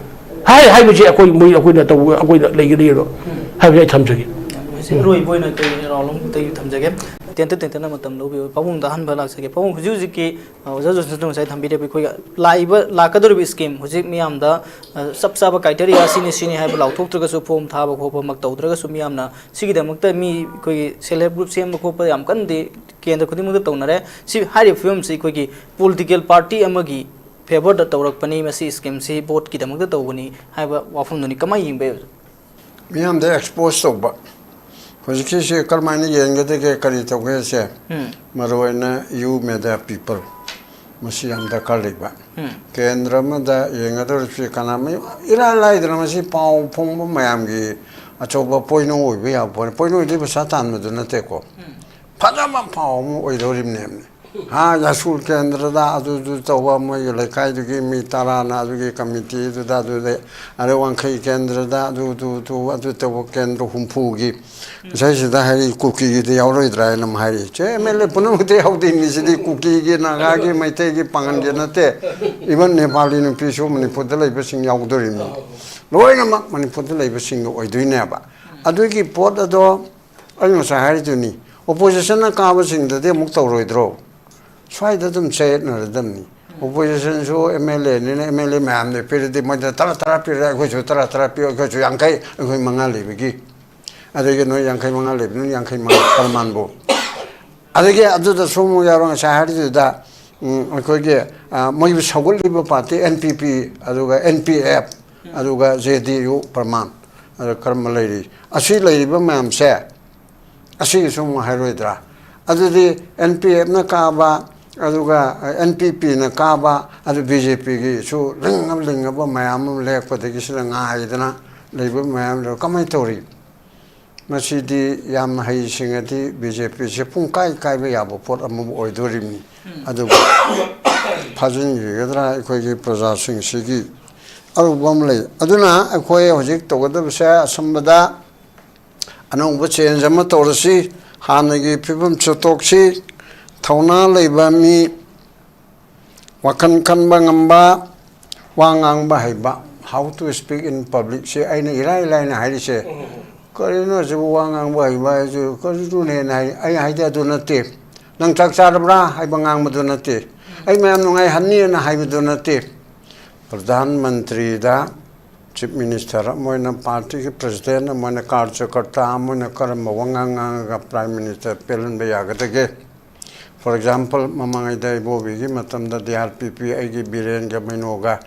ꯍꯥꯏ ꯍꯥꯏꯕꯁꯦ ꯑꯩꯈꯣꯏ, ꯃꯣꯏ, ꯑꯩꯈꯣꯏꯅ ꯇꯧꯕ, ꯑꯩꯈꯣꯏꯅ ꯂꯩꯒꯅꯤꯕ ꯍꯥꯏꯕꯁꯦ ꯑꯩ ꯊꯝꯖꯒꯦ꯫ ꯍꯧꯖꯤꯛ ꯑꯔꯣꯏꯕ ꯑꯣꯏꯅ ꯑꯩꯈꯣꯏ ꯔꯥꯎꯟ ꯑꯃꯨꯛꯇꯒꯤ ꯊꯝꯖꯒꯦ꯫ ꯇꯦꯟꯇ ꯇꯦꯟꯇꯅ ꯃꯇꯝ ꯂꯧꯕꯤꯌꯨ꯫ ꯄꯥꯕꯨꯡꯗ ꯑꯍꯥꯟꯕ ꯂꯥꯛꯆꯒꯦ꯫ ꯄꯥꯕꯨꯡ, ꯍꯧꯖꯤꯛ ꯍꯧꯖꯤꯛꯀꯤ, ꯑ, ꯑꯣꯖꯥ ꯖꯣꯟꯁꯟꯅ ꯉꯁꯥꯏ ꯊꯝꯕꯤꯔꯤꯕ ꯑꯩꯈꯣꯏꯒꯤ ꯂꯥꯛꯏꯕ, ꯂꯥꯛꯀꯗꯧꯔꯤꯕ ꯁ꯭ꯀꯤꯝ ꯍꯧꯖꯤꯛ ꯃꯤꯌꯥꯝꯗ, ꯑ, ꯆꯞ ꯆꯥꯕ ꯀ꯭ꯔꯥꯏꯇꯦꯔꯤꯌꯥ ꯁꯤꯅꯤ ꯁꯤꯅꯤ ꯍꯥꯏꯕ ꯂꯥꯎꯊꯣꯛꯇ꯭ꯔꯒꯁꯨ, ꯐꯣꯝ ꯊꯥꯕ ꯈꯣꯠꯄꯃꯛ ꯇꯧꯗ꯭ꯔꯒꯁꯨ, ꯃꯤꯌꯥꯝꯅ ꯁꯤꯒꯤꯗꯃꯛꯇ ꯃꯤ ꯑꯩꯈꯣꯏꯒꯤ ꯁꯦꯜꯐ ꯍꯦꯜꯞ ꯒ꯭ꯔꯨꯞ ꯁꯦꯝꯕ ꯈꯣꯠꯄ ꯌꯥꯝ ꯀꯟꯅꯗꯤ ꯀꯦꯟꯗ꯭ꯔ ꯈꯨꯗꯤꯡꯃꯛꯇ ꯇꯧꯅꯔꯦ꯫ ꯁꯤ ꯍꯥꯏꯔꯤꯕ ꯐꯤꯕꯝꯁꯤ ꯑꯩꯈꯣꯏꯒꯤ ꯄꯣꯂꯤꯇꯤꯀꯦꯜ ꯄꯥꯔꯇꯤ ꯑꯃꯒꯤ ꯐꯦꯚꯔꯗ ꯇꯧꯔꯛꯄꯅꯤ, ꯃꯁꯤ ꯁ꯭ꯀꯤꯝꯁꯤ ꯚꯣꯠꯀꯤꯗꯃꯛꯇ ꯇꯧꯕꯅꯤ ꯍꯥꯏꯕ ꯋꯥꯐꯝꯗꯨꯅꯤ꯫ ꯀꯃꯥꯏꯅ ꯌꯦꯡꯕ ꯌꯥꯏ? ꯃꯤꯌꯥꯝꯗ ꯑꯦꯛꯁꯄꯣꯖ ꯇꯧꯕ꯫ ꯍꯧꯖꯤꯛꯀꯤꯁꯤ ꯀꯔꯝꯍꯥꯏꯅ ꯌꯦꯡꯒꯗꯒꯦ, ꯀꯔꯤ ꯇꯧꯒꯦꯁꯦ? ꯎꯝ꯫ ꯃꯔꯨꯑꯣꯏꯅ ꯌꯨ ꯃꯦꯗꯥ ꯄꯤꯄꯜ, ꯃꯁꯤ ꯌꯥꯝ ꯗꯔꯀꯥꯔ ꯂꯩꯕ꯫ ꯎꯝ꯫ ꯀꯦꯟꯗ꯭ꯔ ꯑꯃꯗ ꯌꯦꯡꯒꯗꯧꯔꯤꯕꯁꯤ ꯀꯅꯥ, ꯏꯔꯥꯏ ꯂꯥꯏꯗꯅ ꯃꯁꯤ ꯄꯥꯎ ꯐꯣꯡꯕ ꯃꯌꯥꯝꯒꯤ ꯑꯆꯧꯕ ꯄꯣꯏꯅꯣ ꯑꯣꯏꯕ ꯌꯥꯕ ꯄꯣꯠꯅꯤ꯫ ꯄꯣꯏꯅꯣꯗꯤ ꯄꯩꯁꯥ ꯇꯥꯟꯕꯗꯨ ꯅꯠꯇꯦꯀꯣ꯫ ꯎꯝ꯫ ꯐꯖꯕ ꯄꯥꯎ ꯑꯃ ꯑꯣꯏꯗꯧꯔꯤꯕꯅꯦꯕꯅꯦ꯫ ꯍꯥ, ꯌꯥꯁꯨꯜ ꯀꯦꯟꯗ꯭ꯔꯗ ꯑꯗꯨꯗꯨ ꯇꯧꯕ, ꯃꯣꯏꯒꯤ ꯂꯩꯀꯥꯏꯗꯨꯒꯤ ꯃꯤ ꯇꯔꯥꯅ ꯑꯗꯨꯒꯤ ꯀꯃꯤꯇꯤꯗꯨꯗ, ꯑꯗꯨꯗ ꯑꯗꯩ ꯋꯥꯡꯈꯩ ꯀꯦꯟꯗ꯭ꯔꯗ ꯑꯗꯨ, ꯑꯗꯨ, ꯑꯗꯨ, ꯑꯗꯨ ꯇꯧꯕ ꯀꯦꯟꯗ꯭ꯔ ꯍꯨꯝꯐꯨꯒꯤ꯫ ꯉꯁꯥꯏꯁꯤꯗ ꯍꯥꯏꯔꯤ, ꯀꯨꯀꯤꯒꯤꯗꯤ ꯌꯥꯎꯔꯣꯏꯗ꯭ꯔꯥ ꯍꯥꯏꯅ ꯑꯃ ꯍꯥꯏꯔꯤ꯫ ꯆꯦ, ꯑꯦꯝ ꯑꯦꯜ ꯑꯦ ꯄꯨꯝꯅꯃꯛꯇ ꯌꯥꯎꯗꯣꯏꯅꯤ ꯁꯤꯗꯤ, ꯀꯨꯀꯤꯒꯤ, ꯅꯥꯒꯥꯒꯤ, ꯃꯩꯇꯩꯒꯤ, ꯄꯥꯉꯟꯒꯤ ꯅꯠꯇꯦ꯫ ꯏꯚꯟ ꯅꯦꯄꯥꯂꯤ ꯅꯨꯄꯤꯁꯨ ꯃꯅꯤꯄꯨꯔꯗ ꯂꯩꯕꯁꯤꯡ ꯌꯥꯎꯗꯣꯔꯤꯕꯅꯤ꯫ ꯂꯣꯏꯅꯃꯛ ꯃꯅꯤꯄꯨꯔꯗ ꯂꯩꯕꯁꯤꯡꯒꯤ ꯑꯣꯏꯗꯣꯏꯅꯦꯕ꯫ ꯑꯗꯨꯒꯤ ꯄꯣꯠ ꯑꯗꯣ ꯑꯩ ꯉꯁꯥꯏ ꯍꯥꯏꯔꯤꯗꯨꯅꯤ, ꯑꯣꯄꯣꯖꯤꯁꯟꯅ ꯀꯥꯕꯁꯤꯡꯗꯗꯤ ꯑꯃꯨꯛ ꯇꯧꯔꯣꯏꯗ꯭ꯔꯣ? ꯁ꯭ꯋꯥꯏꯗ ꯑꯗꯨꯝ ꯆꯌꯦꯠꯅꯔꯗꯕꯅꯤ꯫ ꯑꯣꯄꯣꯖꯤꯁꯟꯁꯨ ꯑꯦꯝ ꯑꯦꯜ ꯑꯦꯅꯤꯅ, ꯑꯦꯝ ꯑꯦꯜ ꯑꯦ ꯃꯌꯥꯝꯗ ꯄꯤꯔꯗꯤ, ꯃꯣꯏꯗ ꯇꯔꯥ ꯇꯔꯥ ꯄꯤꯔꯦ, ꯑꯩꯈꯣꯏꯁꯨ ꯇꯔꯥ ꯇꯔꯥ ꯄꯤꯌꯨ, ꯑꯩꯈꯣꯏꯁꯨ ꯌꯥꯡꯈꯩ, ꯑꯩꯈꯣꯏ ꯃꯉꯥ ꯂꯩꯕꯒꯤ꯫ ꯑꯗꯒꯤ ꯅꯣꯏ ꯌꯥꯡꯈꯩ ꯃꯉꯥ ꯂꯩꯕ, ꯅꯣꯏ ꯌꯥꯡꯈꯩ ꯃꯉꯥ ꯄ꯭ꯔꯃꯥꯟꯕꯨ꯫ ꯑꯗꯒꯤ ꯑꯗꯨꯗꯁꯨ ꯑꯃꯨꯛ ꯌꯥꯎꯔꯣ, ꯉꯁꯥꯏ ꯍꯥꯏꯔꯤꯗꯨꯗ, ꯎꯝ, ꯑꯩꯈꯣꯏꯒꯤ, ꯑ, ꯃꯣꯏꯕꯨ ꯁꯧꯒꯠꯂꯤꯕ ꯄꯥꯔꯇꯤ ꯑꯦꯟ ꯄꯤ ꯄꯤ, ꯑꯗꯨꯒ ꯑꯦꯟ ꯄꯤ ꯑꯦꯐ, ꯑꯗꯨꯒ ꯖꯦ ꯗꯤ ꯌꯨ ꯄ꯭ꯔꯃꯥꯟ, ꯑꯗꯨ ꯀꯔꯝꯕ ꯂꯩꯔꯤ? ꯑꯁꯤ ꯂꯩꯔꯤꯕ ꯃꯌꯥꯝꯁꯦ, ꯑꯁꯤꯒꯤꯁꯨ ꯑꯃꯨꯛ ꯍꯥꯏꯔꯣꯏꯗ꯭ꯔꯥ? ꯑꯗꯨꯗꯤ ꯑꯦꯟ ꯄꯤ ꯑꯦꯐꯅ ꯀꯥꯕ, ꯑꯗꯨꯒ ꯑꯦꯟ ꯄꯤ ꯄꯤꯅ ꯀꯥꯕ, ꯑꯗꯨ ꯕꯤ ꯖꯦ ꯄꯤꯒꯤꯁꯨ ꯂꯤꯡꯉ ꯂꯤꯡꯉꯕ ꯃꯌꯥꯝ ꯑꯃ ꯂꯦꯞꯄꯗꯒꯤ ꯁꯤꯗ ꯉꯥꯏꯗꯅ ꯂꯩꯕ ꯃꯌꯥꯝ ꯂꯩ꯫ ꯀꯃꯥꯏꯅ ꯇꯧꯔꯤ? ꯃꯁꯤꯗꯤ ꯌꯥꯝ ꯍꯩꯁꯤꯡꯉꯗꯤ ꯕꯤ ꯖꯦ ꯄꯤꯁꯦ ꯄꯨꯡ ꯀꯥꯏ ꯀꯥꯏꯕ ꯌꯥꯕ ꯄꯣꯠ ꯑꯃꯕꯨ ꯑꯣꯏꯗꯣꯔꯤꯕꯅꯤ꯫ ꯎꯝ꯫ ꯑꯗꯨꯕꯨ ꯊꯥꯖꯤꯟꯈꯤꯒꯗ꯭ꯔꯥ ꯑꯩꯈꯣꯏꯒꯤ ꯄ꯭ꯔꯖꯥꯁꯤꯡꯁꯤꯒꯤ ꯑꯔꯨꯕ ꯑꯃ ꯂꯩ꯫ ꯑꯗꯨꯅ ꯑꯩꯈꯣꯏ ꯍꯧꯖꯤꯛ ꯇꯧꯒꯗꯕꯁꯦ ꯑꯁꯝꯕꯗ ꯑꯅꯧꯕ ꯆꯦꯟꯖ ꯑꯃ ꯇꯧꯔꯁꯤ, ꯍꯥꯟꯅꯒꯤ ꯐꯤꯕꯝ ꯆꯠꯊꯣꯛꯁꯤ, ꯊꯧꯅꯥ ꯂꯩꯕ ꯃꯤ, ꯋꯥꯈꯜ ꯈꯟꯕ ꯉꯝꯕ, ꯋꯥ ꯉꯥꯡꯕ ꯍꯩꯕ, how to speak in public ꯁꯤ ꯑꯩꯅ ꯏꯔꯥꯏ ꯂꯥꯏꯅ ꯍꯥꯏꯔꯤꯁꯦ꯫ ꯀꯔꯤꯅꯣ ꯑꯁꯤꯕꯨ ꯋꯥ ꯉꯥꯡꯕ ꯍꯩꯕ ꯍꯥꯏꯁꯤ ꯀꯔꯤꯅꯣꯅꯦꯅ ꯍꯥꯏ꯫ ꯑꯩ ꯍꯥꯏꯗꯤ ꯑꯗꯨ ꯅꯠꯇꯦ, ꯅꯪ ꯆꯥꯛ ꯆꯥꯔꯕ꯭ꯔꯥ ꯍꯥꯏꯕ ꯉꯥꯡꯕꯗꯨ ꯅꯠꯇꯦ, ꯑꯩ ꯃꯌꯥꯝ ꯅꯨꯡꯉꯥꯏꯍꯟꯅꯤꯅ ꯍꯥꯏꯕꯗꯨ ꯅꯠꯇꯦ꯫ ꯄ꯭ꯔꯙꯥꯟ ꯃꯟꯇ꯭ꯔꯤꯗ ꯆꯤꯐ ꯃꯤꯅꯤꯁꯇꯔ ꯑꯃ ꯑꯣꯏꯅ, ꯄꯥꯔꯇꯤꯒꯤ ꯄ꯭ꯔꯁꯤꯗꯦꯟ ꯑꯃ ꯑꯣꯏꯅ, ꯀꯥꯔꯖꯀꯔꯇꯥ ꯑꯃ ꯑꯣꯏꯅ ꯀꯔꯝꯕ ꯋꯥꯉꯥꯡ ꯉꯥꯡꯉꯒ ꯄ꯭ꯔꯥꯏꯝ ꯃꯤꯅꯤꯁꯇꯔ ꯄꯦꯜꯍꯟꯕ ꯌꯥꯒꯗꯒꯦ? ꯐꯣꯔ ꯑꯦꯛꯖꯥꯝꯄꯜ, ꯃꯃꯥꯡꯉꯩꯗ ꯏꯕꯣꯕꯤꯒꯤ ꯃꯇꯝꯗ ꯗꯤ ꯑꯥꯔ ꯄꯤ ꯄꯤ ꯑꯩꯒꯤ ꯕꯤꯔꯦꯟꯒ ꯃꯩꯅꯣꯒ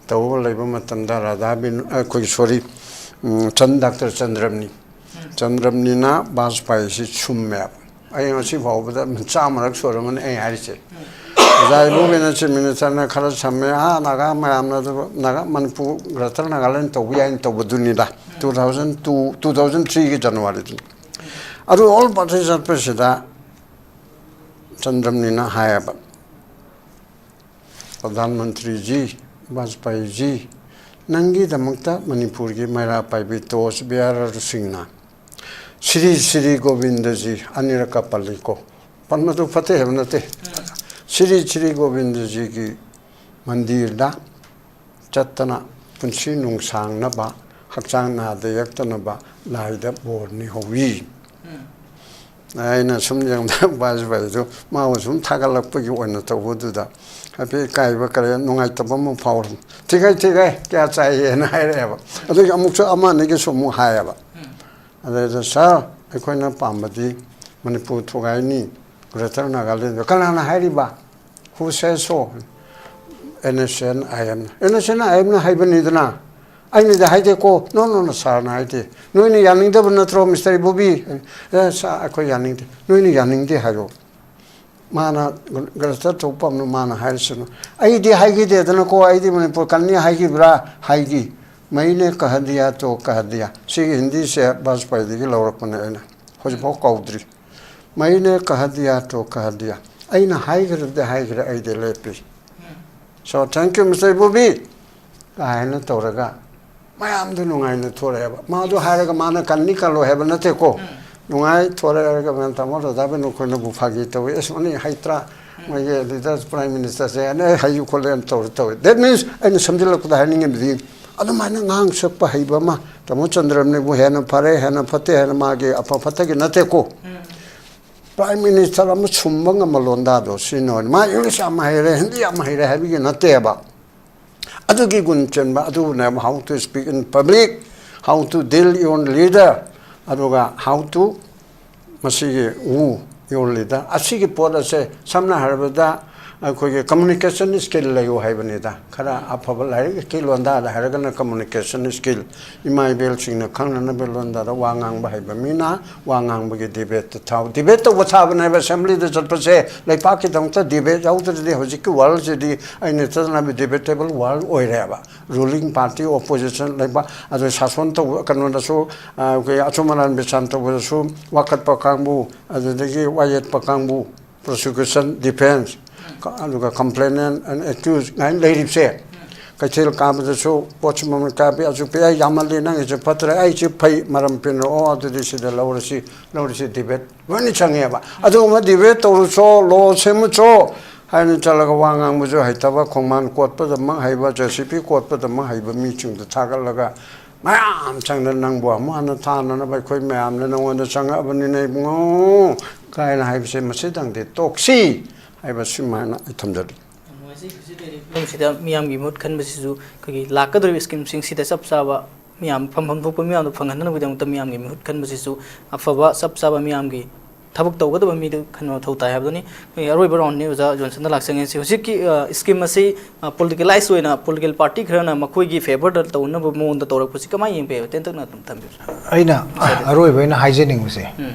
ꯇꯧꯕ ꯂꯩꯕ ꯃꯇꯝꯗ ꯔꯥꯙꯥ ꯕꯤꯅꯣ, ꯑꯩꯈꯣꯏꯒꯤ, ꯁꯣꯔꯤ, ꯎꯝ, ꯆꯟ-, ꯗꯥꯛꯇꯔ ꯆꯟꯗ꯭ꯔꯝꯅꯤ꯫ ꯆꯟꯗ꯭ꯔꯝꯅꯤꯅ ꯕꯥꯖꯄꯥꯏꯁꯤ ꯁꯨꯝꯃꯦꯕ꯫ ꯑꯩ ꯉꯁꯤ ꯐꯥꯎꯕꯗ ꯆꯥꯝꯃꯔꯛ ꯁꯨꯔꯝꯃꯅꯤ ꯑꯩ ꯍꯥꯏꯔꯤꯁꯦ꯫ ꯑꯣꯖꯥ ꯏꯕꯣꯕꯤꯅ ꯆꯤꯐ ꯃꯤꯅꯤꯁꯇꯔꯅ ꯈꯔ ꯁꯝꯃꯦ, ꯑꯥ ꯅꯥꯒꯥ ꯃꯌꯥꯝꯅ ꯑꯗꯨ ꯅꯥꯒꯥ, ꯃꯅꯤꯄꯨꯔ, ꯒ꯭ꯔꯦꯇꯔ ꯅꯥꯒꯥꯂꯦꯟ ꯇꯧꯕ ꯌꯥꯏꯅ ꯇꯧꯕꯗꯨꯅꯤꯗ, two thousand two, two thousand ꯊ꯭ꯔꯤꯒꯤ ꯖꯅꯋꯥꯔꯤꯗꯨꯅꯤ꯫ ꯑꯗꯨ ꯑꯣꯜ ꯄꯥꯔꯇꯤ ꯆꯠꯄꯁꯤꯗ ꯆꯟꯗ꯭ꯔꯝꯅꯤꯅ ꯍꯥꯏꯌꯦꯕ, "ꯄ꯭ꯔꯙꯥꯟ ꯃꯟꯇ꯭ꯔꯤꯖꯤ, ꯕꯥꯖꯄꯥꯏꯖꯤ, ꯅꯪꯒꯤꯗꯃꯛꯇ ꯃꯅꯤꯄꯨꯔꯒꯤ ꯃꯩꯔꯥ ꯄꯥꯏꯕꯤ ꯇꯣꯁ ꯕꯤꯌꯥꯔꯔꯁꯤꯡꯅ ꯁ꯭ꯔꯤ ꯁ꯭ꯔꯤ ꯒꯣꯕꯤꯟꯗꯖꯤ ꯑꯅꯤꯔꯛꯀ ꯄꯜꯂꯤꯀꯣ, ꯄꯟꯕꯗꯨ ꯐꯠꯇꯦ ꯍꯥꯏꯕ ꯅꯠꯇꯦ, ꯁ꯭ꯔꯤ ꯁ꯭ꯔꯤ ꯒꯣꯕꯤꯟꯗꯖꯤꯒꯤ ꯃꯟꯗꯤꯔꯗ ꯆꯠꯇꯅ ꯄꯨꯟꯁꯤ ꯅꯨꯡꯁꯥꯡꯅꯕ, ꯍꯛꯆꯥꯡ ꯅꯥꯗ ꯌꯦꯛꯇꯅꯕ ꯂꯥꯏꯗ ꯕꯣꯔ ꯅꯤꯍꯧꯋꯤ"꯫ ꯑꯩꯅ ꯁꯨꯝ ꯌꯦꯡꯕꯗ ꯕꯥꯖꯄꯥꯏꯗꯨ ꯃꯥꯕꯨ ꯁꯨꯝ ꯊꯥꯒꯠꯂꯛꯄꯒꯤ ꯑꯣꯏꯅ ꯇꯧꯕꯗꯨꯗ ꯍꯥꯏꯐꯦꯠ ꯏꯀꯥꯏꯕ ꯀꯔꯤ ꯅꯨꯡꯉꯥꯏꯇꯕ ꯑꯃ ꯐꯥꯎꯔꯝꯃꯤ꯫ "ꯊꯤꯈꯥꯏ, ꯊꯤꯈꯥꯏ, ꯀꯌꯥ ꯆꯥꯏꯌꯦꯅ" ꯍꯥꯏꯔꯛꯑꯦꯕ꯫ ꯑꯗꯨꯒꯤ ꯑꯃꯨꯛꯁꯨ ꯑꯃ ꯑꯅꯤꯒꯤꯁꯨ ꯑꯃꯨꯛ ꯍꯥꯏꯌꯦꯕ꯫ ꯑꯗꯩꯗ, "ꯁꯥꯔ, ꯑꯩꯈꯣꯏꯅ ꯄꯥꯝꯕꯗꯤ ꯃꯅꯤꯄꯨꯔ ꯊꯨꯒꯥꯏꯅꯤ, ꯒ꯭ꯔꯦꯇꯔ ꯅꯥꯒꯥꯂꯦꯟꯗ"꯫ "ꯀꯅꯥꯅ ꯍꯥꯏꯔꯤꯕ? Who says so?" "N S N I ꯑꯦꯝꯅ"꯫ "ꯑꯦꯟ ꯑꯦꯁ ꯑꯦꯟ ꯑꯥꯏ ꯑꯦꯝꯅ ꯍꯥꯏꯕꯅꯤꯗꯅ, ꯑꯩꯅꯗꯤ ꯍꯥꯏꯗꯦꯀꯣ"꯫ "ꯅꯣ, ꯅꯣ, ꯅꯣ, ꯁꯥꯔꯅ ꯍꯥꯏꯗꯦ"꯫ "ꯅꯣꯏꯅ ꯌꯥꯅꯤꯡꯗꯕ ꯅꯠꯇ꯭ꯔꯣ, ꯃꯤꯁꯇꯔ ꯏꯕꯣꯕꯤ?" "ꯑꯦ, ꯁꯥꯔ, ꯑꯩꯈꯣꯏ ꯌꯥꯅꯤꯡꯗꯦ"꯫ "ꯅꯣꯏꯅ ꯌꯥꯅꯤꯡꯗꯦ ꯍꯥꯏꯔꯣ"꯫ ꯃꯥꯅ ꯒ꯭ꯔꯦꯇꯔ ꯊꯣꯛꯄꯝꯅ ꯃꯥꯅ ꯍꯥꯏꯔꯤꯁꯤꯅ, "ꯑꯩꯗꯤ ꯍꯥꯏꯈꯤꯗꯦꯗꯅꯀꯣ, ꯑꯩꯗꯤ ꯃꯅꯤꯄꯨꯔ ꯀꯟꯅꯤ ꯍꯥꯏꯈꯤꯕ꯭ꯔꯥ?" ꯍꯥꯏꯈꯤ꯫ "ꯃꯩꯅꯦ ꯀꯍ ꯗꯤꯌꯥ ꯇꯣ ꯀꯍ ꯗꯤꯌꯥ"꯫ ꯁꯤꯒꯤ ꯍꯤꯟꯗꯤꯁꯦ ꯕꯥꯖꯄꯥꯏꯗꯒꯤ ꯂꯧꯔꯛꯄꯅꯦ ꯑꯩꯅ꯫ ꯍꯧꯖꯤꯛꯐꯥꯎ ꯀꯥꯎꯗ꯭ꯔꯤ꯫ "ꯃꯩꯅꯦ ꯀꯍ ꯗꯤꯌꯥ ꯇꯣ ꯀꯍ ꯗꯤꯌꯥ"꯫ ꯑꯩꯅ ꯍꯥꯏꯈ꯭ꯔꯕꯗꯤ ꯍꯥꯏꯈ꯭ꯔꯦ, ꯑꯩꯗꯤ ꯂꯦꯞꯄꯤ꯫ So thank you, Mister Ibobi ꯀꯥꯏꯅ ꯇꯧꯔꯒ ꯃꯌꯥꯝꯗꯣ ꯅꯨꯡꯉꯥꯏꯅ ꯊꯣꯔꯛꯑꯦꯕ꯫ ꯃꯥꯗꯣ ꯍꯥꯏꯔꯒ ꯃꯥꯅ ꯀꯟꯅꯤ ꯀꯜꯂꯣꯏ ꯍꯥꯏꯕ ꯅꯠꯇꯦꯀꯣ꯫ ꯅꯨꯡꯉꯥꯏ ꯊꯣꯔꯛꯑꯦ ꯍꯥꯏꯔꯒ ꯃꯌꯥꯝ ꯇꯥꯃꯣ ꯔꯣꯖꯥꯕꯦꯟ ꯑꯩꯈꯣꯏꯅꯕꯨ ꯐꯥꯒꯤ ꯇꯧꯋꯤ, ꯑꯁ ꯃꯅꯤ ꯍꯩꯇ꯭ꯔꯥ, ꯃꯣꯏꯒꯤ ꯂꯤꯗꯔ ꯄ꯭ꯔꯥꯏꯝ ꯃꯤꯅꯤꯁꯇꯔꯁꯦ ꯑꯩꯅ ꯍꯩꯌꯨ ꯈꯣꯠꯂꯦ ꯌꯥꯝ ꯇꯧꯔ ꯇꯧꯋꯤ꯫ That means ꯑꯩꯅ ꯁꯝꯖꯤꯜꯂꯛꯄꯗ ꯍꯥꯏꯅꯤꯡꯉꯤꯕꯗꯤ ꯑꯗꯨꯃꯥꯏꯅ ꯉꯥꯡ ꯁꯛꯄ ꯍꯩꯕ ꯑꯃ ꯇꯥꯃꯣ ꯆꯟꯗ꯭ꯔꯝꯅꯕꯨ ꯍꯦꯟꯅ ꯐꯔꯦ ꯍꯦꯟꯅ ꯐꯠꯇꯦ ꯍꯥꯏꯅ ꯃꯥꯒꯤ ꯑꯐ ꯐꯠꯇꯒꯤ ꯅꯠꯇꯦꯀꯣ꯫ ꯄ꯭ꯔꯥꯏꯝ ꯃꯤꯅꯤꯁꯇꯔ ꯑꯃ ꯁꯨꯝꯕ ꯉꯝꯕ ꯂꯣꯟꯗꯥꯗꯣ ꯁꯤꯖꯤꯟꯅꯧ꯫ ꯃꯥ ꯏꯪꯂꯤꯁ ꯌꯥꯝ ꯍꯩꯔꯦ, ꯍꯤꯟꯗꯤ ꯌꯥꯝ ꯍꯩꯔꯦ ꯍꯥꯏꯕꯒꯤ ꯅꯠꯇꯦꯕ꯫ ꯑꯗꯨꯒꯤ ꯒꯨꯟ ꯆꯦꯟꯕ ꯑꯗꯨꯕꯨꯅꯦꯕ how to speak in public, how to deal your leader, ꯑꯗꯨꯒ how to ꯃꯁꯤꯒꯤ woo your leader꯫ ꯑꯁꯤꯒꯤ ꯄꯣꯠ ꯑꯁꯦ ꯁꯝꯅ ꯍꯥꯏꯔꯕꯗ ꯑꯩꯈꯣꯏꯒꯤ communication skill ꯂꯩꯌꯨ ꯍꯥꯏꯕꯅꯤꯗ꯫ ꯈꯔ ꯑꯐꯕ ꯂꯥꯏꯔꯤꯛꯀꯤ ꯂꯣꯟꯗꯥꯗ ꯍꯥꯏꯔꯒꯅ communication skill꯫ ꯏꯃꯥ ꯏꯕꯦꯜꯁꯤꯡꯅ ꯈꯪꯅꯅꯕ ꯂꯣꯟꯗꯥꯗ ꯋꯥ ꯉꯥꯡꯕ ꯍꯩꯕ ꯃꯤꯅ ꯋꯥ ꯉꯥꯡꯕꯒꯤ debate ꯊꯥꯎ꯫ Debate ꯇꯧꯕ ꯊꯥꯕꯅꯦꯕ ꯑꯁꯦꯝꯕ꯭ꯂꯤꯗ ꯆꯠꯄꯁꯦ꯫ ꯂꯩꯄꯥꯛꯀꯤꯗꯃꯛꯇ debate ꯌꯥꯎꯗ꯭ꯔꯗꯤ ꯍꯧꯖꯤꯛꯀꯤ ꯋꯥꯔꯜꯁꯤꯗꯤ ꯑꯩꯅ ꯆꯠꯅꯕꯤ debatable world ꯑꯣꯏꯔꯦꯕ꯫ Ruling party, opposition ꯂꯩꯕ, ꯑꯗꯨ ꯁꯥꯁꯣꯟ ꯇꯧꯕ ꯀꯩꯅꯣꯗꯁꯨ, ꯑ, ꯑꯩꯈꯣꯏ ꯑꯆꯨꯝ ꯑꯔꯥꯟ ꯕꯤꯆꯥꯔ ꯇꯧꯕꯗꯁꯨ ꯋꯥꯀꯠꯄ ꯀꯥꯡꯕꯨ, ꯑꯗꯨꯗꯒꯤ ꯋꯥꯌꯦꯠꯄ ꯀꯥꯡꯕꯨ, prosecution, defense, ꯀ-, ꯑꯗꯨꯒ complainant and accused ꯀꯥꯏꯅ ꯂꯩꯔꯤꯕꯁꯦ꯫ ꯀꯩꯊꯦꯜ ꯀꯥꯕꯗꯁꯨ ꯄꯣꯠꯁꯨ ꯃꯃꯜ ꯀꯌꯥ ꯄꯤ, ꯑꯁꯨꯛ ꯄꯤ, ꯑꯩ ꯌꯥꯝꯃꯜꯂꯤ, ꯅꯪꯒꯤꯁꯦ ꯐꯠꯇ꯭ꯔꯦ, ꯑꯩꯁꯦ ꯐꯩ, ꯃꯔꯝ ꯄꯤꯅꯔꯛꯑꯣ, ꯑꯗꯨꯗꯤ ꯁꯤꯗ ꯂꯧꯔꯁꯤ, ꯂꯧꯔꯁꯤ, debate ꯂꯣꯏꯅ ꯆꯪꯉꯦꯕ꯫ ꯑꯗꯨꯒꯨꯝꯕ debate ꯇꯧꯔꯨꯆꯣ, law ꯁꯦꯝꯃꯨꯆꯣ ꯍꯥꯏꯅ ꯆꯠꯂꯒ ꯋꯥ ꯉꯥꯡꯕꯁꯨ ꯍꯩꯇꯕ, ꯈꯣꯡꯕꯥꯟ ꯀꯣꯠꯄꯗꯃꯛ ꯍꯩꯕ, JCB ꯀꯣꯠꯄꯗꯃꯛ ꯍꯩꯕ ꯃꯤꯁꯤꯡꯗꯨ ꯊꯥꯒꯠꯂꯒ ꯃꯌꯥꯝ ꯆꯪꯗꯅ ꯅꯪꯕꯨ ꯑꯃꯨꯛ ꯍꯟꯅ ꯊꯥꯅꯅꯕ ꯑꯩꯈꯣꯏ ꯃꯌꯥꯝꯅ ꯅꯉꯣꯟꯗ ꯆꯪꯉꯛꯑꯕꯅꯤꯅ ꯏꯕꯨꯡꯉꯣ ꯀꯥꯏꯅ ꯍꯥꯏꯕꯁꯦ ꯃꯁꯤꯗꯪꯗꯤ ꯇꯣꯛꯁꯤ ꯍꯥꯏꯕ ꯁꯨꯃꯥꯏꯅ ꯑꯩ ꯊꯝꯖꯔꯤ꯫ ꯃꯣꯏꯁꯤ ꯍꯧꯖꯤꯛ ꯂꯩꯔꯤꯕ ꯐꯤꯕꯝꯁꯤꯗ ꯃꯤꯌꯥꯝꯒꯤ ꯃꯍꯨꯠ ꯈꯟꯕꯁꯤꯁꯨ ꯑꯩꯈꯣꯏꯒꯤ ꯂꯥꯛꯀꯗꯧꯔꯤꯕ ꯁ꯭ꯀꯤꯝꯁꯤꯡꯁꯤꯗ ꯆꯞ ꯆꯥꯕ ꯃꯤꯌꯥꯝ ꯐꯝꯐꯝ ꯊꯣꯛꯄ ꯃꯤꯌꯥꯝꯗꯣ ꯐꯪꯍꯟꯅꯕꯒꯤꯗꯃꯛꯇ ꯃꯤꯌꯥꯝꯒꯤ ꯃꯍꯨꯠ ꯈꯟꯕꯁꯤꯁꯨ ꯑꯐꯕ ꯆꯞ ꯆꯥꯕ ꯃꯤꯌꯥꯝꯒꯤ ꯊꯕꯛ ꯇꯧꯒꯗꯕ ꯃꯤꯗꯨ ꯈꯟꯕ ꯃꯊꯧ ꯇꯥꯏ ꯍꯥꯏꯕꯗꯨꯅꯤ꯫ ꯑꯩꯈꯣꯏꯒꯤ ꯑꯔꯣꯏꯕ ꯔꯥꯎꯟꯅꯤ ꯑꯣꯖꯥ ꯖꯣꯟꯁꯟꯗ ꯂꯥꯛꯆꯒꯦ꯫ ꯁꯤ ꯍꯧꯖꯤꯛꯀꯤ, ꯑ, ꯁ꯭ꯀꯤꯝ ꯑꯁꯤ, ꯑ, ꯄꯣꯂꯤꯇꯤꯀꯦꯂꯥꯏꯁ ꯑꯣꯏꯅ ꯄꯣꯂꯤꯇꯤꯀꯦꯜ ꯄꯥꯔꯇꯤ ꯈꯔꯅ ꯃꯈꯣꯏꯒꯤ ꯐꯦꯚꯔꯗ ꯇꯧꯅꯕ ꯃꯑꯣꯡꯗ ꯇꯧꯔꯛꯄꯁꯤ ꯀꯃꯥꯏꯅ ꯌꯦꯡꯕ ꯌꯥꯏ? ꯇꯦꯟꯇꯛꯅ ꯑꯗꯨꯝ ꯊꯝꯕꯤꯌꯨ꯫ ꯑꯩꯅ ꯑꯔꯣꯏꯕ ꯑꯣꯏꯅ ꯍꯥꯏꯖꯅꯤꯡꯕꯁꯦ, ꯎꯝ꯫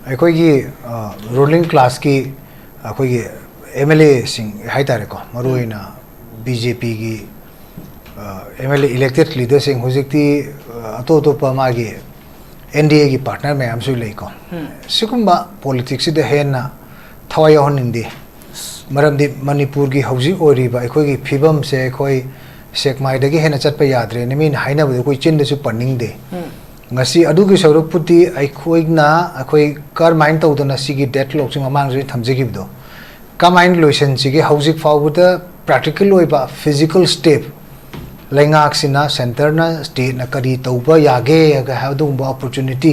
ꯑꯩꯈꯣꯏꯒꯤ, ꯑ, ꯔꯨꯂꯤꯡ ꯀ꯭ꯂꯥꯁꯀꯤ ꯑꯩꯈꯣꯏꯒꯤ MLAꯁꯤꯡ ꯍꯥꯏꯇꯥꯔꯦꯀꯣ, ꯃꯔꯨꯑꯣꯏꯅ BJPꯒꯤ, ꯑ, MLA elected leaderꯁꯤꯡ ꯍꯧꯖꯤꯛꯇꯤ, ꯑ, ꯑꯇꯣꯞ ꯑꯇꯣꯞꯄ ꯃꯥꯒꯤ NDAꯒꯤ partner ꯃꯌꯥꯝꯁꯨ ꯂꯩꯀꯣ꯫ ꯎꯝ꯫ ꯁꯤꯒꯨꯝꯕ ꯄꯣꯂꯤꯇꯤꯛꯁꯁꯤꯗ ꯍꯦꯟꯅ ꯊꯋꯥꯏ ꯌꯥꯎꯍꯟꯅꯤꯡꯗꯦ꯫ ꯃꯔꯝꯗꯤ ꯃꯅꯤꯄꯨꯔꯒꯤ ꯍꯧꯖꯤꯛ ꯑꯣꯏꯔꯤꯕ ꯑꯩꯈꯣꯏꯒꯤ ꯐꯤꯕꯝꯁꯦ ꯑꯩꯈꯣꯏ ꯁꯦꯛꯃꯥꯏꯗꯒꯤ ꯍꯦꯟꯅ ꯆꯠꯄ ꯌꯥꯗ꯭ꯔꯦꯅ ꯃꯤꯅ ꯍꯥꯏꯅꯕꯗꯣ ꯑꯩꯈꯣꯏ ꯆꯤꯟꯗꯁꯨ ꯄꯟꯅꯤꯡꯗꯦ꯫ ꯉꯁꯤ ꯑꯗꯨꯒꯤ ꯁꯔꯨꯛꯄꯨꯗꯤ ꯑꯩꯈꯣꯏꯅ, ꯑꯩꯈꯣꯏ ꯀꯔꯝꯍꯥꯏꯅ ꯇꯧꯗꯅ ꯁꯤꯒꯤ ꯗꯦꯠ ꯂꯣꯛꯁꯤ ꯃꯃꯥꯡꯗꯁꯨ ꯊꯝꯖꯈꯤꯕꯗꯣ, ꯀꯃꯥꯏꯅ ꯂꯣꯏꯁꯤꯟꯁꯤꯒꯦ, ꯍꯧꯖꯤꯛ ꯐꯥꯎꯕꯗ ꯄ꯭ꯔꯦꯛꯇꯤꯀꯦꯜ ꯑꯣꯏꯕ ꯐꯤꯖꯤꯀꯦꯜ ꯁ꯭ꯇꯦꯞ ꯂꯩꯉꯥꯛꯁꯤꯅ, ꯁꯦꯟꯇꯔꯅ, ꯁ꯭ꯇꯦꯠꯅ ꯀꯔꯤ ꯇꯧꯕ ꯌꯥꯒꯦ ꯍꯥꯏꯕ ꯑꯗꯨꯒꯨꯝꯕ ꯑꯣꯄꯣꯔꯆꯨꯅꯤꯇꯤ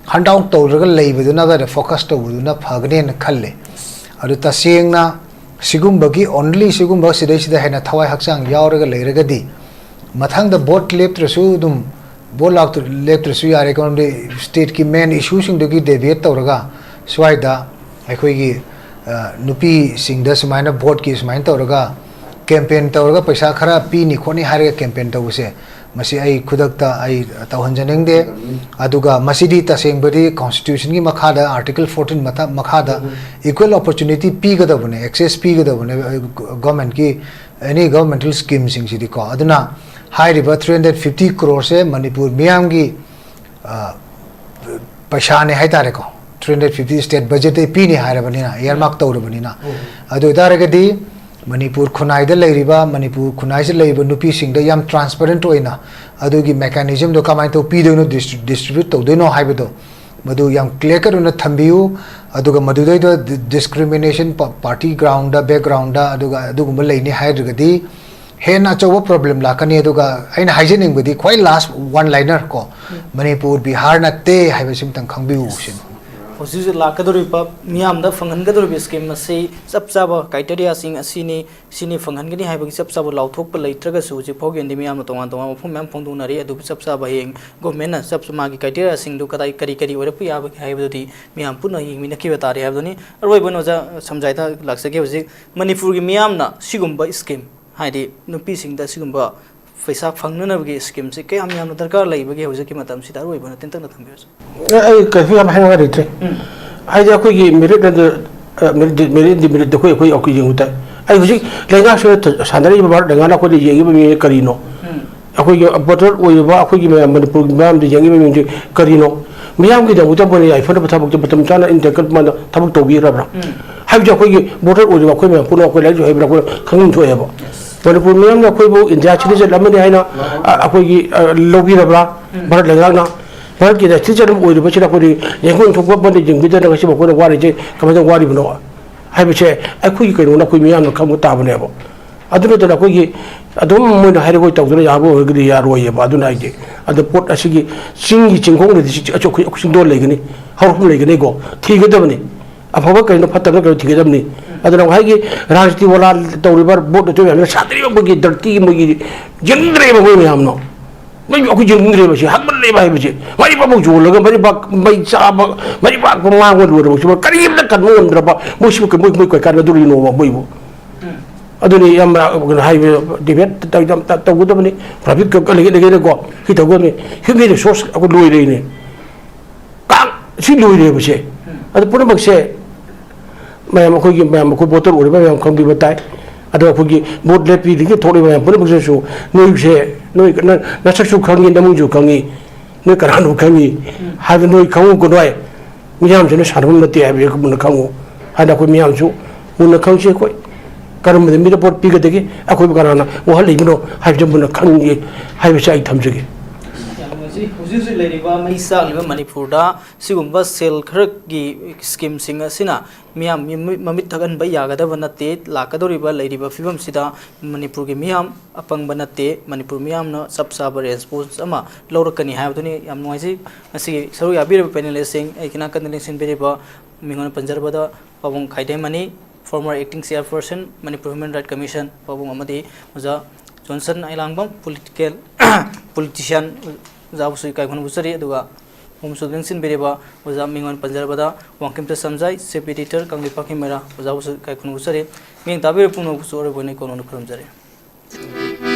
ꯍꯟꯗ ꯑꯥꯎꯠ ꯇꯧꯔꯒ ꯂꯩꯕꯗꯨꯅ, ꯑꯗꯨꯗ ꯐꯣꯀꯁ ꯇꯧꯕꯗꯨꯅ ꯐꯒꯅꯦꯅ ꯈꯜꯂꯦ꯫ ꯑꯗꯨ ꯇꯁꯦꯡꯅ ꯁꯤꯒꯨꯝꯕꯒꯤ ꯑꯣꯟꯂꯤ ꯁꯤꯒꯨꯝꯕ ꯁꯤꯗꯩꯁꯤꯗ ꯍꯦꯟꯅ ꯊꯋꯥꯏ ꯍꯛꯆꯥꯡ ꯌꯥꯎꯔꯒ ꯂꯩꯔꯒꯗꯤ, ꯃꯊꯪꯗ ꯚꯣꯠ ꯂꯦꯞꯇ꯭ꯔꯁꯨ ꯑꯗꯨꯝ, ꯚꯣꯠ ꯂꯥꯛꯇ-, ꯂꯦꯞꯇ꯭ꯔꯁꯨ ꯌꯥꯔꯦ, ꯃꯔꯝꯗꯤ ꯁ꯭ꯇꯦꯠꯀꯤ ꯃꯦꯟ ꯏꯁꯨꯁꯤꯡꯗꯒꯤ ꯗꯦꯚꯤꯌꯦꯠ ꯇꯧꯔꯒ ꯁ꯭ꯋꯥꯏꯗ ꯑꯩꯈꯣꯏꯒꯤ, ꯑ, ꯅꯨꯄꯤꯁꯤꯡꯗ ꯁꯨꯃꯥꯏꯅ ꯚꯣꯠꯀꯤ ꯁꯨꯃꯥꯏꯅ ꯇꯧꯔꯒ ꯀꯦꯝꯄꯦꯟ ꯇꯧꯔꯒ ꯄꯩꯁꯥ ꯈꯔ ꯄꯤꯅꯤ ꯈꯣꯠꯅꯤ ꯍꯥꯏꯔꯒ ꯀꯦꯝꯄꯦꯟ ꯇꯧꯕꯁꯦ, ꯃꯁꯤ ꯑꯩ ꯈꯨꯗꯛꯇ ꯑꯩ ꯇꯧꯍꯟꯖꯅꯤꯡꯗꯦ꯫ ꯑꯗꯨꯒ ꯃꯁꯤꯗꯤ ꯇꯁꯦꯡꯕꯗꯤ ꯀꯣꯟꯁꯇꯤꯇ꯭ꯌꯨꯁꯟꯒꯤ ꯃꯈꯥꯗ, ꯑꯥꯔꯇꯤꯀꯜ ꯐꯣꯔꯇꯤꯟ ꯃꯊꯛ, ꯃꯈꯥꯗ ꯏꯀ꯭ꯋꯦꯜ ꯑꯣꯄꯣꯔꯆꯨꯅꯤꯇꯤ ꯄꯤꯒꯗꯕꯅꯦ, ꯑꯦꯛꯁꯦꯁ ꯄꯤꯒꯗꯕꯅꯦ, ꯑ, ꯒꯣꯔꯃꯦꯟꯠꯀꯤ ꯑꯦꯅꯤ ꯒꯣꯔꯃꯦꯟꯇꯦꯜ ꯁ꯭ꯀꯤꯝꯁꯤꯡꯁꯤꯗꯤꯀꯣ꯫ ꯑꯗꯨꯅ ꯍꯥꯏꯔꯤꯕ ꯊ꯭ꯔꯤ ꯍꯟꯗ꯭ꯔꯦꯠ ꯐꯤꯐꯇꯤ ꯀ꯭ꯔꯣꯔꯁꯦ ꯃꯅꯤꯄꯨꯔ ꯃꯤꯌꯥꯝꯒꯤ, ꯑ, ꯄꯩꯁꯥꯅꯦ ꯍꯥꯏꯇꯥꯔꯦꯀꯣ꯫ ꯊ꯭ꯔꯤ ꯍꯟꯗ꯭ꯔꯦꯠ ꯐꯤꯐꯇꯤ ꯁ꯭ꯇꯦꯠ ꯕꯖꯦꯠꯇꯩ ꯄꯤꯅꯤ ꯍꯥꯏꯔꯕꯅꯤꯅ, ꯏꯌꯥꯔꯃꯥꯔꯛ ꯇꯧꯔꯕꯅꯤꯅ꯫ ꯑꯗꯨ ꯑꯣꯏꯇꯥꯔꯒꯗꯤ ꯃꯅꯤꯄꯨꯔ ꯈꯨꯟꯅꯥꯏꯗ ꯂꯩꯔꯤꯕ, ꯃꯅꯤꯄꯨꯔ ꯈꯨꯟꯅꯥꯏꯁꯤꯗ ꯂꯩꯔꯤꯕ ꯅꯨꯄꯤꯁꯤꯡꯗ ꯌꯥꯝ ꯇ꯭ꯔꯥꯟꯁꯄꯦꯔꯦꯟꯠ ꯑꯣꯏꯅ ꯑꯗꯨꯒꯤ ꯃꯦꯀꯥꯅꯤꯖꯝꯗꯣ ꯀꯃꯥꯏꯅ ꯇꯧ ꯄꯤꯗꯣꯏꯅꯣ, ꯗꯤꯁꯇ꯭ꯔꯤ-, ꯗꯤꯁꯇ꯭ꯔꯤꯕ꯭ꯌꯨꯠ ꯇꯧꯗꯣꯏꯅꯣ ꯍꯥꯏꯕꯗꯣ, ꯃꯗꯨ ꯌꯥꯝ ꯀ꯭ꯂꯤꯌꯥꯔ ꯀꯠ ꯑꯣꯏꯅ ꯊꯝꯕꯤꯌꯨ꯫ ꯑꯗꯨꯒ ꯃꯗꯨꯗꯩꯗ ꯗꯤ-, ꯗꯤꯁꯀ꯭ꯔꯤꯃꯤꯅꯦꯁꯟ, ꯄꯥ-, ꯄꯥꯔꯇꯤ ꯒ꯭ꯔꯥꯎꯟꯗ, ꯕꯦꯛꯒ꯭ꯔꯥꯎꯟꯗ, ꯑꯗꯨꯒ ꯑꯗꯨꯒꯨꯝꯕ ꯂꯩꯅꯤ ꯍꯥꯏꯔꯒꯗꯤ ꯍꯦꯟꯅ ꯑꯆꯧꯕ ꯄ꯭ꯔꯣꯕ꯭ꯂꯦꯝ ꯂꯥꯛꯀꯅꯤ꯫ ꯑꯗꯨꯒ ꯑꯩꯅ ꯍꯥꯏꯖꯅꯤꯡꯕꯗꯤ ꯈ꯭ꯋꯥꯏ ꯂꯥꯁ ꯋꯥꯟ ꯂꯥꯏꯅꯔ ꯀꯣ, ꯃꯅꯤꯄꯨꯔ ꯕꯤꯍꯥꯔ ꯅꯠꯇꯦ ꯍꯥꯏꯕꯁꯤꯃꯇꯪ ꯈꯪꯕꯤꯌꯨ ꯁꯤꯅꯤ꯫ ꯍꯧꯖꯤꯛ ꯍꯧꯖꯤꯛ ꯂꯥꯛꯀꯗꯧꯔꯤꯕ ꯃꯤꯌꯥꯝꯗ ꯐꯪꯍꯟꯒꯗꯧꯔꯤꯕ ꯁ꯭ꯀꯤꯝ ꯑꯁꯤ ꯆꯞ ꯆꯥꯕ ꯀ꯭ꯔꯥꯏꯇꯦꯔꯤꯌꯥꯁꯤꯡ ꯑꯁꯤꯅꯤ, ꯁꯤꯅꯤ ꯐꯪꯍꯟꯒꯅꯤ ꯍꯥꯏꯕꯒꯤ ꯆꯞ ꯆꯥꯕ ꯂꯥꯎꯊꯣꯛꯄ ꯂꯩꯇ꯭ꯔꯒꯁꯨ, ꯍꯧꯖꯤꯛ ꯐꯥꯎꯒꯤ ꯑꯣꯏꯅꯗꯤ ꯃꯤꯌꯥꯝꯅ ꯇꯣꯉꯥꯟ ꯇꯣꯉꯥꯟꯕ ꯋꯥꯐꯝ ꯃꯌꯥꯝ ꯐꯣꯡꯗꯣꯛꯅꯔꯤ꯫ ꯑꯗꯨꯕꯨ ꯆꯞ ꯆꯥꯕ ꯍꯌꯦꯡ ꯒꯣꯔꯃꯦꯟꯅ ꯆꯞ ꯆꯥ ꯃꯥꯒꯤ ꯀ꯭ꯔꯥꯏꯇꯦꯔꯤꯌꯥꯁꯤꯡꯗꯨ ꯀꯗꯥꯏ, ꯀꯔꯤ ꯀꯔꯤ ꯑꯣꯏꯔꯛꯄ ꯌꯥꯕꯒꯦ ꯍꯥꯏꯕꯗꯨꯗꯤ ꯃꯤꯌꯥꯝ ꯄꯨꯟꯅ ꯌꯦꯡꯃꯤꯟꯅꯈꯤꯕ ꯇꯥꯔꯦ ꯍꯥꯏꯕꯗꯨꯅꯤ꯫ ꯑꯔꯣꯏꯕ ꯑꯣꯏꯅ ꯑꯣꯖꯥ ꯁꯝꯖꯥꯏꯗ ꯂꯥꯛꯆꯒꯦ꯫ ꯍꯧꯖꯤꯛ ꯃꯅꯤꯄꯨꯔꯒꯤ ꯃꯤꯌꯥꯝꯅ ꯁꯤꯒꯨꯝꯕ ꯁ꯭ꯀꯤꯝ, ꯍꯥꯏꯗꯤ ꯅꯨꯄꯤꯁꯤꯡꯗ ꯁꯤꯒꯨꯝꯕ ꯄꯩꯁꯥ ꯐꯪꯅꯅꯕꯒꯤ ꯁ꯭ꯀꯤꯝꯁꯤ ꯀꯌꯥꯝ ꯌꯥꯝꯅ ꯗꯔꯀꯥꯔ ꯂꯩꯕꯒꯦ ꯍꯧꯖꯤꯛꯀꯤ ꯃꯇꯝꯁꯤꯗ? ꯑꯔꯣꯏꯕ ꯑꯣꯏꯅ ꯇꯦꯟꯇꯛꯅ ꯊꯝꯕꯤꯔꯁꯨ꯫ ꯑꯦ, ꯑꯩ ꯀꯩꯁꯨ ꯌꯥꯝ ꯍꯥꯏꯅꯤꯡꯉꯥꯏ ꯂꯩꯇ꯭ꯔꯦ꯫ ꯎꯝ꯫ ꯍꯥꯏꯗꯤ ꯑꯩꯈꯣꯏꯒꯤ ꯃꯦꯔꯤꯠ ꯑꯦꯟ, ꯑ, ꯃꯦꯔꯤꯠ, ꯃꯦꯔꯤꯠ ꯑꯦꯟ ꯗꯤꯃꯦꯔꯤꯠ ꯑꯩꯈꯣꯏ, ꯑꯩꯈꯣꯏ, ꯑꯩꯈꯣꯏ ꯌꯦꯡꯕ ꯇꯥꯏ꯫ ꯑꯩ ꯍꯧꯖꯤꯛ ꯂꯩꯉꯥꯛꯁꯤꯅ ꯊ-, ꯁꯥꯟꯅꯔꯤꯕ ꯚꯥꯔꯠ ꯂꯩꯉꯥꯛꯅ ꯑꯩꯈꯣꯏꯗ ꯌꯦꯡꯉꯤꯕ ꯃꯤ ꯀꯔꯤꯅꯣ? ꯎꯝ꯫ ꯑꯩꯈꯣꯏꯒꯤ ꯚꯣꯇꯔ ꯑꯣꯏꯔꯤꯕ ꯑꯩꯈꯣꯏꯒꯤ ꯃꯌꯥꯝ ꯃꯅꯤꯄꯨꯔꯒꯤ ꯃꯤꯌꯥꯝꯗ ꯌꯦꯡꯉꯤꯕ ꯃꯤꯁꯦ ꯀꯔꯤꯅꯣ? ꯃꯤꯌꯥꯝꯒꯤꯗꯃꯛꯇ ꯃꯣꯏꯅ ꯌꯥꯏꯐꯅꯕ ꯊꯕꯛꯇꯣ ꯃꯇꯝ ꯆꯥꯅ ꯏꯟꯇꯦꯛꯀꯜ ꯃꯥꯅ ꯊꯕꯛ ꯇꯧꯕꯤꯈ꯭ꯔꯕ꯭ꯔꯥ? ꯎꯝ꯫ ꯍꯥꯏꯕꯁꯦ ꯑꯩꯈꯣꯏꯒꯤ ꯚꯣꯇꯔ ꯑꯣꯏꯔꯤꯕ ꯑꯩꯈꯣꯏ ꯃꯌꯥꯝ ꯄꯨꯝꯅꯃꯛ ꯑꯩꯈꯣꯏ ꯂꯥꯏꯔꯤꯛ ꯂꯥꯏꯁꯨ ꯍꯩꯕ꯭ꯔꯥ ꯑꯩꯈꯣꯏꯅ ꯈꯪꯐꯝ ꯊꯣꯛꯑꯦꯕ꯫ ꯃꯅꯤꯄꯨꯔ ꯃꯤꯌꯥꯝꯅ ꯑꯩꯈꯣꯏꯕꯨ ꯏꯟꯗꯤꯌꯥ ꯁꯤꯇꯤꯖꯟ ꯑꯃꯅꯤ ꯍꯥꯏꯅ, ꯑ, ꯑꯩꯈꯣꯏꯒꯤ, ꯑ, ꯂꯧꯕꯤꯔꯕ꯭ꯔꯥ? ꯚꯥꯔꯠ ꯂꯩꯉꯥꯛꯅ, ꯚꯥꯔꯠꯀꯤ ꯁꯤꯇꯤꯖꯟ ꯑꯃ ꯑꯣꯏꯔꯤꯕꯁꯤꯅ ꯑꯩꯈꯣꯏꯗꯤ ꯌꯦꯡꯐꯝ ꯊꯣꯛꯄ ꯑꯃꯗ ꯌꯦꯡꯕꯤꯗꯅ ꯉꯁꯤꯕꯨ ꯑꯩꯈꯣꯏꯅ ꯋꯥꯔꯤꯁꯦ ꯀꯃꯥꯏꯅ ꯋꯥꯔꯤꯕꯅꯣ ꯍꯥꯏꯕꯁꯦ ꯑꯩꯈꯣꯏꯒꯤ ꯀꯩꯅꯣꯅ ꯑꯩꯈꯣꯏ ꯃꯤꯌꯥꯝꯅ ꯈꯪꯕ ꯇꯥꯕꯅꯦꯕ꯫ ꯑꯗꯨ ꯅꯠꯇꯅ ꯑꯩꯈꯣꯏꯒꯤ ꯑꯗꯨꯝ ꯃꯣꯏꯅ ꯍꯥꯏꯔꯒꯣꯏ ꯇꯧꯗꯨꯅ ꯌꯥꯕ ꯑꯣꯏꯔꯒꯗꯤ ꯌꯥꯔꯣꯏꯌꯦꯕ꯫ ꯑꯗꯨꯅ ꯑꯩꯗꯤ ꯑꯗ ꯄꯣꯠ ꯑꯁꯤꯒꯤ ꯆꯤꯡꯒꯤ ꯆꯤꯡꯈꯣꯡꯗꯗꯤ ꯁꯤ-, ꯑꯩꯈꯣꯏ, ꯑꯩꯈꯣꯏ ꯆꯤꯡꯗꯣꯜ ꯂꯩꯒꯅꯤ, ꯍꯧꯔꯛꯐꯝ ꯂꯩꯒꯅꯤꯀꯣ, ꯊꯤꯒꯗꯕꯅꯤ꯫ ꯑꯐꯕ ꯀꯩꯅꯣ, ꯐꯠꯇꯕ ꯀꯩꯅꯣ ꯊꯤꯒꯗꯕꯅꯤ꯫ ꯑꯗꯨꯅ ꯉꯁꯥꯏꯒꯤ ꯔꯥꯖꯅꯤꯇꯤ ꯋꯥꯂꯥ ꯇꯧꯔꯤꯕ ꯚꯣꯠ ꯑꯗꯨ ꯃꯌꯥꯝꯅ ꯁꯥꯟꯅꯔꯤꯕ ꯃꯣꯏꯒꯤ ꯗꯔꯇꯤ, ꯃꯣꯏꯒꯤ ꯌꯦꯡꯅꯤꯡꯗ꯭ꯔꯦꯕ ꯃꯣꯏ ꯃꯌꯥꯝꯅ꯫ ꯃꯣꯏ ꯑꯩꯈꯣꯏ ꯌꯦꯡꯅꯤꯡꯗ꯭ꯔꯦꯕ ꯁꯤ, ꯍꯥꯠꯃꯜꯂꯦꯕ ꯍꯥꯏꯕꯁꯦ꯫ ꯃꯔꯤꯕꯥꯛꯃꯛ ꯌꯣꯜꯂꯒ ꯃꯔꯤꯕꯥꯛ ꯃꯩ ꯆꯥꯕ, ꯃꯔꯤꯕꯥꯛ ꯃꯥꯡꯕ ꯂꯣꯏꯔꯕꯁꯤꯕꯨ ꯀꯔꯤꯝꯇ ꯀꯟꯕ ꯉꯝꯗ꯭ꯔꯕ ꯃꯣꯏꯁꯤꯕꯨ ꯀꯩ-, ꯃꯣꯏ, ꯃꯣꯏ ꯀꯩ ꯀꯥꯟꯅꯗꯣꯔꯤꯅꯣꯕ ꯃꯣꯏꯕꯨ? ꯑꯗꯨꯅꯤ ꯌꯥꯝ ꯀꯩꯅꯣ ꯍꯥꯏꯕ, ꯗꯤꯕꯦꯠ ꯇꯧ-, ꯌꯥꯝ ꯇ-, ꯇꯧꯒꯗꯕꯅꯤ꯫ ꯄ꯭ꯔꯥꯏꯚꯦꯠ ꯀ-, ꯂꯩꯒꯦ-, ꯂꯩꯒꯦꯗꯀꯣ ꯁꯤ ꯇꯧꯒꯗꯕꯅꯤ꯫ ꯍ꯭ꯌꯨꯃꯦꯟ ꯔꯤꯁꯣꯔꯁ ꯑꯩꯈꯣꯏ ꯂꯣꯏꯔꯦꯅꯦ꯫ ꯀꯥꯡ-, ꯁꯤ ꯂꯣꯏꯔꯦꯕꯁꯦ꯫ ꯑꯗꯨ ꯄꯨꯝꯅꯃꯛꯁꯦ ꯃꯌꯥꯝ ꯑꯩꯈꯣꯏꯒꯤ, ꯃꯌꯥꯝ ꯑꯩꯈꯣꯏ ꯚꯣꯇꯔ ꯑꯣꯏꯔꯤꯕ ꯃꯌꯥꯝ ꯈꯪꯕꯤꯕ ꯇꯥꯏ꯫ ꯑꯗꯣ ꯑꯩꯈꯣꯏꯒꯤ ꯚꯣꯠ ꯂꯦꯞꯄꯤꯗꯒꯤ ꯊꯣꯛꯂꯤꯕ ꯃꯌꯥꯝ ꯄꯨꯝꯅꯃꯛꯁꯤꯁꯨ ꯅꯣꯏꯁꯦ, ꯅꯣꯏ ꯅ-, ꯅꯁꯛꯁꯨ ꯈꯪꯉꯤ, ꯅꯃꯤꯡꯁꯨ ꯈꯪꯉꯤ, ꯅꯣꯏ ꯀꯅꯥꯅꯣ ꯈꯪꯉꯤ ꯍꯥꯏꯕ ꯅꯣꯏ ꯈꯪꯉꯨꯀꯣ꯫ ꯅꯣꯏ ꯃꯤꯌꯥꯝꯁꯤꯅ ꯁꯥꯟꯅꯐꯝ ꯅꯠꯇꯦ ꯍꯥꯏꯕꯁꯦ ꯃꯨꯟꯅ ꯈꯪꯉꯨ꯫ ꯍꯥꯏꯅ ꯑꯩꯈꯣꯏ ꯃꯤꯌꯥꯝꯁꯨ ꯃꯨꯟꯅ ꯈꯪꯁꯤ꯫ ꯑꯩꯈꯣꯏ ꯀꯔꯝꯕꯗ ꯃꯤꯗ ꯚꯣꯠ ꯄꯤꯒꯗꯒꯦ, ꯑꯩꯈꯣꯏꯕꯨ ꯀꯅꯥꯅ ꯋꯥꯍꯜꯂꯤꯕꯅꯣ ꯍꯥꯏꯕꯁꯦ ꯃꯨꯟꯅ ꯈꯪꯒꯦ ꯍꯥꯏꯕꯁꯦ ꯑꯩ ꯊꯝꯖꯒꯦ꯫ ꯌꯥꯝ ꯅꯨꯡꯉꯥꯏꯖꯩ꯫ ꯍꯧꯖꯤꯛ ꯍꯧꯖꯤꯛ ꯂꯩꯔꯤꯕ ꯃꯩ ꯆꯥꯛꯂꯤꯕ ꯃꯅꯤꯄꯨꯔꯗ ꯁꯤꯒꯨꯝꯕ ꯁꯦꯜ ꯈꯔꯒꯤ ꯁ꯭ꯀꯤꯝꯁꯤꯡ ꯑꯁꯤꯅ ꯃꯤꯌꯥꯝ ꯃꯤ-, ꯃꯤ-, ꯃꯃꯤꯠ ꯊꯛꯍꯟꯕ ꯌꯥꯒꯗꯕ ꯅꯠꯇꯦ꯫ ꯂꯥꯛꯀꯗꯧꯔꯤꯕ ꯂꯩꯔꯤꯕ ꯐꯤꯕꯝꯁꯤꯗ ꯃꯅꯤꯄꯨꯔꯒꯤ ꯃꯤꯌꯥꯝ ꯑꯄꯪꯕ ꯅꯠꯇꯦ꯫ ꯃꯅꯤꯄꯨꯔ ꯃꯤꯌꯥꯝꯅ ꯆꯞ ꯆꯥꯕ ꯔꯦꯁꯄꯣꯟꯁ ꯑꯃ ꯂꯧꯔꯛꯀꯅꯤ ꯍꯥꯏꯕꯗꯨꯅꯤ꯫ ꯌꯥꯝ ꯅꯨꯡꯉꯥꯏꯖꯩ꯫ ꯉꯁꯤꯒꯤ ꯁꯔꯨꯛ ꯌꯥꯕꯤꯔꯤꯕ ꯄꯦꯅꯦꯂꯤꯁꯁꯤꯡ, ꯑꯩꯒꯤ ꯅꯥꯀꯟꯗ ꯂꯦꯡꯁꯤꯟꯕꯤꯔꯤꯕ ꯃꯤꯡ ꯑꯣꯏꯅ ꯄꯟꯖꯔꯕꯗ ꯄꯥꯕꯨꯡ ꯈꯥꯏꯗꯦꯝꯃꯅꯤ, former acting chairperson, Manipur Human Rights Commission, ꯄꯥꯕꯨꯡ ꯑꯃꯗꯤ ꯑꯣꯖꯥ ꯖꯣꯟꯁꯟ ꯑꯥꯏꯂꯥꯡꯕꯝ, political, politician, ꯑꯣꯖꯥꯕꯨꯁꯨ ꯏꯀꯥꯏ ꯈꯨꯝꯅꯕ ꯎꯠꯆꯔꯤ꯫ ꯑꯗꯨꯒ ꯃꯣꯝꯁꯨ ꯂꯦꯡꯁꯤꯟꯕꯤꯔꯤꯕ ꯑꯣꯖꯥ ꯃꯤꯡ ꯑꯣꯏꯅ ꯄꯟꯖꯔꯕꯗ ꯋꯥꯡꯈꯦꯝꯆ ꯁꯝꯖꯥꯏ, sub editor, ꯀꯪꯂꯩꯄꯥꯛꯀꯤ ꯃꯩꯔꯥ, ꯑꯣꯖꯥꯕꯨꯁꯨ ꯏꯀꯥꯏ ꯈꯨꯝꯅꯕ ꯎꯠꯆꯔꯤ꯫ ꯃꯤꯠꯌꯦꯡ ꯇꯥꯕꯤꯔꯤꯕ ꯄꯨꯝꯅꯃꯛꯄꯨꯁꯨ ꯑꯔꯣꯏꯕ ꯑꯣꯏꯅ ꯀꯣꯅꯣꯅ ꯈꯨꯔꯨꯝꯖꯔꯤ꯫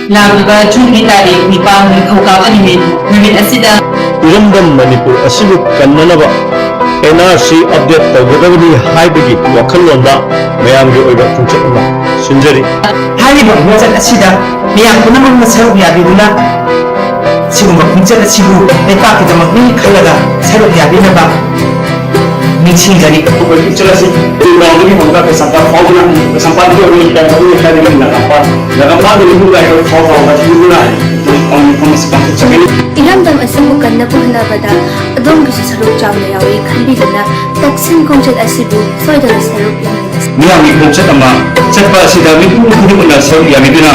ꯂꯥꯛꯂꯤꯕ ꯖꯨꯟꯒꯤ ꯇꯥꯔꯤꯛ ꯅꯤꯄꯥꯟ, ꯅꯤꯡꯊꯧꯀꯥꯕ ꯅꯨꯃꯤꯠ, ꯅꯨꯃꯤꯠ ꯑꯁꯤꯗ ꯏꯔꯝꯗꯝ ꯃꯅꯤꯄꯨꯔ ꯑꯁꯤꯕꯨ ꯀꯟꯅꯅꯕ N R C update ꯇꯧꯒꯗꯕꯅꯤ ꯍꯥꯏꯕꯒꯤ ꯋꯥꯈꯜꯂꯣꯟꯗ ꯃꯌꯥꯝꯒꯤ ꯑꯣꯏꯕ ꯈꯣꯡꯆꯠ ꯑꯃ ꯁꯤꯟꯖꯔꯤ꯫ ꯍꯥꯏꯔꯤꯕ ꯈꯣꯡꯆꯠ ꯑꯁꯤꯗ ꯃꯤꯌꯥꯝ ꯄꯨꯝꯅꯃꯛꯅ ꯁꯔꯨꯛ ꯌꯥꯕꯤꯗꯨꯅ ꯁꯤꯒꯨꯝꯕ ꯈꯣꯡꯆꯠ ꯑꯁꯤꯕꯨ ꯂꯩꯄꯥꯛꯀꯤꯗꯃꯛꯅꯤ ꯈꯜꯂꯒ ꯁꯔꯨꯛ ꯌꯥꯕꯤꯅꯕ ꯅꯤꯡꯁꯤꯡꯖꯔꯤ꯫ ꯑꯩꯈꯣꯏ ꯄꯤꯛꯆꯔ ꯑꯁꯤ ꯇꯨꯔꯥꯎꯗꯒꯤ ꯍꯧꯔꯒ ꯀꯩꯁꯥꯝꯄꯥꯠ ꯐꯥꯎꯕ, ꯀꯩꯁꯥꯝꯄꯥꯠꯀꯤ ꯑꯣꯏꯕ ꯂꯩꯀꯥꯏ ꯃꯔꯨ ꯂꯩꯀꯥꯏꯗꯒꯤ ꯂꯒꯥꯝꯄꯥꯠ, ꯂꯒꯥꯝꯄꯥꯠꯇꯒꯤ ꯏꯃꯨꯡ ꯂꯥꯏꯔꯣꯏ ꯐꯥꯎ ꯐꯥꯎꯕ ꯁꯤꯒꯨꯝꯅ ꯃꯐꯝ ꯑꯁꯤ ꯄꯥꯡꯊꯣꯛꯆꯒꯅꯤ꯫ ꯏꯔꯝꯗꯝ ꯑꯁꯤꯕꯨ ꯀꯟꯅꯕ ꯍꯣꯠꯅꯕꯗ ꯑꯗꯣꯝꯒꯤꯁꯨ ꯁꯔꯨꯛ ꯆꯥꯎꯅ ꯌꯥꯎꯏ ꯈꯟꯕꯤꯗꯨꯅ ꯇꯛꯁꯤꯟ ꯈꯣꯡꯆꯠ ꯑꯁꯤꯕꯨ ꯁꯣꯏꯗꯅ ꯁꯔꯨꯛ ꯌꯥꯃꯤꯟꯅꯁꯤ꯫ ꯃꯤꯌꯥꯝꯒꯤ ꯈꯣꯡꯆꯠ ꯑꯃ ꯆꯠꯄ ꯑꯁꯤꯗ ꯃꯤꯄꯨꯝ ꯈꯨꯗꯤꯡꯃꯛꯅ ꯁꯔꯨꯛ ꯌꯥꯕꯤꯗꯨꯅ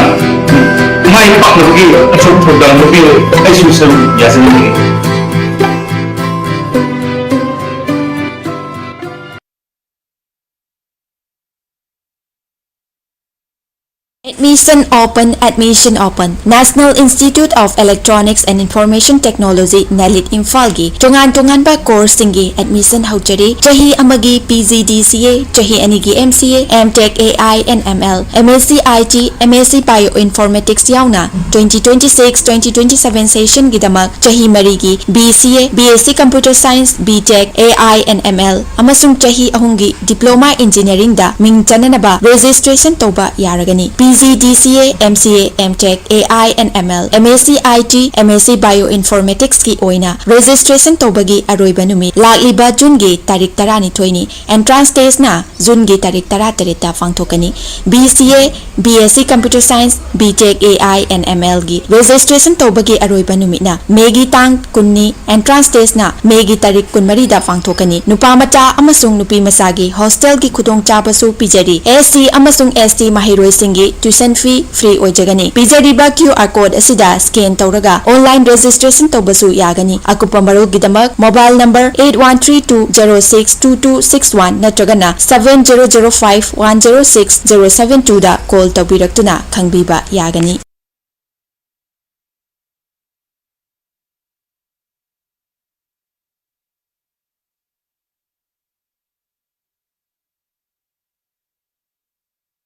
ꯃꯥꯏ ꯄꯥꯛꯅꯕꯒꯤ ꯑꯆꯧꯕ ꯊꯧꯗꯥꯡ ꯂꯧꯕꯤꯌꯨ꯫ ꯑꯩꯁꯨ ꯁꯔꯨꯛ ꯌꯥꯖꯅꯤꯡꯏ꯫ Admission open, admission open. National Institute of Electronics and Information Technology, ꯅꯦꯂꯤꯠ, ꯏꯝꯐꯥꯜꯒꯤ ꯇꯣꯉꯥꯟ ꯇꯣꯉꯥꯟꯕ courseꯁꯤꯡꯒꯤ admission ꯍꯧꯖꯔꯤ꯫ ꯆꯍꯤ ꯑꯃꯒꯤ P G D C A, ꯆꯍꯤ ꯑꯅꯤꯒꯤ M C A, M Tech A I and M L, M S C I T, M S C Bioinformatics ꯌꯥꯎꯅ twenty twenty-six, twenty twenty-seven sessionꯒꯤꯗꯃꯛ ꯆꯍꯤ ꯃꯔꯤꯒꯤ B C A, B S C Computer Science, B Tech, A I and M L, ꯑꯃꯁꯨꯡ ꯆꯍꯤ ꯑꯍꯨꯝꯒꯤ Diploma Engineeringꯗ ꯃꯤꯡ ꯆꯟꯅꯅꯕ registration ꯇꯧꯕ ꯌꯥꯔꯒꯅꯤ꯫ P G D C A, M C A, M Tech, A I and M L, M S C I T, M S C Bioinformaticsꯀꯤ ꯑꯣꯏꯅ registration ꯇꯧꯕꯒꯤ ꯑꯔꯣꯏꯕ ꯅꯨꯃꯤꯠ ꯂꯥꯛꯂꯤꯕ Juneꯒꯤ ꯇꯥꯔꯤꯛ ꯇꯔꯥꯅꯤꯊꯣꯏꯅꯤ꯫ Entrance testꯅ Juneꯒꯤ ꯇꯥꯔꯤꯛ ꯇꯔꯥꯇꯔꯦꯠꯇ ꯄꯥꯡꯊꯣꯛꯀꯅꯤ꯫ B C A, B S C Computer Science, B Tech A I and M Lꯒꯤ registration ꯇꯧꯕꯒꯤ ꯑꯔꯣꯏꯕ ꯅꯨꯃꯤꯠꯅ Mayꯒꯤ ꯇꯥꯡ ꯀꯨꯟꯅꯤ꯫ Entrance testꯅ Mayꯒꯤ ꯇꯥꯔꯤꯛ ꯀꯨꯟꯃꯔꯤꯗ ꯄꯥꯡꯊꯣꯛꯀꯅꯤ꯫ ꯅꯨꯄꯥ ꯃꯆꯥ ꯑꯃꯁꯨꯡ ꯅꯨꯄꯤ ꯃꯆꯥꯒꯤ hostelꯒꯤ ꯈꯨꯗꯣꯡꯆꯥꯕꯁꯨ ꯄꯤꯖꯔꯤ꯫ S C ꯑꯃꯁꯨꯡ S T ꯃꯍꯩꯔꯣꯏꯁꯤꯡꯒꯤ tuition fee free ꯑꯣꯏꯖꯒꯅꯤ꯫ ꯄꯤꯖꯔꯤꯕ Q R code ꯑꯁꯤꯗ scan ꯇꯧꯔꯒ online registration ꯇꯧꯕꯁꯨ ꯌꯥꯒꯅꯤ꯫ ꯑꯀꯨꯞꯄ ꯃꯔꯣꯜꯒꯤꯗꯃꯛ mobile number eight one three two zero six two two six one ꯅꯠꯇ꯭ꯔꯒꯅ seven zero zero five one zero six zero seven twoꯗ call ꯇꯧꯕꯤꯔꯛꯇꯨꯅ ꯈꯪꯕꯤꯕ ꯌꯥꯒꯅꯤ꯫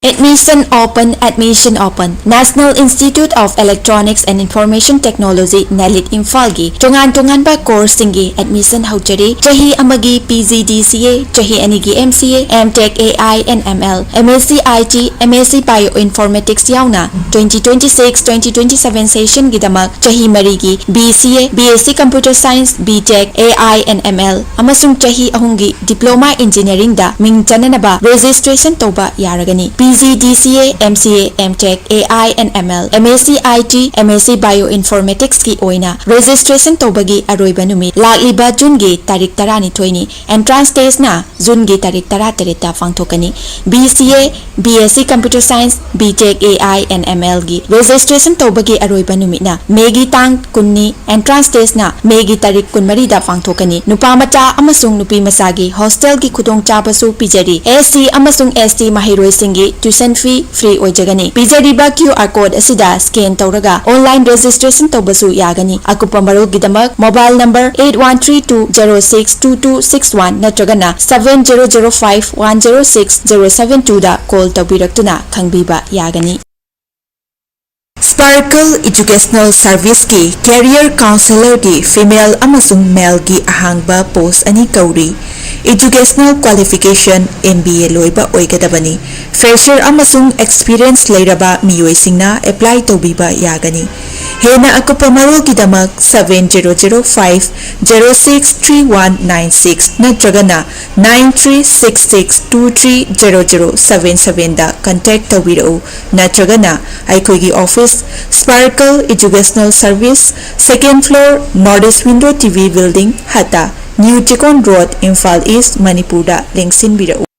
Admission open, admission open. National Institute of Electronics and Information Technology, ꯅꯦꯂꯤꯠ ꯏꯝꯐꯥꯜꯒꯤ ꯇꯣꯉꯥꯟ ꯇꯣꯉꯥꯟꯕ courseꯁꯤꯡꯒꯤ admission ꯍꯧꯖꯔꯤ꯫ ꯆꯍꯤ ꯑꯃꯒꯤ P G D C A, ꯆꯍꯤ ꯑꯅꯤꯒꯤ M C A, M Tech A I and M L, M S C I T, M S C Bioinformatics ꯌꯥꯎꯅ twenty twenty-six twenty twenty-seven sessionꯒꯤꯗꯃꯛ ꯆꯍꯤ ꯃꯔꯤꯒꯤ B C A, B S C Computer Science, B Tech, A I and M L ꯑꯃꯁꯨꯡ ꯆꯍꯤ ꯑꯍꯨꯝꯒꯤ Diploma Engineeringꯗ ꯃꯤꯡ ꯆꯟꯅꯅꯕ registration ꯇꯧꯕ ꯌꯥꯔꯒꯅꯤ꯫ P G D C A, M C A, M Tech, A I and M L, M S C I T, M S C Bioinformaticsꯀꯤ ꯑꯣꯏꯅ registration ꯇꯧꯕꯒꯤ ꯑꯔꯣꯏꯕ ꯅꯨꯃꯤꯠ ꯂꯥꯛꯂꯤꯕ Juneꯒꯤ ꯇꯥꯔꯤꯛ ꯇꯔꯥꯅꯤꯊꯣꯏꯅꯤ꯫ Entrance testꯅ Juneꯒꯤ ꯇꯥꯔꯤꯛ ꯇꯔꯥꯇꯔꯦꯠꯇ ꯄꯥꯡꯊꯣꯛꯀꯅꯤ꯫ B C A, B S C Computer Science, B Tech A I and M Lꯒꯤ registration ꯇꯧꯕꯒꯤ ꯑꯔꯣꯏꯕ ꯅꯨꯃꯤꯠꯅ Mayꯒꯤ ꯇꯥꯡ ꯀꯨꯟꯅꯤ꯫ Entrance testꯅ Mayꯒꯤ ꯇꯥꯔꯤꯛ ꯀꯨꯟꯃꯔꯤꯗ ꯄꯥꯡꯊꯣꯛꯀꯅꯤ꯫ ꯅꯨꯄꯥ ꯃꯆꯥ ꯑꯃꯁꯨꯡ ꯅꯨꯄꯤ ꯃꯆꯥꯒꯤ hostelꯒꯤ ꯈꯨꯗꯣꯡꯆꯥꯕꯁꯨ ꯄꯤꯖꯔꯤ꯫ S C ꯑꯃꯁꯨꯡ S T ꯃꯍꯩꯔꯣꯏꯁꯤꯡꯒꯤ tuition fee free ꯑꯣꯏꯖꯒꯅꯤ꯫ ꯄꯤꯖꯔꯤꯕ Q R code ꯑꯁꯤꯗ scan ꯇꯧꯔꯒ online registration ꯇꯧꯕꯁꯨ ꯌꯥꯒꯅꯤ꯫ ꯑꯀꯨꯞꯄ ꯃꯔꯣꯜꯒꯤꯗꯃꯛ mobile number eight one three two zero six two two six one ꯅꯠꯇ꯭ꯔꯒꯅ seven zero zero five one zero six zero seven twoꯗ call ꯇꯧꯕꯤꯔꯛꯇꯨꯅ ꯈꯪꯕꯤꯕ ꯌꯥꯒꯅꯤ꯫ Sparkle Educational Serviceꯀꯤ Career Counsellorꯒꯤ female ꯑꯃꯁꯨꯡ maleꯒꯤ ꯑꯍꯥꯡꯕ post ꯑꯅꯤ ꯀꯧꯔꯤ꯫ Educational qualification M B A ꯂꯣꯏꯕ ꯑꯣꯏꯒꯗꯕꯅꯤ꯫ Fresher ꯑꯃꯁꯨꯡ experience ꯂꯩꯔꯕ ꯃꯤꯑꯣꯏꯁꯤꯡꯅ apply ꯇꯧꯕꯤꯕ ꯌꯥꯒꯅꯤ꯫ ꯍꯦꯟꯅ ꯑꯀꯨꯞꯄ ꯃꯔꯣꯜꯒꯤꯗꯃꯛ seven zero zero five zero six three one nine six ꯅꯠꯇ꯭ꯔꯒꯅ nine three six six two three zero zero seven sevenꯗ contact ꯇꯧꯕꯤꯔꯛꯎ, ꯅꯠꯇ꯭ꯔꯒꯅ ꯑꯩꯈꯣꯏꯒꯤ office, Sparkle Educational Service, second floor, North East Window T V Building, ꯍꯠꯇ, New Chikon Road, Imphal East, ꯃꯅꯤꯄꯨꯔꯗ ꯂꯦꯡꯁꯤꯟꯕꯤꯔꯛꯎ꯫